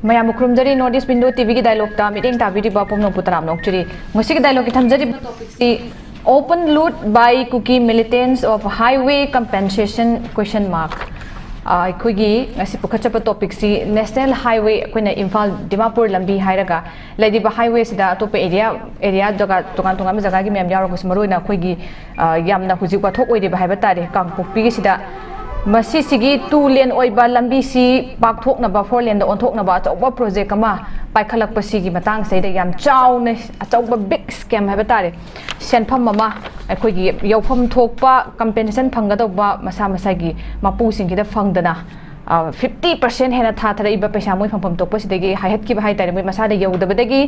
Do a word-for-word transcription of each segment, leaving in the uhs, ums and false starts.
ꯃꯌꯥꯝꯕꯨ ꯈꯨꯔꯨꯝꯖꯔꯤ꯫ North East Window ꯇꯤꯚꯤꯒꯤ ꯗꯥꯏꯂꯣꯛꯇ ꯃꯤꯠꯌꯦꯡ ꯇꯥꯕꯤꯔꯤꯕ ꯄꯨꯝꯅꯃꯛꯄꯨ ꯇꯔꯥꯝꯅ ꯑꯣꯛꯆꯔꯤ꯫ ꯉꯁꯤꯒꯤ ꯗꯥꯏꯂꯣꯛꯀꯤ ꯊꯝꯖꯔꯤꯕ ꯇꯣꯄꯤꯛꯁꯤ Open Loot by Kuki Militants of Highway Compensation question mark꯫ ꯑ, ꯑꯩꯈꯣꯏꯒꯤ ꯉꯁꯤ ꯄꯨꯈꯠꯆꯕ ꯇꯣꯄꯤꯛꯁꯤ ꯅꯦꯁꯅꯦꯜ ꯍꯥꯏꯋꯦ, ꯑꯩꯈꯣꯏꯅ ꯏꯝꯐꯥꯜ ꯗꯤꯃꯥꯄꯨꯔ ꯂꯝꯕꯤ ꯍꯥꯏꯔꯒ ꯂꯩꯔꯤꯕ ꯍꯥꯏꯋꯦꯁꯤꯗ ꯑꯇꯣꯞꯄ ꯑꯦꯔꯤꯌꯥ, ꯑꯦꯔꯤꯌꯥ ꯖꯒꯥ, ꯇꯣꯉꯥꯟ ꯇꯣꯉꯥꯟꯕ ꯖꯒꯥꯒꯤ ꯃꯌꯥꯝ ꯌꯥꯎꯔꯒꯁꯨ, ꯃꯔꯨꯑꯣꯏꯅ ꯑꯩꯈꯣꯏꯒꯤ, ꯑ, ꯌꯥꯝꯅ ꯍꯧꯖꯤꯛ ꯋꯥꯊꯣꯛ ꯑꯣꯏꯔꯤꯕ ꯍꯥꯏꯕ ꯇꯥꯔꯦ, ꯀꯥꯡꯄꯣꯛꯄꯤꯒꯤꯁꯤꯗ ꯃꯁꯤꯁꯤꯒꯤ two lane ꯑꯣꯏꯕ ꯂꯝꯕꯤꯁꯤ ꯄꯥꯛꯊꯣꯛꯅꯕ, four laneꯗ ꯑꯣꯟꯊꯣꯛꯅꯕ ꯑꯆꯧꯕ ꯄ꯭ꯔꯣꯖꯦꯛ ꯑꯃ ꯄꯥꯏꯈꯠꯂꯛꯄꯁꯤꯒꯤ ꯃꯇꯥꯡꯁꯤꯗꯩꯗ ꯌꯥꯝ ꯆꯥꯎꯅ, ꯑꯆꯧꯕ big scam ꯍꯥꯏꯕ ꯇꯥꯔꯦ, ꯁꯦꯟꯐꯝ ꯑꯃ ꯑꯩꯈꯣꯏꯒꯤ ꯌꯧꯐꯝ ꯊꯣꯛꯄ compensation ꯐꯪꯒꯗꯧꯕ ꯃꯁꯥ ꯃꯁꯥꯒꯤ ꯃꯄꯨꯁꯤꯡꯁꯤꯗ ꯐꯪꯗꯅ, ꯑ, fifty percent ꯍꯦꯟꯅ ꯊꯥꯊꯔꯛꯏꯕ ꯄꯩꯁꯥ ꯃꯣꯏ ꯐꯪꯐꯝ ꯊꯣꯛꯄꯁꯤꯗꯒꯤ ꯍꯥꯏꯍꯠꯈꯤꯕ ꯍꯥꯏ ꯇꯥꯔꯦ, ꯃꯣꯏ ꯃꯁꯥꯗ ꯌꯧꯗꯕꯗꯒꯤ꯫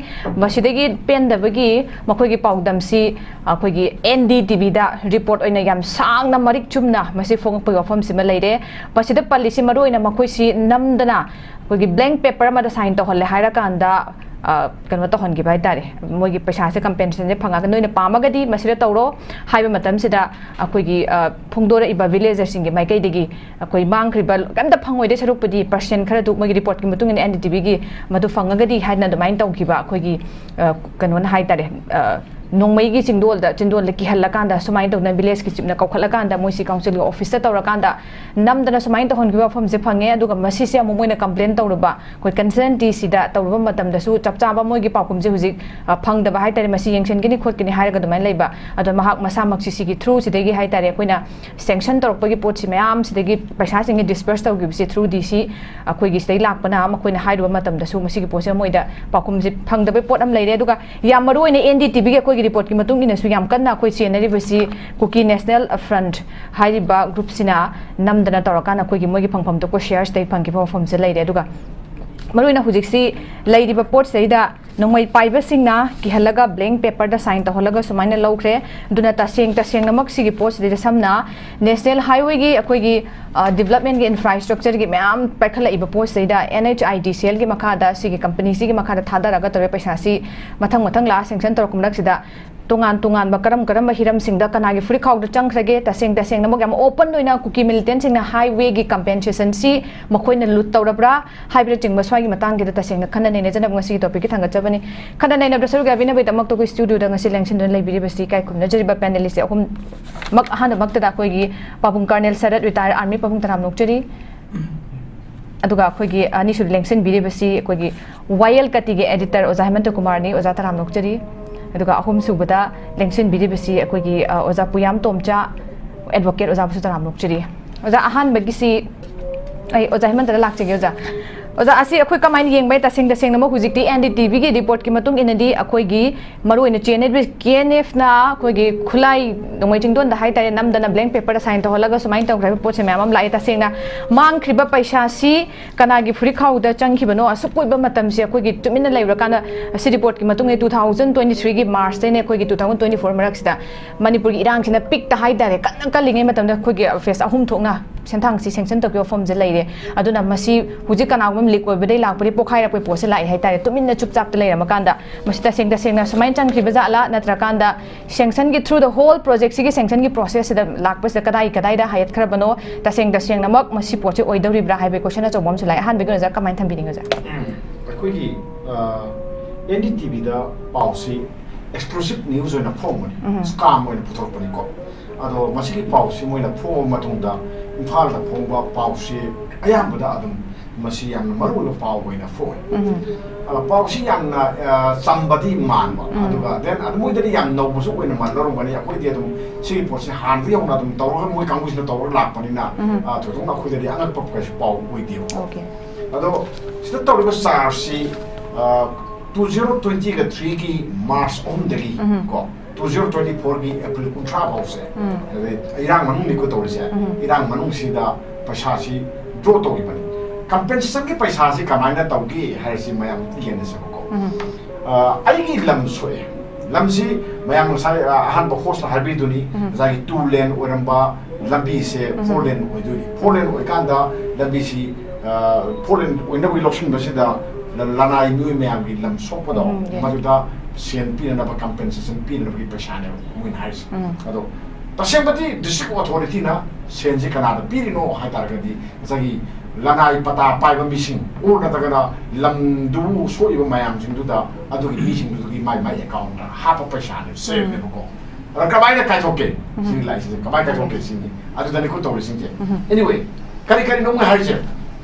ꯃꯁꯤꯗꯒꯤ ꯄꯦꯟꯗꯕꯒꯤ ꯃꯈꯣꯏꯒꯤ ꯄꯥꯎꯗꯝꯁꯤ ꯑꯩꯈꯣꯏꯒꯤ N D T Vꯗ report ꯑꯣꯏꯅ ꯌꯥꯝ ꯁꯥꯡꯅ ꯃꯔꯤꯛ ꯆꯨꯝꯅ ꯃꯁꯤ ꯐꯣꯡꯉꯛꯄꯒꯤ ꯋꯥꯐꯝꯁꯤꯃ ꯂꯩꯔꯦ꯫ ꯃꯁꯤꯗ ꯄꯜꯂꯤꯁꯤ ꯃꯔꯨꯑꯣꯏꯅ ꯃꯈꯣꯏꯁꯤ ꯅꯝꯗꯅ ꯑꯩꯈꯣꯏꯒꯤ blank paper ꯑꯃꯗ sign ꯇꯧꯍꯜꯂꯦ ꯍꯥꯏꯔꯀꯥꯟꯗ, ꯑ, ꯀꯩꯅꯣ ꯇꯧꯍꯟꯈꯤꯕ ꯍꯥꯏ ꯇꯥꯔꯦ, ꯃꯣꯏꯒꯤ ꯄꯩꯁꯥꯁꯦ, compensationꯁꯦ ꯐꯪꯉꯒ ꯅꯣꯏꯅ ꯄꯥꯝꯃꯒꯗꯤ ꯃꯁꯤꯗ ꯇꯧꯔꯣ ꯍꯥꯏꯕ ꯃꯇꯝꯁꯤꯗ ꯑꯩꯈꯣꯏꯒꯤ, ꯑ, ꯐꯣꯡꯗꯣꯔꯛꯏꯕ villagerꯁꯤꯡꯒꯤ ꯃꯥꯏꯀꯩꯗꯒꯤ ꯑꯩꯈꯣꯏ ꯃꯥꯡꯈ꯭ꯔꯤꯕ ꯀꯩꯝꯇ ꯐꯪꯉꯣꯏꯗꯣꯏ ꯁꯔꯨꯛꯄꯨꯗꯤ percent ꯈꯔꯗꯨ ꯃꯣꯏꯒꯤ reportꯀꯤ ꯃꯇꯨꯡ ꯏꯟꯅ N D T Vꯒꯤ ꯃꯗꯨ ꯐꯪꯉꯒꯗꯤ ꯍꯥꯏꯗꯅ ꯑꯗꯨꯃꯥꯏꯅ ꯇꯧꯈꯤꯕ ꯑꯩꯈꯣꯏꯒꯤ, ꯑ, ꯀꯩꯅꯣꯅ ꯍꯥꯏ ꯇꯥꯔꯦ, ꯑ, ꯅꯣꯡꯃꯩꯒꯤ ꯆꯤꯡꯗꯣꯜꯗ, ꯆꯤꯡꯗꯣꯜꯗ ꯀꯤꯍꯜꯂꯀꯥꯟꯗ, ꯁꯨꯃꯥꯏꯅ ꯇꯧꯗꯅ villageꯀꯤ chiefꯅ ꯀꯧꯈꯠꯂꯀꯥꯟꯗ ꯃꯣꯏꯁꯤ councilꯒꯤ officeꯇ ꯇꯧꯔꯀꯥꯟꯗ ꯅꯝꯗꯅ ꯁꯨꯃꯥꯏꯅ ꯇꯧꯍꯟꯈꯤꯕ ꯋꯥꯐꯝꯁꯦ ꯐꯪꯉꯦ꯫ ꯑꯗꯨꯒ ꯃꯁꯤꯁꯦ ꯑꯃꯨꯛ ꯃꯣꯏꯅ complain ꯇꯧꯔꯨꯕ ꯑꯩꯈꯣꯏ consultancyꯗ ꯇꯧꯔꯨꯕ ꯃꯇꯝꯗꯁꯨ ꯆꯞ ꯆꯥꯕ ꯃꯣꯏꯒꯤ ꯄꯥꯎꯈꯨꯝꯁꯦ ꯍꯧꯖꯤꯛ, ꯑ, ꯐꯪꯗꯕ ꯍꯥꯏ ꯇꯥꯔꯦ, ꯃꯁꯤ ꯌꯦꯡꯁꯤꯟꯒꯅꯤ ꯈꯣꯠꯀꯅꯤ ꯍꯥꯏꯔꯒ ꯑꯗꯨꯃꯥꯏꯅ ꯂꯩꯕ꯫ ꯑꯗꯣ ꯃꯍꯥꯛ ꯃꯁꯥꯃꯛꯁꯤ ꯁꯤꯒꯤ through ꯁꯤꯗꯒꯤ ꯍꯥꯏ ꯇꯥꯔꯦ, ꯑꯩꯈꯣꯏꯅ sanction ꯇꯧꯔꯛꯄꯒꯤ ꯄꯣꯠꯁꯤ ꯃꯌꯥꯝꯁꯤꯗꯒꯤ ꯄꯩꯁꯥꯁꯤꯡꯁꯤ disburse ꯇꯧꯈꯤꯕꯁꯤ through D C ꯑꯩꯈꯣꯏꯒꯤ ꯁꯤꯗꯩ ꯂꯥꯛꯄꯅ ꯃꯈꯣꯏꯅ ꯍꯥꯏꯔꯨꯕ ꯃꯇꯝꯗꯁꯨ ꯃꯁꯤꯒꯤ ꯄꯣꯠꯁꯦ ꯃꯣꯏꯗ ꯄꯥꯎꯈꯨꯝꯁꯤ ꯐꯪꯗꯕꯩ ꯄꯣꯠ ꯑꯃ ꯂꯩꯔꯦ꯫ ꯑꯗꯨꯒ ꯌꯥꯝ ꯃꯔꯨ ꯑꯣꯏꯅ N D T Vꯒꯤ ꯑꯩꯈꯣꯏꯒꯤ reportꯀꯤ ꯃꯇꯨꯡ ꯏꯟꯅꯁꯨ ꯌꯥꯝ ꯀꯟꯅ ꯑꯩꯈꯣꯏ ꯆꯦꯟꯅꯔꯤꯕꯁꯤ Kuki National Front ꯍꯥꯏꯔꯤꯕ groupꯁꯤꯅ ꯅꯝꯗꯅ ꯇꯧꯔꯀꯥꯟꯗ ꯑꯩꯈꯣꯏꯒꯤ ꯃꯣꯏꯒꯤ ꯐꯪꯐꯝ ꯊꯣꯛꯄ sharesꯇꯩ ꯐꯪꯈꯤꯕ ꯋꯥꯐꯝꯁꯦ ꯂꯩꯔꯦ꯫ ꯑꯗꯨꯒ ꯃꯔꯨꯑꯣꯏꯅ ꯍꯧꯖꯤꯛꯁꯤ ꯂꯩꯔꯤꯕ ꯄꯣꯠꯁꯤꯗꯩꯗ ꯅꯣꯡꯃꯩ ꯄꯥꯏꯕꯁꯤꯡꯅ ꯀꯤꯍꯜꯂꯒ blank paperꯗ sign ꯇꯧꯍꯜꯂꯒ ꯁꯨꯃꯥꯏꯅ ꯂꯧꯈ꯭ꯔꯦ꯫ ꯑꯗꯨꯅ ꯇꯁꯦꯡ ꯇꯁꯦꯡꯅꯃꯛ ꯁꯤꯒꯤ ꯄꯣꯠꯁꯤꯗꯩꯗ ꯁꯝꯅ national highwayꯒꯤ ꯑꯩꯈꯣꯏꯒꯤ, ꯑ, developmentꯀꯤ infrastructureꯒꯤ ꯃꯌꯥꯝ ꯄꯥꯏꯈꯠꯂꯛꯏꯕ ꯄꯣꯠꯁꯤꯗꯩꯗ N H I D C Lꯒꯤ ꯃꯈꯥꯗ, ꯁꯤꯒꯤ companyꯁꯤꯒꯤ ꯃꯈꯥꯗ ꯊꯥꯗꯔꯒ ꯇꯧꯔꯤꯕ ꯄꯩꯁꯥꯁꯤ ꯃꯊꯪ ꯃꯊꯪ ꯂꯥꯛꯑ sanction ꯇꯧꯔꯛꯄ ꯃꯔꯛꯁꯤꯗ ꯇꯣꯉꯥꯟ ꯇꯣꯉꯥꯟꯕ ꯀꯔꯝ ꯀꯔꯝꯕ ꯍꯤꯔꯝꯁꯤꯡꯗ ꯀꯅꯥꯒꯤ ꯐꯨꯔꯤꯠꯈꯥꯎꯗ ꯆꯪꯈ꯭ꯔꯒꯦ, ꯇꯁꯦꯡ ꯇꯁꯦꯡꯅꯃꯛ ꯌꯥꯝ open ꯑꯣꯏꯅ ꯀꯨꯀꯤ militantꯁꯤꯡꯅ highwayꯒꯤ compensationꯁꯤ ꯃꯈꯣꯏꯅ loot ꯇꯧꯔꯕ꯭ꯔꯥ ꯍꯥꯏꯕꯅꯆꯤꯡꯕ ꯁ꯭ꯋꯥꯏꯒꯤ ꯃꯇꯥꯡꯒꯤꯗ ꯇꯁꯦꯡꯅ ꯈꯟꯅ ꯅꯩꯅꯖꯅꯕ ꯉꯁꯤꯒꯤ topicꯀꯤ ꯊꯥꯡꯒꯠꯆꯕꯅꯤ꯫ ꯈꯟꯅ ꯅꯩꯅꯕꯗ ꯁꯔꯨꯛ ꯌꯥꯕꯤꯅꯕꯒꯤꯗꯃꯛꯇ ꯑꯩꯈꯣꯏ studioꯗ ꯉꯁꯤ ꯂꯦꯡꯁꯤꯟꯗꯨꯅ ꯂꯩꯕꯤꯔꯤꯕꯁꯤ ꯏꯀꯥꯏ ꯈꯨꯝꯅꯖꯔꯤꯕ panelistꯁꯦ ꯑꯍꯨꯝꯃꯛ꯫ ꯑꯍꯥꯟꯕꯃꯛꯇꯗ ꯑꯩꯈꯣꯏꯒꯤ ꯄꯥꯕꯨꯡ Colonel ꯁꯔꯠ, retired army, ꯄꯥꯕꯨꯡ ꯇꯔꯥꯝꯅ ꯑꯣꯛꯆꯔꯤ꯫ ꯑꯗꯨꯒ ꯑꯩꯈꯣꯏꯒꯤ ꯑꯅꯤꯁꯨꯕ ꯂꯦꯡꯁꯤꯟꯕꯤꯔꯤꯕꯁꯤ ꯑꯩꯈꯣꯏꯒꯤ ꯋꯥꯌꯦꯜ ꯀꯇꯤꯒꯤ editor ꯑꯣꯖꯥ ꯍꯦꯃꯟꯇ ꯀꯨꯃꯥꯔꯅꯤ꯫ ꯑꯣꯖꯥ ꯇꯔꯥꯝꯅ ꯑꯣꯛꯆꯔꯤ꯫ ꯑꯗꯨꯒ ꯑꯍꯨꯝꯁꯨꯕꯗ ꯂꯦꯡꯁꯤꯟꯕꯤꯔꯤꯕꯁꯤ ꯑꯩꯈꯣꯏꯒꯤ, ꯑ, ꯑꯣꯖꯥ ꯄꯨꯌꯥꯝ ꯇꯣꯝꯆꯥ, advocate ꯑꯣꯖꯥꯕꯨꯁꯨ ꯇꯔꯥꯝꯅ ꯑꯣꯛꯆꯔꯤ꯫ ꯑꯣꯖꯥ, ꯑꯍꯥꯟꯕꯒꯤꯁꯤ ꯑꯩ ꯑꯣꯖꯥ ꯍꯦꯃꯟꯇꯗ ꯂꯥꯛꯆꯒꯦ, ꯑꯣꯖꯥ꯫ ꯑꯣꯖꯥ, ꯑꯁꯤ ꯑꯩꯈꯣꯏ ꯀꯃꯥꯏꯅ ꯌꯦꯡꯕ ꯌꯥꯏ? ꯇꯁꯦꯡ ꯇꯁꯦꯡꯅꯃꯛ ꯍꯧꯖꯤꯛꯇꯤ NDTVꯒꯤ reportꯒꯤ ꯃꯇꯨꯡ ꯏꯟꯅꯗꯤ ꯑꯩꯈꯣꯏꯒꯤ ꯃꯔꯨꯑꯣꯏꯅ KNF, KNFꯅ ꯑꯩꯈꯣꯏꯒꯤ ꯈꯨꯠꯂꯥꯏ ꯅꯣꯡꯃꯩ ꯆꯤꯡꯗꯣꯟꯗ ꯍꯥꯏꯇꯥꯔꯦ, ꯅꯝꯗꯅ blank paperꯗ sign ꯇꯧꯍꯜꯂꯒ ꯁꯨꯃꯥꯏꯅ ꯇꯧꯈ꯭ꯔꯦ ꯍꯥꯏꯕ ꯄꯣꯠꯁꯦ ꯃꯌꯥꯝ ꯑꯃ ꯂꯥꯛꯑꯦ꯫ ꯇꯁꯦꯡꯅ ꯃꯥꯡꯈ꯭ꯔꯤꯕ ꯄꯩꯁꯥꯁꯤ ꯀꯅꯥꯒꯤ ꯐꯨꯔꯤꯠꯈꯥꯎꯗ ꯆꯪꯈꯤꯕꯅꯣ? ꯑꯁꯨꯛ ꯀꯨꯏꯕ ꯃꯇꯝꯁꯤ ꯑꯩꯈꯣꯏꯒꯤ ꯇꯨꯃꯤꯟꯅ ꯂꯩꯔꯀꯥꯟꯗ, ꯑꯁꯤ reportꯀꯤ ꯃꯇꯨꯡ ꯏꯟꯅ two thousand twenty threeꯒꯤ Marchꯇꯩꯅ ꯑꯩꯈꯣꯏꯒꯤ two thousand twenty four ꯃꯔꯛꯁꯤꯗ ꯃꯅꯤꯄꯨꯔꯒꯤ ꯏꯔꯥꯡꯁꯤꯅ ꯄꯤꯛꯇ ꯍꯥꯏꯇꯥꯔꯦ, ꯀꯟꯅ ꯀꯜꯂꯤꯉꯩ ꯃꯇꯝꯗ ꯑꯩꯈꯣꯏꯒꯤ phase ꯑꯍꯨꯝ ꯊꯣꯛꯅ ꯁꯦꯟꯊꯥꯡꯁꯤ sanction ꯇꯧꯈꯤꯕ ꯐꯣꯔꯝꯁꯦ ꯂꯩꯔꯦ꯫ ꯑꯗꯨꯅ ꯃꯁꯤ ꯍꯧꯖꯤꯛ ꯀꯅꯥꯒꯨꯝꯕ leak ꯑꯣꯏꯕꯗꯩ ꯂꯥꯛꯄꯗꯤ ꯄꯣꯈꯥꯏꯔꯛꯄꯩ ꯄꯣꯠꯁꯦ ꯂꯥꯛꯑꯦ ꯍꯥꯏꯇꯥꯔꯦ, ꯇꯨꯃꯤꯟꯅ ꯆꯨꯞꯆꯥꯞꯇ ꯂꯩꯔꯝꯃꯀꯥꯟꯗ꯫ ꯃꯁꯤ ꯇꯁꯦꯡ ꯇꯁꯦꯡꯅ ꯁꯨꯃꯥꯏꯅ ꯆꯪꯈꯤꯕ ꯖꯥꯠꯂꯥ, ꯅꯠꯇ꯭ꯔꯀꯥꯟꯗ sanctionꯒꯤ, through the whole projectꯁꯤꯒꯤ sanctionꯒꯤ processꯁꯤꯗ ꯂꯥꯛꯄꯁꯤꯗ ꯀꯗꯥꯏ ꯀꯗꯥꯏꯗ ꯍꯥꯏꯒꯠꯈ꯭ꯔꯕꯅꯣ? ꯇꯁꯦꯡ ꯇꯁꯦꯡꯅꯃꯛ ꯃꯁꯤ ꯄꯣꯠꯁꯦ ꯑꯣꯏꯗꯧꯔꯤꯕ꯭ꯔꯥ ꯍꯥꯏꯕꯒꯤ question ꯑꯆꯧꯕ ꯑꯃꯁꯨ ꯂꯥꯛꯑꯦ꯫ ꯑꯍꯥꯟꯕꯒꯤ ꯑꯣꯏꯅ ꯀꯃꯥꯏꯅ ꯊꯝꯕꯤꯅꯤꯡꯉꯤ, ꯑꯣꯖꯥ? ꯑꯩꯈꯣꯏꯒꯤ, ꯑ, NDTVꯗ ꯄꯥꯎꯁꯤ exclusive news ꯑꯣꯏꯅ ꯐꯣꯡꯕꯅꯤ, ꯎꯝ꯫ Scam ꯑꯣꯏꯅ ꯄꯨꯊꯣꯔꯛꯄꯅꯤꯀꯣ꯫ ꯑꯗꯣ ꯃꯁꯤꯒꯤ ꯄꯥꯎꯁꯤ ꯃꯣꯏꯅ ꯐꯣꯡꯕ ꯃꯇꯨꯡꯗ ꯏꯝꯐꯥꯜꯗ ꯐꯣꯡꯕ ꯄꯥꯎꯁꯤ ꯑꯌꯥꯝꯕꯗ ꯑꯗꯨꯝ ꯃꯁꯤ ꯌꯥꯝꯅ ꯃꯔꯨꯑꯣꯏꯕ ꯄꯥꯎ ꯑꯣꯏꯅ ꯐꯣꯡꯉꯤ꯫ ꯎꯝ꯫ ꯑ, ꯄꯥꯎꯁꯤ ꯌꯥꯝꯅ, ꯑ, ꯆꯝꯕꯗꯤ ꯃꯥꯟꯕ, ꯎꯝ꯫ ꯑꯗꯨꯒ then ꯑꯗꯨ ꯃꯣꯏꯗꯗꯤ ꯌꯥꯝ ꯅꯧꯕꯁꯨ ꯑꯣꯏꯅ ꯃꯥꯟꯅꯔꯝꯒꯅꯤ꯫ ꯑꯩꯈꯣꯏꯗꯤ ꯑꯗꯨꯝ ꯁꯤꯒꯤ ꯄꯣꯠꯁꯤ ꯍꯥꯟꯅꯗꯒꯤ ꯍꯧꯅ ꯑꯗꯨꯝ ꯇꯧꯔꯒ ꯃꯣꯏ ꯀꯥꯡꯕꯨꯁꯤꯅ ꯇꯧꯔꯒ ꯂꯥꯛꯄꯅꯤꯅ, ꯎꯝ꯫ ꯑ, ꯊꯣꯏꯗꯣꯛꯅ ꯑꯩꯈꯣꯏꯗꯗꯤ ꯑꯉꯛꯄ ꯀꯩꯁꯨ ꯄꯥꯎ ꯑꯣꯏꯗꯦꯕꯀꯣ꯫ Okay꯫ ꯑꯗꯣ ꯁꯤꯗ ꯇꯧꯔꯤꯕ chargeꯁꯤ, ꯑ, two zero twenty threeꯒꯤ March ꯑꯍꯨꯝꯗꯒꯤ ꯎꯝ꯫ ꯀꯣ, two zero twenty fourꯒꯤ April ꯀꯨꯟꯊ꯭ꯔꯥ ꯐꯥꯎꯁꯦ, ꯎꯝ꯫ ꯑꯗꯩ ꯏꯔꯥꯡ ꯃꯅꯨꯡꯅꯤꯀꯣ ꯇꯧꯔꯤꯁꯦ, ꯎꯝ꯫ ꯏꯔꯥꯡ ꯃꯅꯨꯡꯁꯤꯗ ꯄꯩꯁꯥꯁꯤ draw ꯇꯧꯈꯤꯕꯅꯤ꯫ Compensationꯒꯤ ꯄꯩꯁꯥꯁꯤ ꯀꯃꯥꯏꯅ ꯇꯧꯒꯦ ꯍꯥꯏꯔꯁꯤ ꯃꯌꯥꯝ ꯌꯦꯡꯅꯁꯦꯕꯀꯣ꯫ ꯎꯝ꯫ ꯑ, ꯑꯩꯒꯤ ꯂꯝ ꯁꯣꯛꯑꯦ꯫ ꯂꯝꯁꯤ ꯃꯌꯥꯝ ꯉꯁꯥꯏ, ꯑ, ꯑꯍꯥꯟꯕ hostꯅ ꯍꯥꯏꯕꯤꯗꯨꯅꯤ, ꯎꯝ꯫ ꯉꯁꯥꯏꯒꯤ two lane ꯑꯣꯏꯔꯝꯕ ꯂꯝꯕꯤꯁꯦ ꯎꯝ꯫ Four lane ꯑꯣꯏꯗꯣꯏꯅꯤ꯫ Four lane ꯑꯣꯏꯀꯥꯟꯗ ꯂꯝꯕꯤꯁꯤ, ꯑ, four lane ꯑꯣꯏꯅꯕꯒꯤ ꯂꯧꯁꯤꯟꯕꯁꯤꯗ ꯂ-, ꯂꯅꯥꯏ ꯃꯤꯑꯣꯏ ꯃꯌꯥꯝꯒꯤ ꯂꯝ ꯁꯣꯛꯄꯗꯣ, ꯎꯝ, ꯌꯥꯏ꯫ ꯃꯗꯨꯗ ꯁꯦꯟ ꯄꯤꯅꯅꯕ, ꯀꯝꯄꯦꯟꯁꯦꯁꯟ ꯄꯤꯅꯅꯕꯒꯤ ꯄꯩꯁꯥꯅꯦꯕ ꯃꯣꯏꯅ ꯍꯥꯏꯔꯤꯁꯦ꯫ ꯎꯝ꯫ ꯑꯗꯣ ꯇꯁꯦꯡꯕꯗꯤ ꯗꯤꯁꯇ꯭ꯔꯤꯛ ꯑꯣꯊꯣꯔꯤꯇꯤꯅ ꯁꯦꯟꯁꯦ ꯀꯅꯥꯗ ꯄꯤꯔꯤꯅꯣ ꯍꯥꯏ ꯇꯥꯔꯒꯗꯤ, ꯉꯁꯥꯏꯒꯤ ꯂꯅꯥꯏ ꯄꯇꯥ ꯄꯥꯏꯕ ꯃꯤꯁꯤꯡ, ꯑꯣꯔ ꯅꯠꯇ꯭ꯔꯒꯅ ꯂꯝꯗꯨ ꯁꯣꯛꯏꯕ ꯃꯌꯥꯝꯁꯤꯡꯗꯨꯗ, ꯑꯗꯨꯒꯤ ꯃꯤꯁꯤꯡꯗꯨꯒꯤ ꯃꯥꯏ ꯃꯥꯏ ꯑꯦꯀꯥꯎꯟꯗ ꯍꯥꯞꯄ ꯄꯩꯁꯥꯅꯦ, ꯁꯦꯞꯅꯦꯕꯀꯣ꯫ ꯑꯗ ꯀꯃꯥꯏꯅ ꯀꯥꯏꯊꯣꯛꯀꯦ? ꯎꯝ꯫ ꯁꯤꯒꯤ ꯂꯥꯏꯁꯤꯁꯦ ꯀꯃꯥꯏꯅ ꯀꯥꯏꯊꯣꯛꯀꯦ ꯁꯤꯅꯤ꯫ ꯑꯗꯨꯗꯅꯤꯀꯣ ꯇꯧꯔꯤꯁꯤꯡꯁꯦ꯫ ꯎꯝ꯫ Anyway, ꯀꯔꯤ ꯀꯔꯤꯅꯣ ꯑꯃꯨꯛ ꯍꯥꯏꯔꯤꯁꯦ?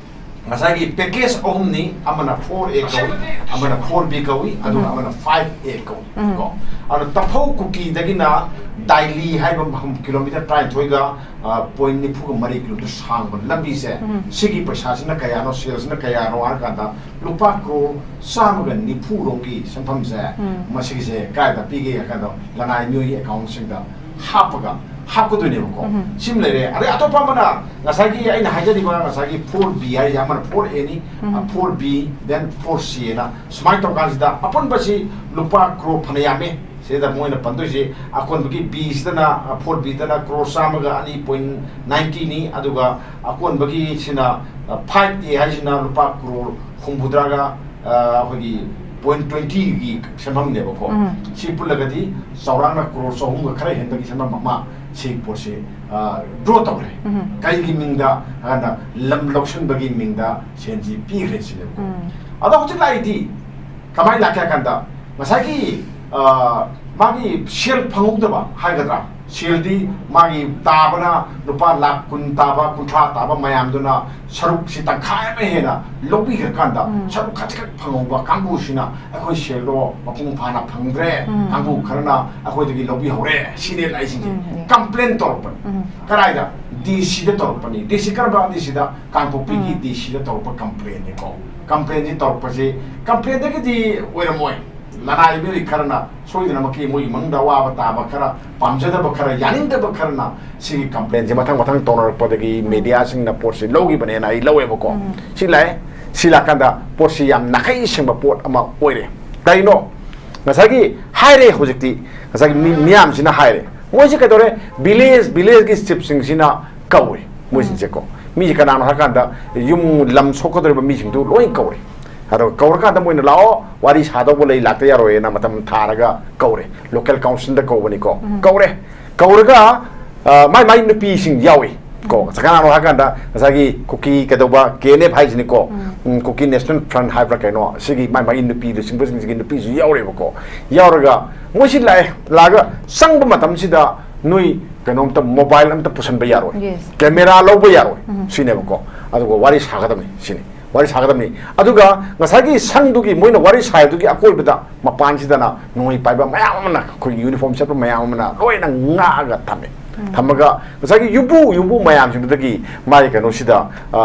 ꯉꯁꯥꯏꯒꯤ ꯄꯦꯀꯦꯖ ꯑꯍꯨꯝꯅꯤ, ꯑꯃꯅ ꯐꯣꯔ ꯑꯦ ꯀꯧꯏ, ꯑꯃꯅ ꯐꯣꯔ ꯕꯤ ꯀꯧꯏ, ꯑꯗꯨꯒ ꯎꯝ꯫ ꯑꯃꯅ ꯐꯥꯏꯚ ꯑꯦ ꯀꯧꯏ꯫ ꯎꯝ꯫ ꯀꯣ, ꯑꯗꯣ ꯇꯐꯧ ꯀꯨꯀꯤꯗꯒꯤꯅ ꯗꯥꯏꯂꯤ ꯍꯥꯏꯕ ꯃꯐꯝ ꯀꯤꯂꯣꯃꯤꯇꯔ ꯇꯔꯥꯅꯤꯊꯣꯏꯒ, ꯑ, ꯄꯣꯏꯟ ꯅꯤꯐꯨꯒ ꯃꯔꯤ ꯀꯤꯂꯣꯃꯤꯇꯔ ꯁꯥꯡꯕ ꯂꯝꯕꯤꯁꯦ, ꯎꯝ꯫ ꯁꯤꯒꯤ ꯄꯩꯁꯥꯁꯤꯅ ꯀꯌꯥꯅꯣ, ꯁꯦꯜꯁꯤꯅ ꯀꯌꯥꯅꯣ ꯍꯥꯏꯔꯀꯥꯟꯗ, ꯂꯨꯄꯥ ꯀ꯭ꯔꯣꯔ ꯆꯥꯝꯃꯒ ꯅꯤꯐꯨ ꯔꯣꯝꯒꯤ ꯁꯦꯟꯐꯝꯁꯦ ꯎꯝ꯫ ꯃꯁꯤꯒꯤꯁꯦ ꯀꯥꯏꯗ ꯄꯤꯒꯦ ꯍꯥꯏ ꯀꯥꯟꯗ, ꯂꯅꯥꯏ ꯃꯤꯑꯣꯏ ꯑꯦꯀꯥꯎꯟꯁꯤꯡꯗ ꯍꯥꯞꯄꯒ ꯍꯥꯞꯀꯗꯣꯏꯅꯦꯕꯀꯣ꯫ ꯎꯝ꯫ ꯁꯤꯃ ꯂꯩꯔꯦ꯫ ꯑꯗꯩ ꯑꯇꯣꯞꯄ ꯑꯃꯅ ꯉꯁꯥꯏꯒꯤ ꯑꯩꯅ ꯍꯥꯏꯖꯔꯤꯕ ꯉꯁꯥꯏꯒꯤ ꯐꯣꯔ ꯕꯤ ꯍꯥꯏꯔꯤꯁꯦ, ꯑꯃꯅ four any, um. Four B, then for C ꯑꯅ ꯁꯨꯃꯥꯏꯅ ꯇꯧꯔꯀꯥꯟꯁꯤꯗ ꯑꯄꯨꯟꯕꯁꯤ ꯂꯨꯄꯥ ꯀ꯭ꯔꯣꯔ ꯐꯅ ꯌꯥꯝꯃꯦ꯫ ꯁꯤꯗ ꯃꯣꯏꯅ ꯄꯟꯗꯣꯏꯁꯤ ꯑꯀꯣꯟꯕꯒꯤ ꯕꯤꯁꯤꯗꯅ, ꯐꯣꯔ ꯕꯤꯗꯅ ꯀ꯭ꯔꯣꯔ ꯆꯥꯝꯃꯒ ꯑꯅꯤ ꯄꯣꯏꯟ ꯅꯥꯏꯟꯇꯤꯅꯤ, ꯑꯗꯨꯒ ꯑꯀꯣꯟꯕꯒꯤꯁꯤꯅ, ꯐꯥꯏꯚ ꯑꯦ ꯍꯥꯏꯁꯤꯅ ꯂꯨꯄꯥ ꯀ꯭ꯔꯣꯔ ꯍꯨꯝꯐꯨꯇꯔꯥꯒ, ꯑ, ꯑꯩꯈꯣꯏꯒꯤ ꯄꯣꯏꯟ ꯇ꯭ꯋꯦꯟꯇꯤꯒꯤ ꯁꯦꯟꯐꯝꯅꯦꯕꯀꯣ꯫ ꯎꯝ꯫ ꯁꯤ ꯄꯨꯜꯂꯒꯗꯤ ꯆꯥꯎꯔꯥꯛꯅ ꯀ꯭ꯔꯣꯔ ꯆꯍꯨꯝꯒ ꯈꯔ ꯍꯦꯟꯕꯒꯤ ꯁꯦꯟꯐꯝ ꯑꯃ ꯁꯤ ꯄꯣꯠꯁꯤ, ꯑ, ꯗ꯭ꯔꯣ ꯇꯧꯔꯦ꯫ ꯎꯝ꯫ ꯀꯩꯒꯤ ꯃꯤꯡꯗ ꯍꯥꯏꯀꯥꯟꯗ ꯂꯝ ꯂꯧꯁꯤꯟꯕꯒꯤ ꯃꯤꯡꯗ ꯁꯦꯟꯁꯤ ꯄꯤꯈ꯭ꯔꯦ ꯁꯤꯅꯦꯕꯀꯣ꯫ ꯎꯝ꯫ ꯑꯗꯣ ꯍꯧꯖꯤꯛ ꯂꯥꯛꯏꯗꯤ ꯀꯃꯥꯏꯅ ꯂꯥꯛꯀꯦ ꯍꯥꯏ ꯀꯥꯟꯗ ꯉꯁꯥꯏꯒꯤ, ꯑ, ꯃꯥꯒꯤ ꯁꯦꯜ ꯐꯪꯍꯧꯗꯕ ꯍꯥꯏꯒꯗ꯭ꯔꯥ, ꯁꯦꯜꯗꯤ ꯃꯥꯒꯤ ꯇꯥꯕꯅ ꯂꯨꯄꯥ ꯂꯥꯈ ꯀꯨꯟ ꯇꯥꯕ, ꯀꯨꯟꯊ꯭ꯔꯥ ꯇꯥꯕ ꯃꯌꯥꯝꯗꯨꯅ ꯁꯔꯨꯛꯁꯤ ꯇꯪꯈꯥꯏ ꯑꯃ ꯍꯦꯟꯅ ꯂꯧꯕꯤꯈ꯭ꯔꯀꯥꯟꯗ, ꯎꯝ꯫ ꯁꯔꯨꯛ ꯈꯖꯤꯛꯈꯛ ꯐꯪꯍꯧꯕ ꯀꯥꯡꯕꯨꯁꯤꯅ ꯑꯩꯈꯣꯏ ꯁꯦꯜꯗꯣ ꯃꯄꯨꯡ ꯐꯥꯅ ꯐꯪꯗ꯭ꯔꯦ, ꯎꯝ꯫ ꯀꯥꯡꯕꯨ ꯈꯔꯅ ꯑꯩꯈꯣꯏꯗꯒꯤ ꯂꯧꯕꯤꯍꯧꯔꯦ, ꯁꯤꯅꯦ ꯂꯥꯛꯏꯁꯤꯡꯁꯦ꯫ ꯎꯝ, ꯎꯝ꯫ ꯀꯝꯄ꯭ꯂꯦꯟ ꯇꯧꯔꯛꯄꯅꯤ꯫ ꯎꯝ꯫ ꯀꯗꯥꯏꯗ? ꯗꯤ ꯁꯤꯗ ꯇꯧꯔꯛꯄꯅꯤ꯫ ꯗꯤ ꯁꯤ ꯀꯔꯝꯕ? ꯗꯤ ꯁꯤꯗ, ꯀꯥꯡꯄꯣꯛꯄꯤꯒꯤ ꯎꯝ꯫ ꯗꯤ ꯁꯤꯗ ꯇꯧꯔꯛꯄ ꯀꯝꯄ꯭ꯂꯦꯟꯅꯤꯀꯣ꯫ ꯀꯝꯄ꯭ꯂꯦꯟꯁꯤ ꯇꯧꯔꯛꯄꯁꯤ, ꯀꯝꯄ꯭ꯂꯦꯟꯗꯒꯤꯗꯤ ꯑꯣꯏꯔꯝꯃꯣꯏ, ꯂꯅꯥꯏ ꯃꯤꯑꯣꯏ ꯈꯔꯅ ꯁꯣꯏꯗꯅꯃꯛꯀꯤ ꯃꯣꯏꯒꯤ ꯃꯅꯨꯡꯗ ꯑꯋꯥꯕ ꯇꯥꯕ ꯈꯔ, ꯄꯥꯝꯖꯗꯕ ꯈꯔ, ꯌꯥꯅꯤꯡꯗꯕ ꯈꯔꯅ ꯁꯤꯒꯤ ꯀꯝꯄ꯭ꯂꯦꯟꯁꯦ ꯃꯊꯪ ꯃꯊꯪ ꯇꯧꯅꯔꯛꯄꯗꯒꯤ ꯃꯦꯗꯤꯌꯥꯁꯤꯡꯅ ꯄꯣꯠꯁꯦ ꯂꯧꯈꯤꯕꯅꯦꯅ ꯑꯩ ꯂꯧꯋꯦꯕꯀꯣ꯫ ꯎꯝ꯫ ꯁꯤ ꯂꯥꯛꯑꯦ꯫ ꯁꯤ ꯂꯥꯛꯀꯥꯟꯗ ꯄꯣꯠꯁꯤ ꯌꯥꯝ ꯅꯥꯈꯩ ꯁꯦꯡꯕ ꯄꯣꯠ ꯑꯃ ꯑꯣꯏꯔꯦ꯫ ꯀꯔꯤꯅꯣ? ꯉꯁꯥꯏꯒꯤ ꯍꯥꯏꯔꯦ, ꯍꯧꯖꯤꯛꯇꯤ ꯉꯁꯥꯏꯒꯤ ꯃꯤ ꯃꯤꯌꯥꯝꯁꯤꯅ ꯍꯥꯏꯔꯦ꯫ ꯃꯣꯏꯁꯦ ꯀꯩꯗꯧꯔꯦ? ꯚꯤꯂꯦꯖ, ꯚꯤꯂꯦꯖꯀꯤ ꯆꯤꯞꯁꯤꯡꯁꯤꯅ ꯀꯧꯔꯦ ꯃꯣꯏꯁꯤꯡꯁꯦꯀꯣ꯫ ꯃꯤꯁꯦ ꯀꯅꯥꯅꯣ ꯍꯥꯏꯀꯥꯟꯗ ꯌꯨꯝ ꯂꯝ ꯁꯣꯛꯀꯗꯧꯔꯤꯕ ꯃꯤꯁꯤꯡꯗꯨ ꯂꯣꯏ ꯀꯧꯔꯦ꯫ ꯑꯗꯣ ꯀꯧꯔꯀꯥꯟꯗ ꯃꯣꯏꯅ "ꯂꯥꯛꯑꯣ, ꯋꯥꯔꯤ ꯁꯥꯗꯧꯕ ꯂꯩ, ꯂꯥꯛꯇ ꯌꯥꯔꯣꯏꯅ" ꯃꯇꯝ ꯊꯥꯔꯒ ꯀꯧꯔꯦ꯫ ꯂꯣꯀꯦꯜ ꯀꯥꯎꯟꯁꯤꯜꯗ ꯀꯧꯕꯅꯤꯀꯣ꯫ ꯀꯧꯔꯦ꯫ ꯀꯧꯔꯒ, ꯑ, ꯃꯥꯏ ꯃꯥꯏ ꯅꯨꯄꯤꯁꯤꯡ ꯌꯥꯎꯏ ꯀꯣ꯫ ꯀꯅꯥꯅꯣ ꯍꯥꯏ ꯀꯥꯟꯗ ꯉꯁꯥꯏꯒꯤ ꯀꯨꯀꯤ ꯀꯩꯗꯧꯕ, ꯀꯦ ꯑꯦꯟ ꯑꯦꯐ ꯍꯥꯏꯁꯤꯅꯤꯀꯣ꯫ ꯎꯝ, ꯀꯨꯀꯤ ꯅꯦꯁꯅꯦꯜ ꯐ꯭ꯔꯟꯠ ꯍꯥꯏꯕ꯭ꯔꯥ ꯀꯩꯅꯣ, ꯁꯤꯒꯤ ꯃꯥꯏ ꯃꯥꯏ ꯅꯨꯄꯤ ꯂꯨꯆꯤꯡꯕꯁꯤꯡꯁꯤꯒꯤ ꯅꯨꯄꯤꯁꯨ ꯌꯥꯎꯔꯦꯕꯀꯣ꯫ ꯌꯥꯎꯔꯒ ꯃꯣꯏꯁꯤ ꯂꯥꯛꯑꯦ꯫ ꯂꯥꯛꯑꯒ ꯆꯪꯕ ꯃꯇꯝꯁꯤꯗ ꯅꯣꯏ ꯀꯩꯅꯣꯝꯇ, ꯃꯣꯕꯥꯏꯜ ꯑꯝꯇ ꯄꯨꯁꯟꯕ ꯌꯥꯔꯣꯏ, ꯀꯦꯃꯦꯔꯥ ꯂꯧꯕ ꯌꯥꯔꯣꯏ ꯁꯤꯅꯦꯕꯀꯣ꯫ ꯑꯗꯨꯒ ꯋꯥꯔꯤ ꯁꯥꯒꯗꯕꯅꯤ ꯁꯤꯅꯤ꯫ ꯋꯥꯔꯤ ꯁꯥꯒꯗꯕꯅꯤ꯫ ꯑꯗꯨꯒ ꯉꯁꯥꯏꯒꯤ ꯁꯪꯗꯨꯒꯤ, ꯃꯣꯏꯅ ꯋꯥꯔꯤ ꯁꯥꯏꯗꯨꯒꯤ ꯑꯀꯣꯏꯕꯗ, ꯃꯄꯥꯟꯁꯤꯗꯅ ꯅꯣꯡꯃꯩ ꯄꯥꯏꯕ ꯃꯌꯥꯝ ꯑꯃꯅ, ꯑꯩꯈꯣꯏꯒꯤ ꯌꯨꯅꯤꯐꯣꯔꯝ ꯁꯦꯠꯄ ꯃꯌꯥꯝ ꯑꯃꯅ ꯂꯣꯏꯅ ꯉꯥꯛꯑꯒ ꯊꯝꯃꯦ꯫ ꯊꯝꯃꯒ ꯉꯁꯥꯏꯒꯤ ꯌꯨꯝꯕꯨ, ꯌꯨꯝꯕꯨ ꯃꯌꯥꯝꯁꯤꯡꯗꯨꯗꯒꯤ ꯃꯥꯒꯤ ꯀꯩꯅꯣꯁꯤꯗ,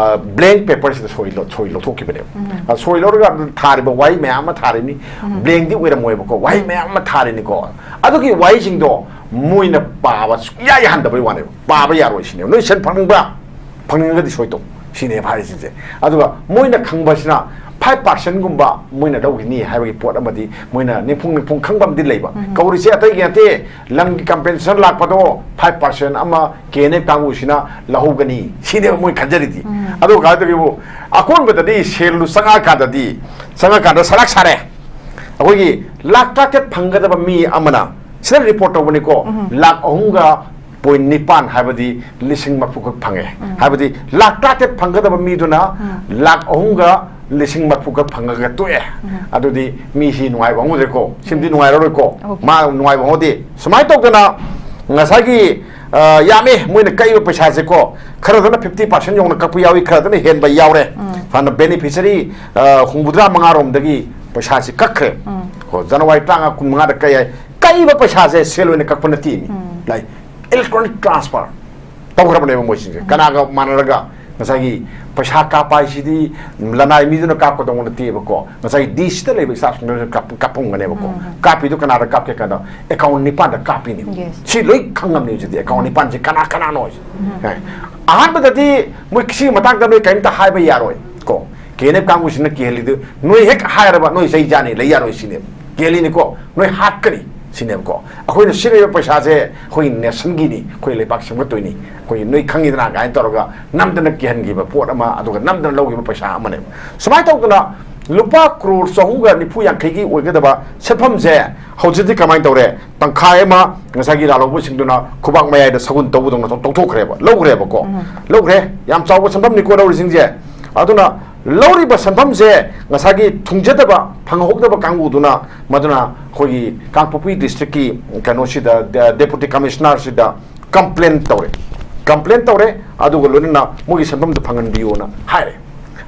ꯕ꯭ꯂꯦꯡ ꯄꯦꯄꯔꯁꯤꯗ ꯁꯣꯏ ꯂꯧ-, ꯁꯣꯏ ꯂꯧꯊꯣꯛꯈꯤꯕꯅꯦꯕ꯫ ꯑ, ꯁꯣꯏ ꯂꯧꯔꯒ ꯊꯥꯔꯤꯕ ꯋꯥꯍꯩ ꯃꯌꯥꯝ ꯑꯃ ꯊꯥꯔꯤꯅꯤ꯫ ꯕ꯭ꯂꯦꯡꯗꯤ ꯑꯣꯏꯔꯝꯃꯣꯏꯕꯀꯣ, ꯋꯥꯍꯩ ꯃꯌꯥꯝ ꯑꯃ ꯊꯥꯔꯤꯅꯤꯀꯣ꯫ ꯑꯗꯨꯒꯤ ꯋꯥꯍꯩꯁꯤꯡꯗꯣ ꯃꯣꯏꯅ ꯄꯥꯕ ꯁꯨꯡꯌꯥ ꯌꯥꯍꯟꯗꯕꯩ ꯋꯥꯅꯦꯕ꯫ ꯄꯥꯕ ꯌꯥꯔꯣꯏ ꯁꯤꯅꯦꯕ꯫ ꯅꯣꯏ ꯁꯦꯟ ꯐꯪꯅꯤꯡꯕ꯭ꯔꯥ? ꯐꯪꯅꯤꯡꯉꯒꯗꯤ ꯁꯣꯏ ꯇꯧ ꯁꯤꯅꯦꯕ ꯍꯥꯏꯔꯤꯁꯤꯡꯁꯦ꯫ ꯑꯗꯨꯒ ꯃꯣꯏꯅ ꯈꯪꯕꯁꯤꯅ ꯐꯥꯏꯚ ꯄꯥꯔꯁꯦꯟꯒꯨꯝꯕ ꯃꯣꯏꯅ ꯂꯧꯈꯤꯅꯤ ꯍꯥꯏꯕꯒꯤ ꯄꯣꯠ ꯑꯃꯗꯤ ꯃꯣꯏꯅ ꯅꯤꯡꯐꯨꯡ ꯅꯤꯡꯐꯨꯡ ꯈꯪꯕ ꯑꯃꯗꯤ ꯂꯩꯕ꯫ ꯀꯧꯔꯤꯁꯦ ꯑꯇꯩꯒꯤ ꯅꯠꯇꯦ, ꯂꯝꯒꯤ ꯀꯝꯄꯦꯟꯁꯦꯁꯟ ꯂꯥꯛꯄꯗꯣ ꯐꯥꯏꯚ ꯄꯥꯔꯁꯦꯟ ꯑꯃ ꯀꯦ ꯑꯦꯟ ꯑꯦꯐ ꯀꯥꯡꯕꯨꯁꯤꯅ ꯂꯧꯍꯧꯒꯅꯤ ꯁꯤꯅꯦꯕ ꯃꯣꯏ ꯈꯟꯖꯔꯤꯗꯤ꯫ ꯑꯗꯨ ꯀꯃꯥꯏꯅ ꯇꯧꯒꯦꯕꯨ, ꯑꯀꯣꯟꯕꯗꯗꯤ ꯁꯦꯜꯗꯨ ꯆꯪꯉꯛꯑꯀꯥꯟꯗꯗꯤ, ꯆꯪꯉꯛꯀꯥꯟꯗ ꯁꯔꯥꯛ ꯁꯥꯔꯦ꯫ ꯑꯩꯈꯣꯏꯒꯤ ꯂꯥꯛ ꯇꯔꯥꯇꯔꯦꯠ ꯐꯪꯒꯗꯕ ꯃꯤ ꯑꯃꯅ ꯁꯤꯗ ꯔꯤꯄꯣꯔꯠ ꯇꯧꯕꯅꯤꯀꯣ, ꯂꯥꯛ ꯑꯍꯨꯝꯒ ꯄꯣꯏꯟ ꯅꯤꯄꯥꯟ, ꯍꯥꯏꯕꯗꯤ ꯂꯤꯁꯤꯡ ꯃꯔꯤꯐꯨ ꯈꯛ ꯐꯪꯉꯦ꯫ ꯍꯥꯏꯕꯗꯤ ꯂꯥꯛ ꯇꯔꯥꯇꯔꯦꯠ ꯐꯪꯒꯗꯕ ꯃꯤꯗꯨꯅ ꯂꯥꯛ ꯑꯍꯨꯝꯒ ꯂꯤꯁꯤꯡ ꯃꯔꯤꯐꯨ ꯈꯛ ꯐꯪꯉꯒ ꯇꯣꯛꯑꯦ꯫ ꯑꯗꯨꯗꯤ ꯃꯤꯁꯤ ꯅꯨꯡꯉꯥꯏꯕ ꯍꯧꯗ꯭ꯔꯦꯀꯣ, ꯁꯤꯃꯗꯤ ꯅꯨꯡꯉꯥꯏꯔꯔꯣꯏꯀꯣ꯫ ꯃꯥ ꯅꯨꯡꯉꯥꯏꯕ ꯍꯧꯗꯦ꯫ ꯁꯨꯃꯥꯏꯅ ꯇꯧꯗꯅ ꯉꯁꯥꯏꯒꯤ, ꯑ, ꯌꯥꯝꯃꯦ ꯃꯣꯏꯅ ꯀꯛꯏꯕ ꯄꯩꯁꯥꯁꯦꯀꯣ꯫ ꯈꯔꯗꯅ ꯐꯤꯐꯇꯤ ꯄꯥꯔꯁꯦꯟ ꯌꯧꯅ ꯀꯛꯄ ꯌꯥꯎꯏ, ꯈꯔꯗꯅ ꯍꯦꯟꯕ ꯌꯥꯎꯔꯦ꯫ ꯐꯅ ꯕꯦꯅꯤꯐꯤꯁꯔꯤ, ꯑ, ꯍꯨꯝꯐꯨꯇꯔꯥ ꯃꯉꯥꯔꯣꯝꯗꯒꯤ ꯄꯩꯁꯥꯁꯤ ꯀꯛꯈ꯭ꯔꯦ꯫ ꯀꯣ, ꯖꯅꯋꯥꯔꯤ ꯇꯔꯥꯃꯉꯥ, ꯀꯨꯟꯃꯉꯥꯗ ꯀꯛꯑꯦ ꯍꯥꯏ꯫ ꯀꯛꯏꯕ ꯄꯩꯁꯥꯁꯦ ꯁꯦꯜ ꯑꯣꯏꯅ ꯀꯛꯄ ꯅꯠꯇꯦ꯫ ꯂꯥꯏꯛ, ꯏꯂꯦꯛꯇ꯭ꯔꯣꯅꯤꯛ ꯇ꯭ꯔꯥꯟꯁꯐꯔ ꯇꯧꯈ꯭ꯔꯕꯅꯦꯕ ꯃꯣꯏꯁꯤꯡꯁꯦ꯫ ꯀꯅꯥꯒ ꯃꯥꯟꯅꯔꯒ? ꯉꯁꯥꯏꯒꯤ ꯄꯩꯁꯥ ꯀꯥꯞꯄ ꯍꯥꯏꯁꯤꯗꯤ ꯂꯅꯥꯏ ꯃꯤꯗꯨꯅ ꯀꯥꯞꯀꯗꯧꯕ ꯅꯠꯇꯦꯕꯀꯣ꯫ ꯉꯁꯥꯏꯒꯤ ꯗꯤ ꯁꯤꯗ ꯂꯩꯕ ꯏꯁꯇꯥꯐꯁꯤꯡꯗꯨꯅ ꯀꯥꯞ-, ꯀꯥꯞꯄꯝꯒꯅꯦꯕꯀꯣ꯫ ꯀꯥꯞꯄꯤꯗꯣ ꯀꯅꯥꯗ ꯀꯥꯞꯀꯦ ꯀꯥꯟꯗ ꯑꯦꯀꯥꯎꯟ ꯅꯤꯄꯥꯟꯗ ꯀꯥꯞꯄꯤꯅꯦꯕ꯫ ꯁꯤ ꯂꯣꯏ ꯈꯪꯉꯝꯅꯦ ꯍꯧꯖꯤꯛꯇꯤ, ꯑꯦꯀꯥꯎꯟ ꯅꯤꯄꯥꯟꯁꯦ ꯀꯅꯥ ꯀꯅꯥꯅꯣ ꯍꯥꯏꯁꯦ꯫ ꯑꯍꯥꯟꯕꯗꯗꯤ ꯃꯣꯏ ꯁꯤꯒꯤ ꯃꯇꯥꯡꯗ ꯅꯣꯏ ꯀꯔꯤꯝꯇ ꯍꯥꯏꯕ ꯌꯥꯔꯣꯏ ꯀꯣ꯫ ꯀꯦ ꯑꯦꯟ ꯑꯦꯐ ꯀꯥꯡꯕꯨꯁꯤꯅ ꯀꯤꯍꯜꯂꯤꯗꯨ, ꯅꯣꯏ ꯍꯦꯛ ꯍꯥꯏꯔꯕ ꯅꯣꯏ ꯆꯩ ꯆꯥꯅꯤ, ꯂꯩ ꯌꯥꯔꯣꯏ ꯁꯤꯅꯦꯕ꯫ ꯀꯤꯍꯜꯂꯤꯅꯤꯀꯣ, ꯅꯣꯏ ꯍꯥꯠꯀꯅꯤ ꯁꯤꯅꯦꯕꯀꯣ꯫ ꯑꯩꯈꯣꯏꯅ ꯁꯤꯖꯤꯟꯅꯔꯤꯕ ꯄꯩꯁꯥꯁꯦ ꯑꯩꯈꯣꯏ ꯅꯦꯁꯟꯒꯤꯅꯤ, ꯑꯩꯈꯣꯏ ꯂꯩꯕꯥꯛ ꯁꯦꯝꯒꯠꯇꯣꯏꯅꯤ, ꯑꯩꯈꯣꯏ ꯅꯣꯏ ꯈꯪꯉꯤꯗꯅ ꯀꯥꯏꯅ ꯇꯧꯔꯒ ꯅꯝꯗꯅ ꯀꯤꯍꯟꯈꯤꯕ ꯄꯣꯠ ꯑꯃ, ꯑꯗꯨꯒ ꯅꯝꯗꯅ ꯂꯧꯈꯤꯕ ꯄꯩꯁꯥ ꯑꯃꯅꯦꯕ꯫ ꯁꯨꯃꯥꯏꯅ ꯇꯧꯗꯅ ꯂꯨꯄꯥ ꯀ꯭ꯔꯣꯔ ꯆꯍꯨꯝꯒ ꯅꯤꯐꯨ ꯌꯥꯡꯈꯩꯒꯤ ꯑꯣꯏꯒꯗꯕ ꯁꯦꯟꯐꯝꯁꯦ ꯍꯧꯖꯤꯛꯇꯤ ꯀꯃꯥꯏꯅ ꯇꯧꯔꯦ? ꯇꯪꯈꯥꯏ ꯑꯃ ꯉꯁꯥꯏꯒꯤ ꯂꯥꯜꯍꯧꯕꯁꯤꯡꯗꯨꯅ ꯈꯨꯕꯥꯛ ꯃꯌꯥꯏꯗ ꯁꯒꯨꯟ ꯇꯧꯕꯗꯧꯅ ꯇꯧ- ꯇꯧꯊꯣꯛꯈ꯭ꯔꯦꯕ, ꯂꯧꯈ꯭ꯔꯦꯕꯀꯣ꯫ ꯎꯝ꯫ ꯂꯧꯈ꯭ꯔꯦ꯫ ꯌꯥꯝ ꯆꯥꯎꯕ ꯁꯦꯟꯐꯝꯅꯤꯀꯣ ꯂꯧꯔꯤꯁꯤꯡꯁꯦ꯫ ꯑꯗꯨꯅ ꯂꯧꯔꯤꯕ ꯁꯦꯟꯐꯝꯁꯦ ꯉꯁꯥꯏꯒꯤ ꯊꯨꯡꯖꯗꯕ, ꯐꯪꯍꯧꯗꯕ ꯀꯥꯡꯕꯨꯗꯨꯅ, ꯃꯗꯨꯅ ꯑꯩꯈꯣꯏꯒꯤ ꯀꯥꯡꯄꯣꯛꯄꯤ ꯗꯤꯁꯇ꯭ꯔꯤꯛꯀꯤ ꯀꯩꯅꯣꯁꯤꯗ, ꯗꯦ-, ꯗꯦꯄꯨꯇꯤ ꯀꯃꯤꯁꯅꯔꯁꯤꯗ ꯀꯝꯄ꯭ꯂꯦꯟ ꯇꯧꯔꯦ꯫ ꯀꯝꯄ꯭ꯂꯦꯟ ꯇꯧꯔꯦ, ꯑꯗꯨꯒ ꯂꯣꯏꯅꯅ ꯃꯣꯏꯒꯤ ꯁꯦꯟꯐꯝꯗꯨ ꯐꯪꯍꯟꯕꯤꯌꯣꯅ ꯍꯥꯏꯔꯦ꯫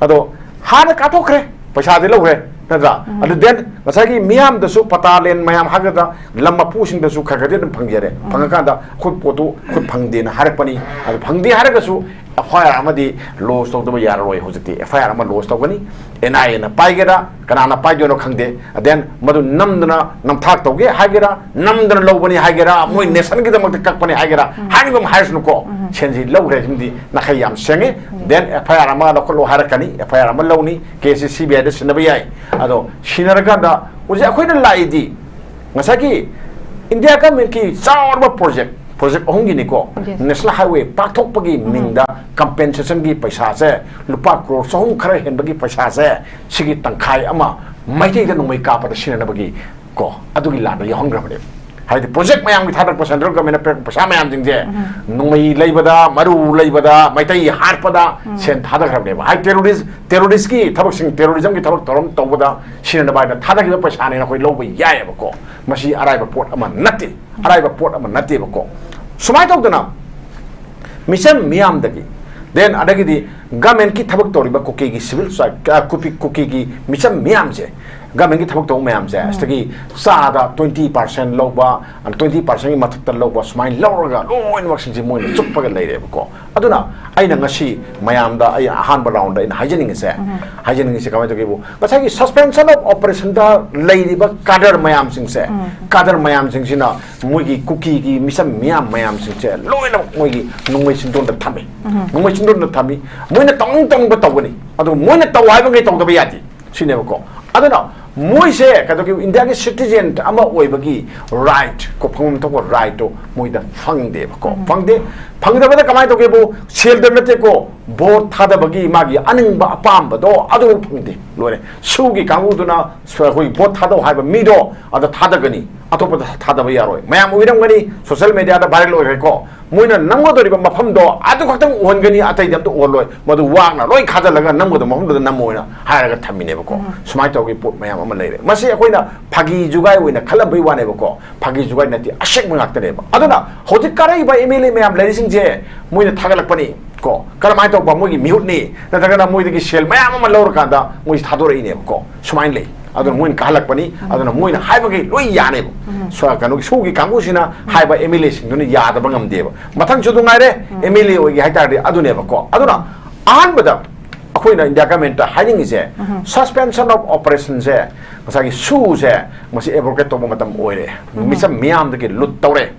ꯑꯗꯣ ꯍꯥꯟꯅ ꯀꯥꯞꯊꯣꯛꯈ꯭ꯔꯦ, ꯄꯩꯁꯥꯗꯤ ꯂꯧꯈ꯭ꯔꯦ, ꯅꯠꯇ꯭ꯔꯥ? ꯎꯝ꯫ ꯑꯗꯨ then ꯉꯁꯥꯏꯒꯤ ꯃꯤꯌꯥꯝꯗꯁꯨ, ꯄꯇꯥ ꯂꯦꯟ ꯃꯌꯥꯝ ꯍꯥꯏꯒꯗ꯭ꯔꯥ, ꯂꯝ ꯃꯄꯨꯁꯤꯡꯗꯁꯨ ꯈꯔ ꯈꯔꯗꯤ ꯑꯗꯨꯝ ꯐꯪꯖꯔꯦ꯫ ꯎꯝ꯫ ꯐꯪꯉꯀꯥꯟꯗ ꯑꯩꯈꯣꯏ ꯄꯣꯠꯇꯨ ꯑꯩꯈꯣꯏ ꯐꯪꯗꯦꯅ ꯍꯥꯏꯔꯛꯄꯅꯤ꯫ ꯑꯗꯨ ꯐꯪꯗꯦ ꯍꯥꯏꯔꯒꯁꯨ ꯑꯦꯐ ꯑꯥꯏ ꯑꯥꯔ ꯑꯃꯗꯤ ꯂꯣꯖ ꯇꯧꯗꯕ ꯌꯥꯔꯔꯣꯏ꯫ ꯍꯧꯖꯤꯛꯇꯤ ꯑꯦꯐ ꯑꯥꯏ ꯑꯥꯔ ꯑꯃ ꯂꯣꯖ ꯇꯧꯒꯅꯤ꯫ ꯑꯦꯟ ꯑꯥꯏ ꯑꯦꯅ ꯄꯥꯏꯒꯦꯔꯥ, ꯀꯅꯥꯅ ꯄꯥꯏꯗꯣꯏꯅꯣ ꯈꯪꯗꯦ꯫ Then ꯃꯗꯨ ꯅꯝꯗꯅ ꯅꯝꯊꯥꯛ ꯇꯧꯒꯦ ꯍꯥꯏꯒꯦꯔꯥ, ꯅꯝꯗꯅ ꯂꯧꯕꯅꯤ ꯍꯥꯏꯒꯦꯔꯥ, ꯃꯣꯏ ꯎꯝ꯫ ꯅꯦꯁꯟꯒꯤꯗꯃꯛꯇ ꯀꯛꯄꯅꯤ ꯍꯥꯏꯒꯦꯔꯥ, ꯎꯝ꯫ ꯍꯥꯏꯅꯤꯡꯕ ꯑꯃ ꯍꯥꯏꯔꯁꯅꯨꯀꯣ꯫ ꯎꯝ꯫ ꯁꯦꯟꯁꯤ ꯂꯧꯈ꯭ꯔꯦ, ꯁꯤꯃꯗꯤ ꯅꯥꯈꯩ ꯌꯥꯝ ꯁꯦꯡꯉꯦ꯫ ꯎꯝ꯫ Then ꯑꯦꯐ ꯑꯥꯏ ꯑꯥꯔ ꯑꯃ ꯂꯧꯈꯠꯂꯣ ꯍꯥꯏꯔꯛꯀꯅꯤ, ꯑꯦꯐ ꯑꯥꯏ ꯑꯥꯔ ꯑꯃ ꯂꯧꯅꯤ, ꯀꯦꯁꯁꯤ ꯁꯤ ꯕꯤ ꯑꯥꯏꯗ ꯁꯤꯟꯅꯕ ꯌꯥꯏ꯫ ꯑꯗꯣ ꯁꯤꯟꯅꯔꯀꯥꯟꯗ ꯍꯧꯖꯤꯛ ꯑꯩꯈꯣꯏꯅ ꯂꯥꯛꯏꯗꯤ ꯉꯁꯥꯏꯒꯤ ꯏꯟꯗꯤꯌꯥ ꯒꯃꯦꯟꯀꯤ ꯆꯥꯎꯔꯕ ꯄ꯭ꯔꯣꯖꯦꯛ, ꯄ꯭ꯔꯣꯖꯦꯛ ꯑꯍꯨꯝꯒꯤꯅꯤꯀꯣ, Yes. ꯅꯦꯁꯅꯦꯜ ꯍꯥꯏꯋꯦ ꯄꯥꯛꯊꯣꯛꯄꯒꯤ ꯎꯝ꯫ ꯃꯤꯡꯗ ꯀꯝꯄꯦꯟꯁꯦꯁꯟꯒꯤ ꯄꯩꯁꯥꯁꯦ, ꯂꯨꯄꯥ ꯀ꯭ꯔꯣꯔ ꯆꯍꯨꯝ ꯈꯔ ꯍꯦꯟꯕꯒꯤ ꯄꯩꯁꯥꯁꯦ, ꯁꯤꯒꯤ ꯇꯪꯈꯥꯏ ꯑꯃ ꯃꯩꯇꯩꯗ ꯅꯣꯡꯃꯩ ꯀꯥꯞꯄꯗ ꯁꯤꯖꯤꯟꯅꯅꯕꯒꯤ ꯀꯣ, ꯑꯗꯨꯒꯤ ꯂꯥꯟꯗ ꯌꯥꯎꯍꯟꯈ꯭ꯔꯕꯅꯦꯕ꯫ ꯍꯥꯏꯗꯤ ꯄ꯭ꯔꯣꯖꯦꯛ ꯃꯌꯥꯝꯒꯤ ꯊꯥꯗꯔꯛꯄ ꯁꯦꯟꯇ꯭ꯔꯦꯜ ꯒꯚꯔꯟꯃꯦꯟꯠꯅ ꯄꯤꯔꯛꯄ ꯄꯩꯁꯥ ꯃꯌꯥꯝꯁꯤꯡꯁꯦ ꯎꯝ꯫ ꯅꯣꯡꯃꯩ ꯂꯩꯕꯗ, ꯃꯔꯨ ꯂꯩꯕꯗ, ꯃꯩꯇꯩ ꯍꯥꯠꯄꯗ ꯎꯝ꯫ ꯁꯦꯟ ꯊꯥꯗꯈ꯭ꯔꯕꯅꯦꯕ꯫ ꯍꯥꯏ ꯇꯦꯔꯣꯔꯤꯁ, ꯇꯦꯔꯣꯔꯤꯁꯀꯤ ꯊꯕꯛꯁꯤꯡ, ꯇꯦꯔꯣꯔꯤꯖꯝꯒꯤ ꯊꯕꯛ ꯊꯧꯔꯝ ꯇꯧꯕꯗ ꯁꯤꯖꯤꯟꯅꯅꯕ ꯍꯥꯏꯅ ꯊꯥꯗꯈꯤꯕ ꯄꯩꯁꯥꯅꯦꯅ ꯑꯩꯈꯣꯏ ꯂꯧꯕ ꯌꯥꯏꯑꯕꯀꯣ꯫ ꯃꯁꯤ ꯑꯔꯥꯏꯕ ꯄꯣꯠ ꯑꯃ ꯅꯠꯇꯦ, ꯑꯔꯥꯏꯕ ꯄꯣꯠ ꯑꯃ ꯅꯠꯇꯦꯕꯀꯣ꯫ ꯁꯨꯃꯥꯏꯅ ꯇꯧꯗꯅ ꯃꯤꯆꯝ ꯃꯤꯌꯥꯝꯗꯒꯤ, then ꯑꯗꯒꯤꯗꯤ ꯒꯃꯦꯟꯀꯤ ꯊꯕꯛ ꯇꯧꯔꯤꯕ ꯀꯨꯀꯤꯒꯤ ꯁꯤꯚꯤꯜ ꯁꯣꯁꯥꯏ-, ꯑ, ꯀꯨꯄꯤ-, ꯀꯨꯀꯤꯒꯤ ꯃꯤꯆꯝ ꯃꯤꯌꯥꯝꯁꯦ, ꯒꯃꯦꯟꯒꯤ ꯊꯕꯛ ꯇꯧꯕ ꯃꯌꯥꯝꯁꯦ, ꯎꯝ꯫ ꯁꯤꯗꯒꯤ ꯆꯥꯗ twenty percent ꯂꯧꯕ, twenty percentꯒꯤ ꯃꯊꯛꯇ ꯂꯧꯕ, ꯁꯨꯃꯥꯏꯅ ꯂꯧꯔꯒ ꯂꯣꯏꯅꯃꯛꯁꯤꯡꯁꯦ ꯃꯣꯏꯅ ꯆꯨꯞꯄꯒ ꯂꯩꯔꯦꯕꯀꯣ꯫ ꯑꯗꯨꯅ ꯑꯩꯅ ꯉꯁꯤ ꯃꯌꯥꯝꯗ, ꯑꯩ ꯑꯍꯥꯟꯕ roundꯗ ꯑꯩꯅ ꯍꯥꯏꯖꯅꯤꯡꯉꯤꯁꯦ, ꯎꯝ꯫ ꯍꯥꯏꯖꯅꯤꯡꯉꯤꯁꯦ ꯀꯃꯥꯏꯅ ꯇꯧꯒꯦꯕꯨ, ꯉꯁꯥꯏꯒꯤ suspension of operationꯗ ꯂꯩꯔꯤꯕ ꯀꯥꯗꯔ ꯃꯌꯥꯝꯁꯤꯡꯁꯦ, ꯎꯝ꯫ ꯀꯥꯗꯔ ꯃꯌꯥꯝꯁꯤꯡꯁꯤꯅ ꯃꯣꯏꯒꯤ ꯀꯨꯀꯤꯒꯤ ꯃꯤꯆꯝ ꯃꯤꯌꯥꯝ ꯃꯌꯥꯝꯁꯤꯡꯁꯦ ꯂꯣꯏꯅꯃꯛ ꯃꯣꯏꯒꯤ ꯅꯣꯡꯃꯩ ꯆꯤꯟꯗꯣꯟꯗ ꯊꯝꯃꯤ꯫ ꯎꯝ꯫ ꯅꯣꯡꯃꯩ ꯆꯤꯟꯗꯣꯟꯗ ꯊꯝꯃꯤ꯫ ꯃꯣꯏꯅ ꯇꯧꯅꯤꯡ ꯇꯧꯅꯤꯡꯕ ꯇꯧꯒꯅꯤ꯫ ꯑꯗꯨ ꯃꯣꯏꯅ ꯇꯧ ꯍꯥꯏꯕꯉꯩ ꯇꯧꯗꯕ ꯌꯥꯗꯦ꯫ ꯁꯤꯅꯦꯕꯀꯣ꯫ ꯑꯗꯨꯅ ꯃꯣꯏꯁꯦ ꯀꯩꯗꯧꯒꯦ, ꯏꯟꯗꯤꯌꯥꯒꯤ ꯁꯤꯇꯤꯖꯦꯟ ꯑꯃ ꯑꯣꯏꯕꯒꯤ ꯔꯥꯏꯠ ꯀꯣ, ꯐꯪꯐꯝ ꯊꯣꯛꯄ ꯔꯥꯏꯠꯇꯣ ꯃꯣꯏꯗ ꯐꯪꯗꯦꯕꯀꯣ꯫ ꯐꯪꯗꯦ꯫ ꯐꯪꯗꯕꯗ ꯀꯃꯥꯏꯅ ꯇꯧꯒꯦꯕꯨ, ꯁꯦꯜꯗ ꯅꯠꯇꯦꯀꯣ, ꯚꯣꯠ ꯊꯥꯗꯕꯒꯤ ꯃꯥꯒꯤ ꯑꯅꯤꯡꯕ ꯑꯄꯥꯝꯕꯗꯣ ꯑꯗꯨ ꯐꯪꯗꯦ꯫ ꯂꯣꯏꯔꯦ꯫ ꯁꯨꯒꯤ ꯀꯥꯡꯕꯨꯗꯨꯅ ꯁ-, ꯑꯩꯈꯣꯏ ꯚꯣꯠ ꯊꯥꯗꯧ ꯍꯥꯏꯕ ꯃꯤꯗꯣ ꯑꯗ ꯊꯥꯗꯒꯅꯤ, ꯑꯇꯣꯞꯄꯗ ꯊꯥꯗꯕ ꯌꯥꯔꯣꯏ꯫ ꯃꯌꯥꯝ ꯎꯕꯤꯔꯝꯒꯅꯤ, ꯁꯣꯁꯤꯌꯦꯜ ꯃꯦꯗꯤꯌꯥꯗ ꯚꯥꯏꯔꯦꯜ ꯑꯣꯏꯈ꯭ꯔꯦꯀꯣ꯫ ꯃꯣꯏꯅ ꯅꯝꯒꯗꯧꯔꯤꯕ ꯃꯐꯝꯗꯣ ꯑꯗꯨ ꯈꯛꯇꯪ ꯎꯍꯟꯒꯅꯤ, ꯑꯇꯩꯗꯤ ꯑꯝꯇ ꯎꯍꯜꯂꯣꯏ꯫ ꯃꯗꯨ ꯋꯥꯡꯅ ꯂꯣꯏ ꯈꯥꯖꯤꯜꯂꯒ ꯅꯝꯒꯗꯕ ꯃꯐꯝꯗꯨꯗ ꯅꯝꯃꯣꯅ ꯍꯥꯏꯔꯒ ꯊꯝꯃꯤꯅꯦꯕꯀꯣ꯫ ꯁꯨꯃꯥꯏꯅ ꯇꯧꯕꯒꯤ ꯄꯣꯠ ꯃꯌꯥꯝ ꯑꯃ ꯂꯩꯔꯦ꯫ ꯃꯁꯤ ꯑꯩꯈꯣꯏꯅ ꯐꯥꯒꯤ ꯖꯨꯒꯥꯏ ꯑꯣꯏꯅ ꯈꯜꯂꯝꯕꯩ ꯋꯥꯅꯦꯕꯀꯣ, ꯐꯥꯒꯤ ꯖꯨꯒꯥꯏ ꯅꯠꯇꯦ, ꯑꯁꯦꯡꯕ ꯉꯥꯛꯇꯅꯦꯕ꯫ ꯑꯗꯨꯅ ꯍꯧꯖꯤꯛ ꯀꯥꯔꯛꯏꯕ ꯑꯦꯝ ꯑꯦꯜ ꯑꯦ ꯃꯌꯥꯝ ꯂꯩꯔꯤꯁꯤꯡꯁꯦ ꯃꯣꯏꯅ ꯊꯥꯒꯠꯂꯛꯄꯅꯤ ꯀꯣ, ꯀꯔꯝꯍꯥꯏꯅ ꯇꯧꯕ ꯃꯣꯏꯒꯤ ꯃꯤꯍꯨꯠꯅꯤ, ꯅꯠꯇ꯭ꯔꯒꯅ ꯃꯣꯏꯗꯒꯤ ꯁꯦꯜ ꯃꯌꯥꯝ ꯑꯃ ꯂꯧꯔꯀꯥꯟꯗ ꯃꯣꯏꯁꯤ ꯊꯥꯗꯣꯔꯛꯏꯅꯦꯕꯀꯣ꯫ ꯁꯨꯃꯥꯏꯅ ꯂꯩ꯫ ꯑꯗꯨꯅ ꯃꯣꯏꯅ ꯀꯥꯍꯜꯂꯛꯄꯅꯤ꯫ ꯑꯗꯨꯅ ꯃꯣꯏꯅ ꯍꯥꯏꯕꯒꯤ ꯂꯣꯏ ꯌꯥꯅꯦꯕ꯫ ꯁꯣ-, ꯀꯩꯅꯣꯒꯤ ꯁꯨꯒꯤ ꯀꯥꯡꯕꯨꯁꯤꯅ ꯍꯥꯏꯕ ꯑꯦꯝ ꯑꯦꯜ ꯑꯦꯁꯤꯡꯗꯨꯅ ꯌꯥꯗꯕ ꯉꯝꯗꯦꯕ꯫ ꯃꯊꯪꯁꯨ ꯑꯗꯨ ꯉꯥꯏꯔꯦ, ꯑꯦꯝ ꯑꯦꯜ ꯑꯦ ꯑꯣꯏꯒꯦ ꯍꯥꯏꯇꯥꯔꯗꯤ ꯑꯗꯨꯅꯦꯕꯀꯣ꯫ ꯑꯗꯨꯅ ꯑꯍꯥꯟꯕꯗ ꯑꯩꯈꯣꯏꯅ ꯏꯟꯗꯤꯌꯥ ꯒꯃꯦꯟꯠꯇ ꯍꯥꯏꯅꯤꯡꯉꯤꯁꯦ, ꯁꯁꯄꯦꯟꯁꯟ ꯑꯣꯐ ꯑꯣꯄꯔꯦꯁꯟꯁꯦ, ꯉꯁꯥꯏꯒꯤ ꯁꯨꯁꯦ, ꯃꯁꯤ ꯑꯦꯕ꯭ꯔꯣꯒꯦꯠ ꯇꯧꯕ ꯃꯇꯝ ꯑꯣꯏꯔꯦ꯫ ꯃꯤꯆꯝ ꯃꯤꯌꯥꯝꯗꯒꯤ ꯂꯨꯠ ꯇꯧꯔꯦ꯫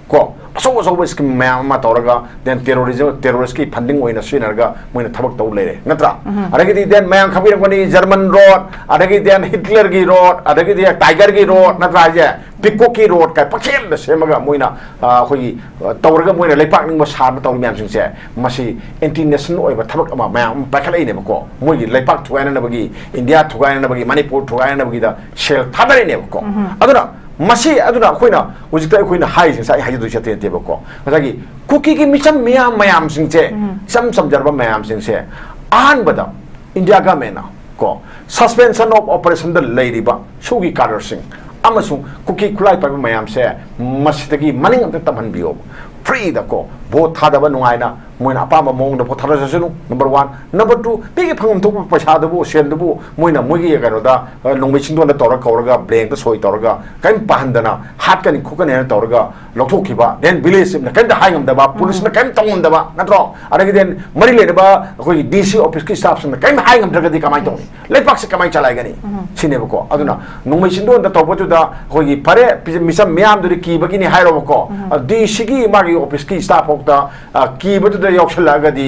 ꯀꯣ, ꯑꯆꯧ ꯑꯆꯧꯕ ꯁ꯭ꯀꯤꯝ ꯃꯌꯥꯝ ꯑꯃ ꯇꯧꯔꯒ, then terrorism, terrorist ꯀꯤ ꯐꯟꯗꯤꯡ ꯑꯣꯏꯅ ꯁꯤꯖꯤꯟꯅꯔꯒ ꯃꯣꯏꯅ ꯊꯕꯛ ꯇꯧ ꯂꯩꯔꯦ, ꯅꯠꯇ꯭ꯔꯥ? ꯑꯗꯒꯤꯗꯤ then ꯃꯌꯥꯝ ꯈꯪꯕꯤꯔꯝꯒꯅꯤ, ꯖꯔꯃꯟ ꯔꯣꯗ, ꯑꯗꯒꯤ then ꯍꯤꯠꯂꯔꯒꯤ ꯔꯣꯗ, ꯑꯗꯒꯤꯗꯤ ꯇꯥꯏꯒꯔꯒꯤ ꯔꯣꯗ, ꯅꯠꯇ꯭ꯔꯥ ꯍꯥꯏꯁꯦ? ꯄꯤꯀꯣꯛꯀꯤ ꯔꯣꯗ ꯀꯥꯏ ꯄꯪꯁꯦꯝꯗ ꯁꯦꯝꯃꯒ ꯃꯣꯏꯅ, ꯑ, ꯑꯩꯈꯣꯏꯒꯤ, ꯑ, ꯇꯧꯔꯒ ꯃꯣꯏꯅ ꯂꯩꯄꯥꯛ ꯅꯤꯡꯕ ꯁꯥꯗꯅ ꯇꯧꯔꯤ ꯃꯌꯥꯝꯁꯤꯡꯁꯦ, ꯃꯁꯤ ꯑꯦꯟꯇꯤ ꯅꯦꯁꯅꯦꯜ ꯑꯣꯏꯕ ꯊꯕꯛ ꯑꯃ ꯃꯌꯥꯝ ꯑꯃ ꯄꯥꯏꯈꯠꯂꯛꯏꯅꯦꯕꯀꯣ꯫ ꯃꯣꯏꯒꯤ ꯂꯩꯄꯥꯛ ꯊꯨꯒꯥꯏꯅꯅꯕꯒꯤ, ꯏꯟꯗꯤꯌꯥ ꯊꯨꯒꯥꯏꯅꯅꯕꯒꯤ, ꯃꯅꯤꯄꯨꯔ ꯊꯨꯒꯥꯏꯅꯅꯕꯒꯤꯗ ꯁꯦꯜ ꯊꯥꯗꯔꯤꯅꯦꯕꯀꯣ꯫ ꯑꯗꯨꯅ ꯃꯁꯤ, ꯑꯗꯨꯅ ꯑꯩꯈꯣꯏꯅ ꯍꯧꯖꯤꯛꯇ ꯑꯩꯈꯣꯏꯅ ꯍꯥꯏꯔꯤꯁꯦ, ꯉꯁꯥꯏ ꯑꯩ ꯍꯥꯏꯖꯗꯣꯏꯁꯦ ꯑꯇꯩ ꯅꯠꯇꯦꯕꯀꯣ, ꯉꯁꯥꯏꯒꯤ ꯀꯨꯀꯤꯒꯤ ꯃꯤꯆꯝ ꯃꯤꯌꯥꯝ ꯃꯌꯥꯝꯁꯤꯡꯁꯦ, ꯏꯆꯝ ꯆꯝꯖꯔꯕ ꯃꯌꯥꯝꯁꯤꯡꯁꯦ, ꯑꯍꯥꯟꯕꯗ ꯏꯟꯗꯤꯌꯥ ꯒꯃꯦꯟꯅ ꯀꯣ, ꯁꯁꯄꯦꯟꯁꯟ ꯑꯣꯐ ꯑꯣꯄꯔꯦꯁꯟꯗ ꯂꯩꯔꯤꯕ ꯁꯨꯒꯤ ꯀꯥꯗꯔꯁꯤꯡ ꯑꯃꯁꯨꯡ ꯀꯨꯀꯤ ꯈꯨꯠꯂꯥꯏ ꯄꯥꯏꯕ ꯃꯌꯥꯝꯁꯦ ꯃꯁꯤꯗꯒꯤ ꯃꯅꯤꯡ ꯑꯝꯇ ꯇꯝꯍꯟꯕꯤꯌꯣ꯫ ꯐ꯭ꯔꯤꯗ ꯀꯣ, ꯚꯣꯠ ꯊꯥꯗꯕ ꯅꯨꯡꯉꯥꯏꯅ ꯃꯣꯏꯅ ꯑꯄꯥꯝꯕ ꯃꯑꯣꯡꯗ ꯚꯣꯠ ꯊꯥꯗꯖꯁꯅꯨ, ꯅꯝꯕꯔ ꯋꯥꯟ꯫ ꯅꯝꯕꯔ ꯇꯨ, ꯃꯤꯒꯤ ꯐꯪꯐꯝ ꯊꯣꯛꯄ ꯄꯩꯁꯥꯗꯨꯕꯨ, ꯁꯦꯟꯗꯨꯕꯨ ꯃꯣꯏꯅ ꯃꯣꯏꯒꯤ ꯀꯩꯅꯣꯗ, ꯑ, ꯅꯣꯡꯃꯩ ꯆꯤꯡꯗꯣꯟꯗ ꯇꯧꯔ ꯀꯧꯔꯒ, ꯕ꯭ꯂꯦꯡꯇ ꯁꯣꯏ ꯇꯧꯔꯒ, ꯀꯔꯤꯝ ꯄꯥꯍꯟꯗꯅ, ꯍꯥꯠꯀꯅꯤ ꯈꯣꯠꯀꯅꯤ ꯍꯥꯏꯅ ꯇꯧꯔꯒ ꯂꯧꯊꯣꯛꯈꯤꯕ, then ꯚꯤꯂꯦꯖ ꯆꯤꯞꯅ ꯀꯔꯤꯝꯇ ꯍꯥꯏ ꯉꯝꯗꯕ, ꯄꯨꯂꯤꯁꯅ ꯀꯔꯤꯝ ꯇꯧ ꯉꯝꯗꯕ, ꯅꯠꯇ꯭ꯔꯣ? ꯑꯗꯒꯤ then ꯃꯔꯤ ꯂꯩꯅꯕ ꯑꯩꯈꯣꯏꯒꯤ ꯗꯤ ꯁꯤ ꯑꯣꯐꯤꯁꯀꯤ ꯁ꯭ꯇꯥꯐꯁꯤꯡꯅ ꯀꯔꯤꯝ ꯍꯥꯏ ꯉꯝꯗ꯭ꯔꯒꯗꯤ ꯀꯃꯥꯏꯅ ꯇꯧꯅꯤ? ꯂꯩꯄꯥꯛꯁꯦ ꯀꯃꯥꯏꯅ ꯆꯂꯥꯏꯒꯅꯤ? ꯁꯤꯅꯦꯕꯀꯣ꯫ ꯑꯗꯨꯅ ꯅꯣꯡꯃꯩ ꯆꯤꯡꯗꯣꯟꯗ ꯇꯧꯕꯗꯨꯗ ꯑꯩꯈꯣꯏꯒꯤ ꯐꯔꯦ, ꯄꯤ-, ꯃꯤꯆꯝ ꯃꯤꯌꯥꯝꯗꯨꯗꯤ ꯀꯤꯕꯒꯤꯅꯤ ꯍꯥꯏꯔꯣꯕꯀꯣ꯫ ꯗꯤ ꯁꯤꯒꯤ ꯃꯥꯒꯤ ꯑꯣꯐꯤꯁꯀꯤ ꯁ꯭ꯇꯥꯐ ꯐꯥꯎꯗ, ꯑ, ꯀꯤꯕꯗꯨꯗ ꯌꯥꯎꯁꯜꯂꯛꯑꯒꯗꯤ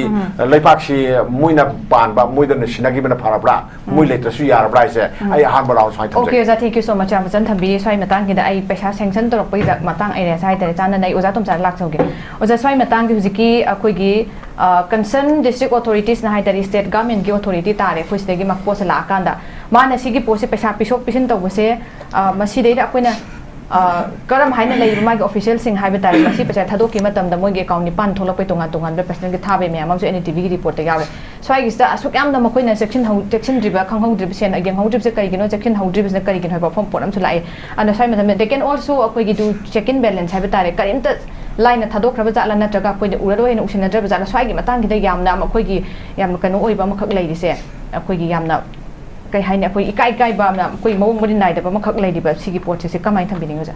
ꯂꯩꯕꯥꯛꯁꯤ ꯃꯣꯏꯅ ꯄꯥꯟꯕ, ꯃꯣꯏꯗꯅ ꯁꯤꯟꯅꯈꯤꯕꯅ ꯐꯔꯕ꯭ꯔꯥ, ꯃꯣꯏ ꯂꯩꯇ꯭ꯔꯁꯨ ꯌꯥꯔꯕ꯭ꯔꯥ ꯍꯥꯏꯁꯦ ꯑꯩ ꯑꯍꯥꯟꯕ ꯔꯥꯎꯟ ꯁꯨꯃꯥꯏꯅ ꯊꯝꯖꯒꯦ꯫ Okay, ꯑꯣꯖꯥ, thank you so much꯫ ꯌꯥꯝ ꯐꯖꯅ ꯊꯝꯕꯤꯔꯤ꯫ ꯁ꯭ꯋꯥꯏ ꯃꯇꯥꯡꯒꯤꯗ ꯑꯩ ꯄꯩꯁꯥ sanction ꯇꯧꯔꯛꯄꯒꯤ ꯃꯇꯥꯡ ꯑꯦꯔꯤꯌꯥꯁꯦ ꯍꯥꯏꯇꯥꯔꯦ, ꯆꯥꯟꯅꯅ ꯑꯩ ꯑꯣꯖꯥ ꯇꯣꯝꯆꯥꯗ ꯂꯥꯛꯆꯍꯧꯒꯦ꯫ ꯑꯣꯖꯥ, ꯁ꯭ꯋꯥꯏ ꯃꯇꯥꯡꯒꯤ ꯍꯧꯖꯤꯛꯀꯤ ꯑꯩꯈꯣꯏꯒꯤ concern district authoritiesꯅ ꯍꯥꯏꯇꯥꯔꯦ, state governmentꯀꯤ authority ꯇꯥꯔꯦ ꯑꯩꯈꯣꯏ ꯁꯤꯗꯒꯤ ꯄꯣꯠꯁꯦ ꯂꯥꯛꯑꯀꯥꯟꯗ꯫ ꯃꯥꯅ ꯁꯤꯒꯤ ꯄꯣꯠꯁꯦ ꯄꯩꯁꯥ ꯄꯤꯊꯣꯛ ꯄꯤꯁꯤꯟ ꯇꯧꯕꯁꯦ, ꯑ, ꯃꯁꯤꯗꯩꯗ ꯑꯩꯈꯣꯏꯅ ꯑ, ꯀꯔꯝ ꯍꯥꯏꯅ ꯂꯩꯔꯤꯕ ꯃꯥꯒꯤ officialꯁꯤꯡ ꯍꯥꯏꯕ ꯇꯥꯔꯦ, ꯃꯁꯤ ꯄꯩꯁꯥ ꯊꯥꯗꯣꯛꯈꯤꯕ ꯃꯇꯝꯗ ꯃꯣꯏꯒꯤ account ꯅꯤꯄꯥꯟ ꯊꯣꯛꯂꯛꯄꯩ ꯇꯣꯉꯥꯟ ꯇꯣꯉꯥꯟꯕ personalꯒꯤ ꯊꯥꯕꯩ ꯃꯌꯥꯝ ꯑꯃꯁꯨ NDTVꯒꯤ reportꯇ ꯌꯥꯎꯔꯦ꯫ ꯁ꯭ꯋꯥꯏꯒꯤꯁꯤꯗ ꯑꯁꯨꯛ ꯌꯥꯝꯅ ꯃꯈꯣꯏꯅ ꯆꯦꯛꯁꯤꯟꯍꯧ-, ꯆꯦꯛꯁꯤꯟꯗ꯭ꯔꯤꯕ, ꯈꯪꯍꯧꯗ꯭ꯔꯤꯕ, ꯁꯦꯟ ꯌꯦꯡꯍꯧꯗ꯭ꯔꯤꯕꯁꯦ ꯀꯔꯤꯒꯤꯅꯣ, ꯆꯦꯛꯁꯤꯟꯍꯧꯗ꯭ꯔꯤꯕꯁꯤꯅ ꯀꯔꯤꯒꯤꯅꯣ ꯍꯥꯏꯕ ꯋꯥꯐꯝ ꯄꯣꯠ ꯑꯃꯁꯨ ꯂꯥꯛꯑꯦ꯫ ꯑꯗꯨꯅ ꯁ꯭ꯋꯥꯏ ꯃꯇꯝꯗ they can also ꯑꯩꯈꯣꯏꯒꯤꯗꯨ check in balance ꯍꯥꯏꯕ ꯇꯥꯔꯦ, ꯀꯔꯤꯝꯇ ꯂꯥꯏꯅ ꯊꯥꯗꯣꯛꯈ꯭ꯔꯕ ꯖꯥꯠꯂ, ꯅꯠꯇ꯭ꯔꯒ ꯑꯩꯈꯣꯏꯅ ꯎꯔꯔꯣꯏ ꯍꯥꯏꯅ ꯎꯁꯤꯟꯅꯗ꯭ꯔꯕ ꯖꯥꯠꯂ? ꯁ꯭ꯋꯥꯏꯒꯤ ꯃꯇꯥꯡꯁꯤꯗ ꯌꯥꯝꯅ ꯑꯃ ꯑꯩꯈꯣꯏꯒꯤ ꯌꯥꯝꯅ ꯀꯩꯅꯣ ꯑꯣꯏꯕ ꯑꯃꯈꯛ ꯂꯩꯔꯤꯁꯦ, ꯑꯩꯈꯣꯏꯒꯤ ꯌꯥꯝꯅ ꯀꯩ ꯍꯥꯏꯅꯤ, ꯑꯩꯈꯣꯏ ꯏꯀꯥꯏ ꯏꯀꯥꯏꯕ ꯑꯃ, ꯑꯩꯈꯣꯏ ꯃꯑꯣꯡ ꯃꯔꯤꯟ ꯅꯥꯏꯗꯕ ꯑꯃꯈꯛ ꯂꯩꯔꯤꯕ ꯁꯤꯒꯤ ꯄꯣꯠꯁꯦ, ꯁꯤ ꯀꯃꯥꯏꯅ ꯊꯝꯕꯤꯅꯤꯡꯉꯤ, ꯑꯣꯖꯥ?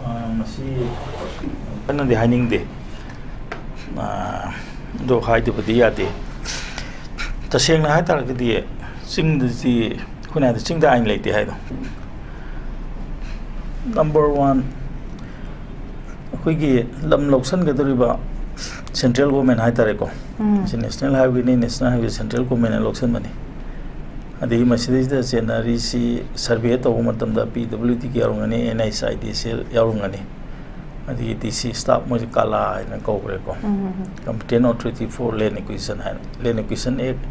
ꯑ, ꯃꯁꯤ ꯀꯟꯅꯗꯤ ꯍꯥꯏꯅꯤꯡꯗꯦ꯫ ꯑ, ꯑꯗꯣ ꯍꯥꯏꯗꯕꯗꯤ ꯌꯥꯗꯦ꯫ ꯇꯁꯦꯡꯅ ꯍꯥꯏ ꯇꯥꯔꯒꯗꯤ ꯆꯤꯡꯗꯗꯤ ꯑꯩꯈꯣꯏꯅ ꯍꯥꯏꯗꯤ ꯆꯤꯡꯗ ꯑꯥꯏꯟ ꯂꯩꯇꯦ ꯍꯥꯏꯗꯣ꯫ Number one, ꯑꯩꯈꯣꯏꯒꯤ ꯂꯝ ꯂꯧꯁꯤꯟꯒꯗꯧꯔꯤꯕ central government ꯍꯥꯏ ꯇꯥꯔꯦꯀꯣ, ꯁꯤ national highwayꯅꯤ, national highway central governmentꯅ ꯂꯧꯁꯤꯟꯕꯅꯤ꯫ ꯑꯗꯒꯤ ꯃꯁꯤꯗꯩꯁꯤꯗ ꯆꯦꯟꯅꯔꯤꯁꯤ survey ꯇꯧꯕ ꯃꯇꯝꯗ PWDꯒꯤ ꯌꯥꯎꯔꯝꯒꯅꯤ, NHIDCL ꯌꯥꯎꯔꯝꯒꯅꯤ, ꯑꯗꯒꯤ DC staff, ꯃꯣꯏꯁꯦ ꯀꯥꯂꯥ ꯍꯥꯏꯅ ꯀꯧꯈ꯭ꯔꯦꯀꯣ, Competent Authority for Land Acquisition ꯍꯥꯏꯅ꯫ Land Acquisition Act,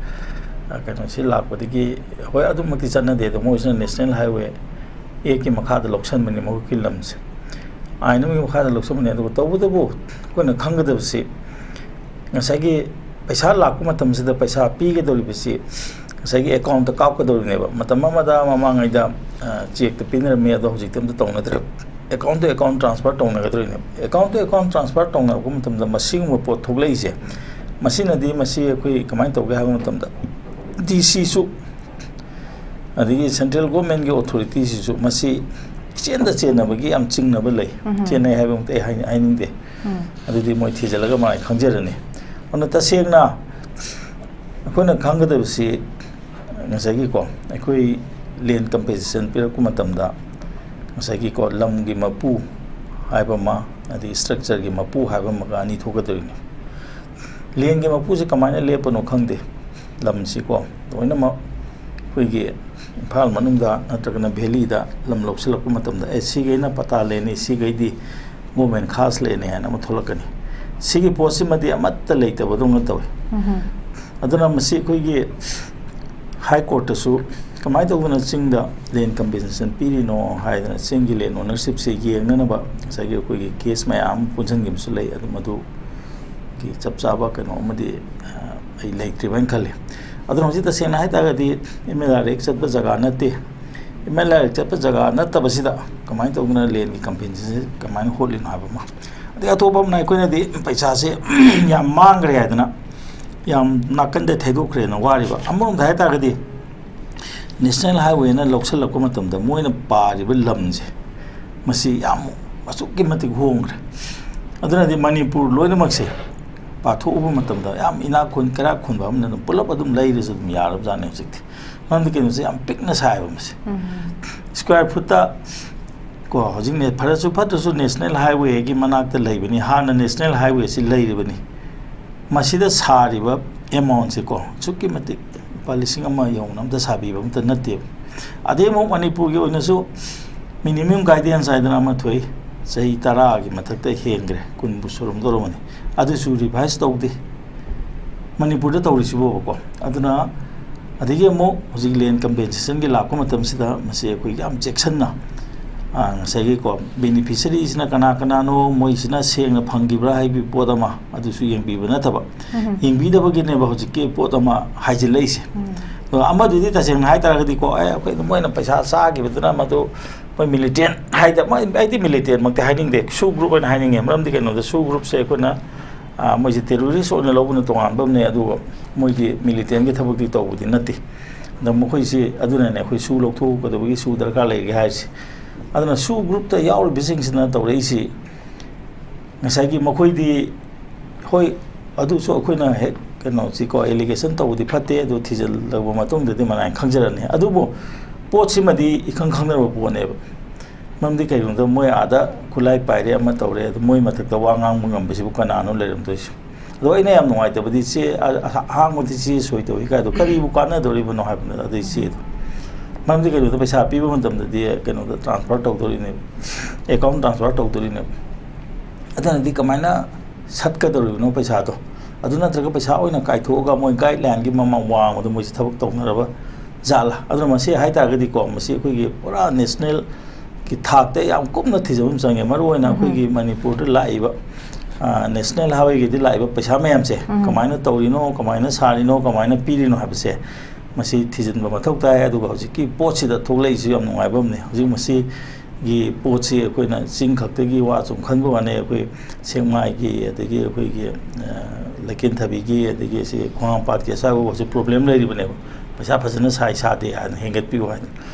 ꯑ, ꯀꯩꯅꯣꯁꯤ ꯂꯥꯛꯄꯗꯒꯤ, ꯍꯣꯏ, ꯑꯗꯨꯃꯛꯇꯤ ꯆꯠꯅꯗꯦ, ꯑꯗꯣ ꯃꯣꯏꯁꯤꯅ National Highway Actꯀꯤ ꯃꯈꯥꯗ ꯂꯧꯁꯟꯕꯅꯤ ꯃꯈꯣꯏꯒꯤ ꯂꯝꯁꯦ, ꯑꯥꯏꯟ ꯑꯃꯒꯤ ꯃꯈꯥꯗ ꯂꯧꯁꯟꯕꯅꯤ꯫ ꯑꯗꯨꯒ ꯇꯧꯕꯇꯕꯨ ꯑꯩꯈꯣꯏꯅ ꯈꯪꯒꯗꯕꯁꯤ, ꯉꯁꯥꯏꯒꯤ ꯄꯩꯁꯥ ꯂꯥꯛꯄ ꯃꯇꯝꯁꯤꯗ ꯄꯩꯁꯥ ꯄꯤꯒꯗꯧꯔꯤꯕꯁꯤ ꯉꯁꯥꯏꯒꯤ accountꯇ ꯀꯥꯞꯀꯗꯧꯔꯤꯅꯦꯕ꯫ ꯃꯇꯝ ꯑꯃꯗ ꯃꯃꯥꯡꯉꯩꯗ, ꯑ, chequeꯇ ꯄꯤꯅꯔꯝꯃꯤ, ꯑꯗꯣ ꯍꯧꯖꯤꯛꯇꯤ ꯑꯝꯇ ꯇꯧꯅꯗ꯭ꯔꯦ꯫ Account to account transfer ꯇꯧꯅꯒꯗꯧꯔꯤꯅꯦꯕ꯫ Account to account transfer ꯇꯧꯅꯔꯛꯄ ꯃꯇꯝꯗ ꯃꯁꯤꯒꯨꯝꯕ ꯄꯣꯠ ꯊꯣꯛꯂꯛꯏꯁꯦ, ꯃꯁꯤꯅꯗꯤ ꯃꯁꯤ ꯑꯩꯈꯣꯏ ꯀꯃꯥꯏꯅ ꯇꯧꯒꯦ ꯍꯥꯏꯕ ꯃꯇꯝꯗ, DCꯁꯨ ꯑꯗꯒꯤ central governmentꯀꯤ authorityꯁꯤꯁꯨ ꯃꯁꯤ ꯏꯆꯦꯟꯗ ꯆꯦꯟꯅꯕꯒꯤ ꯌꯥꯝ ꯆꯤꯡꯅꯕ ꯂꯩ꯫ ꯆꯦꯟꯅꯩ ꯍꯥꯏꯕꯃꯛꯇꯤ ꯑꯩ ꯍꯥꯏ-, ꯍꯥꯏꯅꯤꯡꯗꯦ꯫ ꯑꯗꯨꯗꯤ ꯃꯣꯏ ꯊꯤꯖꯤꯜꯂꯒ ꯃꯥꯏ ꯈꯪꯖꯔꯅꯤ꯫ ꯑꯗꯨꯅ ꯇꯁꯦꯡꯅ ꯑꯩꯈꯣꯏꯅ ꯈꯪꯒꯗꯕꯁꯤ ꯉꯁꯥꯏꯒꯤꯀꯣ, ꯑꯩꯈꯣꯏ land compensation ꯄꯤꯔꯛꯄ ꯃꯇꯝꯗ ꯉꯁꯥꯏꯒꯤꯀꯣ, ꯂꯝꯒꯤ ꯃꯄꯨ ꯍꯥꯏꯕ ꯑꯃ, ꯑꯗꯩ ꯁ꯭ꯇ꯭ꯔꯛꯆꯔꯒꯤ ꯃꯄꯨ ꯍꯥꯏꯕ ꯑꯃꯒ ꯑꯅꯤ ꯊꯣꯛꯀꯗꯧꯔꯤꯅꯤ꯫ ꯂꯦꯟꯒꯤ ꯃꯄꯨꯁꯦ ꯀꯃꯥꯏꯅ ꯂꯦꯞꯄꯅꯣ ꯈꯪꯗꯦ꯫ ꯂꯝꯁꯤꯀꯣ ꯂꯣꯏꯅꯃꯛ ꯑꯩꯈꯣꯏꯒꯤ ꯏꯝꯐꯥꯜ ꯃꯅꯨꯡꯗ ꯅꯠꯇ꯭ꯔꯒꯅ ꯚꯦꯂꯤꯗ ꯂꯝ ꯂꯧꯁꯤꯜꯂꯛꯄ ꯃꯇꯝꯗ, "ꯑꯦ, ꯁꯤꯈꯩꯅ ꯄꯇꯥ ꯂꯦꯟꯅꯤ, ꯁꯤꯈꯩꯗꯤ ꯒꯣꯔꯃꯦꯟ ꯈꯥꯁ ꯂꯦꯟꯅꯤ" ꯍꯥꯏꯅ ꯑꯃ ꯊꯣꯛꯂꯛꯀꯅꯤ꯫ ꯁꯤꯒꯤ ꯄꯣꯠꯁꯤꯃꯗꯤ ꯑꯃꯠꯇ ꯂꯩꯇꯕꯗꯧꯅ ꯇꯧꯏ꯫ ꯑꯗꯨꯅ ꯃꯁꯤ ꯑꯩꯈꯣꯏꯒꯤ ꯍꯥꯏ ꯀꯣꯔꯠꯇꯁꯨ ꯀꯃꯥꯏꯅ ꯇꯧꯗꯅ ꯆꯤꯡꯗ ꯂꯦꯟ ꯀꯝꯄꯦꯟꯁꯦꯁꯟ ꯄꯤꯔꯤꯅꯣ ꯍꯥꯏꯗꯅ ꯆꯤꯡꯒꯤ ꯂꯦꯟ ꯑꯣꯅꯔꯁꯤꯞꯁꯦ ꯌꯦꯡꯅꯅꯕ ꯉꯁꯥꯏꯒꯤ ꯑꯩꯈꯣꯏꯒꯤ ꯀꯦꯁ ꯃꯌꯥꯝ ꯑꯃ ꯄꯨꯟꯁꯤꯟꯈꯤꯕꯁꯨ ꯂꯩ꯫ ꯑꯗꯨ ꯃꯗꯨꯒꯤ ꯆꯞ ꯆꯥꯕ ꯀꯩꯅꯣ ꯑꯃꯗꯤ, ꯑ, ꯑꯩ ꯂꯩꯇ꯭ꯔꯤꯕ ꯍꯥꯏꯅ ꯈꯜꯂꯤ꯫ ꯑꯗꯨꯅ ꯍꯧꯖꯤꯛ ꯇꯁꯦꯡꯅ ꯍꯥꯏ ꯇꯥꯔꯒꯗꯤ ꯑꯦꯝ ꯑꯦꯜ ꯑꯥꯔ ꯑꯦꯛ ꯆꯠꯄ ꯖꯒꯥ ꯅꯠꯇꯦ꯫ ꯑꯦꯝ ꯑꯦꯜ ꯑꯥꯔ ꯑꯦꯛ ꯆꯠꯄ ꯖꯒꯥ ꯅꯠꯇꯕꯁꯤꯗ ꯀꯃꯥꯏꯅ ꯇꯧꯗꯅ ꯂꯦꯟꯒꯤ ꯀꯝꯄꯦꯟꯁꯦꯁꯟ ꯀꯃꯥꯏꯅ ꯍꯣꯠꯂꯤꯅꯣ ꯍꯥꯏꯕ ꯑꯃ꯫ ꯑꯗꯩ ꯑꯇꯣꯞꯄ ꯑꯃꯅ ꯑꯩꯈꯣꯏꯅꯗꯤ ꯄꯩꯁꯥꯁꯦ ꯌꯥꯝ ꯃꯥꯡꯈ꯭ꯔꯦ ꯍꯥꯏꯗꯅ ꯌꯥꯝ ꯅꯥꯀꯟꯗ ꯊꯩꯗꯣꯛꯈ꯭ꯔꯦꯅ ꯋꯥꯔꯤꯕ꯫ ꯑꯃꯔꯣꯝꯗ ꯍꯥꯏ ꯇꯥꯔꯒꯗꯤ ꯅꯦꯁꯅꯦꯜ ꯍꯥꯏꯋꯦꯅ ꯂꯧꯁꯤꯜꯂꯛꯄ ꯃꯇꯝꯗ ꯃꯣꯏꯅ ꯄꯥꯔꯤꯕ ꯂꯝꯁꯦ ꯃꯁꯤ ꯌꯥꯝ ꯑꯁꯨꯛꯀꯤ ꯃꯇꯤꯛ ꯍꯣꯡꯈ꯭ꯔꯦ꯫ ꯑꯗꯨꯅꯗꯤ ꯃꯅꯤꯄꯨꯔ ꯂꯣꯏꯅꯃꯛꯁꯦ ꯄꯥꯊꯣꯛꯎꯕ ꯃꯇꯝꯗ ꯌꯥꯝ ꯏꯅꯥꯛ ꯈꯨꯟ ꯀꯩꯔꯥꯛ ꯈꯨꯟꯕ ꯑꯃꯅ ꯑꯗꯨꯝ ꯄꯨꯂꯞ ꯑꯗꯨꯝ ꯂꯩꯔꯁꯨ ꯑꯗꯨꯝ ꯌꯥꯔꯕꯖꯥꯠꯅꯤ ꯍꯧꯖꯤꯛꯇꯤ꯫ ꯃꯔꯝꯗꯤ ꯀꯩꯅꯣꯁꯦ ꯌꯥꯝ ꯄꯤꯛꯅ ꯁꯥꯏꯕ ꯃꯁꯤ꯫ ꯁ꯭ꯀ꯭ꯋꯥꯔ ꯐꯨꯠꯇ ꯀꯣ, ꯍꯧꯖꯤꯛ ꯅꯦ-, ꯐꯔꯁꯨ ꯐꯠꯇ꯭ꯔꯁꯨ ꯅꯦꯁꯅꯦꯜ ꯍꯥꯏꯋꯦꯒꯤ ꯃꯅꯥꯛꯇ ꯂꯩꯕꯅꯤ, ꯍꯥꯟꯅ ꯅꯦꯁꯅꯦꯜ ꯍꯥꯏꯋꯦꯁꯤ ꯂꯩꯔꯤꯕꯅꯤ꯫ ꯃꯁꯤꯗ ꯁꯥꯔꯤꯕ ꯑꯦꯃꯥꯎꯟꯁꯦ ꯀꯣ, ꯑꯁꯨꯛꯀꯤ ꯃꯇꯤꯛ ꯂꯨꯄꯥ ꯂꯤꯁꯤꯡ ꯑꯃ ꯌꯧꯅ ꯑꯝꯇ ꯁꯥꯕꯤꯕ ꯑꯝꯇ ꯅꯠꯇꯦꯕ꯫ ꯑꯗꯩ ꯑꯃꯨꯛ ꯃꯅꯤꯄꯨꯔꯒꯤ ꯑꯣꯏꯅꯁꯨ ꯃꯤꯅꯤꯃꯝ ꯒꯥꯏꯗꯦꯟꯁ ꯍꯥꯏꯗꯅ ꯑꯃ ꯊꯣꯛꯏ, ꯆꯍꯤ ꯇꯔꯥꯒꯤ ꯃꯊꯛꯇ ꯍꯦꯟꯈ꯭ꯔꯦ, ꯀꯨꯟꯕꯨ ꯁꯨꯔꯝꯗꯧꯔꯝꯃꯅꯤ, ꯑꯗꯨꯁꯨ ꯔꯤꯚꯥꯏꯁ ꯇꯧꯗꯦ ꯃꯅꯤꯄꯨꯔꯗ ꯇꯧꯔꯤꯁꯤꯕꯣꯕꯀꯣ꯫ ꯑꯗꯨꯅ ꯑꯗꯒꯤ ꯑꯃꯨꯛ ꯍꯧꯖꯤꯛ ꯂꯦꯟ ꯀꯝꯄꯦꯟꯁꯦꯁꯟꯒꯤ ꯂꯥꯛꯄ ꯃꯇꯝꯁꯤꯗ ꯃꯁꯤ ꯑꯩꯈꯣꯏ ꯌꯥꯝ ꯆꯦꯛꯁꯤꯟꯅ, ꯑ, ꯉꯁꯥꯏꯒꯤꯀꯣ, ꯕꯦꯅꯤꯐꯤꯁꯔꯤꯁꯤꯅ ꯀꯅꯥ ꯀꯅꯥꯅꯣ, ꯃꯣꯏꯁꯤꯅ ꯁꯦꯡꯅ ꯐꯪꯈꯤꯕ꯭ꯔꯥ ꯍꯥꯏꯕꯒꯤ ꯄꯣꯠ ꯑꯃ, ꯑꯗꯨꯁꯨ ꯌꯦꯡꯕꯤꯕ ꯅꯠꯇꯕ, ꯌꯦꯡꯕꯤꯗꯕꯒꯤꯅꯦꯕ ꯍꯧꯖꯤꯛꯀꯤ ꯄꯣꯠ ꯑꯃ ꯍꯥꯏꯖꯤꯜꯂꯛꯏꯁꯦ꯫ ꯑꯗꯣ ꯑꯃꯗꯨꯗꯤ ꯇꯁꯦꯡꯅ ꯍꯥꯏꯇꯥꯔꯒꯗꯤꯀꯣ, ꯑꯦ, ꯑꯩꯈꯣꯏ ꯃꯣꯏꯅ ꯄꯩꯁꯥ ꯆꯥꯈꯤꯕꯗꯨꯅ ꯃꯗꯨ ꯃꯣꯏ ꯃꯤꯂꯤꯇꯦꯟ ꯍꯥꯏꯗ-, ꯃꯣꯏ, ꯑꯩꯗꯤ ꯃꯤꯂꯤꯇꯦꯟꯃꯛꯇꯤ ꯍꯥꯏꯅꯤꯡꯗꯦ, ꯁꯨ ꯒ꯭ꯔꯨꯞ ꯑꯣꯏꯅ ꯍꯥꯏꯅꯤꯡꯉꯦ꯫ ꯃꯔꯝꯗꯤ ꯀꯩꯅꯣꯗ ꯁꯨ ꯒ꯭ꯔꯨꯞꯁꯦ ꯑꯩꯈꯣꯏꯅ, ꯑ, ꯃꯣꯏꯁꯦ ꯇꯦꯔꯣꯔꯤꯁ ꯑꯣꯏꯅ ꯂꯧꯕꯅ ꯇꯣꯉꯥꯟꯕ ꯑꯃꯅꯦ, ꯑꯗꯨꯒ ꯃꯣꯏꯒꯤ ꯃꯤꯂꯤꯇꯦꯟꯒꯤ ꯊꯕꯛꯇꯤ ꯇꯧꯕꯗꯤ ꯅꯠꯇꯦ꯫ ꯑꯗ ꯃꯈꯣꯏꯁꯤ ꯑꯗꯨꯅꯅꯦ ꯑꯩꯈꯣꯏ ꯁꯨ ꯂꯧꯊꯣꯛꯀꯗꯕꯒꯤ ꯁꯨ ꯗꯔꯀꯥꯔ ꯂꯩꯔꯒꯦ ꯍꯥꯏꯔꯤꯁꯦ꯫ ꯑꯗꯨꯅ ꯁꯨ ꯒ꯭ꯔꯨꯞꯇ ꯌꯥꯎꯔꯤꯕꯁꯤꯡꯁꯤꯅ ꯇꯧꯔꯛꯏꯁꯤ ꯉꯁꯥꯏꯒꯤ ꯃꯈꯣꯏꯗꯤ, ꯍꯣꯏ, ꯑꯗꯨꯁꯨ ꯑꯩꯈꯣꯏꯅ ꯍꯦꯛ ꯀꯩꯅꯣꯁꯤꯀꯣ, ꯑꯦꯂꯤꯒꯦꯁꯟ ꯇꯧꯕꯗꯤ ꯐꯠꯇꯦ, ꯑꯗꯨ ꯊꯤꯖꯤꯜꯂꯕ ꯃꯇꯨꯡꯗꯗꯤ ꯃꯔꯥꯏꯅ ꯈꯪꯖꯔꯅꯤ꯫ ꯑꯗꯨꯕꯨ ꯄꯣꯠꯁꯤꯃꯗꯤ ꯏꯈꯪ ꯈꯪꯅꯔꯕ ꯄꯣꯠꯅꯦꯕ꯫ ꯃꯔꯝꯗꯤ ꯀꯩꯒꯤꯅꯣꯗ ꯃꯣꯏ ꯑꯥꯗ ꯈꯨꯠꯂꯥꯏ ꯄꯥꯏꯔꯦ, ꯑꯃ ꯇꯧꯔꯦ, ꯑꯗꯨ ꯃꯣꯏ ꯃꯊꯛꯇ ꯋꯥ ꯉꯥꯡꯕ ꯉꯝꯕꯁꯤꯕꯨ ꯀꯅꯥꯅꯣ ꯂꯩꯔꯝꯗꯣꯏꯁꯦ? ꯑꯗꯣ ꯑꯩꯅ ꯌꯥꯝ ꯅꯨꯡꯉꯥꯏꯇꯕꯗꯤ ꯆꯦ ꯑ-, ꯑ-, ꯑꯍꯥꯡꯕꯗꯤ ꯆꯦ ꯁꯣꯏ ꯇꯧꯏ ꯀꯥꯏꯗꯣ ꯀꯔꯤꯕꯨ ꯀꯥꯟꯅꯗꯧꯔꯤꯕꯅꯣ ꯍꯥꯏꯕꯅꯤꯗ ꯑꯗꯨꯏ ꯆꯦꯗꯣ꯫ ꯃꯔꯝꯗꯤ ꯀꯩꯅꯣꯗ ꯄꯩꯁꯥ ꯄꯤꯕ ꯃꯇꯝꯗꯗꯤ ꯀꯩꯅꯣꯗ transfer ꯇꯧꯗꯣꯔꯤꯅꯦꯕ, account transfer ꯇꯧꯗꯣꯔꯤꯅꯦꯕ꯫ ꯑꯗꯨꯅꯗꯤ ꯀꯃꯥꯏꯅ ꯁꯠꯀꯗꯧꯔꯤꯕꯅꯣ ꯄꯩꯁꯥꯗꯣ? ꯑꯗꯨ ꯅꯠꯇ꯭ꯔꯒ ꯄꯩꯁꯥ ꯑꯣꯏꯅ ꯀꯥꯏꯊꯣꯛꯑꯒ ꯃꯣꯏ guideline ꯒꯤ ꯃꯃꯥꯡ ꯋꯥꯡꯃꯗ ꯃꯣꯏꯁꯦ ꯊꯕꯛ ꯇꯧꯅꯔꯕ ꯖꯥꯠꯂꯥ? ꯑꯗꯨꯅ ꯃꯁꯤ ꯍꯥꯏꯇꯥꯔꯒꯗꯤꯀꯣ, ꯃꯁꯤ ꯑꯩꯈꯣꯏꯒꯤ ꯄꯨꯔꯥ national ꯒꯤ ꯊꯥꯛꯇ ꯌꯥꯝ ꯀꯨꯞꯅ ꯊꯤꯖꯤꯟꯕ ꯑꯃ ꯆꯪꯉꯦ꯫ ꯃꯔꯨꯑꯣꯏꯅ ꯎꯝ꯫ ꯑꯩꯈꯣꯏꯒꯤ ꯃꯅꯤꯄꯨꯔꯗ ꯂꯥꯛꯏꯕ, ꯑ, national highway ꯒꯤꯗꯤ ꯂꯥꯛꯏꯕ ꯄꯩꯁꯥ ꯃꯌꯥꯝꯁꯦ ꯎꯝ꯫ ꯀꯃꯥꯏꯅ ꯇꯧꯔꯤꯅꯣ, ꯀꯃꯥꯏꯅ ꯁꯥꯔꯤꯅꯣ, ꯀꯃꯥꯏꯅ ꯄꯤꯔꯤꯅꯣ ꯍꯥꯏꯕꯁꯦ, ꯃꯁꯤ ꯊꯤꯖꯤꯟꯕ ꯃꯊꯧ ꯇꯥꯏ꯫ ꯑꯗꯨꯒ ꯍꯧꯖꯤꯛꯀꯤ ꯄꯣꯠꯁꯤꯗ ꯊꯣꯛꯂꯛꯏꯁꯤ ꯌꯥꯝ ꯅꯨꯡꯉꯥꯏꯕ ꯑꯃꯅꯤ꯫ ꯍꯧꯖꯤꯛ ꯃꯁꯤꯒꯤ ꯄꯣꯠꯁꯤ ꯑꯩꯈꯣꯏꯅ ꯆꯤꯡ ꯈꯛꯇꯒꯤ ꯋꯥ ꯁꯨꯝ ꯈꯟꯕ ꯋꯥꯅꯦ, ꯑꯩꯈꯣꯏ ꯁꯦꯛꯃꯥꯏꯒꯤ, ꯑꯗꯒꯤ ꯑꯩꯈꯣꯏꯒꯤ, ꯑ, ꯂꯩꯀꯦꯟꯊꯕꯤꯒꯤ, ꯑꯗꯒꯤ ꯁꯤ ꯈꯣꯡꯍꯥꯝꯄꯥꯠꯀꯤ ꯑꯁ꯭ꯋꯥꯏꯐꯥꯎꯕꯁꯤ problem ꯂꯩꯔꯤꯕꯅꯦꯕ, ꯄꯩꯁꯥ ꯐꯖꯅ ꯁꯥꯏ ꯁꯥꯗꯦ ꯍꯥꯏꯅ ꯍꯦꯟꯒꯠꯄꯤꯌꯨ ꯍꯥꯏꯅ꯫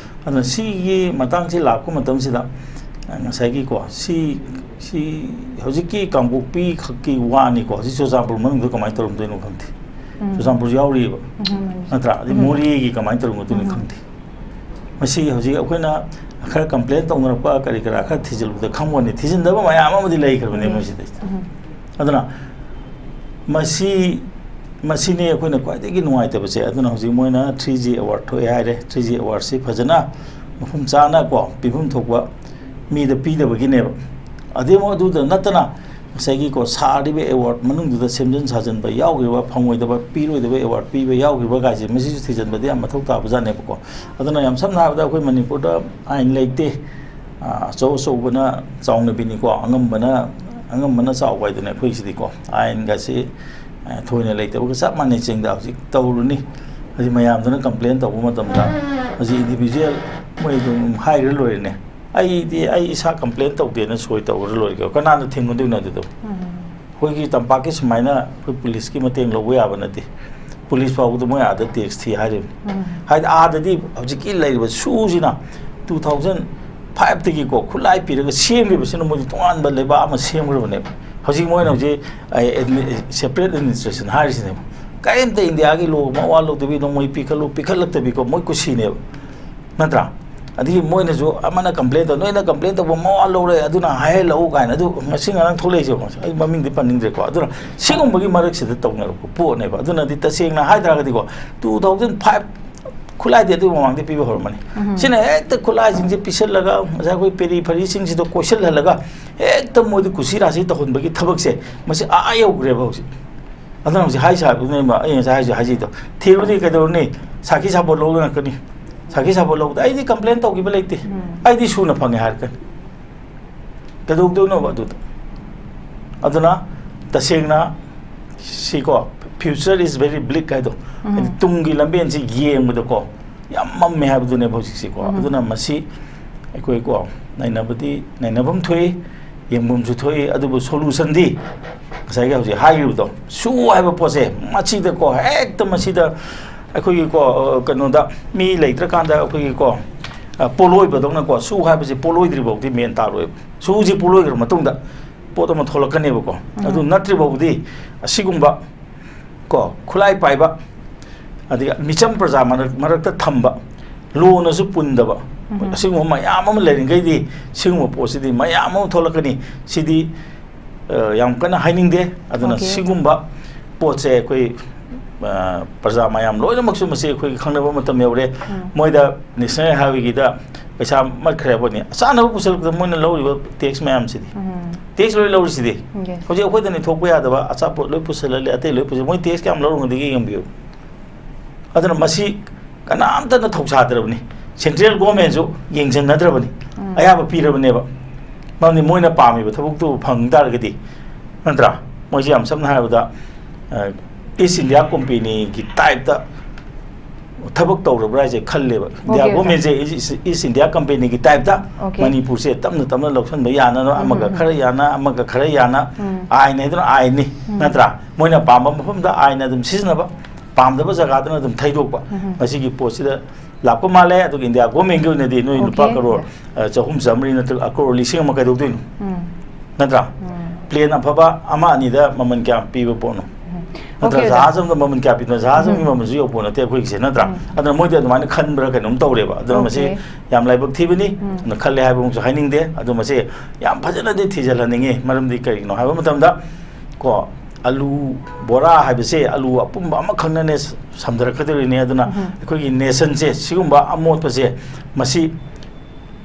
ꯑꯗꯨꯅ ꯁꯤꯒꯤ ꯃꯇꯥꯡꯁꯤ ꯂꯥꯛꯄ ꯃꯇꯝꯁꯤꯗ, ꯑ, ꯉꯁꯥꯏꯒꯤꯀꯣ, ꯁꯤ, ꯁꯤ ꯍꯧꯖꯤꯛꯀꯤ ꯀꯥꯡꯄꯣꯛꯄꯤ ꯈꯛꯀꯤ ꯋꯥꯅꯤꯀꯣ, ꯍꯧꯖꯤꯛ ꯆꯨꯔꯆꯥꯟꯄꯨꯔ ꯃꯅꯨꯡꯗ ꯀꯃꯥꯏꯅ ꯇꯧꯔꯝꯗꯣꯏꯅꯣ ꯈꯪꯗꯦ꯫ ꯎꯝ꯫ ꯆꯨꯔꯆꯥꯟꯄꯨꯔꯁꯨ ꯌꯥꯎꯔꯤꯑꯕ, ꯎꯝ, ꯎꯝ꯫ ꯅꯠꯇ꯭ꯔꯥ? ꯑꯗꯩ ꯎꯝ꯫ ꯃꯣꯔꯦꯒꯤ ꯀꯃꯥꯏꯅ ꯇꯧꯔꯝꯒꯗꯣꯏꯅꯣ ꯎꯝ꯫ ꯈꯪꯗꯦ꯫ ꯃꯁꯤ ꯍꯧꯖꯤꯛ ꯑꯩꯈꯣꯏꯅ ꯈꯔ complain ꯇꯧꯅꯔꯛꯄ ꯀꯔꯤ ꯀꯔꯥ ꯈꯔ ꯊꯤꯖꯤꯜꯂꯨꯕꯗ ꯈꯪꯕꯅꯤ, ꯊꯤꯖꯤꯟꯗꯕ ꯃꯌꯥꯝ ꯑꯃꯗꯤ ꯂꯩꯈ꯭ꯔꯕꯅꯦ ꯎꯝ꯫ ꯃꯣꯏꯁꯤꯗꯩꯁꯤꯗ꯫ ꯎꯝ꯫ ꯑꯗꯨꯅ ꯃꯁꯤ, ꯃꯁꯤꯅꯤ ꯑꯩꯈꯣꯏꯅ ꯈ꯭ꯋꯥꯏꯗꯒꯤ ꯅꯨꯡꯉꯥꯏꯇꯕꯁꯦ꯫ ꯑꯗꯨꯅ ꯍꯧꯖꯤꯛ ꯃꯣꯏꯅ three G award ꯊꯣꯛꯑꯦ ꯍꯥꯏꯔꯦ, three G award ꯁꯤ ꯐꯖꯅ ꯃꯐꯝ ꯆꯥꯅ ꯀꯣ ꯄꯤꯐꯝ ꯊꯣꯛꯄ ꯃꯤꯗ ꯄꯤꯗꯕꯒꯤꯅꯦꯕ꯫ ꯑꯗꯩ ꯑꯃꯨꯛ ꯑꯗꯨꯗ ꯅꯠꯇꯅ ꯉꯁꯥꯏꯒꯤꯀꯣ ꯁꯥꯔꯤꯕ award ꯃꯅꯨꯡꯗꯨꯗ ꯁꯦꯝꯖꯤꯟ ꯁꯥꯖꯤꯟꯕ ꯌꯥꯎꯈ꯭ꯔꯤꯕ, ꯐꯪꯉꯣꯏꯗꯕ, ꯄꯤꯔꯣꯏꯗꯕ award ꯄꯤꯕ ꯌꯥꯎꯈ꯭ꯔꯤꯕ ꯀꯥꯏꯁꯦ ꯃꯁꯤꯁꯨ ꯊꯤꯖꯤꯟꯕꯗꯤ ꯌꯥꯝ ꯃꯊꯧ ꯇꯥꯕꯖꯥꯠꯅꯦꯕꯀꯣ꯫ ꯑꯗꯨꯅ ꯌꯥꯝ ꯁꯝꯅ ꯍꯥꯏꯔꯕꯗ ꯑꯩꯈꯣꯏ ꯃꯅꯤꯄꯨꯔꯗ ꯑꯥꯏꯟ ꯂꯩꯇꯦ꯫ ꯑ, ꯑꯆꯧ ꯑꯆꯧꯕꯅ ꯆꯥꯎꯅꯕꯤꯅꯤꯀꯣ, ꯑꯉꯝꯕꯅ, ꯑꯉꯝꯕꯅ ꯆꯥꯎꯕ ꯍꯥꯏꯗꯨꯅ ꯑꯩꯈꯣꯏꯁꯤꯗꯤꯀꯣ, ꯑꯥꯏꯟꯒꯁꯤ, ꯑ, ꯊꯣꯏꯅ ꯂꯩꯇꯕꯒ ꯆꯞ ꯃꯥꯟꯅꯩ꯫ ꯆꯤꯡꯗ ꯍꯧꯖꯤꯛ ꯇꯧꯔꯨꯅꯤ꯫ ꯍꯧꯖꯤꯛ ꯃꯌꯥꯝꯗꯨꯅ complain ꯇꯧꯕ ꯃꯇꯝꯗ ꯍꯧꯖꯤꯛ individual ꯃꯣꯏ ꯑꯗꯨꯝ ꯍꯥꯏꯈ꯭ꯔ ꯂꯣꯏꯔꯦꯅꯦ꯫ ꯑꯩꯗꯤ ꯑꯩ ꯏꯁꯥ complain ꯇꯧꯗꯦꯅ ꯁꯣꯏ ꯇꯧꯔ ꯂꯣꯏꯔꯦ ꯀꯩꯅꯣ꯫ ꯀꯅꯥꯅ ꯊꯤꯡꯉꯨꯗꯣꯏꯅꯣ ꯑꯗꯨꯗꯕꯨ? ꯎꯝ꯫ ꯑꯩꯈꯣꯏꯒꯤ ꯇꯝꯄꯥꯛꯀꯤ ꯁꯨꯃꯥꯏꯅ ꯑꯩꯈꯣꯏ ꯄꯨꯂꯤꯁꯀꯤ ꯃꯇꯦꯡ ꯂꯧꯕ ꯌꯥꯕ ꯅꯠꯇꯦ꯫ ꯄꯨꯂꯤꯁ ꯐꯥꯎꯕꯗ ꯃꯣꯏ ꯑꯥꯗ tax ꯊꯤ ꯍꯥꯏꯔꯤꯕꯅꯤ꯫ ꯎꯝ꯫ ꯍꯥꯏꯗꯤ ꯑꯥꯗꯗꯤ ꯍꯧꯖꯤꯛꯀꯤ ꯂꯩꯔꯤꯕ ꯁꯨꯁꯤꯅ two thousand five ꯇꯒꯤꯀꯣ ꯈꯨꯠꯂꯥꯏ ꯄꯤꯔꯒ ꯁꯦꯝꯈꯤꯕꯁꯤꯅ ꯃꯣꯏꯗꯤ ꯇꯣꯉꯥꯟꯕ ꯂꯩꯕꯥꯛ ꯑꯃ ꯁꯦꯝꯈ꯭ꯔꯕꯅꯦꯕ꯫ ꯍꯧꯖꯤꯛ ꯃꯣꯏꯅ ꯍꯧꯖꯤꯛ, ꯑ, ꯑꯦꯗꯃꯤ-, separate administration ꯍꯥꯏꯔꯤꯁꯤꯅꯦꯕ꯫ ꯀꯔꯤꯝꯇ ꯏꯟꯗꯤꯌꯥꯒꯤ law ꯃꯋꯥ ꯂꯧꯗꯕꯤ, ꯅꯣꯡꯃꯩ ꯄꯤꯈꯠꯂꯨ ꯄꯤꯈꯠꯂꯛꯇꯕꯤꯀꯣ, ꯃꯣꯏ ꯀꯨꯁꯤꯅꯦꯕ꯫ ꯅꯠꯇ꯭ꯔꯥ? ꯑꯗꯒꯤ ꯃꯣꯏꯅꯁꯨ ꯑꯃꯅ ꯀꯝꯄ꯭ꯂꯦꯟ ꯇꯧ, "ꯅꯣꯏꯅ ꯀꯝꯄ꯭ꯂꯦꯟ ꯇꯧꯕ ꯃꯋꯥ ꯂꯧꯔꯣꯏ, ꯑꯗꯨꯅ ꯍꯥꯏꯍꯜꯂꯛꯎ" ꯀꯥꯏꯅ꯫ ꯑꯗꯨ ꯉꯁꯤ ꯉꯔꯥꯡ ꯊꯣꯛꯂꯛꯏꯁꯦ, ꯑꯩ ꯃꯃꯤꯡꯗꯤ ꯄꯟꯅꯤꯡꯗ꯭ꯔꯦꯀꯣ꯫ ꯑꯗꯨꯅ ꯁꯤꯒꯨꯝꯕꯒꯤ ꯃꯔꯛꯁꯤꯗ ꯇꯧꯅꯔꯛꯄ ꯄꯣꯠꯅꯦꯕ꯫ ꯑꯗꯨꯅꯗꯤ ꯇꯁꯦꯡꯅ ꯍꯥꯏ ꯇꯥꯔꯒꯗꯤꯀꯣ, two thousand five ꯈꯨꯠꯂꯥꯏꯗꯤ ꯑꯗꯨ ꯃꯃꯥꯡꯗ ꯄꯤꯕ ꯍꯧꯔꯝꯃꯅꯤ꯫ ꯎꯝ꯫ ꯁꯤꯅ ꯍꯦꯛꯇ ꯈꯨꯠꯂꯥꯏꯁꯤꯡꯁꯦ ꯄꯤꯁꯜꯂꯒ, ꯉꯁꯥꯏ ꯑꯩꯈꯣꯏ ꯄꯦꯔꯤ ꯐꯔꯤꯁꯤꯡꯁꯤꯗ ꯀꯣꯏꯁꯜꯍꯜꯂꯒ, ꯍꯦꯛꯇ ꯃꯣꯏꯗ ꯀꯨꯁꯤ ꯔꯥꯁꯤ ꯇꯧꯍꯟꯕꯒꯤ ꯊꯕꯛꯁꯦ, ꯃꯁꯤ ꯑꯥ ꯌꯧꯈ꯭ꯔꯦꯕ ꯍꯧꯖꯤꯛ꯫ ꯑꯗꯨꯅ ꯍꯧꯖꯤꯛ ꯍꯥꯏ ꯁꯥꯕꯗꯨꯅꯦꯕ ꯑꯩ ꯉꯁꯥꯏ ꯍꯥꯏꯁꯦ, ꯍꯥꯏꯖꯩꯗꯣ꯫ ꯊꯤꯔꯨꯗꯤ ꯀꯩꯗꯧꯔꯨꯅꯤ? ꯁꯥꯈꯤ ꯁꯥꯕꯣꯠ ꯂꯧꯕ ꯉꯥꯛꯇꯅꯤ꯫ ꯁꯥꯈꯤ ꯁꯥꯕꯣꯠ ꯂꯧꯕꯗ ꯑꯩꯗꯤ ꯀꯝꯄ꯭ꯂꯦꯟ ꯇꯧꯈꯤꯕ ꯂꯩꯇꯦ꯫ ꯎꯝ꯫ ꯑꯩꯗꯤ ꯁꯨꯅ ꯐꯪꯉꯦ ꯍꯥꯏꯔꯛꯀꯅꯤ꯫ ꯀꯩꯗꯧꯗꯣꯏꯅꯣꯕ ꯑꯗꯨꯗ? ꯑꯗꯨꯅ ꯇꯁꯦꯡꯅ ꯁꯤꯀꯣ, future is very bleak ꯍꯥꯏꯗꯣ, ꯎꯝ꯫ ꯍꯥꯏꯗꯤ ꯇꯨꯡꯒꯤ ꯂꯝꯕꯦꯟꯁꯤ ꯌꯦꯡꯕꯗꯀꯣ, ꯌꯥꯝ ꯃꯝꯃꯦ ꯍꯥꯏꯕꯗꯨꯅꯦꯕ ꯍꯧꯖꯤꯛꯁꯤꯀꯣ꯫ ꯎꯝ꯫ ꯑꯗꯨꯅ ꯃꯁꯤ ꯑꯩꯈꯣꯏꯀꯣ, ꯅꯩꯅꯕꯗꯤ ꯅꯩꯅꯐꯝ ꯊꯣꯛꯏ, ꯌꯦꯡꯐꯝꯁꯨ ꯊꯣꯛꯏ, ꯑꯗꯨꯕꯨ ꯁꯣꯂꯨꯁꯟꯗꯤ ꯉꯁꯥꯏꯒꯤ ꯍꯧꯖꯤꯛ ꯍꯥꯏꯈꯤꯕꯗꯣ, ꯁꯨ ꯍꯥꯏꯕ ꯄꯣꯠꯁꯦ, ꯃꯁꯤꯗꯀꯣ, ꯍꯦꯛꯇ ꯃꯁꯤꯗ ꯑꯩꯈꯣꯏꯒꯤꯀꯣ, ꯑ, ꯀꯩꯅꯣꯗ ꯃꯤ ꯂꯩꯇ꯭ꯔꯀꯥꯟꯗ ꯑꯩꯈꯣꯏꯒꯤꯀꯣ, ꯑ, ꯄꯣꯠꯂꯣꯏꯕꯗꯧꯅꯀꯣ, ꯁꯨ ꯍꯥꯏꯕꯁꯤ ꯄꯣꯠꯂꯣꯏꯗ꯭ꯔꯤ ꯐꯥꯎꯗꯤ ꯃꯦꯟ ꯇꯥꯔꯣꯏꯕ꯫ ꯁꯨꯁꯤ ꯄꯣꯠꯂꯣꯏꯈ꯭ꯔ ꯃꯇꯨꯡꯗ ꯄꯣꯠ ꯑꯃ ꯊꯣꯛꯂꯛꯀꯅꯦꯕꯀꯣ꯫ ꯎꯝ꯫ ꯑꯗꯨ ꯅꯠꯇ꯭ꯔꯤ ꯐꯥꯎꯕꯗꯤ ꯑꯁꯤꯒꯨꯝꯕ ꯀꯣ, ꯈꯨꯠꯂꯥꯏ ꯄꯥꯏꯕ, ꯑꯗꯒꯤ ꯃꯤꯆꯝ ꯄ꯭ꯔꯖꯥ ꯃꯔꯛ-, ꯃꯔꯛꯇ ꯊꯝꯕ, ꯂꯣꯅꯁꯨ ꯄꯨꯟꯗꯕ, ꯎꯝ꯫ ꯑꯁꯤꯒꯨꯝꯕ ꯃꯌꯥꯝ ꯑꯃ ꯂꯩꯔꯤꯉꯩꯗꯤ ꯁꯤꯒꯨꯝꯕ ꯄꯣꯠꯁꯤꯗꯤ ꯃꯌꯥꯝ ꯑꯃ ꯊꯣꯛꯂꯛꯀꯅꯤ꯫ ꯁꯤꯗꯤ, ꯑ, ꯌꯥꯝ ꯀꯟꯅ ꯍꯥꯏꯅꯤꯡꯗꯦ꯫ ꯑꯗꯨꯅ OK꯫ ꯁꯤꯒꯨꯝꯕ ꯄꯣꯠꯁꯦ ꯑꯩꯈꯣꯏ, ꯑ, ꯄ꯭ꯔꯖꯥ ꯃꯌꯥꯝ ꯂꯣꯏꯅꯃꯛꯁꯨ ꯃꯁꯤ ꯑꯩꯈꯣꯏꯒꯤ ꯈꯪꯅꯕ ꯃꯇꯝ ꯌꯧꯔꯦ꯫ ꯎꯝ꯫ ꯃꯣꯏꯗ National Highwayꯒꯤꯗ ꯄꯩꯁꯥ ꯃꯠꯈ꯭ꯔꯦ ꯍꯥꯏꯕꯅꯤ꯫ ꯆꯥꯅꯕ ꯄꯨꯁꯜꯂꯛꯄꯗ ꯃꯣꯏꯅ ꯂꯧꯔꯤꯕ tax ꯃꯌꯥꯝꯁꯤꯗꯤ꯫ ꯎꯝ꯫ Tax ꯂꯣꯏ ꯂꯧꯔꯤꯁꯤꯗꯤ꯫ Yes꯫ ꯍꯧꯖꯤꯛ ꯑꯩꯈꯣꯏꯗꯅꯤ ꯊꯣꯛꯄ ꯌꯥꯗꯕ ꯑꯆꯥꯄꯣꯠ ꯂꯣꯏ ꯄꯨꯁꯜꯍꯜꯂꯦ, ꯑꯇꯩ ꯂꯣꯏ ꯄꯨꯁꯜ-, ꯃꯣꯏ tax ꯀꯌꯥꯝ ꯂꯧꯔꯝꯒꯗꯒꯦ ꯌꯦꯡꯕꯤꯌꯨ꯫ ꯑꯗꯨꯅ ꯃꯁꯤ ꯀꯅꯥꯝꯇꯅ ꯊꯧꯁꯥꯗ꯭ꯔꯕꯅꯤ꯫ Central Governmentꯁꯨ ꯌꯦꯡꯁꯤꯟꯅꯗ꯭ꯔꯕꯅꯤ꯫ ꯎꯝ꯫ ꯑꯌꯥꯕ ꯄꯤꯔꯕꯅꯦꯕ꯫ ꯃꯔꯝꯗꯤ ꯃꯣꯏꯅ ꯄꯥꯝꯃꯤꯕ ꯊꯕꯛꯇꯨ ꯐꯪ ꯇꯥꯔꯒꯗꯤ, ꯅꯠꯇ꯭ꯔꯥ? ꯃꯣꯏꯁꯦ ꯌꯥꯝ ꯁꯝꯅ ꯍꯥꯏꯔꯕꯗ, ꯑ, East India Companyꯒꯤ typeꯇ ꯊꯕꯛ ꯇꯧꯔꯕ꯭ꯔꯥ ꯍꯥꯏꯁꯦ ꯈꯜꯂꯦꯕ꯫ India OK, OK꯫ Governmentꯁꯦ East, East India Companyꯒꯤ typeꯇ OK꯫ ꯃꯅꯤꯄꯨꯔꯁꯦ ꯇꯞꯅ ꯇꯞꯅ ꯂꯧꯁꯤꯟꯕ ꯌꯥꯅꯅꯕ ꯎꯝ, ꯑꯃꯒ ꯎꯝ, ꯎꯝ꯫ ꯈꯔ ꯌꯥꯅ, ꯑꯃꯒ ꯈꯔ ꯌꯥꯅ, ꯎꯝ꯫ ꯑꯥꯏꯟ ꯍꯥꯏꯗꯨꯅ ꯑꯥꯏꯟꯅꯤ, ꯎꯝ꯫ ꯅꯠꯇ꯭ꯔꯥ? ꯃꯣꯏꯅ ꯄꯥꯝꯕ ꯃꯐꯝꯗ ꯑꯥꯏꯟ ꯑꯗꯨꯝ ꯁꯤꯖꯤꯟꯅꯕ, ꯄꯥꯝꯗꯕ ꯖꯒꯥꯗꯅ ꯑꯗꯨꯝ ꯊꯩꯗꯣꯛꯄ꯫ ꯎꯝ꯫ ꯃꯁꯤꯒꯤ ꯄꯣꯠꯁꯤꯗ ꯂꯥꯛꯄ ꯃꯥꯜꯂꯦ꯫ ꯑꯗꯨꯒ India Governmentꯀꯤ ꯑꯣꯏꯅꯗꯤ ꯅꯣꯏ ꯂꯨꯄꯥ OK꯫ ꯀꯔꯣꯔ, ꯑ, ꯆꯍꯨꯝ, ꯆꯥꯃꯔꯤ ꯅꯠꯇ꯭ꯔꯒ ꯑ ꯀꯔꯣꯔ ꯂꯤꯁꯤꯡ ꯑꯃ ꯀꯩꯗꯧꯗꯣꯏꯅꯣ? ꯎꯝ꯫ ꯅꯠꯇ꯭ꯔꯥ? ꯎꯝ꯫ Plane ꯑꯐꯕ ꯑꯃ ꯑꯅꯤꯗ ꯃꯃꯜ ꯀꯌꯥꯝ ꯄꯤꯕ ꯄꯣꯠꯅꯣ? ꯎꯝ꯫ ꯅꯠꯇ꯭ꯔ? Okay, ꯖꯍꯥꯖ ꯑꯃꯗ ꯃꯃꯜ ꯀꯌꯥ ꯄꯤꯕꯅꯣ? ꯖꯍꯥꯖ ꯑꯃꯒꯤ ꯃꯃꯜꯁꯨ ꯌꯧꯄꯣꯠ ꯅꯠꯇꯦ ꯑꯩꯈꯣꯏꯒꯤꯁꯦ, ꯅꯠꯇ꯭ꯔꯥ? ꯑꯗꯨꯅ ꯃꯣꯏꯗꯤ ꯑꯗꯨꯃꯥꯏꯅ ꯈꯟꯕ꯭ꯔꯥ ꯀꯩꯅꯣꯝ ꯇꯧꯔꯦꯕ꯫ ꯑꯗꯨꯅ ꯃꯁꯤ Okay. ꯌꯥꯝ ꯂꯥꯏꯕꯛ ꯊꯤꯕꯅꯤ, ꯑꯗꯨꯅ ꯈꯜꯂꯦ ꯍꯥꯏꯕ ꯑꯃꯁꯨ ꯍꯥꯏꯅꯤꯡꯗꯦ꯫ ꯑꯗꯣ ꯃꯁꯤ ꯌꯥꯝ ꯐꯖꯅꯗꯤ ꯊꯤꯖꯤꯜꯍꯟꯅꯤꯡꯉꯤ꯫ ꯃꯔꯝꯗꯤ ꯀꯔꯤꯒꯤꯅꯣ ꯍꯥꯏꯕ ꯃꯇꯝꯗ, ꯀꯣ, ꯑꯂꯨ ꯕꯣꯔꯥ ꯍꯥꯏꯕꯁꯦ ꯑꯂꯨ ꯑꯄꯨꯝꯕ ꯑꯃꯈꯛꯅꯅꯦ ꯁꯝꯊꯔꯛꯀꯗꯧꯔꯤꯅꯤ꯫ ꯑꯗꯨꯅ ꯑꯩꯈꯣꯏꯒꯤ nationꯁꯦ ꯁꯤꯒꯨꯝꯕ ꯑꯃꯣꯠꯄꯁꯦ ꯃꯁꯤ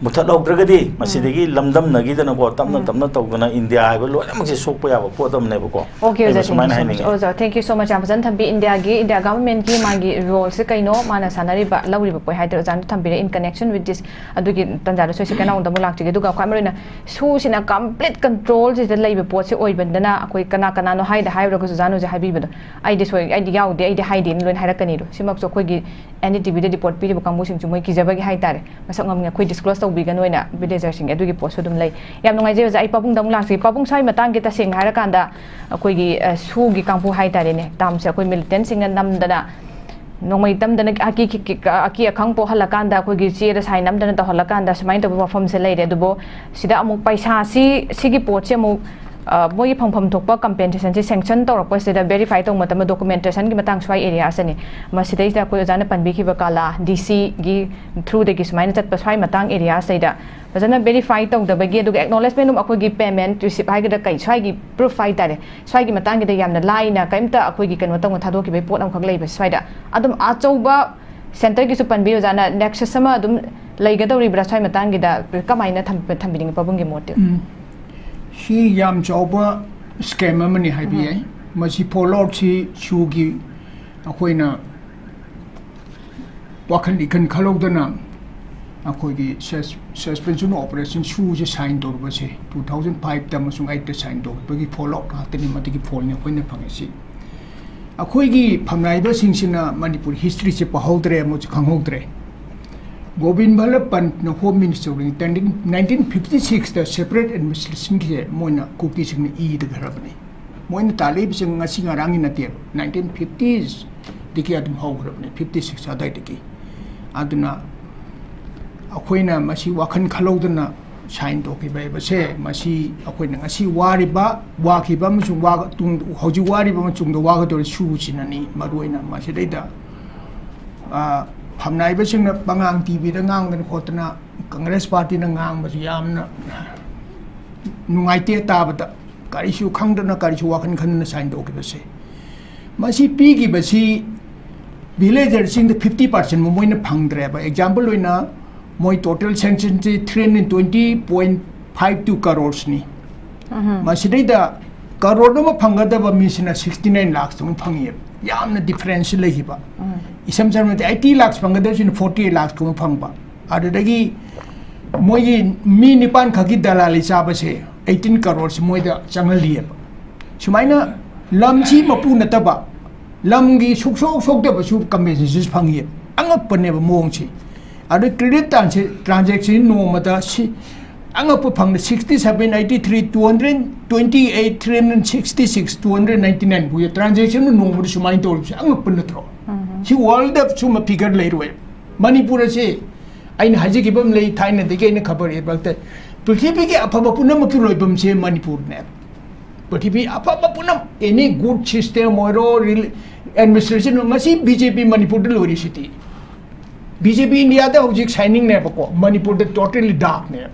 ꯃꯨꯊꯠꯍꯧꯗ꯭ꯔꯒꯗꯤ ꯃꯁꯤꯗꯒꯤ ꯂꯝꯗꯝꯅꯈꯤꯗꯅꯀꯣ, ꯇꯞꯅ ꯇꯞꯅ ꯇꯧꯗꯅ ꯏꯟꯗꯤꯌꯥ ꯍꯥꯏꯕ ꯂꯣꯏꯅꯃꯛꯁꯦ ꯁꯣꯛꯄ ꯌꯥꯕ ꯄꯣꯠ ꯑꯃꯅꯦꯕꯀꯣ꯫ Okay, ꯑꯩꯅ ꯑꯣꯖꯥ, thank you ꯁꯨꯃꯥꯏꯅ so much. ꯍꯥꯏꯅꯤꯡꯉꯤ꯫ ꯑꯣꯖꯥ, thank you so much. ꯌꯥꯝ ꯐꯖꯅ ꯊꯝꯕꯤ꯫ ꯏꯟꯗꯤꯌꯥꯒꯤ, ꯏꯟꯗꯤꯌꯥ governmentꯀꯤ ꯃꯥꯒꯤ roleꯁꯦ ꯀꯩꯅꯣ, ꯃꯥꯅ ꯁꯥꯟꯅꯔꯤꯕ, ꯂꯧꯔꯤꯕ point ꯍꯥꯏꯗꯣ ꯑꯣꯖꯥꯅ ꯊꯝꯕꯤꯔꯦ꯫ In connection with this, ꯑꯗꯨꯒꯤ ꯇꯥꯟꯖꯥꯗꯁꯨ ꯑꯩ second roundꯗ ꯑꯃꯨꯛ ꯂꯥꯛꯆꯒꯦ꯫ ꯑꯗꯨꯒ ꯈ꯭ꯋꯥꯏ ꯃꯔꯨꯑꯣꯏꯅ ꯁꯨꯁꯤꯅ complete controlꯁꯤꯗ ꯂꯩꯕ ꯄꯣꯠꯁꯦ ꯑꯣꯏꯕꯅꯤꯅ ꯑꯩꯈꯣꯏ ꯀꯅꯥ ꯀꯅꯥꯅꯣ ꯍꯥꯏꯗ ꯍꯥꯏꯔꯨꯔꯒꯁꯨ ꯑꯣꯖꯥꯅ ꯍꯧꯖꯤꯛ ꯍꯥꯏꯕꯤꯕꯗꯣ, "ꯑꯩꯗꯤ ꯁꯣꯏ, ꯑꯩꯗꯤ ꯌꯥꯎꯗꯦ, ꯑꯩꯗꯤ ꯍꯥꯏꯗꯦꯅ" ꯂꯣꯏꯅ ꯍꯥꯏꯔꯛꯀꯅꯤꯗꯣ꯫ ꯁꯤꯃꯛꯁꯨ ꯑꯩꯈꯣꯏꯒꯤ NDTVꯗ report ꯄꯤꯔꯤꯕ ꯀꯥꯡꯕꯨꯁꯤꯡꯁꯨ ꯃꯣꯏ ꯀꯤꯖꯕꯒꯤ ꯍꯥꯏꯇꯥꯔꯦ, ꯃꯁꯛ ꯉꯝꯉꯦ, ꯑꯩꯈꯣꯏ disclose ꯇꯧꯕꯤꯒꯅꯨ ꯍꯥꯏꯅ villagerꯁꯤꯡꯒꯤ ꯑꯗꯨꯒꯤ ꯄꯣꯠꯁꯨ ꯑꯗꯨꯝ ꯂꯩ꯫ ꯌꯥꯝ ꯅꯨꯡꯉꯥꯏꯖꯩ ꯑꯣꯖꯥ꯫ ꯑꯩ ꯄꯥꯕꯨꯡꯗ ꯑꯃꯨꯛ ꯂꯥꯛꯆꯒꯦ꯫ ꯄꯥꯕꯨꯡ, ꯁ꯭ꯋꯥꯏ ꯃꯇꯥꯡꯒꯤ ꯇꯁꯦꯡꯅ ꯍꯥꯏꯔꯀꯥꯟꯗ ꯑꯩꯈꯣꯏꯒꯤ, ꯑ, ꯁꯨꯒꯤ ꯀꯥꯡꯕꯨ ꯍꯥꯏꯇꯥꯔꯦꯅꯦ, termꯁꯦ ꯑꯩꯈꯣꯏ militantꯁꯤꯡꯅ ꯅꯝꯗꯅ ꯅꯣꯡꯃꯩ ꯇꯝꯗꯅ ꯑꯀꯤ, ꯀꯤ-, ꯀꯤ-, ꯑꯀꯤ ꯑꯈꯪ ꯄꯣꯛꯍꯜꯂꯀꯥꯟꯗ, ꯑꯩꯈꯣꯏꯒꯤ ꯆꯦꯗ sign ꯅꯝꯗꯅ ꯇꯧꯍꯜꯂꯀꯥꯟꯗ ꯁꯨꯃꯥꯏꯅ ꯇꯧꯕ ꯋꯥꯐꯝꯁꯦ ꯂꯩꯔꯦ꯫ ꯑꯗꯨꯕꯨ ꯁꯤꯗ ꯑꯃꯨꯛ ꯄꯩꯁꯥꯁꯤ, ꯁꯤꯒꯤ ꯄꯣꯠꯁꯤ ꯑꯃꯨꯛ, ꯑ, ꯃꯣꯏꯒꯤ ꯐꯪꯐꯝ ꯊꯣꯛꯄ compensationꯁꯤ sanction ꯇꯧꯔꯛꯄꯁꯤꯗ verify ꯇꯧꯕ ꯃꯇꯝꯗ documentation ꯒꯤ ꯃꯇꯥꯡ ꯁ꯭ꯋꯥꯏ areaꯁꯤꯅꯤ꯫ ꯃꯁꯤꯗꯩꯁꯤꯗ ꯑꯩꯈꯣꯏ ꯑꯣꯖꯥꯅ ꯄꯟꯕꯤꯈꯤꯕ ꯀꯂꯥ DCꯒꯤ throughꯗꯒꯤ ꯁꯨꯃꯥꯏꯅ ꯆꯠꯄ ꯁ꯭ꯋꯥꯏ ꯃꯇꯥꯡ areaꯁꯤꯗꯩꯗ ꯐꯖꯅ verify ꯇꯧꯗꯕꯒꯤ, ꯑꯗꯨꯒ acknowledgement ꯑꯃ ꯑꯩꯈꯣꯏꯒꯤ payment receipt ꯍꯥꯏꯒꯗ꯭ꯔꯥ ꯀꯩ, ꯁ꯭ꯋꯥꯏꯒꯤ proof ꯍꯥꯏꯇꯥꯔꯦ, ꯁ꯭ꯋꯥꯏꯒꯤ ꯃꯇꯥꯡꯒꯤꯗ ꯌꯥꯝꯅ ꯂꯥꯏꯅ ꯀꯔꯤꯝꯇ ꯑꯩꯈꯣꯏꯒꯤ ꯀꯩꯅꯣ ꯇꯧꯅ ꯊꯥꯗꯣꯛꯈꯤꯕꯒꯤ ꯄꯣꯠ ꯑꯃꯈꯛ ꯂꯩꯕ ꯁ꯭ꯋꯥꯏꯗ꯫ ꯑꯗꯨꯝ ꯑꯆꯧꯕ centreꯒꯤꯁꯨ ꯄꯟꯕꯤ ꯑꯣꯖꯥꯅ, nexus ꯑꯃ ꯑꯗꯨꯝ ꯂꯩꯒꯗꯧꯔꯤꯕ꯭ꯔꯥ ꯁ꯭ꯋꯥꯏ ꯃꯇꯥꯡꯒꯤꯗ? ꯀꯃꯥꯏꯅ ꯊꯝ-, ꯊꯝꯕꯤꯅꯤꯡꯉꯤ ꯄꯥꯕꯨꯡꯒꯤ ꯃꯣꯠꯇꯤ? ꯎꯝ꯫ ꯁꯤ ꯌꯥꯝ ꯆꯥꯎꯕ scam ꯑꯃꯅꯤ ꯍꯥꯏꯕ ꯌꯥꯏ꯫ ꯃꯁꯤ falloutꯁꯤ ꯁꯨꯒꯤ ꯑꯩꯈꯣꯏꯅ ꯋꯥꯈꯜ ꯏꯈꯟ ꯈꯜꯍꯧꯗꯅ ꯑꯩꯈꯣꯏꯒꯤ sus-, suspension operation ꯁꯨꯁꯦ sign ꯇꯧꯔꯨꯕꯁꯦ two thousand fiveꯇ ꯑꯃꯁꯨꯡ eightꯇ sign ꯇꯧꯈꯤꯕꯒꯤ fallout ꯉꯥꯛꯇꯅꯤ, ꯃꯗꯨꯒꯤ fallꯅꯤ ꯑꯩꯈꯣꯏꯅ ꯐꯪꯉꯤꯁꯤ꯫ ꯑꯩꯈꯣꯏꯒꯤ ꯐꯝꯅꯥꯏꯕꯁꯤꯡꯁꯤꯅ ꯃꯅꯤꯄꯨꯔ historyꯁꯦ ꯄꯥꯍꯧꯗ꯭ꯔꯦ ꯑꯃꯁꯨ ꯈꯪꯍꯧꯗ꯭ꯔꯦ꯫ ꯒꯣꯕꯤꯟ ꯚꯜꯂꯚ ꯄꯟꯠꯅ Home Minister ꯑꯣꯏꯔꯤꯉꯩ nineteen fifty sixꯇ separate administrationꯒꯤꯁꯦ ꯃꯣꯏꯅ ꯀꯨꯀꯤꯁꯤꯡꯅ ꯏꯗꯈ꯭ꯔꯕꯅꯤ꯫ ꯃꯣꯏꯅ ꯇꯥꯜꯂꯛꯏꯕꯁꯦ ꯉꯁꯤ ꯉꯔꯥꯡꯒꯤ ꯅꯠꯇꯦꯕ, nineteen fiftiesꯗꯒꯤ ꯑꯗꯨꯝ ꯍꯧꯈ꯭ꯔꯕꯅꯤ, fifty six ꯑꯗꯨꯋꯥꯏꯗꯒꯤ꯫ ꯑꯗꯨꯅ ꯑꯩꯈꯣꯏꯅ ꯃꯁꯤ ꯋꯥꯈꯜ ꯈꯜꯍꯧꯗꯅ ꯁꯥꯏꯟ ꯇꯧꯈꯤꯕ ꯍꯥꯏꯕꯁꯦ, ꯃꯁꯤ ꯑꯩꯈꯣꯏꯅ ꯉꯁꯤ ꯋꯥꯔꯤꯕ, ꯋꯥꯈꯤꯕ ꯑꯃꯁꯨꯡ ꯋꯥꯒ-, ꯇꯨꯡ-, ꯍꯧꯖꯤꯛ ꯋꯥꯔꯤꯕ ꯑꯃꯁꯨꯡ ꯇꯨꯡꯗ ꯋꯥꯒꯗꯧꯔꯤꯕ ꯁꯨꯁꯤꯅꯅꯤ꯫ ꯃꯔꯨꯑꯣꯏꯅ ꯃꯁꯤꯗꯩꯗ, ꯑ, ꯐꯝꯅꯥꯏꯕꯁꯤꯡꯅ ꯄꯉꯥꯡ ꯇꯤꯚꯤꯗ ꯉꯥꯡꯗꯅ ꯈꯣꯠꯇꯅ, ꯀꯪꯒ꯭ꯔꯦꯁ ꯄꯥꯔꯇꯤꯅ ꯉꯥꯡꯕꯁꯤ ꯌꯥꯝꯅ ꯅꯨꯡꯉꯥꯏꯇꯦ ꯇꯥꯕꯗ꯫ ꯀꯔꯤꯁꯨ ꯈꯪꯗꯅ, ꯀꯔꯤꯁꯨ ꯋꯥꯈꯜ ꯈꯟꯗꯅ ꯁꯥꯏꯟ ꯇꯧꯈꯤꯕꯁꯦ꯫ ꯃꯁꯤ ꯄꯤꯈꯤꯕꯁꯤ ꯚꯤꯂꯦꯖꯔꯁꯤꯡꯗ fifty percent ꯃꯣꯏꯅ ꯐꯪꯗ꯭ꯔꯦꯕ꯫ ꯑꯦꯛꯖꯥꯝꯄꯜ ꯑꯣꯏꯅ, ꯃꯣꯏ total sanctionꯁꯤ three hundred twenty point five two crores ꯅꯤ꯫ ꯃꯁꯤꯗꯩꯗ ꯀꯔꯣꯔ ꯑꯃ ꯐꯪꯒꯗꯕ ꯃꯤꯁꯤꯅ sixty nine lakhs ꯑꯃ ꯐꯪꯉꯦꯕ꯫ ꯌꯥꯝꯅ difference ꯂꯩꯈꯤꯕ꯫ ꯏꯁꯝ ꯁꯝꯅꯗꯤ eighty lakhs ꯐꯪꯒꯗꯕꯁꯤꯅ forty eight lakhs ꯀꯨꯝꯕ ꯐꯪꯕ꯫ ꯑꯗꯨꯗꯒꯤ ꯃꯣꯏꯒꯤ ꯃꯤ ꯅꯤꯄꯥꯟ ꯈꯛꯀꯤ ꯗꯂꯥꯂꯤ ꯆꯥꯕꯁꯦ eighteen crores ꯃꯣꯏꯗ ꯆꯪꯍꯜꯂꯤꯑꯕ꯫ ꯁꯨꯃꯥꯏꯅ ꯂꯝꯁꯤ ꯃꯄꯨ ꯅꯠꯇꯕ, ꯂꯝꯒꯤ ꯁꯨꯛꯁꯣꯛ ꯁꯣꯛꯇꯕꯁꯨ compensations ꯐꯪꯉꯤ꯫ ꯑꯉꯛꯄꯅꯦꯕ ꯃꯑꯣꯡꯁꯤ꯫ ꯑꯗꯨ credit transaction ꯅꯣꯡꯃꯗ ꯁꯤ ꯑꯉꯛꯄ ꯐꯪꯗ sixty seven, eighty three, two hundred twenty eight, three hundred sixty six, two hundred ninety nine ꯐꯥꯎ transaction ꯅꯣꯡꯃꯗ ꯁꯨꯃꯥꯏꯅ ꯇꯧꯔꯤꯕꯁꯦ ꯑꯉꯛꯄ ꯅꯠꯇ꯭ꯔꯣ? ꯁꯤ world ꯁꯨꯝꯕ figure ꯂꯩꯔꯣꯏ꯫ ꯃꯅꯤꯄꯨꯔ ꯑꯁꯤ ꯑꯩꯅ ꯍꯥꯏꯖꯈꯤꯕ ꯑꯃ ꯂꯩ, ꯊꯥꯏꯅꯗꯒꯤ ꯑꯩꯅ ꯈꯕꯔ ꯏꯕꯗ, ꯄ꯭ꯔꯤꯊꯤꯕꯤꯒꯤ ꯑꯐꯕ ꯄꯨꯝꯅꯃꯛꯀꯤ ꯂꯣꯏꯐꯝꯁꯦ ꯃꯅꯤꯄꯨꯔꯅꯦ꯫ ꯄ꯭ꯔꯤꯊꯤꯕꯤ ꯑꯐꯕ ꯄꯨꯝꯅꯃꯛ, any good system ꯑꯣꯏꯔꯣ, ꯔꯤꯂ-, administration ꯑꯣꯏꯔꯣ, ꯉꯁꯤ ꯕꯤ ꯖꯦ ꯄꯤ ꯃꯅꯤꯄꯨꯔꯗ ꯂꯣꯏꯔꯤꯁꯤꯗꯤ꯫ ꯕꯤ ꯖꯦ ꯄꯤ ꯏꯟꯗꯤꯌꯥꯗ ꯍꯧꯖꯤꯛ shining ꯅꯦꯕꯀꯣ, ꯃꯅꯤꯄꯨꯔꯗ totally dark ꯅꯦ꯫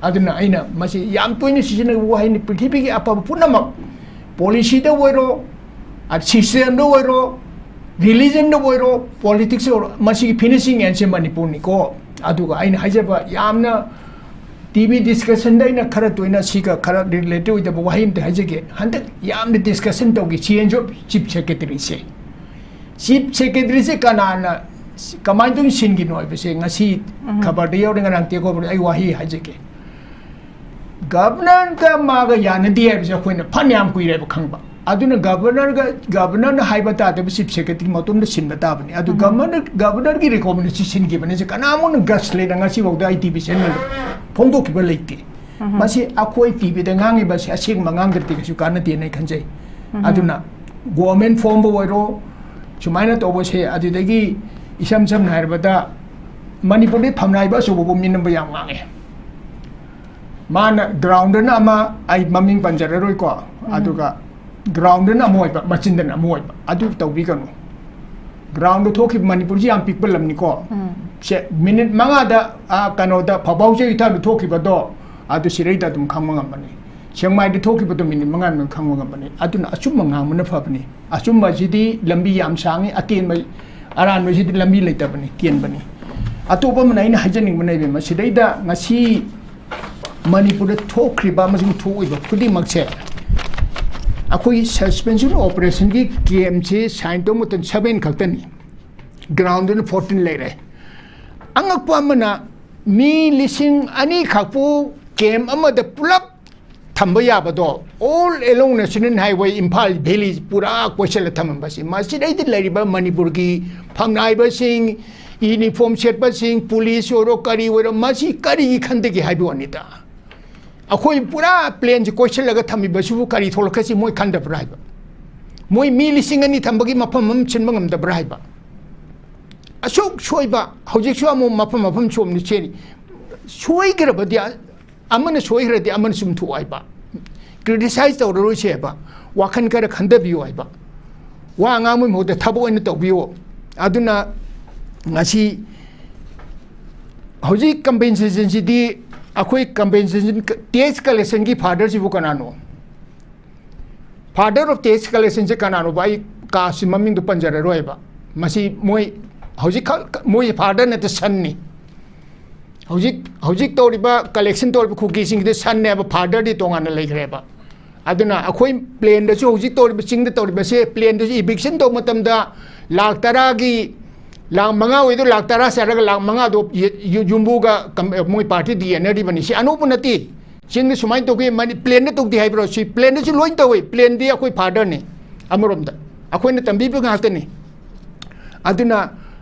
ꯑꯗꯨꯅ ꯑꯩꯅ ꯃꯁꯤ ꯌꯥꯝ ꯇꯣꯏꯅ ꯁꯤꯖꯤꯟꯅꯕ ꯋꯥꯍꯩꯅꯤ, ꯄ꯭ꯔꯤꯊꯤꯕꯤꯒꯤ ꯑꯐꯕ ꯄꯨꯝꯅꯃꯛ, policy ꯗ ꯑꯣꯏꯔꯣ, ꯑ, system ꯗ ꯑꯣꯏꯔꯣ, religion ꯗ ꯑꯣꯏꯔꯣ, politics ꯇ ꯑꯣꯏꯔꯣ, ꯃꯁꯤꯒꯤ finishing end ꯁꯦ ꯃꯅꯤꯄꯨꯔꯅꯤꯀꯣ꯫ ꯑꯗꯨꯒ ꯑꯩꯅ ꯍꯥꯏꯖꯕ ꯌꯥꯝꯅ ꯇꯤ ꯚꯤ discussion ꯗ ꯑꯩꯅ ꯈꯔ ꯇꯣꯏꯅ ꯁꯤꯒ ꯈꯔ related ꯑꯣꯏꯗꯕ ꯋꯥꯍꯩ ꯑꯝꯇ ꯍꯥꯏꯖꯒꯦ꯫ ꯍꯟꯗꯛ ꯌꯥꯝꯅ discussion ꯇꯧꯈꯤ C N G O Chief Secretary ꯁꯦ꯫ Chief Secretary ꯁꯦ ꯀꯅꯥꯅ, ꯀꯃꯥꯏꯅ ꯇꯧꯅ ꯁꯤꯟꯈꯤꯅꯣ ꯍꯥꯏꯕꯁꯦ ꯉꯁꯤ ꯈꯕꯔꯗ ꯌꯥꯎꯔꯦ, ꯉꯔꯥꯡ takeover, ꯑꯩ ꯋꯥꯍꯩ ꯍꯥꯏꯖꯒꯦ꯫ Governor ꯒ ꯃꯥꯒ ꯌꯥꯅꯗꯦ ꯍꯥꯏꯕꯁꯦ ꯑꯩꯈꯣꯏꯅ ꯐꯅꯌꯥꯝ ꯀꯨꯏꯔꯦꯕ ꯈꯪꯕ꯫ ꯑꯗꯨꯅ Governor ꯒ, Governor ꯅ ꯍꯥꯏꯕ ꯇꯥꯗꯕ Chief Secretary ꯃꯇꯣꯝꯗ ꯁꯤꯟꯕ ꯇꯥꯕꯅꯤ꯫ ꯑꯗꯨ Governor, Governor ꯒꯤ recommendation ꯁꯤꯟꯈꯤꯕꯅꯤ꯫ ꯁꯤ ꯀꯅꯥꯃꯨꯛꯅ guts ꯂꯩꯅ ꯉꯁꯤꯐꯥꯎꯗ ꯑꯩ ꯇꯤ ꯚꯤ channel ꯐꯣꯡꯗꯣꯛꯈꯤꯕ ꯂꯩꯇꯦ꯫ ꯃꯁꯤ ꯑꯩꯈꯣꯏ ꯇꯤ ꯚꯤꯗ ꯉꯥꯡꯉꯤꯕꯁꯦ ꯑꯁꯦꯡꯕ ꯉꯥꯡꯗ꯭ꯔꯗꯤ ꯀꯩꯁꯨ ꯀꯥꯟꯅꯗꯦꯅ ꯑꯩ ꯈꯟꯖꯩ꯫ ꯑꯗꯨꯅ government ꯐꯣꯝꯕ ꯑꯣꯏꯔꯣ, ꯁꯨꯃꯥꯏꯅ ꯇꯧꯕꯁꯦ, ꯑꯗꯨꯗꯒꯤ ꯏꯁꯝ ꯁꯝꯅ ꯍꯥꯏꯔꯕꯗ ꯃꯅꯤꯄꯨꯔꯗꯤ ꯐꯝꯅꯥꯏꯕ ꯑꯆꯧꯕꯕꯨ ꯃꯤꯅꯝꯕ ꯌꯥꯝ ꯉꯥꯡꯉꯦ꯫ ꯃꯥꯅ ꯒ꯭ꯔꯥꯎꯟꯗꯅ ꯑꯃ, ꯑꯩ ꯃꯃꯤꯡ ꯄꯟꯖꯔꯔꯣꯏꯀꯣ, ꯑꯗꯨꯒ ꯒ꯭ꯔꯥꯎꯟꯗꯅ ꯑꯃ ꯑꯣꯏꯕ, ꯃꯆꯤꯟꯗꯅ ꯑꯃ ꯑꯣꯏꯕ, ꯑꯗꯨ ꯇꯧꯕꯤꯒꯅꯨ꯫ ꯒ꯭ꯔꯥꯎꯟꯗ ꯊꯣꯛꯈꯤꯕ, ꯃꯅꯤꯄꯨꯔꯁꯤ ꯌꯥꯝ ꯄꯤꯛꯄ ꯂꯝꯅꯤꯀꯣ꯫ ꯁꯦ, ꯃꯤꯅꯤꯠ ꯃꯉꯥꯗ, ꯑꯥ, ꯀꯩꯅꯣꯗ, ꯐꯥꯎꯕꯥꯎꯖꯩ ꯏꯊꯥꯗ ꯊꯣꯛꯈꯤꯕꯗꯣ, ꯑꯗꯨ ꯁꯤꯔꯩꯗ ꯑꯗꯨꯝ ꯈꯪꯕ ꯉꯝꯕꯅꯤ꯫ ꯁꯦꯛꯃꯥꯏꯗ ꯊꯣꯛꯈꯤꯕꯗꯣ ꯃꯤꯅꯤꯠ ꯃꯉꯥ ꯃꯅꯨꯡꯗ ꯈꯪꯕ ꯉꯝꯕꯅꯤ꯫ ꯑꯗꯨꯅ ꯑꯆꯨꯝꯕ ꯉꯥꯡꯕꯅ ꯐꯕꯅꯤ꯫ ꯑꯆꯨꯝꯕꯁꯤꯗꯤ ꯂꯝꯕꯤ ꯌꯥꯝ ꯁꯥꯡꯉꯤ, ꯑꯇꯦꯟꯕ, ꯑꯔꯥꯟꯕꯁꯤꯗꯤ ꯂꯝꯕꯤ ꯂꯩꯇꯕꯅꯤ, ꯇꯦꯟꯕꯅꯤ꯫ ꯑꯇꯣꯞꯄ ꯑꯃꯅ ꯑꯩꯅ ꯍꯥꯏꯖꯅꯤꯡꯕꯅ, ꯏꯕꯦꯝꯃ, ꯁꯤꯗꯩꯗ ꯉꯁꯤ ꯃꯅꯤꯄꯨꯔꯗ ꯊꯣꯛꯈ꯭ꯔꯤꯕ ꯑꯃꯁꯨꯡ ꯊꯣꯛꯏꯕ ꯈꯨꯗꯤꯡꯃꯛꯁꯦ, ꯑꯩꯈꯣꯏꯒꯤ suspension operationꯒꯤ claimꯁꯦ sign ꯇꯧꯕ ꯃꯇꯝꯗ seven ꯈꯛꯇꯅꯤ, groundꯗꯅ fourteen ꯂꯩꯔꯦ꯫ ꯑꯉꯛꯄ ꯑꯃꯅ, ꯃꯤ ꯂꯤꯁꯤꯡ ꯑꯅꯤ ꯈꯛꯄꯨ camp ꯑꯃꯗ ꯄꯨꯂꯞ ꯊꯝꯕ ꯌꯥꯕꯗꯣ, all along National Highway, Imphal Valley ꯄꯨꯔꯥ ꯀꯣꯏꯁꯜꯂ ꯊꯝꯃꯝꯕꯁꯤ, ꯃꯁꯤꯗꯩꯗ ꯂꯩꯔꯤꯕ ꯃꯅꯤꯄꯨꯔꯒꯤ ꯐꯝꯅꯥꯏꯕꯁꯤꯡ, uniform ꯁꯦꯠꯄꯁꯤꯡ, ꯄꯨꯂꯤꯁ ꯑꯣꯏꯔꯣ ꯀꯔꯤ ꯑꯣꯏꯔꯣ, ꯃꯁꯤ ꯀꯔꯤꯒꯤ ꯈꯟꯗꯒꯦ ꯍꯥꯏꯕ ꯋꯥꯅꯤꯗ꯫ ꯑꯩꯈꯣꯏ ꯄꯨꯔꯥ plainꯁꯤ ꯀꯣꯏꯁꯤꯜꯂꯒ ꯊꯝꯃꯤꯕꯁꯤꯕꯨ ꯀꯔꯤ ꯊꯣꯛꯂꯛꯀꯁꯤ ꯃꯣꯏ ꯈꯟꯗꯕ꯭ꯔꯥ ꯍꯥꯏꯕ? ꯃꯣꯏ ꯃꯤ ꯂꯤꯁꯤꯡ ꯑꯅꯤ ꯊꯝꯕꯒꯤ ꯃꯐꯝ ꯑꯃ ꯁꯤꯟꯕ ꯉꯝꯗꯕ꯭ꯔꯥ ꯍꯥꯏꯕ? ꯑꯁꯨꯛ ꯁꯣꯏꯕ, ꯍꯧꯖꯤꯛꯁꯨ ꯑꯃꯨꯛ ꯃꯐꯝ ꯃꯐꯝ ꯁꯣꯝꯗ ꯆꯦꯜꯂꯤ꯫ ꯁꯣꯏꯈ꯭ꯔꯕꯗꯤ ꯑ-, ꯑꯃꯅ ꯁꯣꯏꯈ꯭ꯔꯗꯤ ꯑꯃꯅ ꯆꯨꯝꯊꯣꯛꯑꯣ ꯍꯥꯏꯕ, criticize ꯇꯧꯔꯔꯣꯏꯁꯦ ꯍꯥꯏꯕ, ꯋꯥꯈꯜ ꯈꯔ ꯈꯟꯊꯕꯤꯌꯨ ꯍꯥꯏꯕ, ꯋꯥ ꯉꯥꯡꯕꯒꯤ ꯃꯍꯨꯠꯇ ꯊꯕꯛ ꯑꯣꯏꯅ ꯇꯧꯕꯤꯌꯨ꯫ ꯑꯗꯨꯅ ꯉꯁꯤ ꯍꯧꯖꯤꯛ compensationꯁꯤꯗꯤ, ꯑꯩꯈꯣꯏ compensation, tax collectionꯒꯤ fatherꯁꯤꯕꯨ ꯀꯅꯥꯅꯣ? Father of tax collectionꯁꯦ ꯀꯅꯥꯅꯣꯕ? ꯑꯩ ꯀꯥꯁꯤ ꯃꯃꯤꯡꯗꯣ ꯄꯟꯖꯔꯔꯣꯏꯕ꯫ ꯃꯁꯤ ꯃꯣꯏ ꯍꯧꯖꯤꯛ ꯈꯛ, ꯃꯣꯏ father ꯅꯠꯇꯦ, sonꯅꯤ꯫ ꯍꯧꯖꯤꯛ, ꯍꯧꯖꯤꯛ ꯇꯧꯔꯤꯕ collection ꯇꯧꯔꯤꯕ ꯈꯨꯀꯤꯁꯤꯡꯁꯤꯗꯤ sonꯅꯦꯕ, fatherꯗꯤ ꯇꯣꯉꯥꯟꯅ ꯂꯩꯈ꯭ꯔꯦꯕ꯫ ꯑꯗꯨꯅ ꯑꯩꯈꯣꯏ plainꯗꯁꯨ, ꯍꯧꯖꯤꯛ ꯇꯧꯔꯤꯕ, ꯆꯤꯡꯗ ꯇꯧꯔꯤꯕꯁꯦ, plainꯗꯁꯨ eviction ꯇꯧꯕ ꯃꯇꯝꯗ ꯂꯥꯛ ꯇꯔꯥꯒꯤ, ꯂꯥꯛ ꯃꯉꯥ ꯑꯣꯏꯗꯣ ꯂꯥꯛ ꯇꯔꯥ ꯆꯠꯂꯒ ꯂꯥꯛ ꯃꯉꯥꯗꯣ ꯌꯦ-, ꯌꯨ-, ꯌꯨꯝꯕꯨꯒ ꯀꯝ-, ꯃꯣꯏ partyꯗꯤ ꯌꯦꯟꯅꯔꯤꯕꯅꯤ꯫ ꯁꯤ ꯑꯅꯧꯕ ꯅꯠꯇꯦ꯫ ꯆꯤꯡꯗ ꯁꯨꯃꯥꯏꯅ ꯇꯧꯒꯦ, ꯃꯅꯤ-, plainꯗ ꯇꯧꯗꯦ ꯍꯥꯏꯕ꯭ꯔꯣ? ꯁꯤ plainꯗꯁꯨ ꯂꯣꯏ ꯇꯧꯏ꯫ Plainꯗꯤ ꯑꯩꯈꯣꯏ fatherꯅꯤ ꯑꯃꯔꯣꯝꯗ꯫ ꯑꯩꯈꯣꯏꯅ ꯇꯝꯕꯤꯕ ꯉꯥꯛꯇꯅꯤ꯫ ꯑꯗꯨꯅ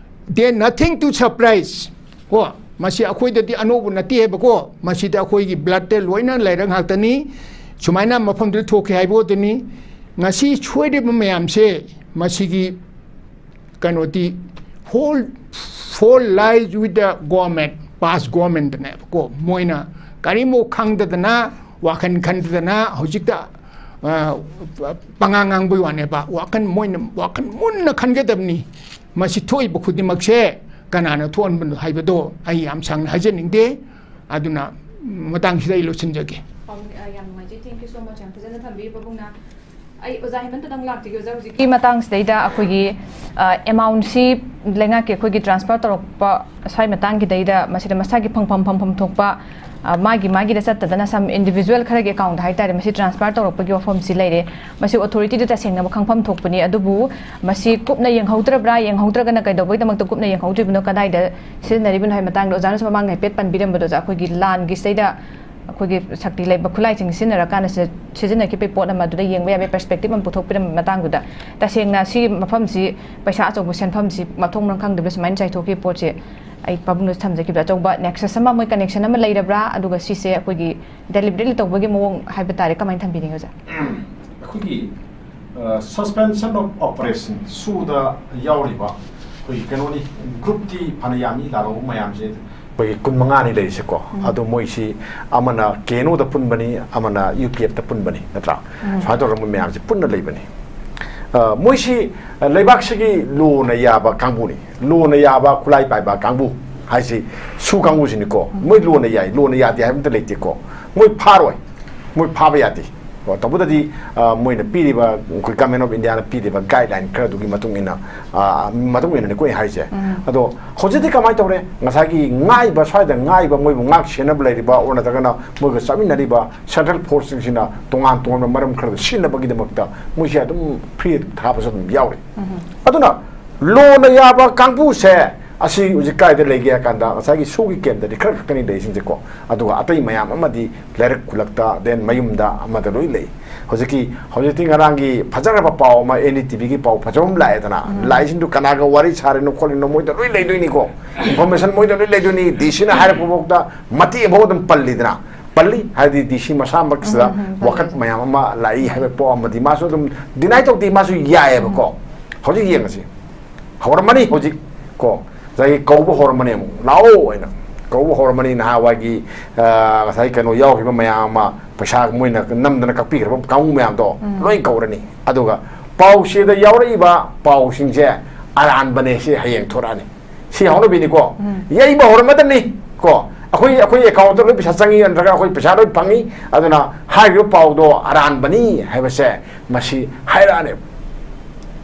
they nothing to surprise꯫ ꯀꯣ, ꯃꯁꯤ ꯑꯩꯈꯣꯏꯗꯗꯤ ꯑꯅꯧꯕ ꯅꯠꯇꯦ ꯍꯥꯏꯕꯀꯣ꯫ ꯃꯁꯤꯗ ꯑꯩꯈꯣꯏꯒꯤ bloodꯇ ꯂꯣꯏꯅ ꯂꯩꯔ ꯉꯥꯛꯇꯅꯤ꯫ ꯁꯨꯃꯥꯏꯅ ꯃꯐꯝꯗꯨꯗ ꯊꯣꯛꯈꯤ ꯍꯥꯏꯕ ꯑꯗꯨꯅꯤ꯫ ꯉꯁꯤ ꯁꯣꯏꯔꯤꯕ ꯃꯌꯥꯝꯁꯦ, ꯃꯁꯤꯒꯤ ꯀꯩꯅꯣꯗꯤ, whole, fault lies with the government, past governmentꯅꯦꯕꯀꯣ꯫ ꯃꯣꯏꯅ ꯀꯔꯤꯃꯨꯛ ꯈꯪꯗꯗꯅ, ꯋꯥꯈꯜ ꯈꯟꯗꯗꯅ ꯍꯧꯖꯤꯛꯇ, ꯑ, ꯄꯉꯥꯡ ꯉꯥꯡꯕꯒꯤ ꯋꯥꯅꯦꯕ꯫ ꯋꯥꯈꯜ ꯃꯣꯏꯅ ꯋꯥꯈꯜ ꯃꯨꯟꯅ ꯈꯟꯒꯗꯕꯅꯤ꯫ ꯃꯁꯤ ꯊꯣꯛꯏꯕ ꯈꯨꯗꯤꯡꯃꯛꯁꯦ ꯀꯅꯥꯅ ꯊꯣꯛꯍꯟꯕꯅꯣ ꯍꯥꯏꯕꯗꯣ ꯑꯩ ꯌꯥꯝ ꯁꯥꯡꯅ ꯍꯥꯏꯖꯅꯤꯡꯗꯦ꯫ ꯑꯗꯨꯅ ꯃꯇꯥꯡꯁꯤꯗ ꯑꯩ ꯂꯣꯏꯁꯤꯟꯖꯒꯦ꯫ ꯄꯥꯕꯨꯡ, ꯑ, ꯌꯥꯝ ꯅꯨꯡꯉꯥꯏꯖꯩ꯫ Thank you so much꯫ ꯌꯥꯝ ꯐꯖꯅ ꯊꯝꯕꯤꯔꯤ ꯄꯥꯕꯨꯡꯅ꯫ ꯑꯩ ꯑꯣꯖꯥ ꯍꯦꯃꯟꯇꯗꯪ ꯂꯥꯛꯆꯒꯦ꯫ ꯑꯣꯖꯥ, ꯍꯧꯖꯤꯛꯀꯤ ꯃꯇꯥꯡꯁꯤꯗꯩꯗ ꯑꯩꯈꯣꯏꯒꯤ, ꯑ, amount ꯁꯤ ꯂꯩꯉꯥꯛꯀꯤ ꯑꯩꯈꯣꯏꯒꯤ transfer ꯇꯧꯔꯛꯄ ꯁ꯭ꯋꯥꯏ ꯃꯇꯥꯡꯒꯤꯗꯩꯗ ꯃꯁꯤꯗ ꯃꯁꯥꯒꯤ ꯐꯪꯐꯝ, ꯐꯪꯐꯝ ꯊꯣꯛꯄ, ꯑ, ꯃꯥꯒꯤ, ꯃꯥꯒꯤꯗ ꯆꯠꯇꯗꯅ some individual ꯈꯔꯒꯤ account ꯗ ꯍꯥꯏꯇꯥꯔꯦ, ꯃꯁꯤ transfer ꯇꯧꯔꯛꯄꯒꯤ ꯋꯥꯐꯝꯁꯤ ꯂꯩꯔꯦ꯫ ꯃꯁꯤ authority ꯗ ꯇꯁꯦꯡꯅ ꯈꯪꯐꯝ ꯊꯣꯛꯄꯅꯤ꯫ ꯑꯗꯨꯕꯨ ꯃꯁꯤ ꯀꯨꯞꯅ ꯌꯦꯡꯍꯧꯗ꯭ꯔꯕ꯭ꯔꯥ, ꯌꯦꯡꯍꯧꯗ꯭ꯔꯒꯅ ꯀꯩꯗꯧꯕꯒꯤꯗꯃꯛꯇ ꯀꯨꯞꯅ ꯌꯦꯡꯍꯧꯗ꯭ꯔꯤꯕꯅꯣ, ꯀꯗꯥꯏꯗ ꯁꯤꯖꯤꯟꯅꯔꯤꯕꯅꯣ ꯍꯥꯏꯕ ꯃꯇꯥꯡꯗ ꯑꯣꯖꯥꯅꯁꯨ ꯃꯃꯥꯡꯗ ꯍꯥꯏꯐꯦꯠ ꯄꯟꯕꯤꯔꯝꯕꯗꯣ, ꯑꯣꯖꯥ, ꯑꯩꯈꯣꯏꯒꯤ ꯂꯥꯟꯒꯤ ꯁꯤꯗꯩꯗ ꯑꯩꯈꯣꯏꯒꯤ ꯁꯛꯇꯤ ꯂꯩꯕ ꯈꯨꯠꯂꯥꯏꯁꯤꯡ ꯁꯤꯖꯤꯟꯅꯔꯀꯥꯟꯗ ꯁꯤꯗ ꯁꯤꯖꯤꯟꯅꯈꯤꯕꯒꯤ ꯄꯣꯠ ꯑꯃ ꯑꯗꯨꯗ ꯌꯦꯡꯕ ꯌꯥꯕꯒꯤ perspective ꯑꯃ ꯄꯨꯊꯣꯛꯄꯤꯔꯝꯕ ꯃꯇꯥꯡꯗꯨꯗ, ꯇꯁꯦꯡꯅ ꯁꯤꯒꯤ ꯃꯐꯝꯁꯤ ꯄꯩꯁꯥ ꯑꯆꯧꯕ ꯁꯦꯟꯐꯝꯁꯤ ꯃꯊꯣꯡ ꯃꯔꯝ ꯈꯪꯗꯕꯤꯗ ꯁꯨꯃꯥꯏꯅ ꯆꯥꯏꯊꯣꯛꯈꯤꯕ ꯄꯣꯠꯁꯦ, ꯑꯩ ꯄꯥꯕꯨꯡꯗꯁꯨ ꯊꯝꯖꯈꯤꯕꯗ ꯑꯆꯧꯕ nexus ꯑꯃ, ꯃꯣꯏ connection ꯑꯃ ꯂꯩꯔꯕ꯭ꯔꯥ? ꯑꯗꯨꯒ ꯁꯤꯁꯦ ꯑꯩꯈꯣꯏꯒꯤ deliberately ꯇꯧꯕꯒꯤ ꯃꯑꯣꯡ ꯍꯥꯏꯕ ꯇꯥꯔꯦ, ꯀꯃꯥꯏꯅ ꯊꯝꯕꯤꯅꯤꯡꯉꯤ, ꯑꯣꯖꯥ? ꯑꯩꯈꯣꯏꯒꯤ, ꯑ, suspension of operation ꯁꯨꯗ ꯌꯥꯎꯔꯤꯕ ꯑꯩꯈꯣꯏꯒꯤ ꯀꯩꯅꯣꯅꯤ, group ꯇꯤ ꯐꯅ ꯌꯥꯝꯃꯤ, ꯂꯥꯜꯍꯧꯕ ꯃꯌꯥꯝꯁꯦ ꯑꯩꯈꯣꯏꯒꯤ ꯀꯨꯟ ꯃꯉꯥꯅꯤ ꯂꯩꯔꯤꯁꯦꯀꯣ꯫ ꯑꯗꯣ ꯃꯣꯏꯁꯤ ꯑꯃꯅ K N O ꯗ ꯄꯨꯟꯕꯅꯤ, ꯑꯃꯅ U P F ꯇ ꯄꯨꯟꯕꯅꯤ, ꯅꯠꯇ꯭ꯔꯥ? ꯁꯨꯃꯥꯏꯅ ꯇꯧꯔꯒ ꯃꯣꯏ ꯃꯌꯥꯝꯁꯦ ꯄꯨꯟꯅ ꯂꯩꯕꯅꯤ꯫ ꯑ, ꯃꯣꯏꯁꯤ, ꯑ, ꯂꯩꯕꯥꯛꯁꯤꯒꯤ ꯂꯣꯅ ꯌꯥꯕ ꯀꯥꯡꯕꯨꯅꯤ꯫ ꯂꯣꯅ ꯌꯥꯕ ꯈꯨꯠꯂꯥꯏ ꯄꯥꯏꯕ ꯀꯥꯡꯕꯨ ꯍꯥꯏꯁꯤ ꯁꯨ ꯀꯥꯡꯕꯨꯁꯤꯅꯤꯀꯣ꯫ ꯃꯣꯏ ꯂꯣꯅ ꯌꯥꯏ, ꯂꯣꯅ ꯌꯥꯗꯦ ꯍꯥꯏꯕ ꯑꯝꯇ ꯂꯩꯇꯦꯀꯣ꯫ ꯃꯣꯏ ꯐꯥꯔꯣꯏ, ꯃꯣꯏ ꯐꯥꯕ ꯌꯥꯗꯦ꯫ ꯀꯣ, ꯇꯧꯕꯇꯗꯤ, ꯑ, ꯃꯣꯏꯅ ꯄꯤꯔꯤꯕ, ꯑꯩꯈꯣꯏ Government of India ꯅ ꯄꯤꯔꯤꯕ guideline ꯈꯔꯗꯨꯒꯤ ꯃꯇꯨꯡ ꯏꯟꯅ, ꯑ, ꯃꯇꯨꯡ ꯏꯟꯅꯅꯤꯀꯣ ꯑꯩ ꯍꯥꯏꯁꯦ꯫ ꯑꯗꯣ ꯍꯧꯖꯤꯛꯇꯤ ꯀꯃꯥꯏꯅ ꯇꯧꯔꯦ? ꯉꯁꯥꯏꯒꯤ ꯉꯥꯛꯏꯕ, ꯁ꯭ꯋꯥꯏꯗ ꯉꯥꯛꯏꯕ, ꯃꯣꯏꯕꯨ ꯉꯥꯛ ꯁꯦꯟꯅꯕ ꯂꯩꯔꯤꯕ, ꯑꯣꯔ ꯅꯠꯇ꯭ꯔꯒꯅ ꯃꯣꯏꯒ ꯆꯠꯃꯤꯟꯅꯔꯤꯕ central force ꯁꯤꯡꯁꯤꯅ ꯇꯣꯉꯥꯟ ꯇꯣꯉꯥꯟꯕ ꯃꯔꯝ ꯈꯔꯗ ꯁꯤꯖꯤꯟꯅꯕꯒꯤꯗꯃꯛꯇ ꯃꯣꯏꯁꯦ ꯑꯗꯨꯝ free ꯊꯥꯕꯁꯨ ꯑꯗꯨꯝ ꯌꯥꯎꯔꯤ꯫ ꯑꯗꯨꯅ ꯂꯣꯅ ꯌꯥꯕ ꯀꯥꯡꯕꯨꯁꯦ ꯑꯁꯤ ꯍꯧꯖꯤꯛ ꯀꯥꯏꯗ ꯂꯩꯒꯦ ꯍꯥꯏ ꯀꯥꯟꯗ, ꯉꯁꯥꯏꯒꯤ ꯁꯨꯒꯤ ꯀꯦꯟꯗ꯭ꯔꯗꯤ ꯈꯔ ꯈꯛꯇꯅꯤ ꯂꯩꯔꯤꯁꯤꯡꯁꯦꯀꯣ꯫ ꯑꯗꯨꯒ ꯑꯇꯩ ꯃꯌꯥꯝ ꯑꯃꯗꯤ ꯂꯩꯔꯛ ꯈꯨꯜꯂꯛꯇ, then ꯃꯌꯨꯝꯗ ꯑꯃꯗ ꯂꯣꯏ ꯂꯩ꯫ ꯍꯧꯖꯤꯛꯀꯤ, ꯍꯧꯖꯤꯛꯇꯤ ꯉꯔꯥꯡꯒꯤ ꯐꯖꯈ꯭ꯔꯕ ꯄꯥꯎ ꯑꯃ N D T V ꯒꯤ ꯄꯥꯎ ꯐꯖꯕ ꯑꯃ ꯂꯥꯛꯑꯦꯗꯅ, ꯂꯥꯛꯏꯁꯤꯡꯗꯨ ꯀꯅꯥꯒ ꯋꯥꯔꯤ ꯁꯥꯔꯤꯅꯣ ꯈꯣꯠꯂꯤꯅꯣ ꯃꯣꯏꯗ ꯂꯣꯏ ꯂꯩꯗꯣꯏꯅꯤꯀꯣ꯫ Information ꯃꯣꯏꯗ ꯂꯣꯏ ꯂꯩꯗꯣꯏꯅꯤ꯫ D C ꯅ ꯍꯥꯏꯔꯛꯄ ꯐꯥꯎꯗ ꯃꯇꯦꯛ ꯑꯃꯐꯥꯎ ꯑꯗꯨꯝ ꯄꯜꯂꯤꯗꯅ, ꯄꯜꯂꯤ ꯍꯥꯏꯗꯤ D C ꯃꯁꯥꯃꯛꯁꯤꯗ ꯋꯥꯀꯠ ꯃꯌꯥꯝ ꯑꯃ ꯂꯥꯛꯏ ꯍꯥꯏꯕ ꯄꯣꯠ ꯑꯃꯗꯤ ꯃꯥꯁꯨ ꯑꯗꯨꯝ deny ꯇꯧꯗꯦ, ꯃꯥꯁꯨ ꯌꯥꯏꯑꯕꯀꯣ꯫ ꯍꯧꯖꯤꯛ ꯌꯦꯡꯉꯁꯤ, ꯍꯧꯔꯝꯃꯅꯤ ꯍꯧꯖꯤꯛ ꯀꯣ, ꯉꯁꯥꯏꯒꯤ ꯀꯧꯕ ꯍꯧꯔꯝꯃꯅꯤ ꯑꯃꯨꯛ, "ꯂꯥꯛꯑꯣ" ꯍꯥꯏꯅ꯫ ꯀꯧꯕ ꯍꯧꯔꯝꯃꯅꯤ꯫ ꯅꯍꯥꯟꯋꯥꯏꯒꯤ, ꯑ, ꯉꯁꯥꯏ ꯀꯩꯅꯣ ꯌꯥꯎꯈꯤꯕ ꯃꯌꯥꯝ ꯑꯃ, ꯄꯩꯁꯥ ꯃꯣꯏꯅ ꯅꯝꯗꯅ ꯀꯛꯄꯤꯈ꯭ꯔꯕ ꯀꯥꯡꯕꯨ ꯃꯌꯥꯝꯗꯣ ꯂꯣꯏ ꯀꯧꯔꯅꯤ꯫ ꯑꯗꯨꯒ ꯄꯥꯎꯆꯦꯗ ꯌꯥꯎꯔꯛꯏꯕ ꯄꯥꯎꯁꯤꯡꯁꯦ ꯑꯔꯥꯟꯕꯅꯦ ꯁꯤ ꯍꯌꯦꯡ ꯊꯣꯔꯛꯑꯅꯤ꯫ ꯁꯤ ꯍꯧꯅꯕꯤꯅꯤꯀꯣ꯫ ꯌꯩꯕ ꯍꯧꯔꯝꯃꯗꯕꯅꯤ ꯀꯣ꯫ ꯑꯩꯈꯣꯏ, ꯑꯩꯈꯣꯏ ꯑꯦꯀꯥꯎꯟꯇ ꯂꯣꯏ ꯄꯩꯁꯥ ꯆꯪꯉꯤ, ꯅꯠꯇ꯭ꯔꯒ ꯑꯩꯈꯣꯏ ꯄꯩꯁꯥ ꯂꯣꯏ ꯐꯪꯉꯤ꯫ ꯑꯗꯨꯅ ꯍꯥꯏꯔꯤꯕ ꯄꯥꯎꯗꯣ ꯑꯔꯥꯟꯕꯅꯤ ꯍꯥꯏꯕꯁꯦ ꯃꯁꯤ ꯍꯥꯏꯔꯛꯑꯅꯦꯕ꯫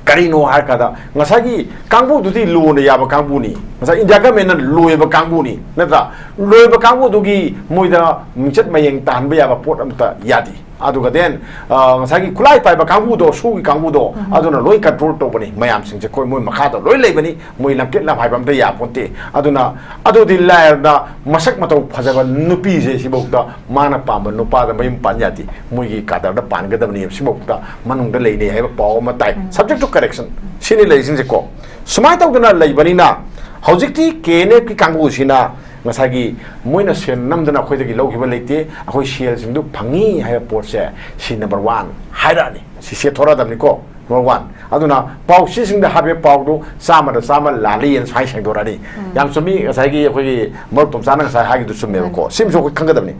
ꯀꯔꯤꯅꯣ ꯍꯥꯏꯔ ꯀꯥꯟꯗ, ꯉꯁꯥꯏꯒꯤ ꯀꯥꯡꯕꯨꯗꯨꯗꯤ ꯂꯣꯅ ꯌꯥꯕ ꯀꯥꯡꯕꯨꯅꯤ, ꯉꯁꯥꯏ ꯏꯟꯗꯤꯌꯥ ꯒꯃꯦꯟꯅ ꯂꯣꯏꯕ ꯀꯥꯡꯕꯨꯅꯤ, ꯅꯠꯇ꯭ꯔꯥ? ꯂꯣꯏꯕ ꯀꯥꯡꯕꯨꯗꯨꯒꯤ ꯃꯣꯏꯗ ꯃꯤꯡꯆꯠ ꯃꯌꯦꯡ ꯇꯥꯍꯟꯕ ꯌꯥꯕ ꯄꯣꯠ ꯑꯝꯇ ꯌꯥꯗꯦ꯫ ꯑꯗꯨꯒ then, ꯑ, ꯉꯁꯥꯏꯒꯤ ꯈꯨꯠꯂꯥꯏ ꯄꯥꯏꯕ ꯀꯥꯡꯕꯨꯗꯣ, ꯁꯨꯒꯤ ꯀꯥꯡꯕꯨꯗꯣ, ꯑꯗꯨꯅ ꯂꯣꯏ ꯀꯟꯇ꯭ꯔꯣꯜ ꯇꯧꯕꯅꯤ ꯃꯌꯥꯝꯁꯤꯡꯁꯦ꯫ ꯑꯩꯈꯣꯏ ꯃꯣꯏ ꯃꯈꯥꯗ ꯂꯣꯏ ꯂꯩꯕꯅꯤ, ꯃꯣꯏ ꯂꯝꯀꯦꯠ ꯂꯝꯍꯥꯏꯕ ꯑꯝꯇ ꯌꯥꯄꯣꯟꯇꯦ꯫ ꯑꯗꯨꯅ ꯑꯗꯨꯗꯤ ꯂꯥꯏꯔꯗꯅ ꯃꯁꯛ ꯃꯇꯧ ꯐꯖꯕ ꯅꯨꯄꯤꯁꯦ ꯁꯤꯐꯧꯗ ꯃꯥꯅ ꯄꯥꯝꯕ ꯅꯨꯄꯥꯗ ꯃꯌꯨꯝ ꯄꯥꯟ ꯌꯥꯗꯦ꯫ ꯃꯣꯏꯒꯤ ꯀꯥꯗꯔꯗ ꯄꯥꯟꯒꯗꯕꯅꯤ꯫ ꯁꯤꯐꯧꯗ ꯃꯅꯨꯡꯗ ꯂꯩꯅꯩ ꯍꯥꯏꯕ ꯄꯥꯎ ꯑꯃ ꯇꯥꯏ꯫ Subject to correction꯫ ꯁꯤꯅꯤ ꯂꯩꯔꯤꯁꯤꯡꯁꯦꯀꯣ꯫ ꯁꯨꯃꯥꯏꯅ ꯇꯧꯗꯅ ꯂꯩꯕꯅꯤꯅ ꯍꯧꯖꯤꯛꯇꯤ ꯀꯦ ꯑꯦꯟ ꯑꯦꯐꯀꯤ ꯀꯥꯡꯕꯨꯁꯤꯅ ꯉꯁꯥꯏꯒꯤ ꯃꯣꯏꯅ ꯁꯦꯜ ꯅꯝꯗꯅ ꯑꯩꯈꯣꯏꯗꯒꯤ ꯂꯧꯈꯤꯕ ꯂꯩꯇꯦ, ꯑꯩꯈꯣꯏ ꯁꯦꯜꯁꯤꯡꯗꯨ ꯐꯪꯉꯤ ꯍꯥꯏꯕ ꯄꯣꯠꯁꯦ ꯁꯤ number one ꯍꯥꯏꯔꯛꯑꯅꯤ꯫ ꯁꯤ ꯁꯦꯠꯊꯣꯔꯛꯑꯗꯕꯅꯤꯀꯣ꯫ Number one꯫ ꯑꯗꯨꯅ ꯄꯥꯎꯆꯦꯁꯤꯡꯗ ꯍꯥꯞꯄꯤꯕ ꯄꯥꯎꯗꯨ ꯆꯥꯝꯃꯗ ꯆꯥꯝꯃ ꯂꯥꯜꯂꯤꯅ ꯁꯨꯃꯥꯏꯅ ꯁꯦꯡꯗꯣꯔꯛꯑꯅꯤ꯫ ꯌꯥꯝ ꯆꯨꯝꯃꯤ꯫ ꯉꯁꯥꯏꯒꯤ ꯑꯩꯈꯣꯏꯒꯤ ꯃꯔꯨꯞ ꯇꯣꯝꯆꯥꯅ ꯉꯁꯥꯏ ꯍꯥꯏꯈꯤꯗꯨ ꯆꯨꯝꯃꯦꯕꯀꯣ꯫ ꯁꯤꯃꯁꯨ ꯑꯩꯈꯣꯏ ꯈꯪꯒꯗꯕꯅꯤ꯫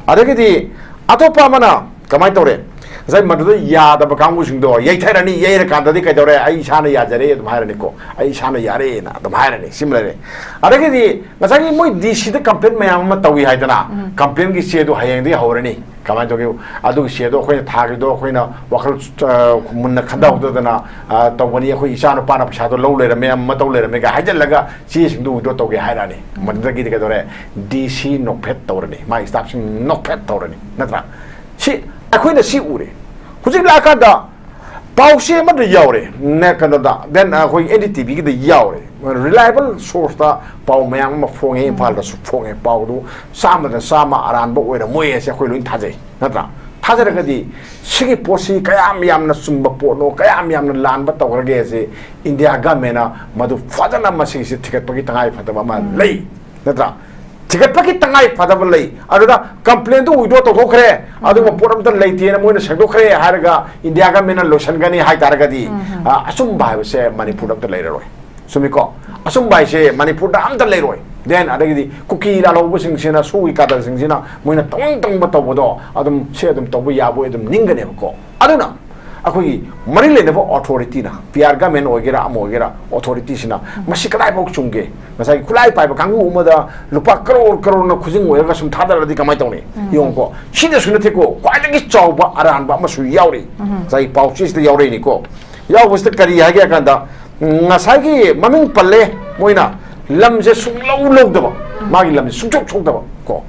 ꯑꯗꯒꯤꯗꯤ ꯑꯇꯣꯞꯄ ꯑꯃꯅ ꯀꯃꯥꯏꯅ ꯇꯧꯔꯦ? ꯉꯁꯥꯏ ꯃꯗꯨꯗ ꯌꯥꯗꯕ ꯀꯥꯡꯕꯨꯁꯤꯡꯗꯣ ꯌꯩꯊꯔꯅꯤ, ꯌꯩꯔꯀꯥꯟꯗꯗꯤ ꯀꯩꯗꯧꯔꯦ? "ꯑꯩ ꯏꯁꯥꯅ ꯌꯥꯖꯔꯦ" ꯑꯗꯨꯝ ꯍꯥꯏꯔꯅꯤꯀꯣ, "ꯑꯩ ꯏꯁꯥꯅ ꯌꯥꯔꯦꯅ" ꯑꯗꯨꯝ ꯍꯥꯏꯔꯅꯤ꯫ ꯁꯤꯃ ꯂꯩꯔꯦ꯫ ꯑꯗꯒꯤꯗꯤ ꯉꯁꯥꯏꯒꯤ ꯃꯣꯏ ꯗꯤ ꯁꯤꯗ ꯀꯝꯄ꯭ꯂꯦꯟ ꯃꯌꯥꯝ ꯑꯃ ꯇꯧꯏ ꯍꯥꯏꯗꯅ, ꯀꯝꯄ꯭ꯂꯦꯟꯒꯤ ꯆꯦꯗꯣ ꯍꯌꯦꯡꯗꯒꯤ ꯍꯧꯔꯅꯤ꯫ ꯀꯃꯥꯏꯅ ꯇꯧꯒꯦ? ꯑꯗꯨꯒꯤ ꯆꯦꯗꯣ ꯑꯩꯈꯣꯏꯅ ꯊꯥꯈꯤꯕꯗꯣ ꯑꯩꯈꯣꯏꯅ ꯋꯥꯈꯜ, ꯑ, ꯃꯨꯟꯅ ꯈꯟꯊꯍꯧꯗꯗꯅ, ꯑ, ꯇꯧꯕꯅꯤ꯫ ꯑꯩꯈꯣꯏ ꯏꯆꯥ ꯅꯨꯄꯥꯅ ꯄꯩꯁꯥꯗꯣ ꯂꯧ ꯂꯩꯔꯝꯃꯦ, ꯑꯃ ꯇꯧ ꯂꯩꯔꯝꯃꯦꯒ ꯍꯥꯏꯖꯤꯜꯂꯒ ꯆꯦꯁꯤꯡꯗꯣ withdraw ꯇꯧꯒꯦ ꯍꯥꯏꯔꯛꯑꯅꯤ꯫ ꯃꯗꯨꯗꯒꯤꯗꯤ ꯀꯩꯗꯧꯔꯦ? ꯗꯤ ꯁꯤ ꯅꯣꯛꯐꯦꯠ ꯇꯧꯔꯅꯤ, ꯃꯥꯒꯤ staffꯁꯤꯡ ꯅꯣꯛꯐꯦꯠ ꯇꯧꯔꯅꯤ, ꯅꯠꯇ꯭ꯔꯥ? ꯁꯤ ꯑꯩꯈꯣꯏꯅ ꯁꯤ ꯎꯔꯦ꯫ ꯍꯧꯖꯤꯛ ꯂꯥꯛꯑꯀꯥꯟꯗ ꯄꯥꯎꯆꯦ ꯑꯃꯗ ꯌꯥꯎꯔꯦ, ꯅꯦ-, ꯀꯩꯅꯣꯗ, then ꯑꯩꯈꯣꯏ ꯑꯦꯟ ꯗꯤ ꯇꯤ ꯚꯤꯒꯤꯗ ꯌꯥꯎꯔꯦ, reliable sourceꯇ ꯄꯥꯎ ꯃꯌꯥꯝ ꯑꯃ ꯐꯣꯡꯉꯦ, ꯏꯝꯐꯥꯜꯗꯁꯨ ꯐꯣꯡꯉꯦ꯫ ꯄꯥꯎꯗꯨ ꯆꯥꯝꯃꯗ ꯆꯥꯝꯃ ꯑꯔꯥꯟꯕ ꯑꯣꯏꯔꯝꯃꯣꯏ ꯍꯥꯏꯁꯦ ꯑꯩꯈꯣꯏ ꯂꯣꯏ ꯊꯥꯖꯩ, ꯅꯠꯇ꯭ꯔꯥ? ꯊꯥꯖꯔꯒꯗꯤ ꯁꯤꯒꯤ ꯄꯣꯠꯁꯤ ꯀꯌꯥꯝ ꯌꯥꯝꯅ ꯆꯨꯝꯕ ꯄꯣꯠꯅꯣ, ꯀꯌꯥꯝ ꯌꯥꯝꯅ ꯂꯥꯟꯕ ꯇꯧꯈ꯭ꯔꯒꯦ ꯍꯥꯏꯁꯦ ꯏꯟꯗꯤꯌꯥ ꯒꯃꯦꯟꯅ ꯃꯗꯨ ꯐꯖꯅ ꯃꯁꯤꯒꯤꯁꯤ ꯊꯤꯒꯠꯄꯒꯤ ꯇꯉꯥꯏ ꯐꯗꯕ ꯑꯃ ꯂꯩ, ꯅꯠꯇ꯭ꯔꯥ? ꯊꯤꯒꯠꯄꯒꯤ ꯇꯉꯥꯏ ꯐꯗꯕ ꯂꯩ꯫ ꯑꯗꯨꯗ ꯀꯝꯄ꯭ꯂꯦꯟꯗꯨ withdraw ꯇꯧꯊꯣꯛꯈ꯭ꯔꯦ, ꯑꯗꯨꯒꯨꯝꯕ ꯄꯣꯠ ꯑꯝꯇ ꯂꯩꯇꯦꯅ ꯃꯣꯏꯅ ꯁꯦꯡꯗꯣꯛꯈ꯭ꯔꯦ ꯍꯥꯏꯔꯒ ꯏꯟꯗꯤꯌꯥ ꯒꯃꯦꯟꯅ ꯂꯣꯏꯁꯤꯟꯒꯅꯤ ꯍꯥꯏ ꯇꯥꯔꯒꯗꯤ, ꯑ, ꯑꯆꯨꯝꯕ ꯍꯥꯏꯕꯁꯦ ꯃꯅꯤꯄꯨꯔꯗ ꯑꯝꯇ ꯂꯩꯔꯔꯣꯏ꯫ ꯆꯨꯝꯃꯤꯀꯣ? ꯑꯆꯨꯝꯕ ꯍꯥꯏꯁꯦ ꯃꯅꯤꯄꯨꯔꯗ ꯑꯝꯇ ꯂꯩꯔꯣꯏ꯫ Then ꯑꯗꯒꯤꯗꯤ ꯀꯨꯀꯤ ꯂꯥꯜꯍꯧꯕꯁꯤꯡꯁꯤꯅ, ꯁꯨꯒꯤ ꯀꯥꯗꯔꯁꯤꯡꯁꯤꯅ ꯃꯣꯏꯅ ꯇꯧꯅꯤꯡ ꯇꯧꯅꯤꯡꯕ ꯇꯧꯕꯗꯣ ꯑꯗꯨꯝ ꯁꯤ ꯑꯗꯨꯝ ꯇꯧꯕ ꯌꯥꯕꯣꯏ ꯑꯗꯨꯝ ꯅꯤꯡꯒꯅꯦꯕꯀꯣ꯫ ꯑꯗꯨꯅ ꯑꯩꯈꯣꯏꯒꯤ ꯃꯔꯤ ꯂꯩꯅꯕ ꯑꯣꯊꯣꯔꯤꯇꯤꯅ, ꯄꯤ ꯑꯥꯔ ꯒꯃꯦꯟ ꯑꯣꯏꯒꯦꯔꯥ ꯑꯃ ꯑꯣꯏꯒꯦꯔꯥ, ꯑꯣꯊꯣꯔꯤꯇꯤꯁꯤꯅ ꯃꯁꯤ ꯀꯗꯥꯏꯐꯥꯎ ꯆꯨꯝꯒꯦ? ꯉꯁꯥꯏꯒꯤ ꯈꯨꯠꯂꯥꯏ ꯄꯥꯏꯕ ꯀꯥꯡꯕꯨ ꯑꯃꯗ ꯂꯨꯄꯥ ꯀꯔꯣꯔ ꯀꯔꯣꯔꯅ ꯈꯨꯖꯤꯡ ꯑꯣꯏꯔꯒ ꯁꯨꯝ ꯊꯥꯗꯔꯗꯤ ꯀꯃꯥꯏꯅ ꯇꯧꯅꯤ? ꯌꯦꯡꯉꯨꯀꯣ, ꯁꯤꯗꯁꯨ ꯅꯠꯇꯦꯀꯣ, ꯈ꯭ꯋꯥꯏꯗꯒꯤ ꯆꯥꯎꯕ ꯑꯔꯥꯟꯕ ꯑꯃꯁꯨ ꯌꯥꯎꯔꯤ꯫ ꯉꯁꯥꯏꯒꯤ ꯄꯥꯎꯆꯦꯁꯤꯗ ꯌꯥꯎꯔꯛꯏꯅꯤꯀꯣ꯫ ꯌꯥꯎꯕꯁꯤꯗ ꯀꯔꯤ ꯍꯥꯏꯒꯦ ꯍꯥꯏ ꯀꯥꯟꯗ, ꯉꯁꯥꯏꯒꯤ ꯃꯃꯤꯡ ꯄꯜꯂꯦ, ꯃꯣꯏꯅ ꯂꯝꯁꯦ ꯁꯨꯡꯂꯧ ꯂꯧꯗꯕ, ꯃꯥꯒꯤ ꯂꯝꯁꯦ ꯁꯨꯡꯁꯣꯛ ꯁꯣꯛꯇꯕ ꯀꯣ꯫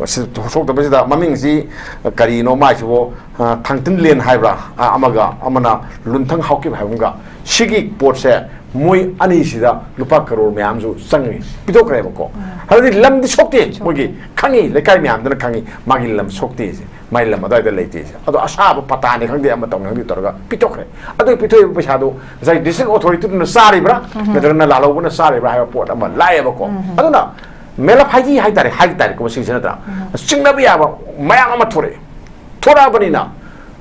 ꯁꯤ ꯁꯣꯛꯇꯕꯁꯤꯗ ꯃꯃꯤꯡꯁꯤ ꯀꯔꯤꯅꯣ ꯃꯥꯏꯁꯤꯕꯨ, ꯑ, ꯊꯥꯡꯇꯤꯟ ꯂꯦꯟ ꯍꯥꯏꯕ꯭ꯔꯥ, ꯑ, ꯑꯃꯒ ꯑꯃꯅ ꯂꯨꯟꯊꯪ ꯍꯥꯎꯀꯤꯞ ꯍꯥꯏꯕ ꯑꯃꯒ, ꯁꯤꯒꯤ ꯄꯣꯠꯁꯦ ꯃꯣꯏ ꯑꯅꯤꯁꯤꯗ ꯂꯨꯄꯥ ꯀꯔꯣꯔ ꯃꯌꯥꯝꯁꯨ ꯆꯪꯉꯤ, ꯄꯤꯊꯣꯛꯈ꯭ꯔꯦꯕꯀꯣ꯫ ꯑꯗꯨꯗꯤ ꯂꯝꯗꯤ ꯁꯣꯛꯇꯦ, ꯃꯣꯏꯒꯤ ꯈꯪꯉꯤ, ꯂꯩꯀꯥꯏ ꯃꯌꯥꯝꯗꯨꯅ ꯈꯪꯉꯤ ꯃꯥꯒꯤ ꯂꯝ ꯁꯣꯛꯇꯦꯁꯦ, ꯃꯥꯏ ꯂꯝ ꯑꯗꯨꯋꯥꯏꯗ ꯂꯩꯇꯦꯁꯦ꯫ ꯑꯗꯣ ꯑꯁꯥꯕ ꯄꯇꯥꯅꯤ ꯈꯪꯗꯦ, ꯑꯃ ꯇꯧꯅꯤ ꯈꯪꯗꯦ ꯇꯧꯔꯒ ꯄꯤꯊꯣꯛꯈ꯭ꯔꯦ꯫ ꯑꯗꯨ ꯄꯤꯊꯣꯛꯏꯕ ꯄꯩꯁꯥꯗꯣ ꯉꯁꯥꯏ ꯗꯤꯁꯇ꯭ꯔꯤꯛ ꯑꯣꯊꯣꯔꯤꯇꯤꯗꯨꯅ ꯆꯥꯔꯤꯕ꯭ꯔꯥ, ꯅꯠꯇ꯭ꯔꯒꯅ ꯂꯥꯜꯍꯧꯕꯅ ꯆꯥꯔꯤꯕ꯭ꯔꯥ ꯍꯥꯏꯕ ꯄꯣꯠ ꯑꯃ ꯂꯥꯛꯑꯦꯕꯀꯣ꯫ ꯑꯗꯨꯅ ꯃꯦꯂꯞ ꯍꯥꯏꯗꯤ ꯍꯥꯏꯇꯥꯔꯦ, ꯍꯥꯏ ꯇꯥꯔꯦꯀꯣ, ꯃꯁꯤꯁꯦ ꯅꯠꯇ꯭ꯔꯥ? ꯆꯤꯡꯅꯕ ꯌꯥꯕ ꯃꯌꯥꯝ ꯑꯃ ꯊꯣꯔꯛꯑꯦ꯫ ꯊꯣꯔꯛꯑꯕꯅꯤꯅ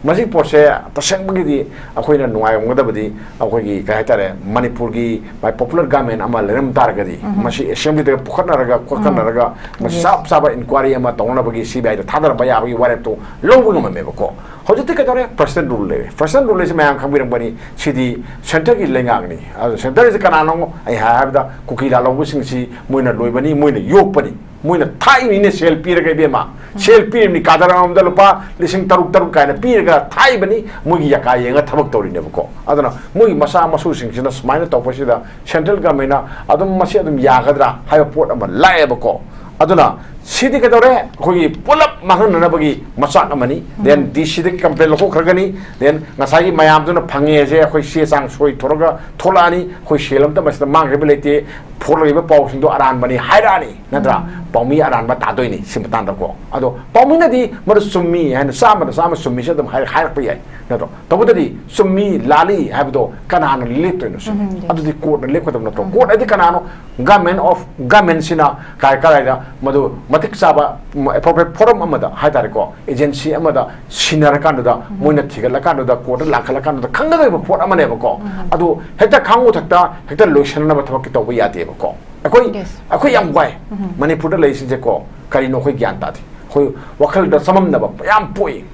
ꯃꯁꯤ ꯄꯣꯠꯁꯦ ꯇꯁꯦꯡꯕꯒꯤꯗꯤ ꯑꯩꯈꯣꯏꯅ ꯅꯨꯡꯉꯥꯏꯔꯝꯒꯗꯕꯗꯤ, ꯑꯩꯈꯣꯏꯒꯤ ꯀꯩ ꯍꯥꯏꯇꯥꯔꯦ, ꯃꯅꯤꯄꯨꯔꯒꯤ ꯃꯥꯏ ꯄꯣꯄꯨꯂꯔ ꯒꯃꯦꯟ ꯑꯃ ꯂꯩꯔꯝ ꯇꯥꯔꯒꯗꯤ, ꯃꯁꯤ ꯑꯦꯁꯦꯝꯕ꯭ꯂꯤꯗꯒ ꯄꯨꯈꯠꯅꯔꯒ ꯈꯣꯠꯀꯠꯅꯔꯒ ꯃꯁꯤ ꯆꯞ ꯆꯥꯕ ꯏꯟꯀ꯭ꯋꯥꯏꯔꯤ ꯑꯃ ꯇꯧꯅꯅꯕꯒꯤ ꯁꯤ ꯕꯤ ꯑꯥꯏꯗ ꯊꯥꯗꯔꯝꯕ ꯌꯥꯕꯒꯤ ꯋꯥꯔꯦꯞꯇꯣ ꯂꯧꯕ ꯉꯝꯃꯝꯃꯦꯕꯀꯣ꯫ ꯍꯧꯖꯤꯛꯇꯤ ꯀꯩꯗꯧꯔꯦ? ꯄ꯭ꯔꯁꯤꯗꯦꯟ ꯔꯨꯜ ꯂꯩꯔꯦ꯫ ꯄ꯭ꯔꯁꯤꯗꯦꯟ ꯔꯨꯜ ꯍꯥꯏꯁꯦ ꯃꯌꯥꯝ ꯈꯪꯕꯤꯔꯝꯒꯅꯤ, ꯁꯤꯗꯤ ꯁꯦꯟꯇꯔꯒꯤ ꯂꯩꯉꯥꯛꯅꯤ꯫ ꯑꯗꯣ ꯁꯦꯟꯇꯔꯁꯦ ꯀꯅꯥꯅꯣ? ꯑꯩ ꯍꯥꯏ ꯍꯥꯏꯕꯗ ꯀꯨꯀꯤ ꯂꯥꯜꯍꯧꯕꯁꯤꯡꯁꯤ ꯃꯣꯏꯅ ꯂꯣꯏꯕꯅꯤ, ꯃꯣꯏꯅ ꯌꯣꯛꯄꯅꯤ, ꯃꯣꯏꯅ ꯊꯥꯛꯏꯅꯤꯅꯦ ꯁꯦꯜ ꯄꯤꯔꯒ, ꯏꯕꯦꯝꯃ꯫ ꯁꯦꯜ ꯄꯤꯔꯤꯕꯅꯤ, ꯀꯥꯗꯔ ꯑꯃꯃꯝꯗ ꯂꯨꯄꯥ ꯂꯤꯁꯤꯡ ꯇꯔꯨꯛ ꯇꯔꯨꯛ ꯀꯥꯏꯅ ꯄꯤꯔꯒ ꯊꯥꯛꯏꯕꯅꯤ, ꯃꯣꯏꯒꯤ ꯌꯥꯀꯥ ꯌꯦꯡꯉ ꯊꯕꯛ ꯇꯧꯔꯤꯅꯦꯕꯀꯣ꯫ ꯑꯗꯨꯅ ꯃꯣꯏꯒꯤ ꯃꯆꯥ ꯃꯁꯨꯁꯤꯡꯁꯤꯅ ꯁꯨꯃꯥꯏꯅ ꯇꯧꯕꯁꯤꯗ ꯁꯦꯟꯇ꯭ꯔꯦꯜ ꯒꯃꯦꯟꯅ ꯑꯗꯨꯝ ꯃꯁꯤ ꯑꯗꯨꯝ ꯌꯥꯒꯗ꯭ꯔꯥ ꯍꯥꯏꯕ ꯄꯣꯠ ꯑꯃ ꯂꯥꯛꯑꯦꯕꯀꯣ꯫ ꯑꯗꯨꯅ ꯁꯤꯗꯤ ꯀꯩꯗꯧꯔꯦ? ꯑꯩꯈꯣꯏꯒꯤ ꯄꯨꯂꯞ ꯃꯥꯡꯍꯟꯅꯅꯕꯒꯤ ꯃꯆꯥꯛ ꯑꯃꯅꯤ꯫ Then ꯗꯤ ꯁꯤꯗꯒꯤ ꯀꯝꯄ꯭ꯂꯦꯟ ꯂꯧꯊꯣꯛꯈ꯭ꯔꯒꯅꯤ꯫ Then ꯉꯁꯥꯏꯒꯤ ꯃꯌꯥꯝꯗꯨꯅ ꯐꯪꯉꯦꯁꯦ ꯑꯩꯈꯣꯏ ꯆꯦ ꯆꯥꯡ ꯁꯣꯏ ꯊꯣꯔꯒ ꯊꯣꯛꯂꯛꯑꯅꯤ꯫ ꯑꯩꯈꯣꯏ ꯁꯦꯜ ꯑꯝꯇ ꯃꯁꯤꯗ ꯃꯥꯡꯈ꯭ꯔꯤꯕ ꯂꯩꯇꯦ, ꯐꯣꯡꯂꯛꯏꯕ ꯄꯥꯎꯁꯤꯡꯗꯣ ꯑꯔꯥꯟꯕꯅꯤ ꯍꯥꯏꯔꯛꯑꯅꯤ, ꯅꯠꯇ꯭ꯔꯥ? ꯄꯥꯎꯃꯤ ꯑꯔꯥꯟꯕ ꯇꯥꯗꯣꯏꯅꯤ ꯁꯤ ꯃꯇꯥꯡꯗꯀꯣ꯫ ꯑꯗꯣ ꯄꯥꯎꯃꯤꯅꯗꯤ ꯃꯗꯨ ꯆꯨꯝꯃꯤ ꯍꯥꯏꯅ ꯆꯥꯝꯃꯗ ꯆꯥꯝꯃ ꯆꯨꯝꯃꯤꯁꯦ ꯑꯗꯨꯝ ꯍꯥꯏ-, ꯍꯥꯏꯔꯛꯄ ꯌꯥꯏ, ꯅꯠꯇ꯭ꯔꯣ? ꯇꯧꯕꯇꯗꯤ ꯆꯨꯝꯃꯤ ꯂꯥꯜꯂꯤ ꯍꯥꯏꯕꯗꯣ ꯀꯅꯥꯅ ꯂꯦꯞꯇꯣꯏꯅꯣ ꯁꯤꯅꯤ? ꯎꯝ, yes. ꯑꯗꯨꯗꯤ ꯀꯣꯔꯠꯅ ꯂꯦꯞꯀꯗꯕ ꯅꯠꯇ꯭ꯔꯣ? ꯎꯝ꯫ ꯀꯣꯔꯠ ꯍꯥꯏꯗꯤ ꯀꯅꯥꯅꯣ? Government of Governmentꯁꯤꯅ ꯀꯥꯏ ꯀꯗꯥꯏꯗ ꯃꯗꯨ ꯃꯇꯤꯛ ꯆꯥꯕ ꯑꯦꯄ꯭ꯔꯣꯄ꯭ꯔꯤꯌꯦꯠ ꯐꯣꯔꯝ ꯑꯃꯗ ꯍꯥꯏꯇꯥꯔꯦꯀꯣ, ꯑꯦꯖꯦꯟꯁꯤ ꯑꯃꯗ ꯁꯤꯟꯅꯔꯀꯥꯟꯗꯨꯗ, ꯃꯣꯏꯅ ꯊꯤꯒꯠꯂꯀꯥꯟꯗꯨꯗ, ꯀꯣꯔꯠꯇ ꯂꯥꯛꯈꯠꯂꯀꯥꯟꯗꯨꯗ ꯈꯪꯒꯗꯧꯔꯤꯕ ꯄꯣꯠ ꯑꯃꯅꯦꯕꯀꯣ꯫ ꯑꯗꯨ ꯍꯦꯛꯇ ꯈꯪ ꯃꯊꯛꯇ ꯍꯦꯛꯇ ꯂꯣꯏꯁꯤꯟꯅꯅꯕ ꯊꯕꯛꯇꯤ ꯇꯧꯕ ꯌꯥꯗꯦꯕꯀꯣ꯫ ꯑꯩꯈꯣꯏ, Yes. ꯑꯩꯈꯣꯏ ꯌꯥꯝ ꯋꯥꯏ꯫ ꯃꯅꯤꯄꯨꯔꯗ ꯂꯩꯔꯤꯁꯤꯡꯁꯦꯀꯣ, ꯀꯔꯤꯅꯣ ꯑꯩꯈꯣꯏ ꯒ꯭ꯌꯥꯟ ꯇꯥꯗꯦ꯫ ꯑꯩꯈꯣꯏ ꯋꯥꯈꯜꯗ ꯆꯃꯝꯅꯕ ꯌꯥꯝ ꯄꯣꯛꯏ꯫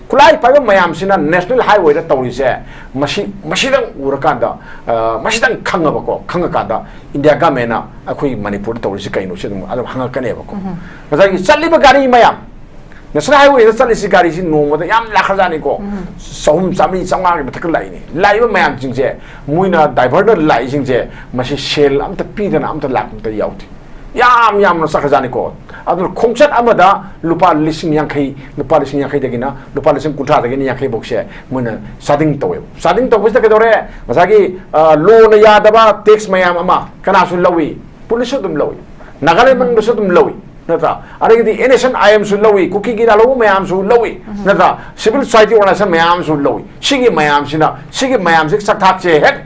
ꯈꯨꯠꯂꯥꯏ ꯄꯥꯏꯕ ꯃꯌꯥꯝꯁꯤꯅ ꯅꯦꯁꯅꯦꯜ ꯍꯥꯏꯋꯦꯗ ꯇꯧꯔꯤꯁꯦ, ꯃꯁꯤ, ꯃꯁꯤꯗꯪ ꯎꯔꯀꯥꯟꯗ, ꯑ, ꯃꯁꯤꯗꯪ ꯈꯪꯉꯕꯀꯣ, ꯈꯪꯉꯀꯥꯟꯗ ꯏꯟꯗꯤꯌꯥ ꯒꯃꯦꯟꯅ ꯑꯩꯈꯣꯏ ꯃꯅꯤꯄꯨꯔꯗ ꯇꯧꯔꯤꯁꯤ ꯀꯩꯅꯣ, ꯁꯤ ꯑꯗꯨꯝ, ꯑꯗꯨꯝ ꯍꯪꯉꯛꯀꯅꯦꯕꯀꯣ꯫ ꯉꯁꯥꯏꯒꯤ ꯆꯠꯂꯤꯕ ꯒꯥꯔꯤ ꯃꯌꯥꯝ, ꯅꯦꯁꯅꯦꯜ ꯍꯥꯏꯋꯦꯗ ꯆꯠꯂꯤꯁꯤ ꯒꯥꯔꯤꯁꯤ ꯅꯣꯡꯃꯗ ꯌꯥꯝ ꯂꯥꯛꯈ꯭ꯔꯖꯥꯠꯅꯤꯀꯣ꯫ ꯆꯍꯨꯝ, ꯆꯥꯝꯃꯔꯤ, ꯆꯥꯝꯃꯉꯥꯒꯤ ꯃꯊꯛꯇ ꯂꯥꯛꯏꯅꯤ꯫ ꯂꯥꯛꯏꯕ ꯃꯌꯥꯝꯁꯤꯡꯁꯦ, ꯃꯣꯏꯅ ꯗꯥꯏꯚꯔꯗ ꯂꯥꯛꯏꯁꯤꯡꯁꯦ, ꯃꯁꯤ ꯁꯦꯜ ꯑꯝꯇ ꯄꯤꯗꯅ ꯑꯝꯇ ꯂꯥꯛꯄ ꯑꯝꯇ ꯌꯥꯎꯗꯦ꯫ ꯌꯥꯝ ꯌꯥꯝꯅ ꯆꯠꯈ꯭ꯔꯖꯥꯠꯅꯤꯀꯣ꯫ ꯑꯗꯨꯅ ꯈꯣꯡꯆꯠ ꯑꯃꯗ ꯂꯨꯄꯥ ꯂꯤꯁꯤꯡ ꯌꯥꯡꯈꯩ, ꯂꯨꯄꯥ ꯂꯤꯁꯤꯡ ꯌꯥꯡꯈꯩꯗꯒꯤꯅ ꯂꯨꯄꯥ ꯂꯤꯁꯤꯡ ꯀꯨꯟꯊ꯭ꯔꯥꯗꯒꯤꯅ ꯌꯥꯡꯈꯩ ꯐꯥꯎꯁꯦ ꯃꯣꯏꯅ ꯆꯥꯗꯤꯡ ꯇꯧꯋꯦꯕ꯫ ꯆꯥꯗꯤꯡ ꯇꯧꯕꯁꯤꯗ ꯀꯩꯗꯧꯔꯦ? ꯉꯁꯥꯏꯒꯤ, ꯑ, ꯂꯣꯅ ꯌꯥꯗꯕ ꯇꯦꯛꯁ ꯃꯌꯥꯝ ꯑꯃ ꯀꯅꯥꯁꯨ ꯂꯧꯏ? ꯄꯨꯂꯤꯁꯁꯨ ꯑꯗꯨꯝ ꯂꯧꯏ, ꯅꯥꯒꯥꯂꯦꯟ ꯃꯅꯨꯡꯗꯁꯨ ꯑꯗꯨꯝ ꯂꯧꯏ, ꯅꯠꯇ꯭ꯔꯥ? ꯑꯗꯒꯤꯗꯤ ꯑꯦꯟ ꯑꯦꯁ ꯑꯦꯟ ꯑꯥꯏ ꯑꯦꯝꯁꯨ ꯂꯧꯏ, ꯀꯨꯀꯤꯒꯤ ꯂꯥꯜꯍꯧꯕ ꯃꯌꯥꯝꯁꯨ ꯂꯧꯏ, ꯅꯠꯇ꯭ꯔꯥ? ꯁꯤꯚꯤꯜ ꯁꯣꯁꯥꯏꯇꯤ ꯑꯣꯔꯒꯅꯥꯏꯖꯦꯁꯟ ꯃꯌꯥꯝꯁꯨ ꯂꯧꯏ꯫ ꯁꯤꯒꯤ ꯃꯌꯥꯝꯁꯤꯅ, ꯁꯤꯒꯤ ꯃꯌꯥꯝꯁꯤ ꯆꯥꯛꯊꯥꯛꯁꯦ ꯍꯦꯛ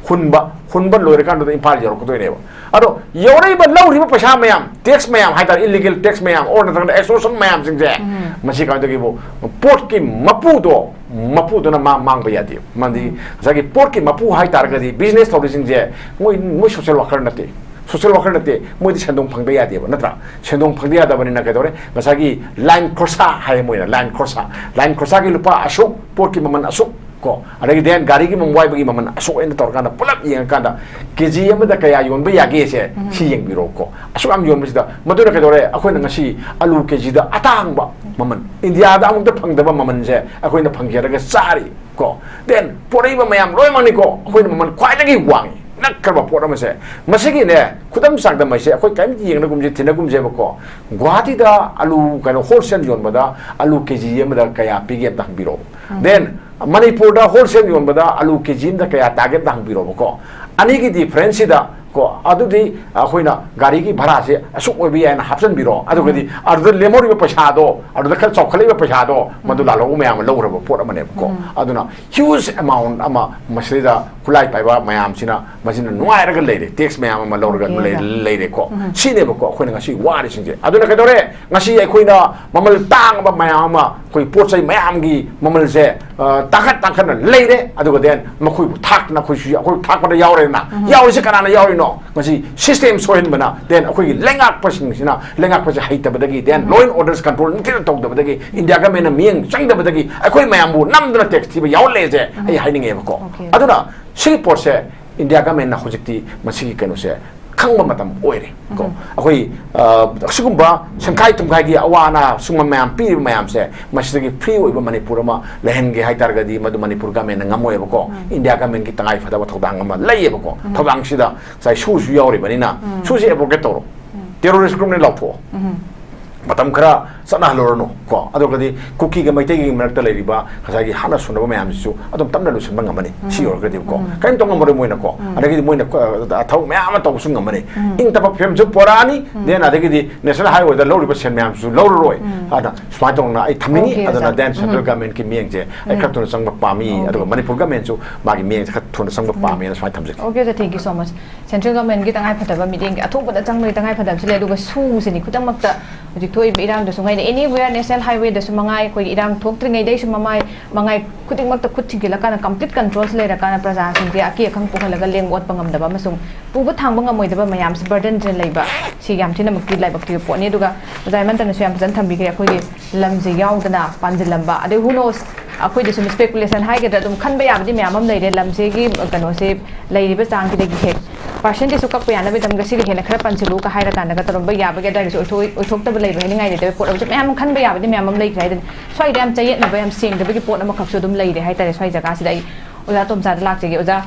ꯍꯨꯟꯕ, ꯍꯨꯟꯕ ꯂꯣꯏꯔꯀꯥꯟꯗꯨꯗ ꯏꯝꯐꯥꯜ ꯌꯧꯔꯛꯀꯗꯣꯏꯅꯦꯕ꯫ ꯑꯗꯣ ꯌꯧꯔꯛꯏꯕ ꯂꯧꯔꯤꯕ ꯄꯩꯁꯥ ꯃꯌꯥꯝ, ꯇꯦꯛꯁ ꯃꯌꯥꯝ ꯍꯥꯏꯇꯥꯔꯦ, ꯏꯂꯤꯒꯦꯜ ꯇꯦꯛꯁ ꯃꯌꯥꯝ ꯑꯣꯔ ꯅꯠꯇ꯭ꯔꯒꯅ ꯑꯦꯛꯁꯇꯣꯔꯁꯟ ꯃꯌꯥꯝꯁꯤꯡꯁꯦ, ꯃꯁꯤ ꯀꯃꯥꯏꯅ ꯇꯧꯒꯦꯕꯨ, ꯄꯣꯠꯀꯤ ꯃꯄꯨꯗꯣ, ꯃꯄꯨꯗꯨꯅ ꯃꯥ ꯃꯥꯡꯕ ꯌꯥꯗꯦ꯫ ꯃꯥꯗꯤ ꯉꯁꯥꯏꯒꯤ ꯄꯣꯠꯀꯤ ꯃꯄꯨ ꯍꯥꯏꯇꯥꯔꯒꯗꯤ ꯕꯤꯖꯤꯅꯦꯁ ꯇꯧꯔꯤꯁꯤꯡꯁꯦ ꯃꯣꯏ, ꯃꯣꯏ ꯁꯣꯁꯦꯜ ꯋꯥꯔꯀꯔ ꯅꯠꯇꯦ, ꯁꯣꯁꯦꯜ ꯋꯥꯔꯀꯔ ꯅꯠꯇꯦ, ꯃꯣꯏꯗꯤ ꯁꯦꯟꯗꯣꯡ ꯐꯪꯗ ꯌꯥꯗꯦꯕ, ꯅꯠꯇ꯭ꯔꯥ? ꯁꯦꯟꯗꯣꯡ ꯐꯪꯗ ꯌꯥꯗꯕꯅꯤꯅ ꯀꯩꯗꯧꯔꯦ? ꯉꯁꯥꯏꯒꯤ ꯂꯥꯏꯟ ꯈꯣꯔꯁꯥ ꯍꯥꯏꯌꯦ ꯃꯣꯏꯅ, ꯂꯥꯏꯟ ꯈꯣꯔꯁꯥ, ꯂꯥꯏꯟ ꯈꯣꯔꯁꯥꯒꯤ ꯂꯨꯄꯥ ꯑꯁꯨꯛ, ꯄꯣꯠꯀꯤ ꯃꯃꯜ ꯑꯁꯨꯛ ꯀꯣ, ꯑꯗꯒꯤ then ꯒꯥꯔꯤꯒꯤ ꯃꯃꯜ ꯋꯥꯏꯕꯒꯤ ꯃꯃꯜ ꯑꯁꯨꯛ ꯑꯣꯏꯅ ꯇꯧꯔꯀꯥꯟꯗ ꯄꯨꯂꯞ ꯌꯦꯡꯉꯀꯥꯟꯗ ꯀꯦ ꯖꯤ ꯑꯃꯗ ꯀꯌꯥ ꯌꯣꯟꯕ ꯌꯥꯒꯦꯁꯦ ꯁꯤ ꯌꯦꯡꯕꯤꯔꯣꯀꯣ꯫ ꯑꯁꯨꯛ ꯌꯥꯝ ꯌꯣꯟꯕꯁꯤꯗ ꯃꯗꯨꯅ ꯀꯩꯗꯧꯔꯦ? ꯑꯩꯈꯣꯏꯅ ꯉꯁꯤ ꯑꯂꯨ ꯀꯦ ꯖꯤꯗ ꯑꯇꯥꯡꯕ ꯃꯃꯜ, ꯏꯟꯗꯤꯌꯥꯗ ꯑꯃꯨꯛꯇ ꯐꯪꯗꯕ ꯃꯃꯜꯁꯦ ꯑꯩꯈꯣꯏꯅ ꯐꯪꯖꯔꯒ ꯆꯥꯔꯤ ꯀꯣ꯫ Then ꯄꯣꯔꯛꯏꯕ ꯃꯌꯥꯝ ꯂꯣꯏꯅꯃꯛꯅꯤꯀꯣ, ꯑꯩꯈꯣꯏꯅ ꯃꯃꯜ ꯈ꯭ꯋꯥꯏꯗꯒꯤ ꯋꯥꯡꯉꯤ ꯅꯛꯈ꯭ꯔꯕ ꯄꯣꯠ ꯑꯃꯁꯦ꯫ ꯃꯁꯤꯒꯤꯅꯦ, ꯈꯨꯗꯝ ꯆꯥꯡꯗꯝ ꯍꯥꯏꯁꯦ ꯑꯩꯈꯣꯏ ꯀꯔꯤꯝꯇ ꯌꯦꯡꯅꯒꯨꯝꯁꯦ, ꯊꯤꯅꯒꯨꯝꯁꯦꯕꯀꯣ꯫ ꯒꯨꯋꯥꯍꯥꯇꯤꯗ ꯑꯂꯨ, ꯀꯩꯅꯣ, ꯍꯣꯜꯁꯦꯜ ꯌꯣꯟꯕꯗ ꯑꯂꯨ ꯀꯦ ꯖꯤ ꯑꯃꯗ ꯀꯌꯥ ꯄꯤꯒꯦ ꯑꯝꯇ ꯍꯪꯕꯤꯔꯛꯑꯣ꯫ Then ꯃꯅꯤꯄꯨꯔꯗ ꯍꯣꯜꯁꯦꯜ ꯌꯣꯟꯕꯗ ꯑꯂꯨ ꯀꯦ ꯖꯤ ꯑꯃꯗ ꯀꯌꯥ ꯇꯥꯒꯦ ꯑꯝꯇ ꯍꯪꯕꯤꯔꯛꯑꯣꯕꯀꯣ꯫ ꯑꯅꯤꯒꯤ ꯗꯤꯐ꯭ꯔꯦꯟꯁꯁꯤꯗ ꯀꯣ, ꯑꯗꯨꯗꯤ ꯑꯩꯈꯣꯏꯅ ꯒꯥꯔꯤꯒꯤ ꯚꯔꯥꯁꯦ ꯑꯁꯨꯛ ꯑꯣꯏꯕ ꯌꯥꯏꯅ ꯍꯥꯞꯆꯤꯟꯕꯤꯔꯣ, ꯑꯗꯨꯒꯗꯤ ꯑꯗꯨꯗ ꯂꯦꯝꯍꯧꯔꯤꯕ ꯄꯩꯁꯥꯗꯣ, ꯑꯗꯨꯗ ꯈꯔ ꯆꯥꯎꯈꯠꯂꯛꯏꯕ ꯄꯩꯁꯥꯗꯣ, ꯃꯗꯨ ꯂꯥꯜꯍꯧꯕ ꯃꯌꯥꯝ ꯑꯃ ꯂꯧꯈ꯭ꯔꯕ ꯄꯣꯠ ꯑꯃꯅꯦꯕꯀꯣ꯫ ꯑꯗꯨꯅ huge amount ꯑꯃ ꯃꯁꯤꯗ ꯈꯨꯠꯂꯥꯏ ꯄꯥꯏꯕ ꯃꯌꯥꯝꯁꯤꯅ ꯃꯁꯤꯅ ꯅꯨꯡꯉꯥꯏꯔꯒ ꯂꯩꯔꯦ, tax ꯃꯌꯥꯝ ꯑꯃ ꯂꯧꯔꯒ ꯂꯩ-, ꯂꯩꯔꯦꯀꯣ꯫ ꯁꯤꯅꯦꯕꯀꯣ ꯑꯩꯈꯣꯏꯅ ꯉꯁꯤ ꯋꯥꯔꯤꯁꯤꯡꯁꯦ꯫ ꯑꯗꯨꯅ ꯀꯩꯗꯧꯔꯦ? ꯉꯁꯤ ꯑꯩꯈꯣꯏꯅ ꯃꯃꯜ ꯇꯥꯡꯕ ꯃꯌꯥꯝ ꯑꯃ, ꯑꯩꯈꯣꯏ ꯄꯣꯠ ꯆꯩ ꯃꯌꯥꯝꯒꯤ ꯃꯃꯜꯁꯦ, ꯑ, ꯇꯥꯡꯈꯠ ꯇꯥꯡꯈꯠꯅ ꯂꯩꯔꯦ꯫ ꯑꯗꯨꯒ then ꯃꯈꯣꯏꯕꯨ ꯊꯥꯛꯇꯅ ꯑꯩꯈꯣꯏꯁꯨ, ꯑꯩꯈꯣꯏ ꯊꯥꯛꯄꯗ ꯌꯥꯎꯔꯦꯗꯅ꯫ ꯌꯥꯎꯔꯤꯁꯦ ꯀꯅꯥꯅ ꯌꯥꯎꯔꯤꯅꯣ? ꯉꯁꯤ system ꯁꯣꯏꯍꯟꯕꯅ, then ꯑꯩꯈꯣꯏꯒꯤ ꯂꯩꯉꯥꯛꯄꯁꯤꯡꯁꯤꯅ ꯂꯩꯉꯥꯛꯄꯁꯦ ꯍꯩꯇꯕꯗꯒꯤ, then law and orders control ꯅꯤꯡꯊꯤꯅ ꯇꯧꯗꯕꯗꯒꯤ, ꯏꯟꯗꯤꯌꯥ government ꯅ ꯃꯤꯠꯌꯦꯡ ꯆꯪꯗꯕꯗꯒꯤ ꯑꯩꯈꯣꯏ ꯃꯌꯥꯝꯕꯨ ꯅꯝꯗꯨꯅ tax ꯊꯤꯕ ꯌꯥꯎꯍꯜꯂꯦꯁꯦ ꯑꯩ ꯍꯥꯏꯅꯤꯡꯉꯦꯕꯀꯣ꯫ ꯑꯗꯨꯅ ꯁꯤꯒꯤ ꯄꯣꯠꯁꯦ ꯏꯟꯗꯤꯌꯥ government ꯅ ꯍꯧꯖꯤꯛꯇꯤ ꯃꯁꯤꯒꯤ ꯀꯩꯅꯣꯁꯦ ꯈꯪꯕ ꯃꯇꯝ ꯑꯣꯏꯔꯦ ꯀꯣ꯫ ꯑꯩꯈꯣꯏ, ꯑ, ꯑꯁꯤꯒꯨꯝꯕ ꯁꯦꯡꯈꯥꯏ ꯇꯨꯝꯈꯥꯏꯒꯤ ꯑꯋꯥ ꯑꯅꯥ ꯁꯨꯝꯕ ꯃꯌꯥꯝ ꯄꯤꯔꯤꯕ ꯃꯌꯥꯝꯁꯦ, ꯃꯁꯤꯗꯒꯤ free ꯑꯣꯏꯕ ꯃꯅꯤꯄꯨꯔ ꯑꯃ ꯂꯩꯍꯟꯒꯦ ꯍꯥꯏ ꯇꯥꯔꯒꯗꯤ, ꯃꯗꯨ ꯃꯅꯤꯄꯨꯔ government ꯅ ꯉꯝꯃꯣꯏꯕꯀꯣ꯫ ꯏꯟꯗꯤꯌꯥ government ꯀꯤ ꯇꯉꯥꯏ ꯐꯗꯕ ꯊꯧꯗꯥꯡ ꯑꯃ ꯂꯩꯌꯦꯕꯀꯣ꯫ ꯊꯧꯗꯥꯡꯁꯤꯗ ꯉꯁꯥꯏ ꯁꯨꯁꯨ ꯌꯥꯎꯔꯤꯕꯅꯤꯅ, ꯁꯨꯁꯤ abrogate ꯇꯧꯔꯣ, terrorist group ꯅꯦ ꯂꯥꯎꯊꯣꯛꯑꯣ꯫ ꯃꯇꯝ ꯈꯔ ꯆꯠꯅꯍꯜꯂꯨꯔꯅꯨ ꯀꯣ꯫ ꯑꯗꯨꯒꯗꯤ ꯀꯨꯀꯤꯒ ꯃꯩꯇꯩꯒꯤ ꯃꯔꯛꯇ ꯂꯩꯔꯤꯕ ꯉꯁꯥꯏꯒꯤ ꯍꯥꯠꯅ ꯁꯨꯅꯕ ꯃꯌꯥꯝꯁꯤꯁꯨ ꯑꯗꯨꯝ ꯇꯞꯅ ꯂꯣꯏꯁꯤꯟꯕ ꯉꯝꯃꯅꯤ꯫ ꯁꯤ ꯑꯣꯏꯔꯒꯗꯤꯀꯣ ꯀꯔꯤꯝ ꯇꯧ ꯉꯝꯃꯔꯣꯏ ꯃꯣꯏꯅꯀꯣ꯫ ꯑꯗꯒꯤꯗꯤ ꯃꯣꯏꯅ ꯀ-, ꯊꯕꯛ ꯃꯌꯥꯝ ꯑꯃ ꯇꯧꯕꯁꯨ ꯉꯝꯃꯅꯤ꯫ ꯏꯪ ꯇꯞꯄ ꯐꯤꯕꯝꯁꯨ ꯄꯣꯔꯛꯑꯅꯤ꯫ Then ꯑꯗꯒꯤꯗꯤ national highway ꯗ ꯂꯧꯔꯤꯕ ꯁꯦꯟ ꯃꯌꯥꯝꯁꯤꯁꯨ ꯂꯧꯔꯔꯣꯏ꯫ ꯑꯗ ꯁꯨꯃꯥꯏꯅ ꯇꯧꯅ ꯑꯩ ꯊꯝꯅꯤꯡꯉꯤ꯫ Okay, ꯑꯗꯨꯅ ꯑꯣꯖꯥ꯫ Then central government ꯀꯤ ꯃꯤꯠꯌꯦꯡꯁꯦ ꯑꯩ ꯈꯔ ꯊꯨꯅ ꯆꯪꯕ ꯄꯥꯝꯃꯤ꯫ ꯑꯗꯨꯒ ꯃꯅꯤꯄꯨꯔ government ꯁꯨ ꯃꯥꯒꯤ ꯃꯤꯠꯌꯦꯡꯁꯦ ꯈꯔ ꯊꯨꯅ ꯆꯪꯕ ꯄꯥꯝꯃꯤ꯫ ꯑꯗ ꯁꯨꯃꯥꯏꯅ ꯊꯝꯖꯒꯦ꯫ Okay, sir, thank you so much. Central government ꯀꯤ ꯇꯉꯥꯏ ꯐꯗꯕ ꯃꯤꯠꯌꯦꯡꯒꯤ ꯑꯊꯨꯕꯗ ꯆꯪꯕꯒꯤ ꯇꯉꯥꯏ ꯐꯗꯕꯁꯤ ꯂꯩ, ꯑꯗꯨꯒ ꯁꯨꯁꯤꯅꯤ ꯈꯨꯗꯛꯃꯛꯇ ꯍꯧꯖꯤꯛ ꯊꯣꯛꯏꯕ ꯏꯔꯥꯡꯗꯁꯨ ꯉꯥꯏꯅ, anywhere national highway ꯗꯁꯨ ꯃꯉꯥꯏ, ꯑꯩꯈꯣꯏꯒꯤ ꯏꯔꯥꯡ ꯊꯣꯛꯇ꯭ꯔꯤꯉꯩꯗꯩꯁꯨ ꯃꯃꯥꯏ, ꯃꯉꯥꯏ ꯈꯨꯗꯤꯡꯃꯛꯇ ꯈꯨꯠ ꯊꯤꯡꯖꯤꯜꯂꯀꯥꯟꯗ complete control ꯁꯤ ꯂꯩꯔꯀꯥꯟꯗ ꯄ꯭ꯔꯖꯥꯁꯤꯡꯁꯦ ꯑꯀꯤ ꯑꯈꯪ ꯄꯣꯛꯍꯜꯂꯒ ꯂꯦꯡ ꯑꯣꯠꯄ ꯉꯝꯗꯕ ꯑꯃꯁꯨꯡ ꯄꯨꯕ ꯊꯥꯡꯕ ꯉꯝꯃꯣꯏꯗꯕ ꯃꯌꯥꯝꯁꯤ burden ꯁꯤꯅ ꯂꯩꯕ, ꯁꯤ ꯌꯥꯝ ꯊꯤꯅꯃꯛꯇꯤ ꯂꯥꯏꯕꯛ ꯊꯤꯕ ꯄꯣꯠꯅꯤ꯫ ꯑꯗꯨꯒ ꯑꯣꯖꯥ ꯍꯦꯃꯟꯇꯅꯁꯨ ꯌꯥꯝ ꯐꯖꯅ ꯊꯝꯕꯤꯈ꯭ꯔꯦ, ꯑꯩꯈꯣꯏꯒꯤ ꯂꯝꯁꯦ ꯌꯥꯎꯗꯅ ꯄꯥꯟꯁꯤꯜꯂꯝꯕ, ꯑꯗꯩ who knows, ꯑꯩꯈꯣꯏꯗꯁꯨ speculation ꯍꯥꯏꯒꯗ꯭ꯔꯥ, ꯑꯗꯨꯝ ꯈꯟꯕ ꯌꯥꯕꯗꯤ ꯃꯌꯥꯝ ꯑꯃ ꯂꯩꯔꯦ꯫ ꯂꯝꯁꯤꯒꯤ ꯀꯩꯅꯣꯁꯦ ꯂꯩꯔꯤꯕ ꯆꯥꯡꯁꯤꯗꯒꯤ ꯍꯦꯛ percent ꯁꯨ ꯀꯛꯄ ꯌꯥꯅꯕꯒꯤꯗꯃꯛꯇ ꯁꯤꯒ ꯍꯦꯟꯅ ꯈꯔ ꯄꯟꯁꯤꯜꯂꯨ ꯀ ꯍꯥꯏꯔ ꯀꯥꯟꯗꯒ ꯇꯧꯔꯝꯕ ꯌꯥꯕꯒꯤ ꯑꯗꯨꯋꯥꯏꯒꯤꯁꯨ ꯑꯣꯏꯊꯣꯛ-, ꯑꯣꯏꯊꯣꯛꯇꯕ ꯂꯩꯕ ꯍꯥꯏꯅꯤꯡꯉꯥꯏ ꯂꯩꯇꯕ ꯄꯣꯠ ꯑꯃꯁꯨ ꯃꯌꯥꯝ ꯑꯃ ꯈꯟꯕ ꯌꯥꯕꯗꯤ ꯃꯌꯥꯝ ꯑꯃ ꯂꯩꯈ꯭ꯔꯦ ꯍꯥꯏꯗꯅ, ꯁ꯭ꯋꯥꯏꯗ ꯌꯥꯝ ꯆꯌꯦꯠꯅꯕ, ꯌꯥꯝ ꯁꯦꯡꯗꯕꯒꯤ ꯄꯣꯠ ꯑꯃꯈꯛꯁꯨ ꯑꯗꯨꯝ ꯂꯩꯔꯦ ꯍꯥꯏꯇꯥꯔꯦ꯫ ꯁ꯭ꯋꯥꯏ ꯖꯒꯥꯁꯤꯗ ꯑꯩ ꯑꯣꯖꯥ ꯇꯣꯝꯆꯥꯗ ꯂꯥꯛꯆꯒꯦ꯫ ꯑꯣꯖꯥ,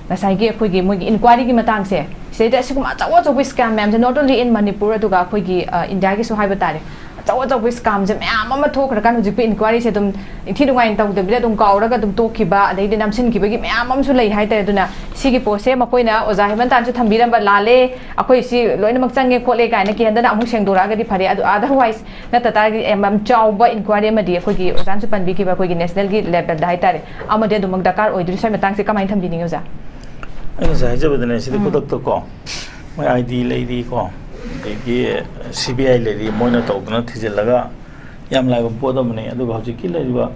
ꯉꯁꯥꯏꯒꯤ ꯑꯩꯈꯣꯏꯒꯤ ꯃꯣꯏꯒꯤ inquiry ꯒꯤ ꯃꯇꯥꯡꯁꯦ, ꯁꯤꯗꯩꯗ ꯑꯁꯤꯒꯨꯝꯕ ꯑꯆꯧ ꯑꯆꯧꯕ scam ꯃꯌꯥꯝꯁꯦ, not only in ꯃꯅꯤꯄꯨꯔ, ꯑꯗꯨꯒ ꯑꯩꯈꯣꯏꯒꯤ, ꯑ, ꯏꯟꯗꯤꯌꯥꯒꯤꯁꯨ ꯍꯥꯏꯕ ꯇꯥꯔꯦ, ꯑꯆꯧ ꯑꯆꯧꯕ ꯁ꯭ꯀꯥꯝꯁꯦ ꯃꯌꯥꯝ ꯑꯃ ꯊꯣꯛꯈ꯭ꯔꯀꯥꯟꯗ ꯍꯧꯖꯤꯛꯄꯨ ꯏꯟꯀ꯭ꯋꯥꯏꯔꯤꯁꯦ ꯑꯗꯨꯝ ꯏꯟꯊꯤ ꯅꯨꯡꯉꯥꯏꯅ ꯇꯧꯗꯕꯤꯗ ꯑꯗꯨꯝ ꯀꯥꯎꯔꯒ ꯑꯗꯨꯝ ꯇꯣꯛꯈꯤꯕ, ꯑꯗꯩꯗꯤ ꯅꯝꯁꯤꯟꯈꯤꯕꯒꯤ ꯃꯌꯥꯝ ꯑꯃꯁꯨ ꯂꯩ ꯍꯥꯏꯇꯥꯔꯦ꯫ ꯑꯗꯨꯅ ꯁꯤꯒꯤ ꯄꯣꯠꯁꯦ ꯃꯈꯣꯏꯅ ꯑꯣꯖꯥ ꯍꯦꯃꯟꯇꯥꯟꯁꯨ ꯊꯝꯕꯤꯔꯝꯕ ꯂꯥꯜꯂꯦ, ꯑꯩꯈꯣꯏ ꯁꯤ ꯂꯣꯏꯅꯃꯛ ꯆꯪꯉꯦ ꯈꯣꯠꯂꯦ ꯀꯥꯏꯅ ꯀꯤꯍꯟꯗꯅ ꯑꯃꯨꯛ ꯁꯦꯡꯗꯣꯔꯛꯑꯒꯗꯤ ꯐꯔꯦ꯫ ꯑꯗꯨ otherwise ꯅꯠꯇ ꯇꯥꯔꯒꯗꯤ ꯌꯥꯝ, ꯌꯥꯝ ꯆꯥꯎꯕ ꯏꯟꯀ꯭ꯋꯥꯏꯔꯤ ꯑꯃꯗꯤ ꯑꯩꯈꯣꯏꯒꯤ ꯑꯣꯖꯥꯅꯁꯨ ꯄꯟꯕꯤꯈꯤꯕ ꯑꯩꯈꯣꯏꯒꯤ ꯅꯦꯁꯅꯦꯜꯒꯤ ꯂꯦꯚꯦꯜꯗ ꯍꯥꯏꯇꯥꯔꯦ ꯑꯃꯗꯤ ꯑꯗꯨꯃꯛ ꯗꯔꯀꯥꯔ ꯑꯣꯏꯗꯣꯔꯤ꯫ ꯁ꯭ꯋꯥꯏ ꯃꯇꯥꯡꯁꯦ ꯀꯃꯥꯏꯅ ꯊꯝꯕꯤꯅꯤꯡꯉꯤ ꯑꯣꯖꯥ? ꯑꯩ ꯉꯁꯥꯏ ꯍꯥꯏꯖꯕꯗꯨꯅꯦ, ꯁꯤꯗꯤ ꯎꯝ꯫ ꯈꯨꯗꯛꯇꯀꯣ ꯃꯣꯏ ꯑꯥꯏ ꯗꯤ ꯂꯩꯔꯤꯀꯣ, ꯑꯗꯒꯤ ꯁꯤ ꯕꯤ ꯑꯥꯏ ꯂꯩꯔꯤ, ꯃꯣꯏꯅ ꯇꯧꯗꯅ ꯊꯤꯖꯤꯜꯂꯒ ꯌꯥꯝ ꯂꯥꯏꯕ ꯄꯣꯠ ꯑꯃꯅꯤ꯫ ꯑꯗꯨꯒ ꯍꯧꯖꯤꯛꯀꯤ ꯂꯩꯔꯤꯕ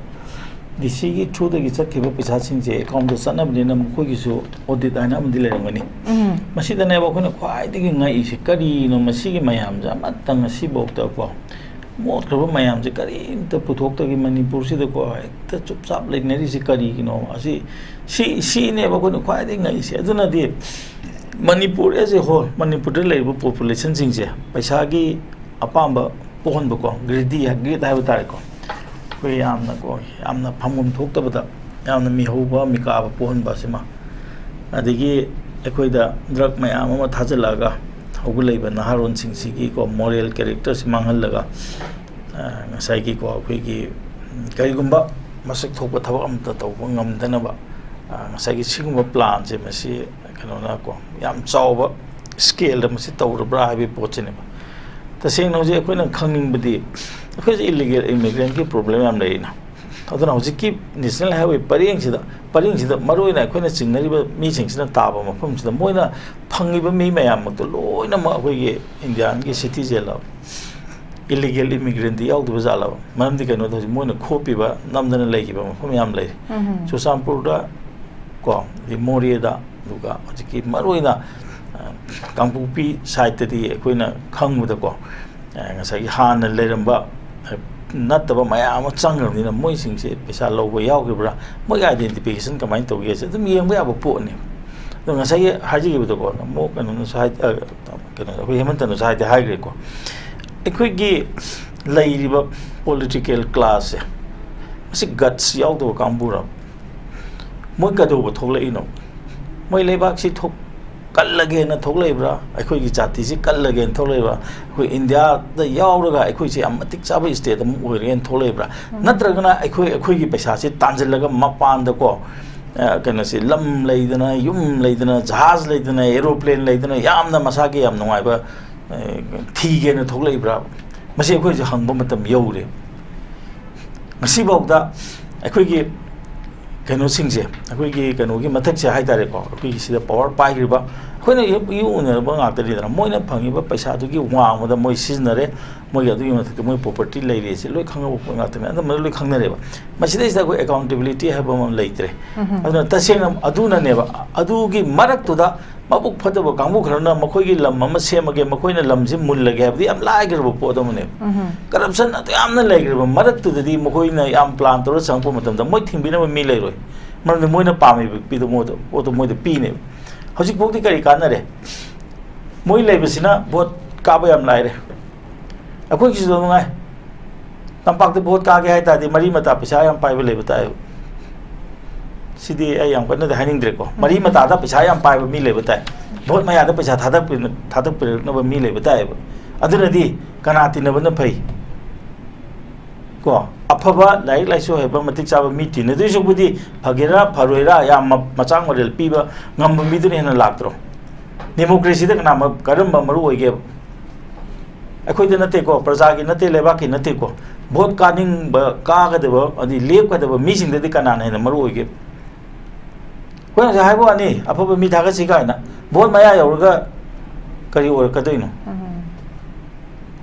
ꯗꯤ ꯁꯤꯒꯤ ꯊ꯭ꯔꯨꯗꯒꯤ ꯆꯠꯈꯤꯕ ꯄꯩꯁꯥꯁꯤꯡꯁꯦ ꯑꯦꯀꯥꯎꯟꯗ ꯆꯠꯅꯕꯅꯤꯅ ꯃꯈꯣꯏꯒꯤꯁꯨ ꯑꯣꯗꯤꯠ ꯍꯥꯏꯅ ꯑꯃꯗꯤ ꯂꯩꯔꯝꯒꯅꯤ꯫ ꯎꯝ꯫ ꯃꯁꯤꯗꯅꯦꯕ ꯑꯩꯈꯣꯏꯅ ꯈ꯭ꯋꯥꯏꯗꯒꯤ ꯉꯛꯏꯁꯦ, ꯀꯔꯤꯅꯣ ꯃꯁꯤꯒꯤ ꯃꯌꯥꯝꯁꯦ ꯑꯃꯠꯇ ꯉꯁꯤꯐꯥꯎꯗꯀꯣ ꯃꯣꯠꯈ꯭ꯔꯕ ꯃꯌꯥꯝꯁꯦ ꯀꯔꯤꯝꯇ ꯄꯨꯊꯣꯛꯇꯒꯤ ꯃꯅꯤꯄꯨꯔꯁꯤꯗꯀꯣ ꯍꯦꯛꯇ ꯆꯨꯞ ꯆꯥꯞ ꯂꯩꯅꯔꯤꯁꯦ ꯀꯔꯤꯒꯤꯅꯣ? ꯑꯁꯤ, ꯁꯤ, ꯁꯤꯅꯦꯕ ꯑꯩꯈꯣꯏꯅ ꯈ꯭ꯋꯥꯏꯗꯒꯤ ꯉꯛꯏꯁꯦ꯫ ꯑꯗꯨꯅꯗꯤ ꯃꯅꯤꯄꯨꯔ as a whole, ꯃꯅꯤꯄꯨꯔꯗ ꯂꯩꯔꯤꯕ ꯄꯣꯄꯨꯂꯦꯁꯟꯁꯤꯡꯁꯦ ꯄꯩꯁꯥꯒꯤ ꯑꯄꯥꯝꯕ ꯄꯣꯛꯍꯟꯕꯀꯣ, greedy, greed ꯍꯥꯏꯕ ꯇꯥꯔꯦꯀꯣ, ꯑꯩꯈꯣꯏ ꯌꯥꯝꯅꯀꯣ, ꯌꯥꯝꯅ ꯐꯪꯐꯝ ꯊꯣꯛꯇꯕꯗ ꯌꯥꯝꯅ ꯃꯤꯍꯧꯕ ꯃꯤꯀꯥꯕ ꯄꯣꯛꯍꯟꯕ ꯑꯁꯤꯃ, ꯑꯗꯒꯤ ꯑꯩꯈꯣꯏꯗ ꯗ꯭ꯔꯒ ꯃꯌꯥꯝ ꯑꯃ ꯊꯥꯖꯤꯜꯂꯛꯑꯒ ꯍꯧꯒꯠꯂꯛꯏꯕ ꯅꯍꯥꯔꯣꯟꯁꯤꯡꯁꯤꯒꯤꯀꯣ moral characterꯁꯤ ꯃꯥꯡꯍꯜꯂꯒ, ꯑ, ꯉꯁꯥꯏꯒꯤꯀꯣ ꯑꯩꯈꯣꯏꯒꯤ, ꯎꯝ, ꯀꯔꯤꯒꯨꯝꯕ ꯃꯁꯛ ꯊꯣꯛꯄ ꯊꯕꯛ ꯑꯃꯇ ꯇꯧꯕ ꯉꯝꯗꯅꯕ, ꯑ, ꯉꯁꯥꯏꯒꯤ ꯁꯤꯒꯨꯝꯕ planꯁꯦ ꯃꯁꯤ ꯀꯩꯅꯣꯅꯀꯣ ꯌꯥꯝ ꯆꯥꯎꯕ scaleꯗ ꯃꯁꯤ ꯇꯧꯔꯕ꯭ꯔꯥ ꯍꯥꯏꯕꯒꯤ ꯄꯣꯠꯁꯤꯅꯦꯕ꯫ ꯇꯁꯦꯡꯅ ꯍꯧꯖꯤꯛ ꯑꯩꯈꯣꯏꯅ ꯈꯪꯅꯤꯡꯕꯗꯤ ꯑꯩꯈꯣꯏꯁꯦ illegal immigrantꯀꯤ problem ꯌꯥꯝ ꯂꯩꯔꯤꯅ꯫ ꯑꯗꯨꯅ ꯍꯧꯖꯤꯛꯀꯤ National Highway ꯄꯔꯦꯡꯁꯤꯗ, ꯄꯔꯤꯡꯁꯤꯗ ꯃꯔꯨꯑꯣꯏꯅ ꯑꯩꯈꯣꯏꯅ ꯆꯤꯡꯅꯔꯤꯕ ꯃꯤꯁꯤꯡꯁꯤꯅ ꯇꯥꯕ ꯃꯐꯝꯁꯤꯗ ꯃꯣꯏꯅ ꯐꯪꯉꯤꯕ ꯃꯤ ꯃꯌꯥꯝꯃꯛꯇꯣ ꯂꯣꯏꯅꯃꯛ ꯑꯩꯈꯣꯏꯒꯤ Indianꯒꯤ citizenꯂꯕ, illegal immigrantꯇꯤ ꯌꯥꯎꯗꯕ ꯖꯥꯠꯂꯕ? ꯃꯔꯝꯗꯤ ꯀꯩꯅꯣꯗ ꯍꯧꯖꯤꯛ ꯃꯣꯏꯅ ꯈꯣꯞꯄꯤꯕ, ꯅꯝꯗꯅ ꯂꯩꯈꯤꯕ ꯃꯐꯝ ꯌꯥꯝ ꯂꯩꯔꯤ꯫ ꯎꯝ꯫ ꯆꯨꯔꯆꯥꯟꯄꯨꯔꯗ ꯀꯣ, ꯑꯗꯩ ꯃꯣꯔꯦꯗ, ꯑꯗꯨꯒ ꯍꯧꯖꯤꯛꯀꯤ ꯃꯔꯨꯑꯣꯏꯅ, ꯑ, ꯀꯥꯡꯄꯣꯛꯄꯤ sideꯇꯗꯤ ꯑꯩꯈꯣꯏꯅ ꯈꯪꯕꯗꯀꯣ, ꯑ, ꯉꯁꯥꯏꯒꯤ ꯍꯥꯟꯅ ꯂꯩꯔꯝꯕ, ꯑ, ꯅꯠꯇꯕ ꯃꯌꯥꯝ ꯑꯃ ꯆꯪꯈ꯭ꯔꯕꯅꯤꯅ ꯃꯣꯏꯁꯤꯡꯁꯦ ꯄꯩꯁꯥ ꯂꯧꯕ ꯌꯥꯎꯈꯤꯕ꯭ꯔꯥ, ꯃꯣꯏꯒꯤ identification ꯀꯃꯥꯏꯅ ꯇꯧꯒꯦꯁꯦ ꯑꯗꯨꯝ ꯌꯦꯡꯕ ꯌꯥꯕ ꯄꯣꯠꯅꯦ꯫ ꯑꯗꯣ ꯉꯁꯥꯏꯒꯤ ꯍꯥꯏꯖꯈꯤꯕꯗꯀꯣ, ꯑꯃꯨꯛ ꯀꯩꯅꯣꯅꯁꯨ ꯍꯥꯏ-, ꯑ, ꯀꯩꯅꯣ, ꯑꯩꯈꯣꯏ ꯍꯦꯃꯟꯇꯅꯁꯨ ꯍꯥꯏꯗꯤ ꯍꯥꯏꯈ꯭ꯔꯦꯀꯣ, ꯑꯩꯈꯣꯏꯒꯤ ꯂꯩꯔꯤꯕ political classꯁꯦ, ꯃꯁꯤ guts ꯌꯥꯎꯗꯕ ꯀꯥꯡꯕꯨꯔꯕ? ꯃꯣꯏ ꯀꯩꯗꯧꯕ ꯊꯣꯛꯂꯛꯏꯅꯣ? ꯃꯣꯏ ꯂꯩꯕꯥꯛꯁꯤ ꯊꯣꯛ-, ꯀꯜꯂꯒꯦꯅ ꯊꯣꯛꯂꯛꯏꯕ꯭ꯔꯥ? ꯑꯩꯈꯣꯏꯒꯤ ꯖꯥꯇꯤꯁꯤ ꯀꯜꯂꯒꯦꯅ ꯊꯣꯛꯂꯛꯏꯕ꯭ꯔꯥ? ꯑꯩꯈꯣꯏ ꯏꯟꯗꯤꯌꯥꯗ ꯌꯥꯎꯔꯒ ꯑꯩꯈꯣꯏꯁꯦ ꯌꯥꯝ ꯃꯇꯤꯛ ꯆꯥꯕ ꯁ꯭ꯇꯦꯠ ꯑꯃ ꯑꯣꯏꯔꯒꯦꯅ ꯊꯣꯛꯂꯛꯏꯕ꯭ꯔꯥ? ꯅꯠꯇ꯭ꯔꯒꯅ ꯑꯩꯈꯣꯏ, ꯑꯩꯈꯣꯏꯒꯤ ꯄꯩꯁꯥꯁꯤ ꯇꯥꯟꯁꯤꯜꯂꯒ ꯃꯄꯥꯟꯗꯀꯣ, ꯑ, ꯀꯩꯅꯣꯁꯤ, ꯂꯝ ꯂꯩꯗꯅ, ꯌꯨꯝ ꯂꯩꯗꯅ, ꯖꯍꯥꯖ ꯂꯩꯗꯅ, ꯑꯦꯔꯣꯄ꯭ꯂꯦꯟ ꯂꯩꯗꯅ, ꯌꯥꯝꯅ ꯃꯁꯥꯒꯤ ꯌꯥꯝ ꯅꯨꯡꯉꯥꯏꯕ, ꯑ, ꯊꯤꯒꯦꯅ ꯊꯣꯛꯂꯛꯏꯕ꯭ꯔꯥ? ꯃꯁꯤ ꯑꯩꯈꯣꯏꯁꯨ ꯍꯪꯕ ꯃꯇꯝ ꯌꯧꯔꯦ꯫ ꯉꯁꯤꯐꯥꯎꯗ ꯑꯩꯈꯣꯏꯒꯤ ꯀꯩꯅꯣꯁꯤꯡꯁꯦ, ꯑꯩꯈꯣꯏꯒꯤ ꯀꯩꯅꯣꯒꯤ ꯃꯊꯛꯁꯦ ꯍꯥꯏ ꯇꯥꯔꯦꯀꯣ, ꯑꯩꯈꯣꯏꯒꯤ ꯁꯤꯗ ꯄꯋꯥꯔ ꯄꯥꯏꯈ꯭ꯔꯤꯕ, ꯑꯩꯈꯣꯏꯅ ꯏꯎ ꯎꯅꯔꯕ ꯉꯥꯛꯇꯅꯤꯗꯅ, ꯃꯣꯏꯅ ꯐꯪꯉꯤꯕ ꯄꯩꯁꯥꯗꯨꯒꯤ ꯋꯥꯡꯃꯗ ꯃꯣꯏ ꯁꯤꯖꯤꯟꯅꯔꯦ, ꯃꯣꯏꯒꯤ ꯑꯗꯨꯒꯤ ꯃꯊꯛꯇ ꯃꯣꯏ ꯄ꯭ꯔꯣꯄꯔꯇꯤ ꯂꯩꯔꯦꯁꯦ ꯂꯣꯏ ꯈꯪꯉꯕ ꯄꯣꯠ ꯉꯥꯛꯇꯅꯦ, ꯑꯅꯝꯕꯅ ꯂꯣꯏ ꯈꯪꯅꯔꯦꯕ꯫ ꯃꯁꯤꯗꯩꯁꯤꯗ ꯑꯩꯈꯣꯏ ꯑꯦꯀꯥꯎꯟꯇꯦꯕꯤꯂꯤꯇꯤ ꯍꯥꯏꯕ ꯑꯃ ꯂꯩꯇ꯭ꯔꯦ꯫ ꯑꯗꯨꯅ ꯇꯁꯦꯡꯅ ꯑꯗꯨꯅꯅꯦꯕ, ꯑꯗꯨꯒꯤ ꯃꯔꯛꯇꯨꯗ ꯃꯕꯨꯛ ꯐꯠꯇꯕ ꯀꯥꯡꯕꯨ ꯈꯔꯅ ꯃꯈꯣꯏꯒꯤ ꯂꯝ ꯑꯃ ꯁꯦꯝꯃꯒꯦ, ꯃꯈꯣꯏꯅ ꯂꯝꯁꯤ ꯃꯨꯜꯂꯒꯦ ꯍꯥꯏꯕꯗꯤ ꯌꯥꯝ ꯂꯥꯏꯈ꯭ꯔꯕ ꯄꯣꯠ ꯑꯃꯅꯦꯕ꯫ ꯀꯔꯞꯁꯟ ꯑꯗꯨ ꯌꯥꯝꯅ ꯂꯩꯈ꯭ꯔꯕ ꯃꯔꯛꯇꯨꯗꯗꯤ ꯃꯈꯣꯏꯅ ꯌꯥꯝ ꯄ꯭ꯂꯥꯟ ꯇꯧꯔ ꯆꯪꯉꯛꯄ ꯃꯇꯝꯗ ꯃꯣꯏ ꯊꯤꯡꯕꯤꯅꯕ ꯃꯤ ꯂꯩꯔꯣꯏ, ꯃꯔꯝꯗꯤ ꯃꯣꯏꯅ ꯄꯥꯝꯃꯤꯕ ꯄꯤꯗꯣ ꯃꯣꯏꯗ, ꯄꯣꯠꯇꯣ ꯃꯣꯏꯗ ꯄꯤꯅꯦꯕ꯫ ꯍꯧꯖꯤꯛꯐꯥꯎꯗꯤ ꯀꯔꯤ ꯀꯥꯟꯅꯔꯦ? ꯃꯣꯏ ꯂꯩꯕꯁꯤꯅ ꯚꯣꯠ ꯀꯥꯕ ꯌꯥꯝ ꯂꯥꯏꯔꯦ꯫ ꯑꯩꯈꯣꯏꯒꯤꯁꯨ ꯅꯨꯡꯉꯥꯏ꯫ ꯇꯝꯄꯥꯛꯇ ꯚꯣꯠ ꯀꯥꯒꯦ ꯍꯥꯏ ꯇꯥꯔꯗꯤ ꯃꯔꯤ ꯃꯇꯥ ꯄꯩꯁꯥ ꯌꯥꯝ ꯄꯥꯏꯕ ꯂꯩꯕ ꯇꯥꯏꯌꯦꯕ꯫ ꯁꯤꯗꯤ ꯑꯩ ꯌꯥꯝ ꯀꯟꯅꯗꯤ ꯍꯥꯏꯅꯤꯡꯗ꯭ꯔꯦꯀꯣ꯫ ꯃꯔꯤ ꯃꯇꯥꯗ ꯄꯩꯁꯥ ꯌꯥꯝ ꯄꯥꯏꯕ ꯃꯤ ꯂꯩꯕ ꯇꯥꯏ꯫ ꯚꯣꯠ ꯃꯌꯥꯗ ꯄꯩꯁꯥ ꯊꯥꯗꯛꯄꯤ-, ꯊꯥꯗꯛꯄꯤꯔꯛꯅꯕ ꯃꯤ ꯂꯩꯕ ꯇꯥꯏꯌꯦꯕ꯫ ꯑꯗꯨꯅꯗꯤ ꯀꯅꯥ ꯇꯤꯟꯅꯕꯅ ꯐꯩ? ꯀꯣ, ꯑꯐꯕ ꯂꯥꯏꯔꯤꯛ ꯂꯥꯏꯁꯨ ꯍꯩꯕ ꯃꯇꯤꯛ ꯆꯥꯕ ꯃꯤ ꯇꯤꯟꯅꯗꯣꯏ ꯁꯔꯨꯛꯄꯨꯗꯤ ꯐꯒꯦꯔꯥ ꯐꯔꯣꯏꯔꯥ ꯌꯥꯝ ꯃ-, ꯃꯆꯥꯡ ꯃꯔꯦꯜ ꯄꯤꯕ ꯉꯝꯕ ꯃꯤꯗꯨꯅ ꯍꯦꯟꯅ ꯂꯥꯛꯇ꯭ꯔꯣ? ꯗꯦꯃꯣꯀ꯭ꯔꯦꯁꯤꯗ ꯀꯅꯥ ꯃ-, ꯀꯔꯝꯕ ꯃꯔꯨ ꯑꯣꯏꯒꯦꯕ? ꯑꯩꯈꯣꯏꯗ ꯅꯠꯇꯦꯀꯣ, ꯄ꯭ꯔꯖꯥꯒꯤ ꯅꯠꯇꯦ, ꯂꯩꯕꯥꯛꯀꯤ ꯅꯠꯇꯦꯀꯣ꯫ ꯚꯣꯠ ꯀꯥꯅꯤꯡꯕ, ꯀꯥꯒꯗꯕ, ꯑꯗꯩ ꯂꯦꯞꯀꯗꯕ ꯃꯤꯁꯤꯡꯗꯗꯤ ꯀꯅꯥꯅ ꯍꯦꯟꯅ ꯃꯔꯨ ꯑꯣꯏꯒꯦ? ꯑꯩꯈꯣꯏꯅ ꯉꯁꯥꯏ ꯍꯥꯏꯕ ꯋꯥꯅꯤ, ꯑꯐꯕ ꯃꯤ ꯊꯥꯒꯠꯁꯤ ꯀꯥꯏꯅ, ꯚꯣꯠ ꯃꯌꯥ ꯌꯧꯔꯒ ꯀꯔꯤ ꯑꯣꯏꯔꯛꯀꯗꯣꯏꯅꯣ?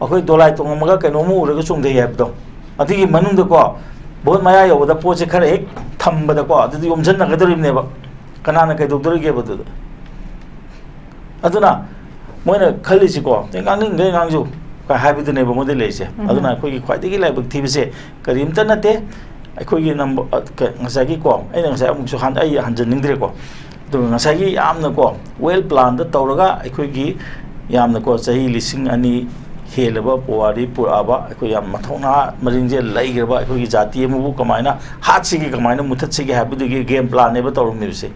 ꯑꯩꯈꯣꯏ ꯗꯣꯂꯥꯏ ꯇꯣꯡꯉꯝꯃꯒ ꯀꯩꯅꯣꯝꯃ ꯎꯔꯒ ꯆꯣꯡꯊꯩ ꯍꯥꯏꯕꯗꯣ, ꯑꯗꯨꯒꯤ ꯃꯅꯨꯡꯗꯀꯣ, ꯚꯣꯠ ꯃꯌꯥ ꯌꯧꯕꯗ ꯄꯣꯠꯁꯦ ꯈꯔ ꯍꯦꯛ ꯊꯝꯕꯗꯀꯣ, ꯑꯗꯨꯗꯤ ꯌꯣꯝꯁꯤꯟꯅꯒꯗꯧꯔꯤꯕꯅꯦꯕ꯫ ꯀꯅꯥꯅ ꯀꯩꯗꯧꯗꯣꯔꯤꯒꯦꯕ ꯑꯗꯨꯗ? ꯑꯗꯨꯅ ꯃꯣꯏꯅ ꯈꯜꯂꯤꯁꯤꯀꯣ, "ꯑꯦ, ꯉꯥꯡꯅꯤꯡꯗꯦ ꯉꯥꯡꯖꯧ" ꯀꯥꯏ ꯍꯥꯏꯕꯗꯨꯅꯦꯕ ꯃꯣꯏꯗ ꯂꯩꯔꯤꯁꯦ꯫ ꯑꯗꯨꯅ ꯑꯩꯈꯣꯏꯒꯤ ꯈ꯭ꯋꯥꯏꯗꯒꯤ ꯂꯥꯏꯕꯛ ꯊꯤꯕꯁꯦ ꯀꯔꯤꯝꯇ ꯅꯠꯇꯦ꯫ ꯑꯩꯈꯣꯏꯒꯤ ꯅꯝꯕ-, ꯑ, ꯀ-, ꯉꯁꯥꯏꯒꯤꯀꯣ, ꯑꯩꯅ ꯉꯁꯥꯏ ꯑꯃꯨꯛꯁꯨ ꯍꯟ-, ꯑꯩ ꯍꯟꯖꯟꯅꯤꯡꯗ꯭ꯔꯦꯀꯣ꯫ ꯑꯗꯨꯒ ꯉꯁꯥꯏꯒꯤ ꯌꯥꯝꯅꯀꯣ, ꯋꯦꯜ ꯄ꯭ꯂꯥꯟꯗ ꯇꯧꯔꯒ ꯑꯩꯈꯣꯏꯒꯤ ꯌꯥꯝꯅꯀꯣ, ꯆꯍꯤ ꯂꯤꯁꯤꯡ ꯑꯅꯤ ꯍꯦꯜꯂꯕ ꯄꯨꯋꯥꯔꯤ ꯄꯨꯔꯛꯑꯕ, ꯑꯩꯈꯣꯏ ꯌꯥꯝ ꯃꯊꯧꯅꯥ ꯃꯔꯤꯡꯖꯦꯜ ꯂꯩꯈ꯭ꯔꯕ ꯑꯩꯈꯣꯏꯒꯤ ꯖꯥꯇꯤ ꯑꯃꯕꯨ ꯀꯃꯥꯏꯅ ꯍꯥꯠꯁꯤꯒꯦ, ꯀꯃꯥꯏꯅ ꯃꯨꯊꯠꯁꯤꯒꯦ ꯍꯥꯏꯕꯗꯨꯒꯤ ꯒꯦꯝ ꯄ꯭ꯂꯥꯟꯅꯦꯕ ꯇꯧꯔꯝꯃꯤꯕꯁꯦ꯫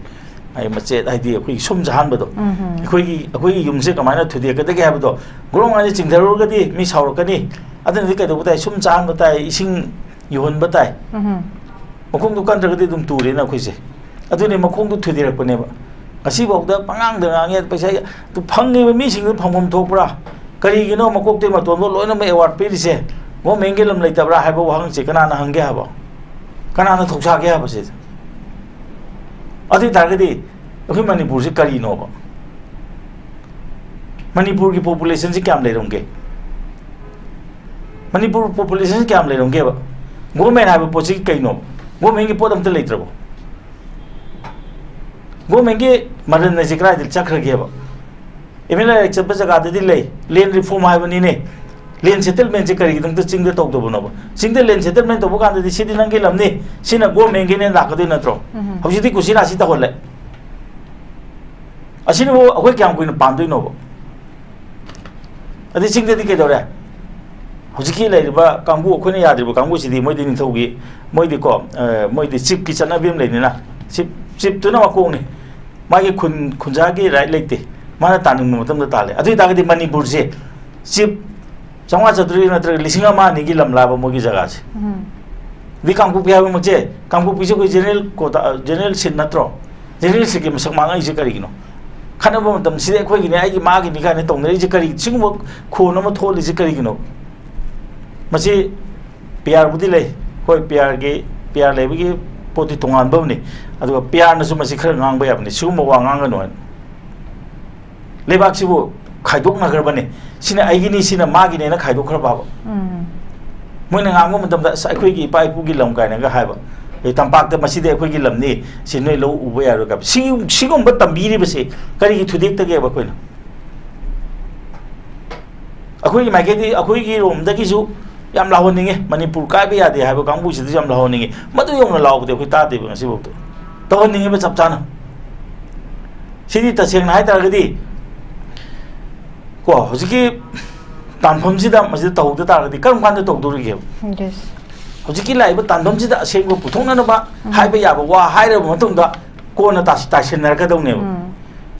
ꯍꯥꯏ ꯃꯆꯦꯠ, ꯍꯥꯏꯗꯤ ꯑꯩꯈꯣꯏꯒꯤ ꯁꯨꯝ ꯆꯥꯍꯟꯕꯗꯣ, ꯎꯝ, ꯍꯝ꯫ ꯑꯩꯈꯣꯏꯒꯤ, ꯑꯩꯈꯣꯏꯒꯤ ꯌꯨꯝꯁꯦ ꯀꯃꯥꯏꯅ ꯊꯨꯗꯦꯛꯀꯗꯒꯦ ꯍꯥꯏꯕꯗꯣ, ꯒꯣꯔꯣꯡ ꯍꯥꯏꯅ ꯆꯤꯡꯊꯔꯨꯔꯒꯗꯤ ꯃꯤ ꯁꯥꯎꯔꯛꯀꯅꯤ꯫ ꯑꯗꯨꯅꯗꯤ ꯀꯩꯗꯧꯕ ꯇꯥꯏ? ꯁꯨꯝ ꯆꯥꯍꯟꯕ ꯇꯥꯏ, ꯏꯁꯤꯡ ꯌꯧꯍꯟꯕ ꯇꯥꯏ꯫ ꯎꯝ, ꯍꯝ꯫ ꯃꯈꯣꯡꯗꯣ ꯀꯟꯗ꯭ꯔꯒꯗꯤ ꯑꯗꯨꯝ ꯇꯨꯔꯦꯅ ꯑꯩꯈꯣꯏꯁꯦ꯫ ꯑꯗꯨꯅꯦ ꯃꯈꯣꯡꯗꯣ ꯊꯨꯗꯦꯔꯛꯄꯅꯦꯕ꯫ ꯉꯁꯤꯐꯥꯎꯗ ꯄꯉꯥꯡꯗ ꯉꯥꯡꯉꯦ, ꯄꯩꯁꯥ ꯑꯗꯨ ꯐꯪꯉꯤꯕ ꯃꯤꯁꯤꯡꯗꯨ ꯐꯪꯐꯝ ꯊꯣꯛꯄ꯭ꯔꯥ? ꯀꯔꯤꯒꯤꯅꯣ ꯃꯀꯣꯛꯇꯩ ꯃꯇꯣꯟꯐꯥꯎ ꯂꯣꯏꯅꯃꯛ ꯑꯦꯋꯥꯔꯗ ꯄꯤꯔꯤꯁꯦ? ꯒꯣꯔꯃꯦꯟꯒꯤ ꯂꯝ ꯂꯩꯇꯕ꯭ꯔꯥ ꯍꯥꯏꯕ ꯋꯥꯍꯪꯁꯦ ꯀꯅꯥꯅ ꯍꯪꯒꯦ ꯍꯥꯏꯕ? ꯀꯅꯥꯅ ꯊꯧꯁꯥꯒꯦ ꯍꯥꯏꯕꯁꯦ? ꯑꯗꯨ ꯑꯣꯏ ꯇꯥꯔꯒꯗꯤ ꯑꯩꯈꯣꯏ ꯃꯅꯤꯄꯨꯔꯁꯦ ꯀꯔꯤꯅꯣꯕ? ꯃꯅꯤꯄꯨꯔꯒꯤ ꯄꯣꯄꯨꯂꯦꯁꯟꯁꯤ ꯀꯌꯥꯝ ꯂꯩꯔꯝꯒꯦ? ꯃꯅꯤꯄꯨꯔ ꯄꯣꯄꯨꯂꯦꯁꯟꯁꯤ ꯀꯌꯥꯝ ꯂꯩꯔꯝꯒꯦꯕ? ꯒꯣꯔꯃꯦꯟ ꯍꯥꯏꯕ ꯄꯣꯠꯁꯤ ꯀꯩꯅꯣ? ꯒꯣꯔꯃꯦꯟꯒꯤ ꯄꯣꯠ ꯑꯝꯇ ꯂꯩꯇ꯭ꯔꯕꯣ? ꯒꯣꯔꯃꯦꯟꯒꯤ ꯃꯔꯟ ꯍꯥꯏꯁꯦ ꯀꯗꯥꯏꯗ ꯆꯠꯈ꯭ꯔꯒꯦꯕ? ꯑꯦꯝ ꯑꯦꯜ ꯑꯦ ꯆꯠꯄ ꯖꯒꯥꯗꯗꯤ ꯂꯩ, ꯂꯦꯟ ꯔꯤꯐꯣꯔꯝ ꯍꯥꯏꯕꯅꯤꯅꯦ꯫ ꯂꯦꯟ ꯁꯦꯇꯜꯃꯦꯟꯁꯦ ꯀꯔꯤꯒꯤꯗꯃꯛꯇ ꯆꯤꯡꯗ ꯇꯧꯗꯕꯅꯣꯕ? ꯆꯤꯡꯗ ꯂꯦꯟ ꯁꯦꯇꯜꯃꯦꯟ ꯇꯧꯕ ꯀꯥꯟꯗꯗꯤ ꯁꯤꯗꯤ ꯅꯪꯒꯤ ꯂꯝꯅꯤ, ꯁꯤꯅ ꯒꯣꯔꯃꯦꯟꯒꯤꯅꯦꯅ ꯂꯥꯛꯀꯗꯣꯏ ꯅꯠꯇ꯭ꯔꯣ? ꯎꯝ꯫ ꯍꯧꯖꯤꯛꯇꯤ ꯀꯨꯁꯤꯔꯥꯁꯤ ꯇꯧꯍꯜꯂꯦ꯫ ꯑꯁꯤꯅꯕꯨ ꯑꯩꯈꯣꯏ ꯀꯌꯥꯝ ꯀꯨꯏꯅ ꯄꯥꯟꯗꯣꯏꯅꯣꯕ? ꯑꯗꯩ ꯆꯤꯡꯗꯗꯤ ꯀꯩꯗꯧꯔꯦ? ꯍꯧꯖꯤꯛꯀꯤ ꯂꯩꯔꯤꯕ ꯀꯥꯡꯕꯨ, ꯑꯩꯈꯣꯏꯅ ꯌꯥꯗ꯭ꯔꯤꯕ ꯀꯥꯡꯕꯨꯁꯤꯗꯤ ꯃꯣꯏꯗꯤ ꯅꯤꯡꯊꯧꯒꯤ, ꯃꯣꯏꯗꯤꯀꯣ, ꯑ, ꯃꯣꯏꯗꯤ ꯆꯤꯞꯀꯤ ꯆꯠꯅꯕꯤ ꯑꯃ ꯂꯩꯅꯤꯅ, ꯆꯤꯞ, ꯆꯤꯞꯇꯨꯅ ꯃꯀꯣꯛꯅꯤ꯫ ꯃꯥꯒꯤ ꯈꯨꯟ, ꯈꯨꯟꯖꯥꯒꯤ ꯔꯥꯏꯠ ꯂꯩꯇꯦ꯫ ꯃꯥꯅ ꯇꯥꯅꯤꯡꯕ ꯃꯇꯝꯗ ꯇꯥꯜꯂꯦ꯫ ꯑꯗꯨ ꯑꯣꯏ ꯇꯥꯔꯒꯗꯤ ꯃꯅꯤꯄꯨꯔꯁꯦ ꯆꯤꯞ ꯆꯥꯝꯃꯉꯥ ꯆꯥꯇ꯭ꯔꯨꯛ ꯅꯠꯇ꯭ꯔꯒ ꯂꯤꯁꯤꯡ ꯑꯃ ꯑꯅꯤꯒꯤ ꯂꯝꯂꯥꯕ ꯃꯣꯏꯒꯤ ꯖꯒꯥꯁꯦ꯫ ꯎꯝ꯫ ꯑꯗꯩ ꯀꯥꯡꯄꯣꯛꯄꯤ ꯍꯥꯏꯕꯃꯛꯁꯦ, ꯀꯥꯡꯄꯣꯛꯄꯤꯁꯦ ꯑꯩꯈꯣꯏ ꯖꯦꯅꯔꯦꯜ ꯀꯣꯇꯥ, ꯖꯦꯅꯔꯦꯜ ꯁꯤꯠ ꯅꯠꯇ꯭ꯔꯣ? ꯖꯦꯅꯔꯦꯜ ꯁꯤꯠꯀꯤ ꯃꯁꯛ ꯃꯥꯡꯉꯛꯏꯁꯦ ꯀꯔꯤꯒꯤꯅꯣ? ꯈꯠꯅꯕ ꯃꯇꯝꯗ ꯁꯤꯗꯤ ꯑꯩꯈꯣꯏꯒꯤꯅꯤ, ꯑꯩꯒꯤ ꯃꯥꯒꯤꯅꯤ ꯀꯥꯏꯅ ꯇꯧꯅꯔꯤꯁꯦ ꯀꯔꯤ? ꯁꯤꯒꯨꯝꯕ ꯈꯣꯟ ꯑꯃ ꯊꯣꯛꯍꯜꯂꯤꯁꯦ ꯀꯔꯤꯒꯤꯅꯣ? ꯃꯁꯤ ꯄꯤ ꯑꯥꯔꯕꯨꯗꯤ ꯂꯩ꯫ ꯍꯣꯏ, ꯄꯤ ꯑꯥꯔꯒꯤ, ꯄꯤ ꯑꯥꯔ ꯂꯩꯕꯒꯤ ꯄꯣꯠꯇꯤ ꯇꯣꯉꯥꯟꯕ ꯑꯃꯅꯤ꯫ ꯑꯗꯨꯒ ꯄꯤ ꯑꯥꯔꯅꯁꯨ ꯃꯁꯤ ꯈꯔ ꯉꯥꯡꯕ ꯌꯥꯕꯅꯤ, ꯁꯤꯒꯨꯝꯕ ꯋꯥ ꯉꯥꯡꯒꯅꯨ ꯍꯥꯏꯅ꯫ ꯂꯩꯕꯥꯛꯁꯤꯕꯨ ꯈꯥꯏꯗꯣꯛꯅꯈ꯭ꯔꯕꯅꯦ꯫ ꯁꯤꯅ ꯑꯩꯒꯤꯅꯤ, ꯁꯤꯅ ꯃꯥꯒꯤꯅꯦꯅ ꯈꯥꯏꯗꯣꯛꯈ꯭ꯔꯕꯕ? ꯎꯝ꯫ ꯃꯣꯏꯅ ꯉꯥꯡꯕ ꯃꯇꯝꯗ, "ꯑꯁ, ꯑꯩꯈꯣꯏꯒꯤ ꯏꯄꯥ ꯏꯄꯨꯒꯤ ꯂꯝ" ꯀꯥꯏꯅꯒ ꯍꯥꯏꯕ, "ꯑꯦ, ꯇꯝꯄꯥꯛꯇ ꯃꯁꯤꯗꯤ ꯑꯩꯈꯣꯏꯒꯤ ꯂꯝꯅꯤ, ꯁꯤ ꯅꯣꯏ ꯂꯧ ꯎꯕ ꯌꯥꯔꯣꯏ" ꯀꯥꯏꯕ, ꯁꯤ-, ꯁꯤꯒꯨꯝꯕ ꯇꯝꯕꯤꯔꯤꯕꯁꯦ ꯀꯔꯤꯒꯤ ꯊꯨꯗꯦꯛꯇꯒꯦꯕ ꯑꯩꯈꯣꯏꯅ? ꯑꯩꯈꯣꯏꯒꯤ ꯃꯥꯏꯀꯩꯗꯤ, ꯑꯩꯈꯣꯏꯒꯤ ꯔꯣꯝꯗꯒꯤꯁꯨ ꯌꯥꯝ ꯂꯥꯎꯍꯟꯅꯤꯡꯉꯦ, ꯃꯅꯤꯄꯨꯔ ꯀꯥꯏꯕ ꯌꯥꯗꯦ ꯍꯥꯏꯕ ꯀꯥꯡꯕꯨꯁꯤꯗꯁꯨ ꯌꯥꯝ ꯂꯥꯎꯍꯟꯅꯤꯡꯉꯦ꯫ ꯃꯗꯨ ꯌꯧꯅ ꯂꯥꯎꯕꯗꯤ ꯑꯩꯈꯣꯏ ꯇꯥꯗꯦꯕ ꯉꯁꯤꯐꯥꯎꯗ꯫ ꯇꯧꯍꯟꯅꯤꯡꯉꯦꯕ ꯆꯞ ꯆꯥꯅ꯫ ꯁꯤꯗꯤ ꯇꯁꯦꯡꯅ ꯍꯥꯏ ꯇꯥꯔꯒꯗꯤ, ꯀꯣ, ꯍꯧꯖꯤꯛꯀꯤ ꯇꯥꯟꯐꯝꯁꯤꯗ ꯃꯁꯤꯗ ꯇꯧꯍꯧꯗ ꯇꯥꯔꯒꯗꯤ ꯀꯔꯝ ꯀꯥꯟꯗ ꯇꯧꯗꯣꯔꯤꯒꯦꯕ? Yes. ꯍꯧꯖꯤꯛꯀꯤ ꯂꯥꯛꯏꯕ ꯇꯥꯟꯐꯝꯁꯤꯗ ꯑꯁꯦꯡꯕ ꯄꯨꯊꯣꯛꯅꯅꯕ ꯎꯝ꯫ ꯍꯥꯏꯕ ꯌꯥꯕ ꯋꯥ ꯍꯥꯏꯔꯕ ꯃꯇꯨꯡꯗ, ꯀꯣꯟꯅ ꯇꯥꯏꯁꯤꯟꯅꯔꯛꯀꯗꯧꯅꯦꯕ꯫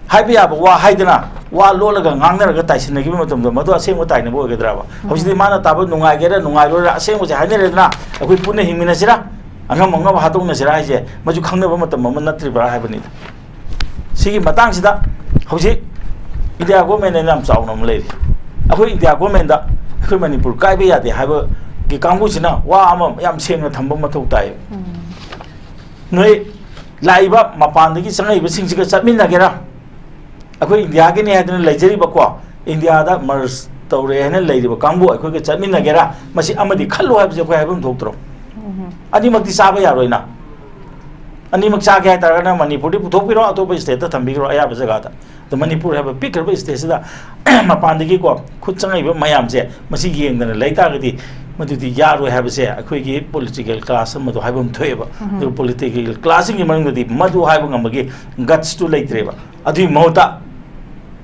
ꯍꯥꯏꯕ ꯌꯥꯕ ꯋꯥ ꯍꯥꯏꯗꯅ, ꯋꯥ ꯂꯣꯠꯂꯒ ꯉꯥꯡꯅꯔꯒ ꯇꯥꯏꯁꯤꯟꯅꯈꯤꯕ ꯃꯇꯝꯗ ꯃꯗꯨ ꯑꯁꯦꯡꯕ ꯇꯥꯏꯅꯕ ꯑꯣꯏꯒꯗ꯭ꯔꯕ? ꯍꯧꯖꯤꯛꯇꯤ ꯃꯥꯅ ꯇꯥꯕ ꯅꯨꯡꯉꯥꯏꯒꯦꯔꯥ ꯅꯨꯡꯉꯥꯏꯔꯣꯏꯔꯥ, ꯑꯁꯦꯡꯕꯁꯦ ꯍꯥꯏꯅꯔꯦꯗꯅ, ꯑꯩꯈꯣꯏ ꯄꯨꯟꯅ ꯍꯤꯡꯃꯤꯟꯅꯁꯤꯔꯥ, ꯑꯉꯝ ꯑꯉꯝꯕ ꯍꯥꯠꯇꯣꯛꯅꯁꯤꯔꯥ ꯍꯥꯏꯁꯦ, ꯃꯁꯤ ꯈꯪꯅꯕ ꯃꯇꯝ ꯑꯃ ꯅꯠꯇ꯭ꯔꯤꯕ꯭ꯔꯥ ꯍꯥꯏꯕꯅꯤꯗ꯫ ꯁꯤꯒꯤ ꯃꯇꯥꯡꯁꯤꯗ ꯍꯧꯖꯤꯛ ꯏꯟꯗꯤꯌꯥ ꯒꯣꯔꯃꯦꯟꯅ ꯌꯥꯝ ꯆꯥꯎꯅ ꯑꯃ ꯂꯩꯔꯤ꯫ ꯑꯩꯈꯣꯏ ꯏꯟꯗꯤꯌꯥ ꯒꯣꯔꯃꯦꯟꯗ ꯑꯩꯈꯣꯏ ꯃꯅꯤꯄꯨꯔ ꯀꯥꯏꯕ ꯌꯥꯗꯦ ꯍꯥꯏꯕꯒꯤ ꯀꯥꯡꯕꯨꯁꯤꯅ ꯋꯥ ꯑꯃ ꯌꯥꯝ ꯁꯦꯡꯅ ꯊꯝꯕ ꯃꯊꯧ ꯇꯥꯏ꯫ ꯅꯣꯏ ꯂꯥꯛꯏꯕ ꯃꯄꯥꯟꯗꯒꯤ ꯆꯪꯉꯛꯏꯕꯁꯤꯡꯁꯤꯒ ꯆꯠꯃꯤꯟꯅꯒꯦꯔꯥ, ꯑꯩꯈꯣꯏ ꯏꯟꯗꯤꯌꯥꯒꯤꯅꯤ ꯍꯥꯏꯗꯅ ꯂꯩꯖꯔꯤꯕꯀꯣ, ꯏꯟꯗꯤꯌꯥꯗ ꯃꯔꯁ ꯇꯧꯔꯦ ꯍꯥꯏꯅ ꯂꯩꯔꯤꯕ ꯀꯥꯡꯕꯨ ꯑꯩꯈꯣꯏꯒ ꯆꯠꯃꯤꯟꯅꯒꯦꯔꯥ, ꯃꯁꯤ ꯑꯃꯗꯤ ꯈꯜꯂꯨ ꯍꯥꯏꯕꯁꯦ ꯑꯩꯈꯣꯏ ꯍꯥꯏꯐꯝ ꯊꯣꯛꯇ꯭ꯔꯣ? ꯑꯅꯤꯃꯛꯇꯤ ꯆꯥꯕ ꯌꯥꯔꯣꯏꯅ꯫ ꯑꯅꯤꯃꯛ ꯆꯥꯒꯦ ꯍꯥꯏꯇꯥꯔꯒꯅ ꯃꯅꯤꯄꯨꯔꯗꯤ ꯄꯨꯊꯣꯛꯄꯤꯔꯣ, ꯑꯇꯣꯞꯄ ꯁ꯭ꯇꯦꯠꯇ ꯊꯝꯕꯤꯈ꯭ꯔꯣ ꯑꯌꯥꯕ ꯖꯒꯥꯗ꯫ ꯑꯗꯣ ꯃꯅꯤꯄꯨꯔ ꯍꯥꯏꯕ ꯄꯤꯛꯈ꯭ꯔꯕ ꯁ꯭ꯇꯦꯠꯁꯤꯗ ꯃꯄꯥꯟꯗꯒꯤꯀꯣ ꯈꯨꯠ ꯆꯪꯉꯛꯏꯕ ꯃꯌꯥꯝꯁꯦ ꯃꯁꯤ ꯌꯦꯡꯗꯅ ꯂꯩ ꯇꯥꯔꯒꯗꯤ ꯃꯗꯨꯗꯤ ꯌꯥꯔꯣꯏ ꯍꯥꯏꯕꯁꯦ ꯑꯩꯈꯣꯏꯒꯤ ꯄꯣꯂꯤꯇꯤꯀꯦꯜ ꯀ꯭ꯂꯥꯁ ꯑꯃꯗꯣ ꯍꯥꯏꯐꯝ ꯊꯣꯛꯑꯦꯕ꯫ ꯑꯗꯨꯒ ꯄꯣꯂꯤꯇꯤꯀꯦꯜ ꯀ꯭ꯂꯥꯁꯁꯤꯡꯒꯤ ꯃꯅꯨꯡꯗꯗꯤ ꯃꯗꯨ ꯍꯥꯏꯕ ꯉꯝꯕꯒꯤ ꯒꯠꯁꯇꯨ ꯂꯩꯇ꯭ꯔꯦꯕ꯫ ꯑꯗꯨꯒꯤ ꯃꯍꯨꯠꯇ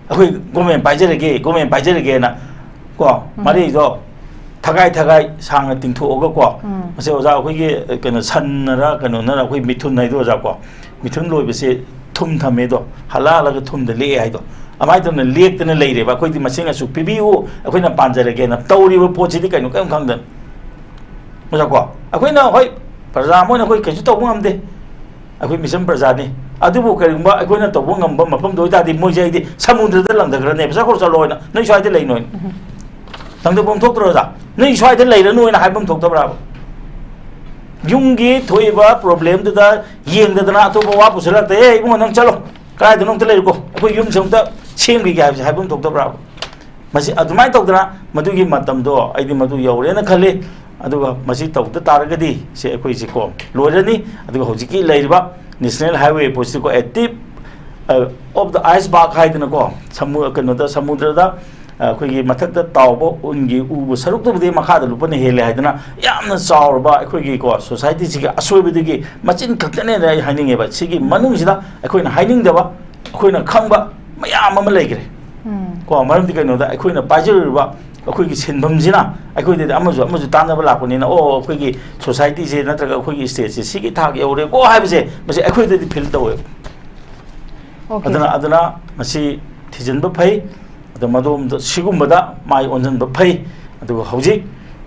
ꯑꯩꯈꯣꯏ ꯒꯣꯔꯃꯦꯟ ꯄꯥꯏꯖꯔꯒꯦ, ꯒꯣꯔꯃꯦꯟ ꯄꯥꯏꯖꯔꯒꯦꯅ ꯀꯣ, ꯃꯔꯩꯗꯣ ꯊꯒꯥꯏ ꯊꯒꯥꯏ ꯁꯥꯡꯅ ꯇꯤꯡꯊꯣꯛꯑꯒꯀꯣ, ꯃꯁꯤ ꯑꯣꯖꯥ ꯑꯩꯈꯣꯏꯒꯤ, ꯑ, ꯀꯩꯅꯣ, ꯁꯟꯅꯔ ꯀꯩꯅꯣꯅꯔ ꯑꯩꯈꯣꯏ ꯃꯤꯊꯨꯟ ꯍꯥꯏꯗꯣ ꯑꯣꯖꯥ ꯀꯣ, ꯃꯤꯊꯨꯟ ꯂꯣꯏꯕꯁꯦ ꯊꯨꯝ ꯊꯝꯃꯦꯗꯣ, ꯍꯜꯂꯛ ꯍꯜꯂꯒ ꯊꯨꯝꯗ ꯂꯦꯛꯑꯦ ꯍꯥꯏꯗꯣ, ꯑꯗꯨꯃꯥꯏꯅ ꯇꯧꯅ ꯂꯦꯛꯇꯅ ꯂꯩꯔꯦꯕ꯫ ꯑꯩꯈꯣꯏꯗꯤ ꯃꯁꯤꯡ ꯑꯁꯨꯛ ꯄꯤꯕꯤꯌꯨ, ꯑꯩꯈꯣꯏꯅ ꯄꯥꯟꯖꯔꯒꯦꯅ ꯇꯧꯔꯤꯕ ꯄꯣꯠꯁꯤꯗꯤ ꯀꯩꯅꯣ ꯀꯔꯤꯝ ꯈꯪꯗꯅ, ꯑꯣꯖꯥ ꯀꯣ, ꯑꯩꯈꯣꯏꯅ ꯍꯣꯏ ꯄ꯭ꯔꯖꯥ ꯑꯃ ꯑꯣꯏꯅ ꯑꯩꯈꯣꯏ ꯀꯩꯁꯨ ꯇꯧꯕ ꯉꯝꯗꯦ꯫ ꯑꯩꯈꯣꯏ ꯃꯤꯆꯝ ꯄ꯭ꯔꯖꯥꯅꯤ꯫ ꯑꯗꯨꯕꯨ ꯀꯔꯤꯒꯨꯝꯕ ꯑꯩꯈꯣꯏꯅ ꯇꯧꯕ ꯉꯝꯕ ꯃꯐꯝꯗ ꯑꯣꯏꯇꯥꯔꯗꯤ ꯃꯣꯏꯁꯦ ꯑꯩꯗꯤ ꯁꯃꯨꯗ꯭ꯔꯗ ꯂꯪꯊꯈ꯭ꯔꯅꯦꯕ, "ꯆꯠꯈ꯭ꯔꯣ, ꯆꯠꯂꯣ" ꯍꯥꯏꯅ, "ꯅꯣꯏ ꯁ꯭ꯋꯥꯏꯗ ꯂꯩꯅꯣ" ꯍꯥꯏꯅ꯫ ꯂꯪꯊꯐꯝ ꯊꯣꯛꯇ꯭ꯔꯣ ꯑꯣꯖꯥ? "ꯅꯣꯏ ꯁ꯭ꯋꯥꯏꯗ ꯂꯩꯔꯅꯨ" ꯍꯥꯏꯅ ꯍꯥꯏꯐꯝ ꯊꯣꯛꯇꯕ꯭ꯔꯥꯕ? ꯌꯨꯝꯒꯤ ꯊꯣꯛꯏꯕ ꯄ꯭ꯔꯣꯕ꯭ꯂꯦꯝꯗꯨꯗ ꯌꯦꯡꯗꯗꯅ ꯑꯇꯣꯞꯄ ꯋꯥ ꯄꯨꯁꯤꯜꯂꯛꯇ, "ꯑꯦ ꯏꯕꯨꯡꯉꯣ, ꯅꯪ ꯆꯠꯂꯣ, ꯀꯗꯥꯏꯗꯅꯣ ꯑꯝꯇ ꯂꯩꯔꯨꯀꯣ, ꯑꯩꯈꯣꯏ ꯌꯨꯝꯁꯦ ꯑꯝꯇ ꯁꯦꯝꯈꯤꯒꯦ" ꯍꯥꯏꯕꯁꯦ ꯍꯥꯏꯐꯝ ꯊꯣꯛꯇꯕ꯭ꯔꯥꯕ? ꯃꯁꯤ ꯑꯗꯨꯃꯥꯏꯅ ꯇꯧꯗꯅ ꯃꯗꯨꯒꯤ ꯃꯇꯝꯗꯣ ꯑꯩꯗꯤ ꯃꯗꯨ ꯌꯧꯔꯦꯅ ꯈꯜꯂꯤ꯫ ꯑꯗꯨꯒ ꯃꯁꯤ ꯇꯧꯗ ꯇꯥꯔꯒꯗꯤ ꯁꯦ ꯑꯩꯈꯣꯏꯁꯦꯀꯣ ꯂꯣꯏꯔꯅꯤ꯫ ꯑꯗꯨꯒ ꯍꯧꯖꯤꯛꯀꯤ ꯂꯩꯔꯤꯕ ꯅꯦꯁꯅꯦꯜ ꯍꯥꯏꯋꯦ ꯄꯣꯠꯁꯤꯀꯣ, ꯑꯦ, tip, ꯑ, of the iceberg ꯍꯥꯏꯗꯅꯀꯣ, ꯁꯃꯨ-, ꯀꯩꯅꯣꯗ, ꯁꯃꯨꯗ꯭ꯔꯗ, ꯑ, ꯑꯩꯈꯣꯏꯒꯤ ꯃꯊꯛꯇ ꯇꯥꯎꯕ ꯎꯟꯒꯤ ꯎꯕ ꯁꯔꯨꯛꯇꯨꯕꯨꯗꯤ ꯃꯈꯥꯗ ꯂꯨꯞꯄꯅ ꯍꯦꯜꯂꯦ ꯍꯥꯏꯗꯅ ꯌꯥꯝꯅ ꯆꯥꯎꯔꯕ ꯑꯩꯈꯣꯏꯒꯤꯀꯣ ꯁꯣꯁꯥꯏꯇꯤꯁꯤꯒꯤ ꯑꯁꯣꯏꯕꯗꯒꯤ ꯃꯆꯤꯟ ꯈꯛꯇꯅꯦꯅ ꯑꯩ ꯍꯥꯏꯅꯤꯡꯉꯦꯕ꯫ ꯁꯤꯒꯤ ꯃꯅꯨꯡꯁꯤꯗ ꯑꯩꯈꯣꯏꯅ ꯍꯥꯏꯅꯤꯡꯗꯕ, ꯑꯩꯈꯣꯏꯅ ꯈꯪꯕ ꯃꯌꯥꯝ ꯑꯃ ꯂꯩꯈ꯭ꯔꯦ꯫ ꯀꯣ, ꯃꯔꯝꯗꯤ ꯀꯩꯅꯣꯗ ꯑꯩꯈꯣꯏꯅ ꯄꯥꯏꯖꯔꯨꯔꯤꯕ ꯑꯩꯈꯣꯏꯒꯤ ꯁꯤꯟꯐꯝꯁꯤꯅ ꯑꯩꯈꯣꯏꯗꯗꯤ ꯑꯃꯁꯨ ꯑꯃꯁꯨ ꯇꯥꯟꯅꯕ ꯂꯥꯛꯄꯅꯤꯅ, ꯑꯣ, ꯑꯩꯈꯣꯏꯒꯤ ꯁꯣꯁꯥꯏꯇꯤꯁꯦ ꯅꯠꯇ꯭ꯔꯒ ꯑꯩꯈꯣꯏꯒꯤ ꯁ꯭ꯇꯦꯠꯁꯦ ꯁꯤꯒꯤ ꯊꯥꯛ ꯌꯧꯔꯦꯀꯣ ꯍꯥꯏꯕꯁꯦ ꯃꯁꯤ ꯑꯩꯈꯣꯏꯗꯗꯤ ꯐꯤꯜ ꯇꯧꯋꯦꯕ꯫ Okay. ꯑꯗꯨꯅ ꯑꯗꯨꯅ ꯃꯁꯤ ꯊꯤꯖꯤꯟꯕ ꯐꯩ꯫ ꯑꯗꯣ ꯃꯗꯣꯝꯗ ꯁꯤꯒꯨꯝꯕꯗ ꯃꯥꯏ ꯑꯣꯟꯁꯤꯟꯕ ꯐꯩ꯫ ꯑꯗꯨꯒ ꯍꯧꯖꯤꯛ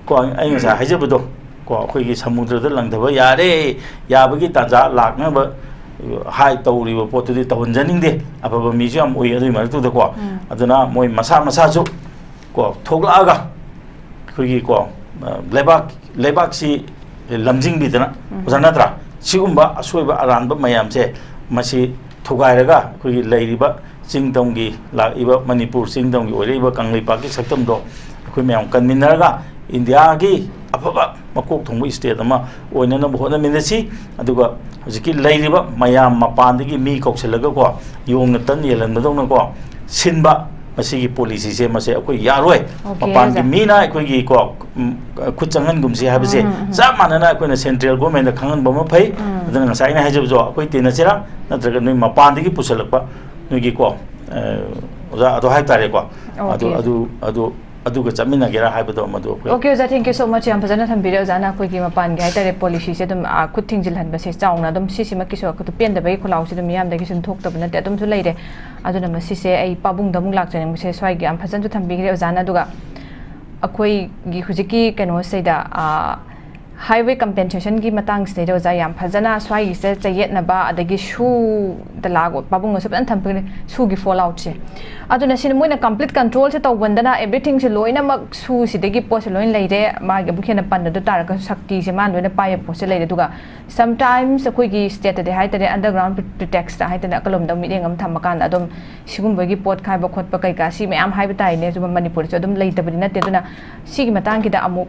ꯀꯣ, ꯑꯩ ꯉꯁꯥꯏ ꯍꯥꯏꯖꯕꯗꯣ ꯀꯣ, ꯑꯩꯈꯣꯏꯒꯤ ꯁꯃꯨꯗ꯭ꯔꯗ ꯂꯪꯊꯕ ꯌꯥꯔꯦ, ꯌꯥꯕꯒꯤ ꯇꯥꯟꯖꯥ ꯂꯥꯛꯅꯕ ꯍꯥꯏ ꯇꯧꯔꯤꯕ ꯄꯣꯠꯇꯨꯗꯤ ꯇꯧꯍꯟꯖꯅꯤꯡꯗꯦ꯫ ꯑꯐꯕ ꯃꯤꯁꯨ ꯌꯥꯝ ꯎꯏ ꯑꯗꯨꯒꯤ ꯃꯔꯛꯇꯨꯗꯀꯣ꯫ ꯎꯝ. ꯑꯗꯨꯅ ꯃꯣꯏ ꯃꯁꯥ ꯃꯁꯥꯁꯨ ꯀꯣ ꯊꯣꯛꯂꯛꯑꯒ ꯑꯩꯈꯣꯏꯒꯤ ꯀꯣ, ꯑ, ꯂꯩꯕꯥꯛ, ꯂꯩꯕꯥꯛꯁꯤ ꯂꯝꯖꯤꯡꯕꯤꯗꯅ, ꯎꯝ. ꯑꯣꯖꯥ ꯅꯠꯇ꯭ꯔꯥ? ꯁꯤꯒꯨꯝꯕ ꯑꯁꯣꯏꯕ ꯑꯔꯥꯟꯕ ꯃꯌꯥꯝꯁꯦ ꯃꯁꯤ ꯊꯨꯒꯥꯏꯔꯒ ꯑꯩꯈꯣꯏꯒꯤ ꯂꯩꯔꯤꯕ ꯆꯤꯡ ꯇꯝꯒꯤ, ꯂꯥꯛꯏꯕ ꯃꯅꯤꯄꯨꯔ ꯆꯤꯡ ꯇꯝꯒꯤ ꯑꯣꯏꯔꯛꯏꯕ ꯀꯪꯂꯩꯄꯥꯛꯀꯤ ꯁꯛꯇꯝꯗꯣ ꯑꯩꯈꯣꯏ ꯃꯌꯥꯝ ꯀꯟꯃꯤꯟꯅꯔꯒ ꯏꯟꯗꯤꯌꯥꯒꯤ ꯑꯐꯕ ꯃꯀꯣꯛ ꯊꯣꯡꯕ ꯁ꯭ꯇꯦꯠ ꯑꯃ ꯑꯣꯏꯅꯅꯕ ꯍꯣꯠꯅꯃꯤꯟꯅꯁꯤ꯫ ꯑꯗꯨꯒ ꯍꯧꯖꯤꯛꯀꯤ ꯂꯩꯔꯤꯕ ꯃꯌꯥꯝ ꯃꯄꯥꯟꯗꯒꯤ ꯃꯤ ꯀꯧꯁꯤꯜꯂꯒꯀꯣ, ꯌꯣꯡꯅ ꯇꯟ ꯌꯦꯜꯍꯟꯕꯗꯧꯅꯀꯣ ꯁꯤꯟꯕ ꯃꯁꯤꯒꯤ ꯄꯣꯂꯤꯁꯤꯁꯦ ꯃꯁꯦ ꯑꯩꯈꯣꯏ ꯌꯥꯔꯣꯏ꯫ Okay, ꯃꯄꯥꯟꯒꯤ ꯑꯣꯖꯥ. ꯃꯤꯅ ꯑꯩꯈꯣꯏꯒꯤ ꯀꯣ, ꯎꯝ, ꯈꯨꯠ ꯆꯪꯍꯟꯒꯨꯝꯁꯤ ꯍꯥꯏꯕꯁꯦ ꯎꯝ, ꯎꯝ. ꯆꯞ ꯃꯥꯟꯅꯅ ꯑꯩꯈꯣꯏꯅ ꯁꯦꯟꯇ꯭ꯔꯦꯜ ꯒꯣꯔꯃꯦꯟꯗ ꯈꯪꯍꯟꯕ ꯑꯃ ꯐꯩ꯫ ꯎꯝ. ꯑꯗꯨꯅ ꯉꯁꯥꯏ ꯑꯩꯅ ꯍꯥꯏꯖꯕꯗꯣ ꯑꯩꯈꯣꯏ ꯇꯤꯟꯅꯁꯤꯔꯥ ꯅꯠꯇ꯭ꯔꯒ ꯅꯣꯏ ꯃꯄꯥꯟꯗꯒꯤ ꯄꯨꯁꯜꯂꯛꯄ ꯅꯣꯏꯒꯤ ꯀꯣ, ꯑ, ꯑꯣꯖꯥ ꯑꯗꯣ ꯍꯥꯏꯕ ꯇꯥꯔꯦꯀꯣ꯫ ꯑꯗꯨ, Okay. ꯑꯗꯨ, ꯑꯗꯨ, ꯑꯗꯨꯒ ꯆꯠꯃꯤꯟꯅꯒꯦꯔꯥ ꯍꯥꯏꯕꯗꯣ ꯃꯗꯨ ꯑꯩꯈꯣꯏ Okay, ꯑꯣꯖꯥ, thank you so much. ꯌꯥꯝ ꯐꯖꯅ ꯊꯝꯕꯤꯔꯦ ꯑꯣꯖꯥꯅ꯫ ꯑꯩꯈꯣꯏꯒꯤ ꯃꯄꯥꯟꯒꯤ ꯍꯥꯏꯇꯥꯔꯦ ꯄꯣꯂꯤꯁꯤꯁꯦ ꯑꯗꯨꯝ, ꯑ, ꯈꯨꯠ ꯊꯤꯡꯖꯤꯜꯍꯟꯕꯁꯦ ꯆꯥꯎꯅ ꯑꯗꯨꯝ ꯁꯤꯁꯤꯃꯛꯀꯤꯁꯨ ꯑꯩꯈꯣꯏꯗ ꯄꯦꯟꯗꯕꯒꯤ ꯈꯣꯜꯂꯥꯎꯁꯦ ꯑꯗꯨꯝ ꯃꯤꯌꯥꯝꯗꯒꯤ ꯁꯨꯝ ꯊꯣꯛꯇꯕ ꯅꯠꯇꯦ, ꯑꯗꯨꯝꯁꯨ ꯂꯩꯔꯦ꯫ ꯑꯗꯨꯅ ꯃꯁꯤꯁꯦ ꯑꯩ ꯄꯥꯕꯨꯡꯗ ꯑꯃꯨꯛ ꯂꯥꯛꯆꯅꯤꯡꯕꯁꯦ ꯁ꯭ꯋꯥꯏꯒꯤ ꯌꯥꯝ ꯐꯖꯅꯁꯨ ꯊꯝꯕꯤꯈ꯭ꯔꯦ ꯑꯣꯖꯥꯅ꯫ ꯑꯗꯨꯒ ꯑꯩꯈꯣꯏꯒꯤ ꯍꯧꯖꯤꯛꯀꯤ ꯀꯩꯅꯣꯁꯤꯗ, ꯑ, highway compensationꯒꯤ ꯃꯇꯥꯡꯁꯤꯗꯩꯗ ꯑꯣꯖꯥ ꯌꯥꯝ ꯐꯖꯅ ꯁ꯭ꯋꯥꯏꯒꯤꯁꯦ ꯆꯌꯦꯠꯅꯕ ꯑꯗꯒꯤ ꯁꯨꯗ ꯂꯥꯛꯄ ꯄꯥꯕꯨꯡꯅꯁꯨ ꯐꯖꯅ ꯊꯝꯕꯤꯈ꯭ꯔꯦ ꯁꯨꯒꯤ falloutꯁꯦ꯫ ꯑꯗꯨꯅ ꯁꯤꯅ ꯃꯣꯏꯅ complete controlꯁꯦ ꯇꯧꯕꯟꯗꯅ everythingꯁꯦ ꯂꯣꯏꯅꯃꯛ ꯁꯨꯁꯤꯗꯒꯤ ꯄꯣꯠꯁꯦ ꯂꯣꯏꯅ ꯂꯩꯔꯦ꯫ ꯃꯥꯒꯤ ꯑꯃꯨꯛ ꯍꯦꯟꯅ ꯄꯟꯗꯗ ꯇꯥꯔꯒꯁꯨ ꯁꯛꯇꯤꯁꯦ ꯃꯥꯅ ꯂꯣꯏꯅ ꯄꯥꯏꯕ ꯄꯣꯠꯁꯦ ꯂꯩꯔꯦ꯫ ꯑꯗꯨꯒ sometimes ꯑꯩꯈꯣꯏꯒꯤ stateꯇꯗꯤ ꯍꯥꯏꯇꯥꯔꯦ underground pretext ꯍꯥꯏꯇꯥꯔꯦ ꯑꯀꯜꯂꯣꯝꯗ ꯃꯤꯠꯌꯦꯡ ꯑꯃ ꯊꯝꯃꯀꯥꯟꯗ ꯑꯗꯨꯝ ꯁꯤꯒꯨꯝꯕꯒꯤ ꯄꯣꯠ ꯈꯥꯏꯕ ꯈꯣꯠꯄ ꯀꯩꯀꯥ ꯁꯤ ꯃꯌꯥꯝ ꯍꯥꯏꯕ ꯇꯥꯏꯅꯦ꯫ ꯑꯗꯨꯒ ꯃꯅꯤꯄꯨꯔꯗꯁꯨ ꯑꯗꯨꯝ ꯂꯩꯇꯕꯗꯤ ꯅꯠꯇꯦ꯫ ꯑꯗꯨꯅ ꯁꯤꯒꯤ ꯃꯇꯥꯡꯒꯤꯗ ꯑꯃꯨꯛ,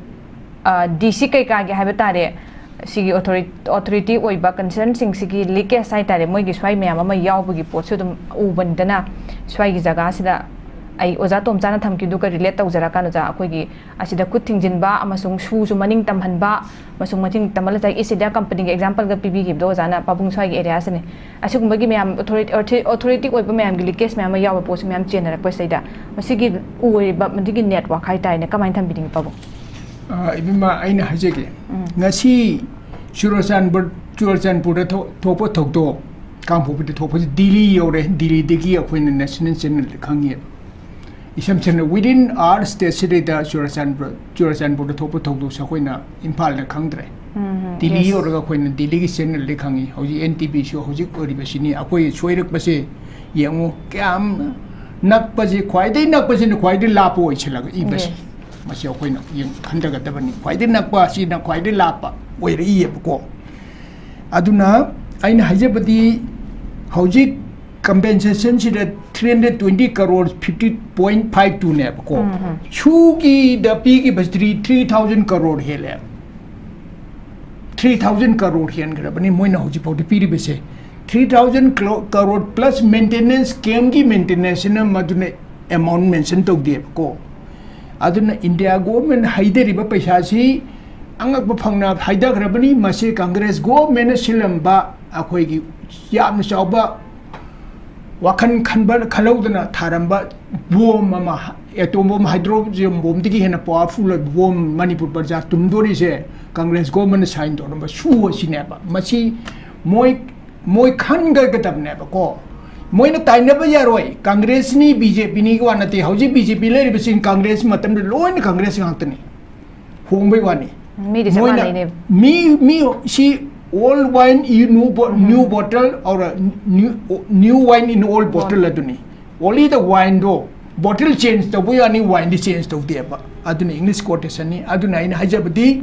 ꯑ, DC ꯀꯩꯀꯥꯒꯤ ꯍꯥꯏꯕ ꯇꯥꯔꯦ, ꯁꯤꯒꯤ authority, authority ꯑꯣꯏꯕ concernꯁꯤꯡꯁꯤꯒꯤ leakage ꯍꯥꯏꯇꯥꯔꯦ, ꯃꯣꯏꯒꯤ ꯁ꯭ꯋꯥꯏ ꯃꯌꯥꯝ ꯑꯃ ꯌꯥꯎꯕꯒꯤ ꯄꯣꯠꯁꯨ ꯑꯗꯨꯝ ꯎꯕꯅꯤꯗꯅ ꯁ꯭ꯋꯥꯏꯒꯤ ꯖꯒꯥꯁꯤꯗ꯫ ꯑꯩ ꯑꯣꯖꯥ ꯇꯣꯝꯆꯥꯅ ꯊꯝꯈꯤꯕꯗꯨꯒ relate ꯇꯧꯖꯔꯀꯥꯟꯗ ꯑꯣꯖꯥ, ꯑꯩꯈꯣꯏꯒꯤ ꯑꯁꯤꯗ ꯈꯨꯠ ꯊꯤꯡꯖꯤꯟꯕ ꯑꯃꯁꯨꯡ ꯁꯨꯁꯨ ꯃꯅꯤꯡ ꯇꯝꯍꯟꯕ ꯑꯃꯁꯨꯡ ꯃꯅꯤꯡ ꯇꯝꯍꯜꯂ ꯉꯁꯥꯏ East India Companyꯒꯤ exampleꯒ ꯄꯤꯕꯤꯈꯤꯕꯗꯣ ꯑꯣꯖꯥꯅ ꯄꯥꯕꯨꯡ ꯁ꯭ꯋꯥꯏꯒꯤ areaꯁꯤꯅꯤ꯫ ꯑꯁꯤꯒꯨꯝꯕꯒꯤ ꯃꯌꯥꯝ authority, authority ꯑꯣꯏꯕ ꯃꯌꯥꯝꯒꯤ leakage ꯃꯌꯥꯝ ꯑꯃ ꯌꯥꯎꯕ ꯄꯣꯠꯁꯨ ꯃꯌꯥꯝ ꯆꯦꯟꯅꯔꯛꯄꯁꯤꯗꯩꯗ ꯃꯁꯤꯒꯤ ꯑꯣꯏꯔꯤꯕ ꯃꯗꯨꯒꯤ network ꯍꯥꯏꯇꯥꯔꯦꯅꯦ, ꯀꯃꯥꯏꯅ ꯊꯝꯕꯤꯅꯤꯡꯉꯤ ꯄꯥꯕꯨꯡ? ꯑ, ꯏꯕꯦꯝꯃ, ꯑꯩꯅ ꯍꯥꯏꯖꯒꯦ, ꯎꯝ꯫ ꯉꯁꯤ ꯆꯨꯔꯆꯥꯟꯄꯨꯔ, ꯆꯨꯔꯆꯥꯟꯄꯨꯔꯗ ꯊꯣꯛ-, ꯊꯣꯛꯄ ꯊꯧꯗꯣꯛ, ꯀꯥꯡꯄꯣꯛꯄꯤꯗ ꯊꯣꯛꯄꯁꯤ ꯗꯤꯜꯂꯤ ꯌꯧꯔꯦ꯫ ꯗꯤꯜꯂꯤꯗꯒꯤ ꯑꯩꯈꯣꯏꯅ national channelꯗ ꯈꯪꯉꯦꯕ꯫ ꯏꯁꯝ ꯁꯝꯅ, within our stateꯁꯤꯗꯩꯗ ꯆꯨꯔꯆꯥꯟꯄꯨꯔ, ꯆꯨꯔꯆꯥꯟꯄꯨꯔꯗ ꯊꯣꯛꯄ ꯊꯧꯗꯣꯛꯁꯦ ꯑꯩꯈꯣꯏꯅ ꯏꯝꯐꯥꯜꯗ ꯈꯪꯗ꯭ꯔꯦ꯫ ꯎꯝ, ꯗꯤꯜꯂꯤ yes꯫ ꯌꯧꯔꯒ ꯑꯩꯈꯣꯏꯅ ꯗꯤꯜꯂꯤꯒꯤ channelꯗꯒꯤ ꯈꯪꯉꯤ꯫ ꯍꯧꯖꯤꯛ NTVꯁꯨ ꯍꯧꯖꯤꯛ ꯑꯣꯏꯔꯤꯕꯁꯤꯅꯤ꯫ ꯑꯩꯈꯣꯏ ꯁꯣꯏꯔꯛꯄꯁꯦ ꯌꯦꯡꯉꯨ, ꯀꯌꯥꯝ ꯅꯛꯄꯁꯦ, ꯈ꯭ꯋꯥꯏꯗꯒꯤ ꯅꯛꯄꯁꯤꯅ ꯈ꯭ꯋꯥꯏꯗꯒꯤ ꯂꯥꯞꯄ ꯑꯣꯏꯁꯤꯜꯂꯛꯏꯕꯁꯦ꯫ Yes꯫ ꯃꯁꯤ ꯑꯩꯈꯣꯏꯅ ꯌꯦꯡ-, ꯈꯟꯊꯒꯗꯕꯅꯤ꯫ ꯈ꯭ꯋꯥꯏꯗꯒꯤ ꯅꯛꯄ ꯑꯁꯤꯅ ꯈ꯭ꯋꯥꯏꯗꯒꯤ ꯂꯥꯞꯄ ꯑꯣꯏꯔꯛꯏꯌꯦꯕꯀꯣ꯫ ꯑꯗꯨꯅ ꯑꯩꯅ ꯍꯥꯏꯖꯕꯗꯤ, ꯍꯧꯖꯤꯛ compensationꯁꯤꯗ three hundred twenty crore, fifty point five twoꯅꯦꯕꯀꯣ꯫ ꯎꯝ, ꯎꯝ꯫ ꯁꯨꯒꯤꯗ ꯄꯤꯈꯤꯕꯁꯤꯗꯤ three thousand crore ꯍꯦꯜꯂꯦ꯫ Three thousand crore ꯍꯦꯟꯈ꯭ꯔꯕꯅꯤ ꯃꯣꯏꯅ ꯍꯧꯖꯤꯛ ꯐꯥꯎꯗ ꯄꯤꯔꯤꯕꯁꯦ꯫ Three thousand crore plus maintenance, camp ꯀꯤ maintenanceꯁꯤꯅ ꯃꯗꯨꯅ amount mention ꯇꯧꯗꯦꯕꯀꯣ꯫ ꯑꯗꯨꯅ India government ꯍꯩꯊꯔꯤꯕ ꯄꯩꯁꯥꯁꯤ ꯑꯉꯛꯄ ꯐꯪꯅ ꯍꯩꯊꯈ꯭ꯔꯕꯅꯤ꯫ ꯃꯁꯤ Congress governmentꯅ ꯁꯤꯜꯂꯝꯕ ꯑꯩꯈꯣꯏꯒꯤ ꯌꯥꯝꯅ ꯆꯥꯎꯕ ꯋꯥꯈꯜ ꯈꯟꯕ, ꯈꯜꯍꯧꯗꯅ ꯊꯥꯔꯝꯕ bomb ꯑꯃ, atom bomb, hydrogen bombꯗꯒꯤ ꯍꯦꯟꯅ powerful ꯑꯣꯏꯕ bomb ꯃꯅꯤꯄꯨꯔ ꯄ꯭ꯔꯖꯥ ꯇꯨꯝꯗꯣꯔꯤꯁꯦ Congress governmentꯅ sign ꯇꯧꯔꯝꯕ ꯁꯨ ꯑꯁꯤꯅꯦꯕ꯫ ꯃꯁꯤ ꯃꯣꯏ, ꯃꯣꯏ ꯈꯟꯒꯗꯕꯅꯦꯕꯀꯣ꯫ ꯃꯣꯏꯅ ꯇꯥꯏꯅꯕ ꯌꯥꯔꯣꯏ꯫ Congressꯅꯤ, BJPꯅꯤꯒꯤ ꯋꯥ ꯅꯠꯇꯦ꯫ ꯍꯧꯖꯤꯛ BJP ꯂꯩꯔꯤꯕꯁꯤꯡ Congress ꯃꯇꯝꯗ ꯂꯣꯏꯅ Congress ꯉꯥꯛꯇꯅꯤ꯫ ꯍꯣꯡꯕꯩ ꯋꯥꯅꯤ꯫ ꯃꯤꯗꯤ ꯆꯞ ꯃꯣꯏꯅ ꯃꯥꯟꯅꯩꯅꯦ꯫ ꯃꯤ, ꯃꯤ ꯁꯤ old wine in new bo-, um. New bottle or new, new wine in old bottle ꯕꯣꯇꯜ꯫ ꯑꯗꯨꯅꯤ꯫ Only the wineꯗꯣ bottle change ꯇꯧꯕ ꯌꯥꯅꯤ, wineꯗꯤ change ꯇꯧꯗꯦꯕ꯫ ꯑꯗꯨꯅ English quotationꯅꯤ꯫ ꯑꯗꯨꯅ ꯑꯩꯅ ꯍꯥꯏꯖꯕꯗꯤ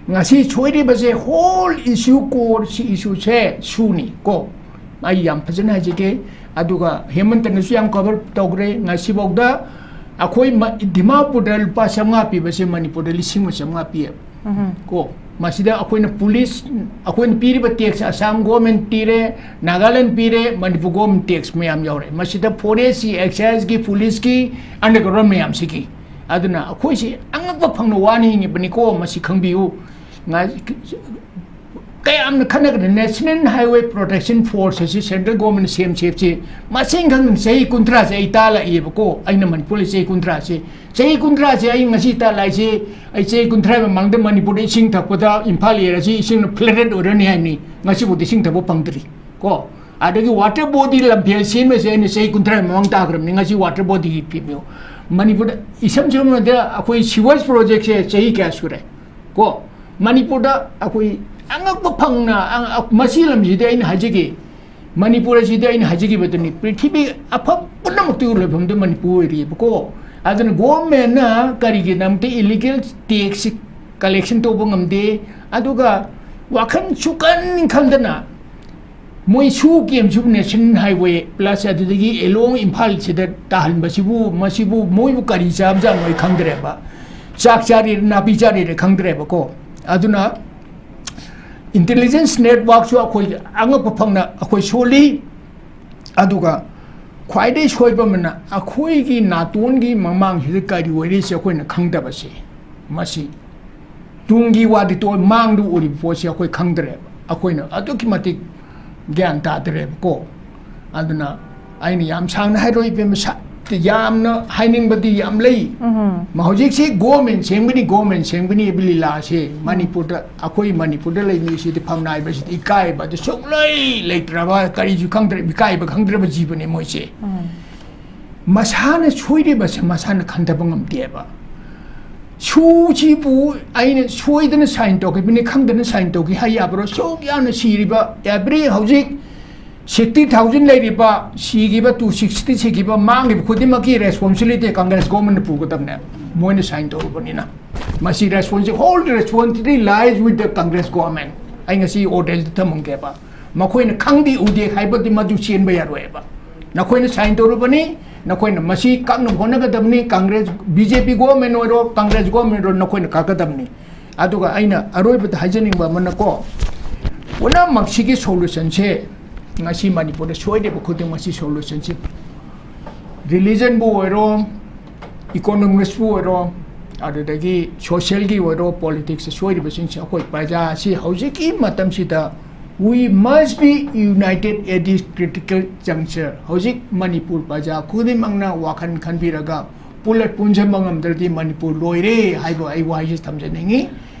ꯉꯁꯤ ꯁꯣꯏꯔꯤꯕꯁꯦ whole issue, core ꯁꯤ issueꯁꯦ ꯁꯨꯅꯤ ꯀꯣ꯫ ꯑꯩ ꯌꯥꯝ ꯐꯖꯅ ꯍꯥꯏꯖꯒꯦ꯫ ꯑꯗꯨꯒ ꯍꯦꯃꯟꯇꯅꯁꯨ ꯌꯥꯝ cover ꯇꯧꯈ꯭ꯔꯦ꯫ ꯉꯁꯤꯐꯥꯎꯗ ꯑꯩꯈꯣꯏ ꯃ-, ꯗꯤꯃꯥꯄꯨꯔꯗ ꯂꯨꯄꯥ ꯆꯥꯝꯃꯉꯥ ꯄꯤꯕꯁꯦ ꯃꯅꯤꯄꯨꯔꯗ ꯂꯤꯁꯤꯡ ꯑꯃ ꯆꯥꯝꯃꯉꯥ ꯄꯤꯌꯦꯕ꯫ ꯎꯝ꯫ ꯀꯣ꯫ ꯃꯁꯤꯗ ꯑꯩꯈꯣꯏꯅ ꯄꯨꯂꯤꯁ, ꯑꯩꯈꯣꯏꯅ ꯄꯤꯔꯤꯕ ꯇꯦꯛꯁ ꯑꯁꯥꯝ ꯒꯣꯔꯃꯦꯟ ꯄꯤꯔꯦ, ꯅꯥꯒꯥꯂꯦꯟ ꯄꯤꯔꯦ, ꯃꯅꯤꯄꯨꯔ ꯒꯣꯔꯃꯦꯟ ꯇꯦꯛꯁ ꯃꯌꯥꯝ ꯌꯥꯎꯔꯦ꯫ ꯃꯁꯤꯗ ꯐꯣꯔꯦꯁꯀꯤ, ꯑꯦꯛꯁꯥꯏꯁꯀꯤ, ꯄꯨꯂꯤꯁꯀꯤ, ꯑꯟꯗꯔꯒ꯭ꯔꯥꯎꯟ ꯃꯌꯥꯝꯁꯤꯒꯤ꯫ ꯑꯗꯨꯅ ꯑꯩꯈꯣꯏꯁꯤ ꯑꯉꯛꯄ ꯐꯪꯅ ꯋꯥꯅ ꯍꯤꯡꯉꯤꯕꯅꯤꯀꯣ, ꯃꯁꯤ ꯈꯪꯕꯤꯌꯨ꯫ ꯉꯥ-, ꯀꯌꯥꯝꯅ ꯈꯠꯅꯒꯅꯤ? ꯅꯦꯁꯅꯦꯜ ꯍꯥꯏꯋꯦ ꯄ꯭ꯔꯣꯇꯦꯛꯁꯟ ꯐꯣꯔꯁ ꯑꯁꯤ ꯁꯦꯟꯇ꯭ꯔꯦꯜ ꯒꯣꯔꯃꯦꯟꯅ ꯁꯦꯝ ꯁꯦꯝꯁꯤ ꯃꯁꯤꯡ ꯈꯪꯗꯅ ꯆꯍꯤ ꯀꯨꯟꯊ꯭ꯔꯥꯁꯦ ꯑꯩ ꯇꯥꯜꯂꯛꯏꯕꯀꯣ꯫ ꯑꯩꯅ ꯃꯅꯤꯄꯨꯔꯗ ꯆꯍꯤ ꯀꯨꯟꯊ꯭ꯔꯥꯁꯦ, ꯆꯍꯤ ꯀꯨꯟꯊ꯭ꯔꯥꯁꯦ ꯑꯩ ꯉꯁꯤ ꯇꯥꯜꯂꯛꯏꯁꯦ, ꯑꯩ ꯆꯍꯤ ꯀꯨꯟꯊ꯭ꯔꯥ ꯃꯃꯥꯡꯗ ꯃꯅꯤꯄꯨꯔꯗ ꯏꯁꯤꯡ ꯊꯛꯄꯗ ꯏꯝꯐꯥꯜ ꯑꯦꯔꯤꯌꯥꯁꯤ ꯏꯁꯤꯡꯅ ꯐ꯭ꯂꯗꯦꯠ ꯑꯣꯏꯔꯅꯤ ꯍꯥꯏꯕꯅꯤ, ꯉꯁꯤꯐꯥꯎꯗ ꯏꯁꯤꯡ ꯊꯛꯄ ꯐꯪꯗ꯭ꯔꯤ ꯀꯣ꯫ ꯑꯗꯒꯤ ꯋꯥꯇꯔ ꯕꯣꯗꯤ ꯂꯝꯐꯦꯜ ꯁꯦꯝꯕꯁꯦ ꯑꯩꯅ ꯆꯍꯤ ꯀꯨꯟꯊ꯭ꯔꯥ ꯃꯃꯥꯡ ꯇꯥꯈ꯭ꯔꯕꯅꯤ, ꯉꯁꯤ ꯋꯥꯇꯔ ꯕꯣꯗꯤꯒꯤ ꯐꯤꯕꯝ꯫ ꯃꯅꯤꯄꯨꯔꯗ ꯏꯁꯝ ꯁꯝꯅꯗ ꯑꯩꯈꯣꯏ ꯁꯤꯋꯦꯖ ꯄ꯭ꯔꯣꯖꯦꯛꯁꯦ ꯆꯍꯤ ꯀꯌꯥ ꯁꯨꯔꯦ ꯀꯣ? ꯃꯅꯤꯄꯨꯔꯗ ꯑꯩꯈꯣꯏ ꯑꯉꯛꯄ ꯐꯪꯅ, ꯑ-, ꯑ-, ꯃꯁꯤ ꯂꯝꯁꯤꯗ ꯑꯩꯅ ꯍꯥꯏꯖꯒꯦ, ꯃꯅꯤꯄꯨꯔ ꯑꯁꯤꯗꯤ ꯑꯩꯅ ꯍꯥꯏꯖꯈꯤꯕꯗꯨꯅꯤ, ꯄ꯭ꯔꯤꯊꯤꯕꯤ ꯑꯐ ꯄꯨꯝꯅꯃꯛꯇꯒꯤ ꯂꯣꯏꯐꯝꯗꯨ ꯃꯅꯤꯄꯨꯔ ꯑꯣꯏꯔꯤꯑꯕꯀꯣ꯫ ꯑꯗꯨꯅ ꯒꯣꯔꯃꯦꯟꯅ ꯀꯔꯤꯒꯤꯗꯃꯛꯇ ꯏꯂꯤꯒꯦꯜ ꯇꯦꯛꯁꯁꯤ ꯀꯂꯦꯛꯁꯟ ꯇꯧꯕ ꯉꯝꯗꯦ? ꯑꯗꯨꯒ ꯋꯥꯈꯜ ꯁꯨꯀꯟ ꯈꯟꯗꯅ ꯃꯣꯏ ꯁꯨ ꯀꯦꯝꯁꯤꯕꯨ ꯅꯦꯁꯅꯦꯜ ꯍꯥꯏꯋꯦ ꯄ꯭ꯂꯁ ꯑꯗꯨꯗꯒꯤ ꯑꯦꯂꯣꯡ ꯏꯝꯐꯥꯜꯁꯤꯗ ꯇꯥꯍꯟꯕꯁꯤꯕꯨ, ꯃꯁꯤꯕꯨ ꯃꯣꯏꯕꯨ ꯀꯔꯤ ꯆꯥꯕꯖꯥꯠꯅꯣ ꯑꯩ ꯈꯪꯗ꯭ꯔꯦꯕ꯫ ꯆꯥꯛ ꯆꯥꯔꯤꯔ ꯅꯥꯄꯤ ꯆꯥꯔꯤꯔ ꯈꯪꯗ꯭ꯔꯦꯕꯀꯣ꯫ ꯑꯗꯨꯅ ꯏꯟꯇꯦꯂꯤꯖꯦꯟꯁ ꯅꯦꯠꯋꯥꯛꯁꯨ ꯑꯩꯈꯣꯏ ꯑꯉꯛꯄ ꯐꯪꯅ ꯑꯩꯈꯣꯏ ꯁꯣꯜꯂꯤ꯫ ꯑꯗꯨꯒ ꯈ꯭ꯋꯥꯏꯗꯒꯤ ꯁꯣꯏꯕ ꯑꯃꯅ ꯑꯩꯈꯣꯏꯒꯤ ꯅꯥꯇꯣꯟꯒꯤ ꯃꯃꯥꯡꯁꯤꯗ ꯀꯔꯤ ꯑꯣꯏꯔꯤꯁꯦ ꯑꯩꯈꯣꯏꯅ ꯈꯪꯗꯕꯁꯦ꯫ ꯃꯁꯤ ꯇꯨꯡꯒꯤ ꯋꯥꯗꯤ ꯇꯣꯛꯑꯣ, ꯃꯥꯡꯗ ꯎꯔꯤꯕ ꯄꯣꯠꯁꯤ ꯑꯩꯈꯣꯏ ꯈꯪꯗ꯭ꯔꯦꯕ꯫ ꯑꯩꯈꯣꯏꯅ ꯑꯗꯨꯛꯀꯤ ꯃꯇꯤꯛ ꯒ꯭ꯌꯥꯟ ꯇꯥꯗ꯭ꯔꯦꯕꯀꯣ꯫ ꯑꯗꯨꯅ ꯑꯩꯅ ꯌꯥꯝ ꯁꯥꯡꯅ ꯍꯥꯏꯔꯣꯏ, ꯏꯕꯦꯝꯃ, ꯁꯥ-, ꯌꯥꯝꯅ ꯍꯥꯏꯅꯤꯡꯕꯗꯤ ꯌꯥꯝ ꯂꯩ꯫ ꯎꯝ꯫ ꯃ-, ꯍꯧꯖꯤꯛꯁꯤ ꯒꯣꯔꯃꯦꯟ ꯁꯦꯝꯒꯅꯤ, ꯒꯣꯔꯃꯦꯟ ꯁꯦꯝꯒꯅꯤ ꯍꯥꯏꯕ ꯂꯤꯂꯥꯁꯦ ꯃꯅꯤꯄꯨꯔꯗ, ꯑꯩꯈꯣꯏ ꯃꯅꯤꯄꯨꯔꯗ ꯂꯩ ꯃꯤꯁꯤꯗꯤ ꯐꯝꯅꯥꯏꯕꯁꯤꯗꯤ ꯏꯀꯥꯏꯕ, ꯑꯗꯨ ꯁꯨꯡꯂꯩ ꯂꯩꯇ꯭ꯔꯕ, ꯀꯔꯤꯁꯨ ꯈꯪꯗ꯭ꯔꯦ, ꯏꯀꯥꯏꯕ ꯈꯪꯗ꯭ꯔꯕ ꯖꯤꯕꯅꯤ ꯃꯣꯏꯁꯦ꯫ ꯎꯝ꯫ ꯃꯁꯥꯅ ꯁꯣꯏꯔꯤꯕꯁꯦ ꯃꯁꯥꯅ ꯈꯟꯊꯕ ꯉꯝꯗꯦꯕ꯫ ꯁꯨꯁꯤꯕꯨ ꯑꯩꯅ ꯁꯣꯏꯗꯅ ꯁꯥꯏꯟ ꯇꯧꯈꯤꯕꯅꯤ, ꯈꯪꯗꯅ ꯁꯥꯏꯟ ꯇꯧꯈꯤ ꯍꯥꯏ ꯌꯥꯕ꯭ꯔꯣ? ꯁꯨꯛ ꯌꯥꯝꯅ ꯁꯤꯔꯤꯕ, ꯑꯦꯕ꯭ꯔꯤ ꯍꯧꯖꯤꯛ ꯁꯤꯛꯁꯇꯤ ꯊꯥꯎꯖꯟ ꯂꯩꯔꯤꯕ, ꯁꯤꯈꯤꯕ, ꯇꯨ ꯁꯤꯛꯁꯇꯤ ꯁꯤꯈꯤꯕ, ꯃꯥꯡꯈꯤꯕ ꯈꯨꯗꯤꯡꯃꯛꯀꯤ ꯔꯦꯁꯄꯣꯟꯁꯤꯕꯤꯂꯤꯇꯤ ꯀꯪꯒ꯭ꯔꯦꯁ ꯒꯣꯔꯃꯦꯟꯅ ꯄꯨꯒꯗꯕꯅꯦ, ꯃꯣꯏꯅ ꯁꯥꯏꯟ ꯇꯧꯔꯨꯕꯅꯤꯅ꯫ ꯃꯁꯤ ꯔꯦꯁꯄꯣꯟꯁꯤ-, whole responsibility lies with the Congress government꯫ ꯑꯩ ꯉꯁꯤ ꯑꯣꯗꯤꯌꯦꯟꯁꯇ ꯊꯝꯃꯝꯒꯦꯕ꯫ ꯃꯈꯣꯏꯅ ꯈꯪꯗꯦ ꯎꯗꯦ ꯍꯥꯏꯕꯗꯤ ꯃꯗꯨ ꯆꯦꯟꯕ ꯌꯥꯔꯣꯏꯕ꯫ ꯅꯈꯣꯏꯅ ꯁꯥꯏꯟ ꯇꯧꯔꯨꯕꯅꯤ, ꯅꯈꯣꯏꯅ ꯃꯁꯤ ꯀꯛꯅꯕ ꯍꯣꯠꯅꯒꯗꯕꯅꯤ꯫ ꯀꯪꯒ꯭ꯔꯦꯁ, ꯕꯤ ꯖꯦ ꯄꯤ ꯒꯣꯔꯃꯦꯟ ꯑꯣꯏꯔꯣ, ꯀꯪꯒ꯭ꯔꯦꯁ ꯒꯣꯔꯃꯦꯟ ꯑꯣꯏꯔꯣ, ꯅꯈꯣꯏꯅ ꯀꯛꯀꯗꯕꯅꯤ꯫ ꯑꯗꯨꯒ ꯑꯩꯅ ꯑꯔꯣꯏꯕꯗ ꯍꯥꯏꯖꯅꯤꯡꯕ ꯑꯃꯅꯀꯣ, ꯄꯨꯝꯅꯃꯛꯁꯤꯒꯤ solution ꯁꯦ, ꯉꯁꯤ ꯃꯅꯤꯄꯨꯔꯗ ꯁꯣꯏꯔꯤꯕ ꯈꯨꯗꯤꯡꯃꯛꯁꯤ solution ꯁꯤ religion ꯕꯨ ꯑꯣꯏꯔꯣ, economics ꯄꯨ ꯑꯣꯏꯔꯣ, ꯑꯗꯨꯗꯒꯤ social ꯒꯤ ꯑꯣꯏꯔꯣ, politics ꯇ ꯁꯣꯏꯔꯤꯕꯁꯤꯡꯁꯦ ꯑꯩꯈꯣꯏ ꯄ꯭ꯔꯖꯥ ꯑꯁꯤ ꯍꯧꯖꯤꯛꯀꯤ ꯃꯇꯝꯁꯤꯗ we must be united at this critical juncture. ꯍꯧꯖꯤꯛ ꯃꯅꯤꯄꯨꯔ ꯄ꯭ꯔꯖꯥ ꯈꯨꯗꯤꯡꯃꯛꯅ ꯋꯥꯈꯜ ꯈꯟꯕꯤꯔꯒ ꯄꯨꯂꯞ ꯄꯨꯟꯁꯤꯟꯕ ꯉꯝꯗ꯭ꯔꯗꯤ ꯃꯅꯤꯄꯨꯔ ꯂꯣꯏꯔꯦ ꯍꯥꯏꯕ ꯑꯩ ꯋꯥꯍꯩꯁꯤ ꯊꯝꯖꯅꯤꯡꯉꯤ꯫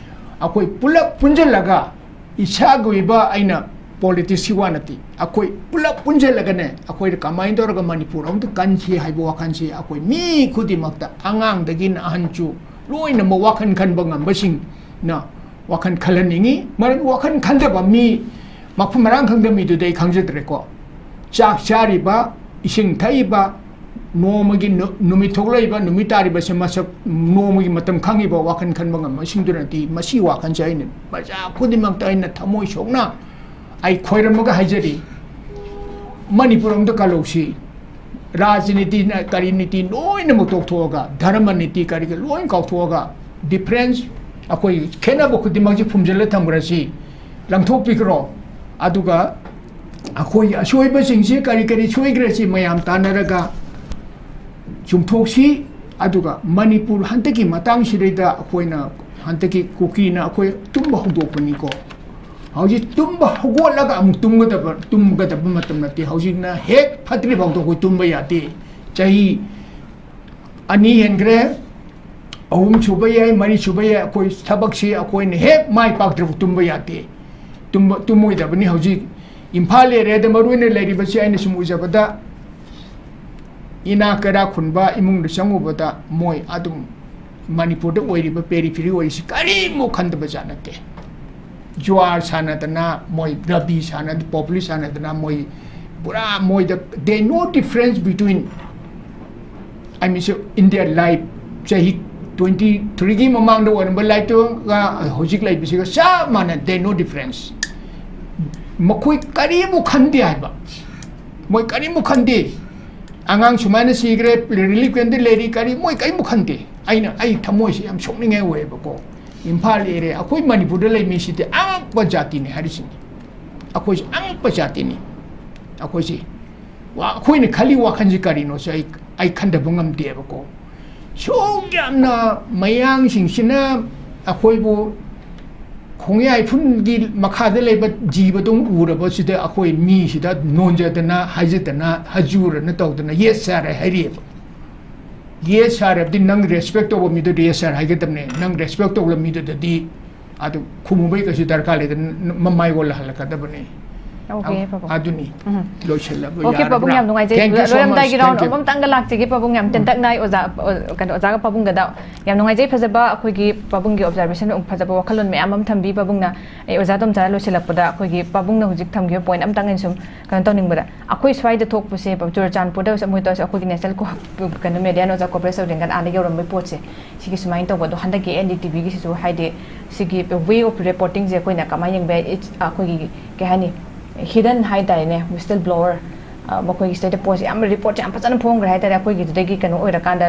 ꯑꯩꯈꯣꯏ ꯄꯨꯂꯞ ꯄꯨꯟꯁꯤꯜꯂꯒ ꯏꯁꯥꯒꯤ ꯑꯣꯏꯕ ꯑꯩꯅ politics ꯀꯤ ꯋꯥ ꯅꯠꯇꯦ, ꯑꯩꯈꯣꯏ ꯄꯨꯂꯞ ꯄꯨꯟꯁꯤꯜꯂꯒꯅꯦ, ꯑꯩꯈꯣꯏꯗ ꯀꯃꯥꯏꯅ ꯇꯧꯔꯒ ꯃꯅꯤꯄꯨꯔ ꯑꯃꯨꯛꯇ ꯀꯟꯁꯤ ꯍꯥꯏꯕ ꯋꯥꯈꯜꯁꯤ ꯑꯩꯈꯣꯏ ꯃꯤ ꯈꯨꯗꯤꯡꯃꯛꯇ, ꯑꯉꯥꯡꯗꯒꯤꯅ ꯑꯍꯟꯁꯨ ꯂꯣꯏꯅꯃꯛ ꯋꯥꯈꯜ ꯈꯟꯕ ꯉꯝꯕꯁꯤꯡꯅ ꯋꯥꯈꯜ ꯈꯜꯍꯟꯅꯤꯡꯉꯤ꯫ ꯃꯔꯝ ꯋꯥꯈꯜ ꯈꯟꯗꯕ ꯃꯤ, ꯃꯐꯝ ꯃꯔꯥꯡ ꯈꯪꯗꯕ ꯃꯤꯗꯨꯗꯤ ꯑꯩ ꯈꯪꯖꯗ꯭ꯔꯦꯀꯣ꯫ ꯆꯥꯛ ꯆꯥꯔꯤꯕ, ꯏꯁꯤꯡ ꯊꯛꯏꯕ, ꯅꯣꯡꯃꯒꯤ ꯅꯨ-, ꯅꯨꯃꯤꯠ ꯊꯣꯛꯂꯛꯏꯕ, ꯅꯨꯃꯤꯠ ꯇꯥꯔꯤꯕꯁꯦ ꯃꯁꯛ, ꯅꯣꯡꯃꯒꯤ ꯃꯇꯝ ꯈꯪꯉꯤꯕ, ꯋꯥꯈꯜ ꯈꯟꯕ ꯉꯝꯕꯁꯤꯡꯗꯨꯅꯗꯤ ꯃꯁꯤ ꯋꯥꯈꯜꯁꯦ ꯑꯩꯅ ꯄ꯭ꯔꯖꯥ ꯈꯨꯗꯤꯡꯃꯛꯇ ꯑꯩꯅ ꯊꯃꯣꯏ ꯁꯣꯛꯅ ꯑꯩ ꯈꯣꯏꯔꯝꯃꯒ ꯍꯥꯏꯖꯔꯤ, ꯃꯅꯤꯄꯨꯔ ꯑꯃꯗ ꯀꯜꯍꯧꯁꯤ꯫ ꯔꯥꯖꯅꯤꯇꯤꯅ ꯀꯔꯤ ꯅꯤꯇꯤ ꯂꯣꯏꯅꯃꯛ ꯇꯣꯛꯊꯣꯛꯑꯒ, ꯙꯔꯃ ꯅꯤꯇꯤ ꯀꯔꯤꯒ ꯂꯣꯏ ꯀꯥꯎꯊꯣꯛꯑꯒ, difference, ꯑꯩꯈꯣꯏ ꯈꯦꯠꯅꯕ ꯈꯨꯗꯤꯡꯃꯛꯁꯤ ꯐꯨꯝꯖꯤꯜꯂ ꯊꯝꯈ꯭ꯔꯁꯤ, ꯂꯪꯊꯣꯛꯄꯤꯈ꯭ꯔꯣ꯫ ꯑꯗꯨꯒ ꯑꯩꯈꯣꯏꯒꯤ ꯑꯁꯣꯏꯕꯁꯤꯡꯁꯤ ꯀꯔꯤ ꯀꯔꯤ ꯁꯣꯏꯈ꯭ꯔꯁꯤ ꯃꯌꯥꯝ ꯇꯥꯟꯅꯔꯒ ꯆꯨꯝꯊꯣꯛꯁꯤ꯫ ꯑꯗꯨꯒ ꯃꯅꯤꯄꯨꯔ ꯍꯟꯗꯛꯀꯤ ꯃꯇꯥꯡꯁꯤꯗꯩꯗ ꯑꯩꯈꯣꯏꯅ ꯍꯟꯗꯛꯀꯤ ꯀꯨꯀꯤꯅ ꯑꯩꯈꯣꯏ ꯇꯨꯝꯕ ꯍꯧꯗꯣꯛꯄꯅꯤꯀꯣ꯫ ꯍꯧꯖꯤꯛ ꯇꯨꯝꯕ ꯍꯧꯒꯠꯂꯒ ꯑꯃꯨꯛ ꯇꯨꯝꯒꯗꯕ, ꯇꯨꯝꯒꯗꯕ ꯃꯇꯝ ꯅꯠꯇꯦ꯫ ꯍꯧꯖꯤꯛꯅ ꯍꯦꯛ ꯐꯠꯇ꯭ꯔꯤ ꯐꯥꯎꯗ ꯑꯩꯈꯣꯏ ꯇꯨꯝꯕ ꯌꯥꯗꯦ꯫ ꯆꯍꯤ ꯑꯅꯤ ꯍꯦꯟꯈ꯭ꯔꯦ, ꯑꯍꯨꯝ ꯁꯨꯕ ꯌꯥꯏ, ꯃꯔꯤ ꯁꯨꯕ ꯌꯥꯏ, ꯑꯩꯈꯣꯏ ꯊꯕꯛꯁꯤ ꯑꯩꯈꯣꯏꯅ ꯍꯦꯛ ꯃꯥꯏ ꯄꯥꯛꯇ꯭ꯔꯤꯐꯥꯎ ꯇꯨꯝꯕ ꯌꯥꯗꯦ꯫ ꯇꯨꯝꯕ, ꯇꯨꯝꯃꯣꯏꯗꯕꯅꯤ꯫ ꯍꯧꯖꯤꯛ ꯏꯝꯐꯥꯜ area ꯗ ꯃꯔꯨ ꯑꯣꯏꯅ ꯂꯩꯔꯤꯕꯁꯤ ꯑꯩꯅ ꯁꯨꯝ ꯎꯖꯕꯗ, ꯏꯅꯥꯛ ꯀꯩꯔꯥꯛ ꯈꯨꯟꯕ ꯏꯃꯨꯡꯗ ꯆꯪꯉꯨꯕꯗ ꯃꯣꯏ ꯑꯗꯨꯝ ꯃꯅꯤꯄꯨꯔꯗ ꯑꯣꯏꯔꯤꯕ periphery ꯑꯣꯏꯔꯤꯁꯤ ꯀꯔꯤꯃꯨꯛ ꯈꯟꯗꯕ ꯖꯥꯠ ꯅꯠꯇꯦ꯫ ꯖꯨꯋꯥꯔ ꯁꯥꯟꯅꯗꯅ, ꯃꯣꯏ ꯔꯕꯤ ꯁꯥꯟꯅ, ꯄꯣꯄꯨꯂꯤ ꯁꯥꯟꯅꯗꯅ, ꯃꯣꯏ ꯄꯨꯔꯥ ꯃꯣꯏꯗ, they no difference between, I mean, so in their life, ꯆꯍꯤ twenty three ꯒꯤ ꯃꯃꯥꯡꯗ ꯑꯣꯏꯔꯝꯕ life ꯇꯨꯒ ꯍꯧꯖꯤꯛ ꯂꯩꯕꯁꯤꯒ ꯆꯞ ꯃꯥꯟꯅ, they no difference꯫ ꯃꯈꯣꯏ ꯀꯔꯤꯃꯨꯛ ꯈꯟꯗꯦ ꯍꯥꯏꯕ, ꯃꯣꯏ ꯀꯔꯤꯃꯨꯛ ꯈꯟꯗꯦ꯫ ꯑꯉꯥꯡ ꯁꯨꯃꯥꯏꯅ ꯁꯤꯈ꯭ꯔꯦ, relief camp ꯇ ꯂꯩꯔꯤ, ꯀꯔꯤ, ꯃꯣꯏ ꯀꯔꯤꯃꯨꯛ ꯈꯟꯗꯦ꯫ ꯑꯩꯅ, ꯑꯩ ꯊꯃꯣꯏꯁꯦ ꯌꯥꯝ ꯁꯣꯛꯅꯤꯡꯉꯥꯏ ꯑꯣꯏꯌꯦꯕꯀꯣ꯫ ꯏꯝꯐꯥꯜ ꯑꯦꯔꯤꯌꯥ, ꯑꯩꯈꯣꯏ ꯃꯅꯤꯄꯨꯔꯗ ꯂꯩ ꯃꯤꯁꯤꯗꯤ ꯑꯉꯛꯄ ꯖꯥꯇꯤꯅꯤ ꯍꯥꯏꯔꯤꯁꯤꯅꯤ꯫ ꯑꯩꯈꯣꯏꯁꯦ ꯑꯉꯛꯄ ꯖꯥꯇꯤꯅꯤ꯫ ꯑꯩꯈꯣꯏꯁꯦ ꯋꯥ-, ꯑꯩꯈꯣꯏꯅ ꯈꯜꯂꯤ ꯋꯥꯈꯜꯁꯤ ꯀꯔꯤꯅꯣꯁꯦ ꯑꯩ, ꯑꯩ ꯈꯟꯊꯕ ꯉꯝꯗꯦꯕꯀꯣ꯫ ꯁꯨꯛ ꯌꯥꯝꯅ ꯃꯌꯥꯡꯁꯤꯡꯁꯤꯅ ꯑꯩꯈꯣꯏꯕꯨ ꯈꯣꯡꯌꯥꯏꯐꯨꯟꯒꯤ ꯃꯈꯥꯗ ꯂꯩꯕ ꯖꯤꯕꯗꯧ ꯎꯔꯕꯁꯤꯗ ꯑꯩꯈꯣꯏ ꯃꯤꯁꯤꯗ ꯅꯣꯟꯖꯗꯅ, ꯍꯥꯏꯖꯗꯅ, ꯍꯖꯨꯔꯅ ꯇꯧꯗꯅ "Yes sir" ꯍꯥꯏꯔꯤꯑꯕ꯫ "Yes sir" ꯍꯥꯏꯕꯗꯤ ꯅꯪ respect ꯇꯧꯕ ꯃꯤꯗꯨꯗ "Yes sir" ꯍꯥꯏꯒꯗꯕꯅꯦ꯫ ꯅꯪ respect ꯇꯧꯕ ꯃꯤꯗꯨꯗꯗꯤ ꯑꯗꯨ ꯈꯨꯝꯃꯨꯕꯩ ꯀꯩꯁꯨ ꯗꯔꯀꯥꯔ ꯂꯩꯇꯦ, ꯃꯃꯥꯏ ꯑꯣꯜꯂ ꯍꯜꯂꯛꯀꯗꯕꯅꯤ꯫ Okay, ꯑ-, ꯄꯥꯕꯨꯡ꯫ ꯑꯗꯨꯅꯤ꯫ ꯎꯝ꯫ ꯂꯣꯏꯁꯤꯜꯂꯕ꯫ Okay, ꯌꯥꯔꯕ꯭ꯔꯥ? ꯄꯥꯕꯨꯡ, ꯌꯥꯝ ꯅꯨꯡꯉꯥꯏꯖꯩ꯫ Thank you so much. ꯂꯣꯏꯔꯝꯗꯥꯏꯒꯤ round Thank you. ꯑꯃꯇꯪꯒ ꯂꯥꯛꯆꯒꯦ, ꯄꯥꯕꯨꯡ, ꯌꯥꯝ ꯎꯝ꯫ ꯇꯦꯟꯇꯛꯅ ꯑꯩ ꯑꯣꯖꯥ, ꯑ, ꯀꯩꯅꯣ, ꯑꯣꯖꯥꯒ ꯄꯥꯕꯨꯡꯒꯗ ꯌꯥꯝ ꯅꯨꯡꯉꯥꯏꯖꯩ꯫ ꯐꯖꯕ ꯑꯩꯈꯣꯏꯒꯤ ꯄꯥꯕꯨꯡꯒꯤ observation, ꯐꯖꯕ ꯋꯥꯈꯜꯂꯣꯟ ꯃꯌꯥꯝ ꯑꯃ ꯊꯝꯕꯤ ꯄꯥꯕꯨꯡꯅ꯫ ꯑꯩ ꯑꯣꯖꯥ ꯇꯣꯝꯆꯥꯅ ꯂꯣꯏꯁꯤꯜꯂꯛꯄꯗ ꯑꯩꯈꯣꯏꯒꯤ ꯄꯥꯕꯨꯡꯅ ꯍꯧꯖꯤꯛ ꯊꯝꯈꯤꯕ point ꯑꯃꯇꯪ ꯑꯩꯅ ꯁꯨꯝ ꯀꯩꯅꯣ ꯇꯧꯅꯤꯡꯕꯗ, ꯑꯩꯈꯣꯏ ꯁ꯭ꯋꯥꯏꯗ ꯊꯣꯛꯄꯁꯦ, ꯆꯨꯔꯆꯥꯟꯄꯨꯔꯗ ꯃꯣꯏ ꯇꯧꯔꯤꯁꯦ, ꯑꯩꯈꯣꯏꯒꯤ national co-, ꯀꯩꯅꯣ, media ꯅ ꯑꯣꯖꯥ coverage ꯇꯧꯔꯤꯉꯩꯗ ꯑꯥꯗ ꯌꯧꯔꯝꯕꯩ ꯄꯣꯠꯁꯦ, ꯁꯤꯒꯤ ꯁꯨꯃꯥꯏꯅ ꯇꯧꯕ꯫ ꯑꯗꯣ ꯍꯟꯗꯛꯀꯤ N D T V ꯒꯤꯁꯤꯁꯨ, ꯍꯥꯏꯗꯤ, ꯁꯤꯒꯤ way of reporting ꯁꯦ ꯑꯩꯈꯣꯏꯅ ꯀꯃꯥꯏꯅ ꯌꯦꯡꯕ ꯌꯥꯏ? It's, ꯑꯩꯈꯣꯏꯒꯤ, ꯀꯩ ꯍꯥꯏꯅꯤ, hidden ꯍꯥꯏ ꯇꯥꯔꯦꯅꯦ, whistle blower, ꯑ, ꯃꯈꯣꯏꯒꯤ ꯁꯤꯗꯩꯗ ꯄꯣꯠꯁꯦ ꯌꯥꯝ report ꯁꯦ ꯌꯥꯝ ꯐꯖꯅ ꯐꯣꯡꯈ꯭ꯔꯦ ꯍꯥꯏ ꯇꯥꯔꯦ꯫ ꯑꯩꯈꯣꯏꯒꯤꯗꯨꯗꯒꯤ ꯀꯩꯅꯣ ꯑꯣꯏꯔꯀꯥꯟꯗ,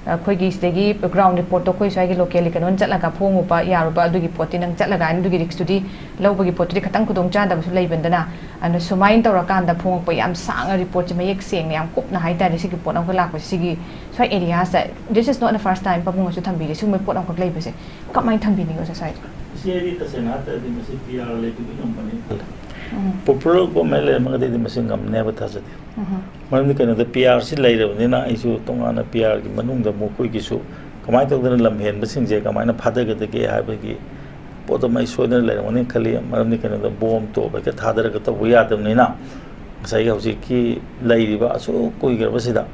ꯑꯩꯈꯣꯏꯒꯤ ꯁꯤꯗꯒꯤ ground report ꯇꯣ ꯑꯩꯈꯣꯏ ꯁ꯭ꯋꯥꯏꯒꯤ local ꯀꯩꯅꯣꯅ ꯆꯠꯂꯒ ꯐꯣꯡꯉꯨꯕ ꯌꯥꯔꯨꯕ, ꯑꯗꯨꯒꯤ ꯄꯣꯠꯇꯤ ꯅꯪ ꯆꯠꯂꯒ ꯍꯥꯏꯅ ꯑꯗꯨꯒꯤ risk ꯇꯨꯗꯤ ꯂꯧꯕꯒꯤ ꯄꯣꯠꯇꯨꯗꯤ ꯈꯤꯇꯪ ꯈꯨꯗꯣꯡ ꯆꯥꯗꯕꯁꯨ ꯂꯩꯕꯅꯤꯅ, ꯑꯗꯨꯅ ꯁꯨꯃꯥꯏꯅ ꯇꯧꯔꯀꯥꯟꯗ ꯐꯣꯡꯉꯛꯄ ꯌꯥꯝ ꯁꯥꯡꯅ report ꯁꯦ, ꯃꯌꯦꯛ ꯁꯦꯡꯅ ꯌꯥꯝ ꯀꯨꯞꯅ ꯍꯥꯏ ꯇꯥꯔꯦ, ꯁꯤꯒꯤ ꯄꯣꯠ ꯑꯃꯈꯛ ꯂꯥꯛꯄꯁꯦ, ꯁꯤꯒꯤ ꯁ꯭ꯋꯥꯏ area ꯁꯤꯗ, this is not the first time ꯄꯥꯕꯨꯡꯅꯁꯨ ꯊꯝꯕꯤꯔꯦ, ꯁꯤꯒꯨꯝꯕ ꯄꯣꯠ ꯑꯃꯈꯛ ꯂꯩꯕꯁꯦ ꯀꯃꯥꯏꯅ ꯊꯝꯕꯤꯅꯤꯡꯉꯤ ꯑꯣꯖꯥ ꯁ꯭ꯋꯥꯏꯗ? ꯏꯆꯦ, ꯑꯩꯗꯤ ꯇꯁꯦꯡꯅ ꯍꯥꯏꯔ ꯇꯥꯔꯗꯤ ꯃꯁꯤ P R ꯂꯩꯕꯒꯤ ꯉꯝꯕꯅꯤ ꯈꯜꯂꯦ꯫ ꯎꯝ꯫ Popular government ꯂꯩꯔꯝꯃꯒꯗꯤ ꯑꯩꯗꯤ ꯃꯁꯤ ꯉꯝꯅꯦꯕ ꯊꯥꯖꯗꯦ꯫ ꯎꯝ꯫ ꯃꯔꯝꯗꯤ ꯀꯩꯅꯣꯗ, P R ꯁꯤ ꯂꯩꯔꯕꯅꯤꯅ ꯑꯩꯁꯨ ꯇꯣꯉꯥꯟꯅ P R ꯒꯤ ꯃꯅꯨꯡꯗ ꯃꯈꯣꯏꯒꯤꯁꯨ ꯀꯃꯥꯏꯅ ꯇꯧꯗꯅ ꯂꯝꯍꯦꯟꯕꯁꯤꯡꯁꯦ ꯀꯃꯥꯏꯅ ꯐꯥꯗꯒꯗꯒꯦ ꯍꯥꯏꯕꯒꯤ ꯄꯣꯠ ꯑꯃ ꯑꯩ ꯁꯣꯏꯗꯅ ꯂꯩꯔꯝꯒꯅꯤ ꯈꯜꯂꯤ꯫ ꯃꯔꯝꯗꯤ ꯀꯩꯅꯣꯗ, bomb ꯇꯣꯞ ꯍꯦꯛꯇ ꯊꯥꯗꯔꯒ ꯇꯧꯕ ꯌꯥꯗꯕꯅꯤꯅ, ꯉꯁꯥꯏꯒꯤ ꯍꯧꯖꯤꯛꯀꯤ ꯂꯩꯔꯤꯕ ꯑꯁꯨꯛ ꯀꯨꯏꯈ꯭ꯔꯕꯁꯤꯗ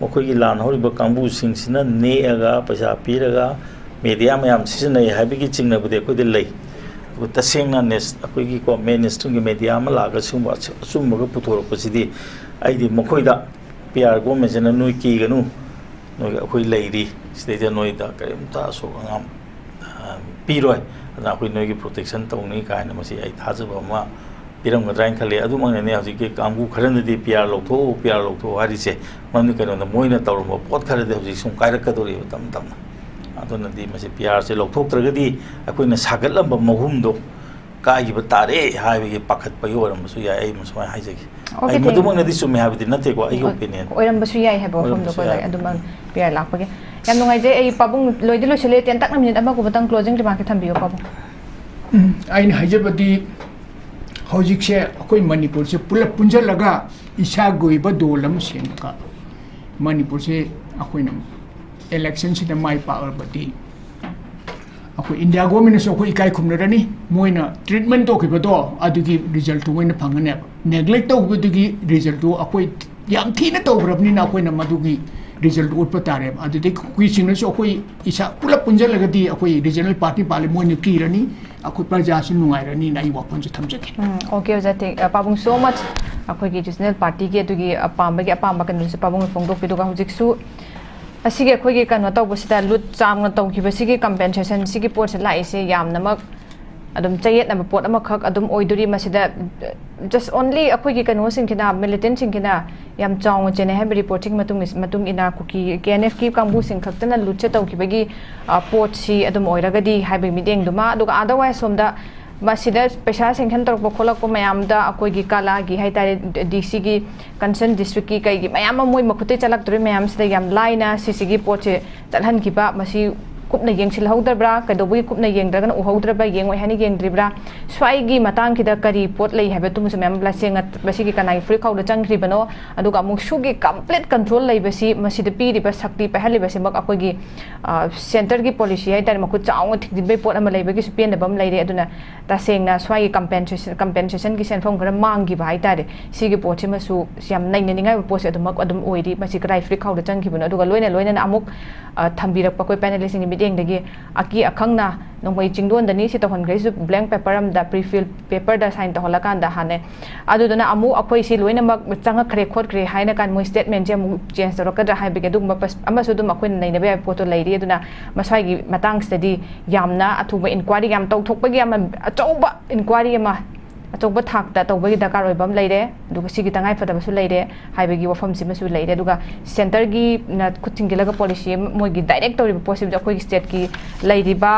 ꯃꯈꯣꯏꯒꯤ ꯂꯥꯟ ꯍꯧꯔꯤꯕ ꯀꯥꯡꯕꯨꯁꯤꯡꯁꯤꯅ ꯅꯦꯛꯑꯒ, ꯄꯩꯁꯥ ꯄꯤꯔꯒ, media ꯃꯌꯥꯝ ꯁꯤꯖꯤꯟꯅꯩ ꯍꯥꯏꯕꯒꯤ ꯆꯤꯡꯅꯕꯗꯤ ꯑꯩꯈꯣꯏꯗ ꯂꯩ꯫ ꯑꯗꯨꯒ ꯇꯁꯦꯡꯅ ꯅꯦꯁ-, ꯑꯩꯈꯣꯏꯒꯤ ꯀꯣ, mainstream ꯒꯤ media ꯑꯃ ꯂꯥꯛꯑꯒ ꯁꯤꯒꯨꯝꯕ ꯑꯆꯨ-, ꯑꯆꯨꯝꯕꯒ ꯄꯨꯊꯣꯔꯛꯄꯁꯤꯗꯤ, ꯑꯩꯗꯤ ꯃꯈꯣꯏꯗ P R government ꯁꯤꯅ "ꯅꯣꯏ ꯀꯤꯒꯅꯨ, ꯅꯣꯏ, ꯑꯩꯈꯣꯏ ꯂꯩꯔꯤ, ꯁꯤꯗꯩꯗ ꯅꯣꯏꯗ ꯀꯔꯤꯝꯇ ꯑꯁꯣꯛ ꯑꯉꯥꯝ, ꯑ, ꯄꯤꯔꯣꯏ, ꯑꯗꯨꯅ ꯑꯩꯈꯣꯏ ꯅꯣꯏꯒꯤ protection ꯇꯧꯅꯤ" ꯀꯥꯏꯅ ꯃꯁꯤ ꯑꯩ ꯊꯥꯖꯕ ꯑꯃ ꯄꯤꯔꯝꯒꯗ꯭ꯔꯥ ꯍꯥꯏꯅ ꯈꯜꯂꯤ꯫ ꯑꯗꯨꯃꯛꯅꯅꯦ ꯍꯧꯖꯤꯛꯀꯤ ꯀꯥꯡꯕꯨ ꯈꯔꯅꯗꯤ "P R ꯂꯧꯊꯣꯛꯎ, P R ꯂꯧꯊꯣꯛꯎ" ꯍꯥꯏꯔꯤꯁꯦ꯫ ꯃꯔꯝꯗꯤ ꯀꯩꯅꯣꯗ, ꯃꯣꯏꯅ ꯇꯧꯔꯝꯕ ꯄꯣꯠ ꯈꯔꯗꯤ ꯍꯧꯖꯤꯛ ꯁꯨꯝ ꯀꯥꯏꯔꯛꯀꯗꯧꯔꯤꯕ ꯇꯞꯅ ꯇꯞꯅ꯫ ꯑꯗꯨꯅꯗꯤ ꯃꯁꯤ ꯄꯤ ꯑꯥꯔꯁꯦ ꯂꯧꯊꯣꯛꯇ꯭ꯔꯒꯗꯤ ꯑꯩꯈꯣꯏꯅ ꯁꯥꯒꯠꯂꯝꯕ ꯃꯍꯨꯝꯗꯣ ꯀꯥꯏꯈꯤꯕ ꯇꯥꯔꯦ ꯍꯥꯏꯕꯒꯤ ꯄꯥꯈꯠꯄꯒꯤ ꯑꯣꯏꯔꯝꯕꯁꯨ ꯌꯥꯏ꯫ ꯑꯩ ꯁꯨꯃꯥꯏꯅ ꯍꯥꯏꯖꯒꯦ꯫ ꯑꯩ ꯃꯗꯨꯃꯛꯅꯗꯤ ꯆꯨꯝꯃꯦ ꯍꯥꯏꯕꯗꯤ ꯅꯠꯇꯦꯀꯣ, ꯑꯩꯒꯤ ꯑꯣꯄꯤꯅꯤꯌꯟ꯫ ꯑꯣꯏꯔꯝꯕꯁꯨ ꯌꯥꯏ ꯍꯥꯏꯕ ꯋꯥꯐꯝꯗꯣ ꯑꯣꯏꯔꯝꯕꯁꯨ ꯑꯩꯈꯣꯏ ꯌꯥꯏ꯫ ꯑꯗꯨꯃꯛ ꯄꯤ ꯑꯥꯔ ꯂꯥꯛꯄꯒꯤ꯫ ꯌꯥꯝ ꯅꯨꯡꯉꯥꯏꯖꯩ꯫ ꯑꯩ ꯄꯥꯕꯨꯡ ꯂꯣꯏꯗꯤ ꯂꯣꯏꯁꯤꯜꯂꯦ, ꯇꯦꯟꯇꯛꯅ ꯃꯤꯅꯤꯠ ꯑꯃꯒꯨꯝꯕꯇꯪ ꯀ꯭ꯂꯣꯖꯤꯡ ꯔꯤꯃꯥꯔꯛꯀꯤ ꯊꯝꯕꯤꯌꯨ ꯄꯥꯕꯨꯡ꯫ ꯎꯝ, ꯑꯩꯅ ꯍꯥꯏꯖꯕꯗꯤ ꯍꯧꯖꯤꯛꯁꯦ ꯑꯩꯈꯣꯏ ꯃꯅꯤꯄꯨꯔꯁꯦ ꯄꯨꯂꯞ ꯄꯨꯟꯁꯤꯜꯂꯒ ꯏꯁꯥꯒꯤ ꯑꯣꯏꯕ ꯗꯣꯜ ꯑꯃ ꯁꯦꯝꯃꯒ ꯃꯅꯤꯄꯨꯔꯁꯦ ꯑꯩꯈꯣꯏꯅ ꯏꯂꯦꯛꯁꯟꯁꯤꯗ ꯃꯥꯏ ꯄꯥꯛꯂꯕꯗꯤ ꯑꯩꯈꯣꯏ ꯏꯟꯗꯤꯌꯥ ꯒꯣꯔꯃꯦꯟꯅꯁꯨ ꯑꯩꯈꯣꯏ ꯏꯀꯥꯏ ꯈꯨꯝꯅꯔꯅꯤ꯫ ꯃꯣꯏꯅ ꯇ꯭ꯔꯤꯠꯃꯦꯟ ꯇꯧꯈꯤꯕꯗꯣ ꯑꯗꯨꯒꯤ ꯔꯤꯖꯜꯠꯇꯨ ꯃꯣꯏꯅ ꯐꯪꯒꯅꯦꯕ꯫ ꯅꯦꯒ꯭ꯂꯦꯛ ꯇꯧꯈꯤꯕꯗꯨꯒꯤ ꯔꯤꯖꯜꯠꯇꯨ ꯑꯩꯈꯣꯏ ꯌꯥꯝ ꯊꯤꯅ ꯇꯧꯈ꯭ꯔꯕꯅꯤꯅ ꯑꯩꯈꯣꯏꯅ ꯃꯗꯨꯒꯤ ꯔꯤꯖꯜꯠ ꯎꯠꯄ ꯇꯥꯔꯦꯕ꯫ ꯑꯗꯨꯗꯒꯤ ꯀꯨꯀꯤꯁꯤꯡꯅꯁꯨ ꯑꯩꯈꯣꯏ ꯏꯁꯥ ꯄꯨꯂꯞ ꯄꯨꯟꯁꯤꯜꯂꯒꯗꯤ ꯑꯩꯈꯣꯏ ꯔꯤꯖꯅꯦꯜ ꯄꯥꯔꯇꯤ ꯄꯥꯜꯂꯤ, ꯃꯣꯏꯅ ꯀꯤꯔꯅꯤ, ꯑꯩꯈꯣꯏ ꯄ꯭ꯔꯖꯥꯁꯨ ꯅꯨꯡꯉꯥꯏꯔꯅꯤꯅ ꯑꯩ ꯋꯥꯐꯝꯁꯦ ꯊꯝꯖꯒꯦ꯫ ꯎꯝ, okay, ꯑꯣꯖꯥ, thank- ꯑ, ꯄꯥꯕꯨꯡ so much꯫ ꯑꯩꯈꯣꯏꯒꯤ ꯔꯤꯖꯅꯦꯜ ꯄꯥꯔꯇꯤꯒꯤ ꯑꯗꯨꯒꯤ ꯑꯄꯥꯝꯕꯒꯤ ꯑꯄꯥꯝꯕ ꯀꯩꯅꯣꯁꯦ ꯄꯥꯕꯨꯡꯅ ꯐꯣꯡꯗꯣꯛꯄꯤꯗꯨꯒ ꯍꯧꯖꯤꯛꯁꯨ ꯑꯁꯤꯒꯤ ꯑꯩꯈꯣꯏꯒꯤ ꯀꯩꯅꯣ ꯇꯧꯕꯁꯤꯗ ꯂꯨꯠ ꯆꯥꯎꯅ ꯇꯧꯈꯤꯕꯁꯤꯒꯤ ꯀꯝꯄꯦꯟꯁꯦꯁꯟ ꯁꯤꯒꯤ ꯄꯣꯠꯁꯦ ꯂꯥꯛꯏꯁꯦ ꯌꯥꯝꯅꯃꯛ ꯑꯗꯨꯝ ꯆꯌꯦꯠꯅꯕ ꯄꯣꯠ ꯑꯃꯈꯛ ꯑꯗꯨꯝ ꯑꯣꯏꯗꯣꯔꯤ꯫ ꯃꯁꯤꯗ just only ꯑꯩꯈꯣꯏꯒꯤ ꯀꯩꯅꯣꯁꯤꯡꯁꯤꯅ, ꯃꯤꯂꯤꯇꯦꯟꯁꯤꯡꯁꯤꯅ ꯌꯥꯝ ꯆꯥꯎꯅ ꯆꯦꯟꯅꯩ ꯍꯥꯏꯕ ꯔꯤꯄꯣꯔꯠꯁꯤꯡꯒꯤ ꯃꯇꯨꯡ ꯏꯟ- ꯃꯇꯨꯡ ꯏꯟꯅ ꯀꯨꯀꯤ ꯀꯦ ꯑꯦꯟ ꯑꯦꯐꯀꯤ ꯀꯥꯡꯕꯨꯁꯤꯡ ꯈꯛꯇꯅ ꯂꯨꯠꯁꯦ ꯇꯧꯈꯤꯕꯒꯤ, ꯑ, ꯄꯣꯠꯁꯤ ꯑꯗꯨꯝ ꯑꯣꯏꯔꯒꯗꯤ ꯍꯥꯏꯕꯒꯤ ꯃꯤꯠꯌꯦꯡꯗꯨꯃ, ꯑꯗꯨꯒ otherwise ꯁꯣꯝꯗ ꯃꯁꯤꯗ ꯄꯩꯁꯥ ꯁꯦꯡꯁꯟ ꯇꯧꯔꯛꯄ ꯈꯣꯠꯂꯛꯄ ꯃꯌꯥꯝꯗ ꯑꯩꯈꯣꯏꯒꯤ ꯀꯂꯥꯒꯤ ꯍꯥꯏꯇꯥꯔꯦ, ꯗꯤ ꯁꯤꯒꯤ ꯀꯟꯁꯔꯟ ꯗꯤꯁꯇ꯭ꯔꯤꯛꯀꯤ ꯀꯩꯒꯤ ꯃꯌꯥꯝ ꯑꯃ ꯃꯣꯏ ꯃꯈꯨꯠꯇꯩ ꯆꯠꯂꯛꯇꯣꯔꯤ ꯃꯌꯥꯝꯁꯤꯗ ꯌꯥꯝ ꯂꯥꯏꯅ ꯁꯤꯁꯤꯒꯤ ꯄꯣꯠꯁꯦ ꯆꯠꯍꯟꯈꯤꯕ, ꯃꯁꯤ ꯀꯨꯞꯅ ꯌꯦꯡꯁꯤꯜꯍꯧꯗꯕ꯭ꯔꯥ, ꯀꯩꯗꯧꯕꯒꯤ ꯀꯨꯞꯅ ꯌꯦꯡꯗ꯭ꯔꯒꯅ ꯎꯍꯧꯗ꯭ꯔꯕ꯭ꯔꯥ, ꯌꯦꯡꯉꯣꯏ ꯍꯥꯏꯅ ꯌꯦꯡꯗ꯭ꯔꯤꯕ꯭ꯔꯥ, ꯁ꯭ꯋꯥꯏꯒꯤ ꯃꯇꯥꯡꯁꯤꯗ ꯀꯔꯤ ꯄꯣꯠ ꯂꯩ ꯍꯥꯏꯕꯗꯨꯃꯁꯨ ꯃꯌꯥꯝ ꯂꯁꯦꯡꯅ ꯃꯁꯤꯒꯤ ꯀꯅꯥꯒꯤ ꯐꯨꯔꯤꯠꯈꯥꯎꯗ ꯆꯪꯈ꯭ꯔꯤꯕꯅꯣ, ꯑꯗꯨꯒ ꯑꯃꯨꯛ ꯁꯨꯒꯤ ꯀꯝꯄ꯭ꯂꯤꯠ ꯀꯟꯇ꯭ꯔꯣꯜ ꯂꯩꯕꯁꯤ, ꯃꯁꯤꯗ ꯄꯤꯔꯤꯕ ꯁꯛꯇꯤ ꯄꯥꯏꯍꯜꯂꯤꯕꯁꯤꯃꯛ ꯑꯩꯈꯣꯏꯒꯤ, ꯑ, ꯁꯦꯟꯇꯔꯒꯤ ꯄꯣꯂꯤꯁꯤ ꯍꯥꯏꯇꯥꯔꯦ, ꯃꯈꯨꯠ ꯆꯥꯎꯅ ꯊꯤꯡꯖꯤꯟꯕꯒꯤ ꯄꯣꯠ ꯑꯃ ꯂꯩꯕꯒꯤꯁꯨ ꯄꯦꯟꯗꯕ ꯑꯃ ꯂꯩꯔꯦ꯫ ꯑꯗꯨꯅ ꯇꯁꯦꯡꯅ ꯁ꯭ꯋꯥꯏꯒꯤ ꯀꯝꯄꯦꯟꯁꯦꯁꯟ, ꯀꯝꯄꯦꯟꯁꯦꯁꯟꯒꯤ ꯁꯦꯟꯐꯝ ꯈꯔ ꯃꯥꯡꯈꯤꯕ ꯍꯥꯏꯇꯥꯔꯦ, ꯁꯤꯒꯤ ꯄꯣꯠꯁꯤꯃꯁꯨ ꯌꯥꯝ ꯅꯩꯅꯅꯤꯡꯉꯥꯏ ꯑꯣꯏꯕ ꯄꯣꯠꯁꯦ ꯑꯗꯨꯃꯛ ꯑꯗꯨꯝ ꯑꯣꯏꯔꯤ꯫ ꯃꯁꯤ ꯀꯗꯥꯏ ꯐꯨꯔꯤꯠꯈꯥꯎꯗ ꯆꯪꯈꯤꯕꯅꯣ, ꯑꯗꯨꯒ ꯂꯣꯏꯅ ꯂꯣꯏꯅꯅ ꯑꯃꯨꯛ, ꯑ, ꯊꯝꯕꯤꯔꯛꯄ ꯑꯩꯈꯣꯏ ꯄꯦꯅꯦꯂꯤꯁꯁꯤꯡꯒꯤ ꯃꯤꯠꯌꯦꯡꯗꯒꯤ ꯑꯀꯤ ꯑꯈꯪꯅ ꯅꯣꯡꯃꯩ ꯆꯤꯡꯗꯣꯟꯗꯅꯤ ꯁꯤ ꯇꯧꯍꯟꯈ꯭ꯔꯤꯁꯨ, ꯕ꯭ꯂꯦꯡ ꯄꯦꯄꯔ ꯑꯃꯗ ꯄ꯭ꯔꯤꯐꯤꯜ ꯄꯦꯄꯔꯗ ꯁꯥꯏꯟ ꯇꯧꯍꯜꯂꯀꯥꯟꯗ ꯍꯥꯟꯅ ꯑꯗꯨꯗꯨꯅ ꯑꯃꯨꯛ ꯑꯩꯈꯣꯏ ꯁꯤ ꯂꯣꯏꯅꯃꯛ ꯆꯪꯉꯛꯈ꯭ꯔꯦ ꯈꯣꯠꯈ꯭ꯔꯦ ꯍꯥꯏꯅ ꯀꯥꯟ ꯃꯣꯏ ꯁ꯭ꯇꯦꯠꯃꯦꯟꯁꯦ ꯑꯃꯨꯛ ꯆꯦꯟꯖ ꯇꯧꯔꯛꯀꯗ꯭ꯔꯥ ꯍꯥꯏꯕꯒꯤ ꯑꯗꯨꯒꯨꯝꯕ ꯄꯁ-, ꯑꯃꯁꯨ ꯑꯗꯨꯝ ꯑꯩꯈꯣꯏꯅ ꯅꯩꯅꯕ ꯌꯥꯕ ꯄꯣꯠꯇꯣ ꯂꯩꯔꯤ꯫ ꯑꯗꯨꯅ ꯃꯁ꯭ꯋꯥꯏꯒꯤ ꯃꯇꯥꯡꯁꯤꯗꯗꯤ ꯌꯥꯝꯅ ꯑꯊꯨꯕ ꯏꯟꯀ꯭ꯋꯥꯏꯔꯤ ꯌꯥꯝ ꯇꯧꯊꯣꯛꯄꯒꯤ ꯌꯥꯝꯅ ꯑꯆꯧꯕ ꯏꯟꯀ꯭ꯋꯥꯏꯔꯤ ꯑꯃ ꯑꯆꯧꯕ ꯊꯥꯛꯇ ꯇꯧꯕꯒꯤ ꯗꯔꯀꯥꯔ ꯑꯣꯏꯕ ꯑꯃ ꯂꯩꯔꯦ꯫ ꯑꯗꯨꯒ ꯁꯤꯒꯤ ꯇꯉꯥꯏꯐꯗꯕꯁꯨ ꯂꯩꯔꯦ ꯍꯥꯏꯕꯒꯤ ꯋꯥꯐꯝꯁꯤꯃꯁꯨ ꯂꯩꯔꯦ꯫ ꯑꯗꯨꯒ ꯁꯦꯟꯇꯔꯒꯤ ꯅ ꯈꯨꯠ ꯊꯤꯡꯖꯤꯜꯂꯒ ꯄꯣꯂꯤꯁꯤ ꯑꯃ, ꯃꯣꯏꯒꯤ ꯗꯥꯏꯔꯦꯛ ꯇꯧꯔꯤꯕ ꯄꯣꯠꯁꯤꯃꯁꯨ ꯑꯩꯈꯣꯏꯒꯤ ꯁ꯭ꯇꯦꯠꯀꯤ ꯂꯩꯔꯤꯕ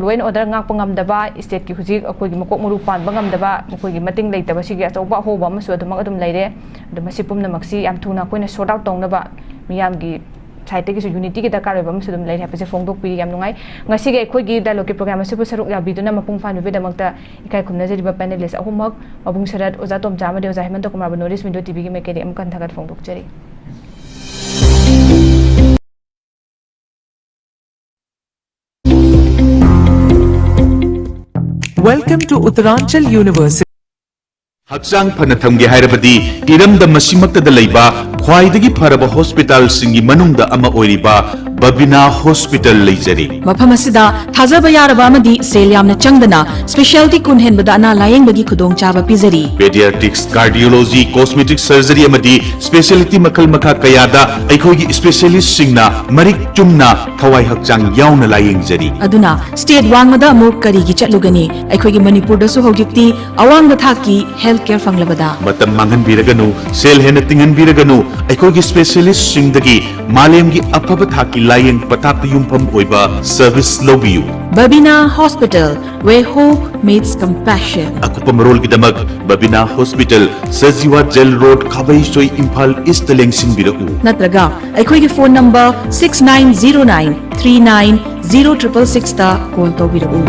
ꯂꯣ ꯑꯦꯟ ꯑꯣꯔꯗꯔ ꯉꯥꯛꯄ ꯉꯝꯗꯕ, ꯁ꯭ꯇꯦꯠꯀꯤ ꯍꯧꯖꯤꯛ ꯑꯩꯈꯣꯏꯒꯤ ꯃꯀꯣꯛ ꯃꯔꯨ ꯄꯥꯟꯕ ꯉꯝꯗꯕ, ꯃꯈꯣꯏꯒꯤ ꯃꯇꯤꯡ ꯂꯩꯇꯕ, ꯁꯤꯒꯤ ꯑꯆꯧꯕ ꯑꯍꯣꯕ ꯑꯃꯁꯨ ꯑꯗꯨꯃꯛ ꯑꯗꯨꯝ ꯂꯩꯔꯦ꯫ ꯑꯗꯣ ꯃꯁꯤ ꯄꯨꯝꯅꯃꯛꯁꯤ ꯌꯥꯝ ꯊꯨꯅ ꯑꯩꯈꯣꯏꯅ ꯁꯣꯔꯠ ꯑꯥꯎꯠ ꯇꯧꯅꯕ ꯃꯤꯌꯥꯝꯒꯤ ꯁꯥꯏꯠꯇꯒꯤꯁꯨ ꯌꯨꯅꯤꯇꯤꯒꯤ ꯗꯔꯀꯥꯔ ꯑꯣꯏꯕ ꯑꯃꯁꯨ ꯑꯗꯨꯝ ꯂꯩꯔꯦ ꯍꯥꯏꯕꯁꯦ ꯐꯣꯡꯗꯣꯛꯄꯤꯔꯤ꯫ ꯌꯥꯝ ꯅꯨꯡꯉꯥꯏ꯫ ꯉꯁꯤꯒꯤ ꯑꯩꯈꯣꯏꯒꯤ ꯗꯥꯏꯂꯣꯒꯀꯤ ꯄ꯭ꯔꯣꯒ꯭ꯔꯥꯝ ꯑꯁꯤꯕꯨ ꯁꯔꯨꯛ ꯌꯥꯕꯤꯗꯨꯅ ꯃꯄꯨꯡ ꯐꯥꯍꯟꯕꯤꯕꯒꯤꯗꯃꯛꯇ ꯏꯀꯥꯏ ꯈꯨꯝꯅꯖꯔꯤꯕ ꯄꯦꯅꯦꯂꯤꯁ ꯑꯍꯨꯝꯃꯛ, ꯃꯕꯨꯡ ꯁꯔꯠ, ꯑꯣꯖꯥ ꯇꯣꯝꯆꯥ ꯑꯃꯗꯤ ꯑꯣꯖꯥ ꯍꯦꯃꯟꯇ ꯀꯨꯃꯥꯔꯕꯨ ꯅꯣꯔꯠ ꯏꯁ ꯃꯤꯗꯤꯌꯥ ꯇꯤꯚꯤꯒꯤ ꯃꯥꯏꯀꯩꯗꯒꯤ ꯑꯃꯨꯛ ꯍꯟꯅ ꯊꯥꯒꯠ ꯐꯣꯡꯗꯣꯛꯆꯔꯤ꯫ Welcome to Uttaranchal University. ꯍꯛꯆꯥꯡ ꯐꯅ ꯊꯝꯒꯦ ꯍꯥꯏꯔꯕꯗꯤ ꯏꯔꯝꯗꯝ ꯑꯁꯤꯃꯛꯇꯗ ꯂꯩꯕ ꯈ꯭ꯋꯥꯏꯗꯒꯤ ꯐꯔꯕ ꯍꯣꯁꯄꯤꯇꯥꯜꯁꯤꯡꯒꯤ ꯃꯅꯨꯡꯗ ꯑꯃ ꯑꯣꯏꯔꯤꯕ ꯕꯕꯤꯅꯥ ꯍꯣꯁꯄꯤꯇꯥꯜ ꯂꯩꯖꯔꯤ꯫ ꯃꯐꯝ ꯑꯁꯤꯗ ꯊꯥꯖꯕ ꯌꯥꯔꯕ ꯑꯃꯗꯤ ꯁꯦꯜ ꯌꯥꯝꯅ ꯆꯪꯗꯅ ꯁ꯭ꯄꯦꯁꯤꯌꯦꯜꯇꯤ ꯀꯨꯟ ꯍꯦꯟꯕꯗ ꯑꯅꯥ ꯂꯥꯌꯦꯡꯕꯒꯤ ꯈꯨꯗꯣꯡꯆꯥꯕ ꯄꯤꯖꯔꯤ꯫ ꯄꯦꯗꯤꯌꯥꯇ꯭ꯔꯤꯛꯁ, ꯀꯥꯔꯗꯤꯑꯣꯂꯣꯖꯤ, ꯀꯣꯁꯃꯦꯇꯤꯛ ꯁꯔꯖꯔꯤ ꯑꯃꯗꯤ ꯁ꯭ꯄꯦꯁꯤꯌꯦꯜꯇꯤ ꯃꯈꯜ ꯃꯈꯥ ꯀꯌꯥꯗ ꯑꯩꯈꯣꯏꯒꯤ ꯁ꯭ꯄꯦꯁꯤꯌꯦꯂꯤꯁꯁꯤꯡꯅ ꯃꯔꯤꯛ ꯆꯨꯝꯅ ꯊꯋꯥꯏ ꯍꯛꯆꯥꯡ ꯌꯥꯎꯅ ꯂꯥꯌꯦꯡꯖꯔꯤ꯫ ꯑꯗꯨꯅ ꯁ꯭ꯇꯦꯠ ꯋꯥꯡꯃꯗ ꯑꯃꯨꯛ ꯀꯔꯤꯒꯤ ꯆꯠꯂꯨꯒꯅꯤ? ꯑꯩꯈꯣꯏꯒꯤ ꯃꯅꯤꯄꯨꯔꯗꯁꯨ ꯍꯧꯖꯤꯛꯇꯤ ꯑꯋꯥꯡꯕ ꯊꯥꯛꯀꯤ ꯍꯦꯜꯊ ꯀꯦꯌꯔ ꯐꯪꯂꯕꯗ꯫ ꯃꯇꯝ ꯃꯥꯡꯍꯟꯕꯤꯔꯒꯅꯨ, ꯁꯦꯜ ꯍꯦꯟꯅ ꯇꯤꯡꯍꯟꯕꯤꯔꯒꯅꯨ, ꯑꯩꯈꯣꯏꯒꯤ ꯁ꯭ꯄꯦꯁꯤꯌꯦꯂꯤꯁꯁꯤꯡꯗꯒꯤ ꯃꯥꯂꯦꯝꯒꯤ ꯑꯐꯕ ꯊꯥꯛꯀꯤ ꯂꯥꯌꯦꯡ ꯄꯊꯥꯞꯇ ꯌꯨꯝꯐꯝ ꯑꯣꯏꯕ ꯁꯔꯚꯤꯁ ꯂꯧꯕꯤꯌꯨ꯫ Babina Hospital, where hope meets compassion. ꯑꯀꯨꯞꯄ ꯃꯔꯣꯜꯒꯤꯗꯃꯛ Babina hospital, Sajiwa jail road, Khabeisoi, Imphal east ꯂꯦꯡꯁꯤꯟꯕꯤꯔꯛꯎ꯫ ꯅꯠꯇ꯭ꯔꯒ ꯑꯩꯈꯣꯏꯒꯤ phone number six nine zero nine three nine zero triple six ꯇ ꯀꯣꯜ ꯇꯧꯕꯤꯔꯛꯎ꯫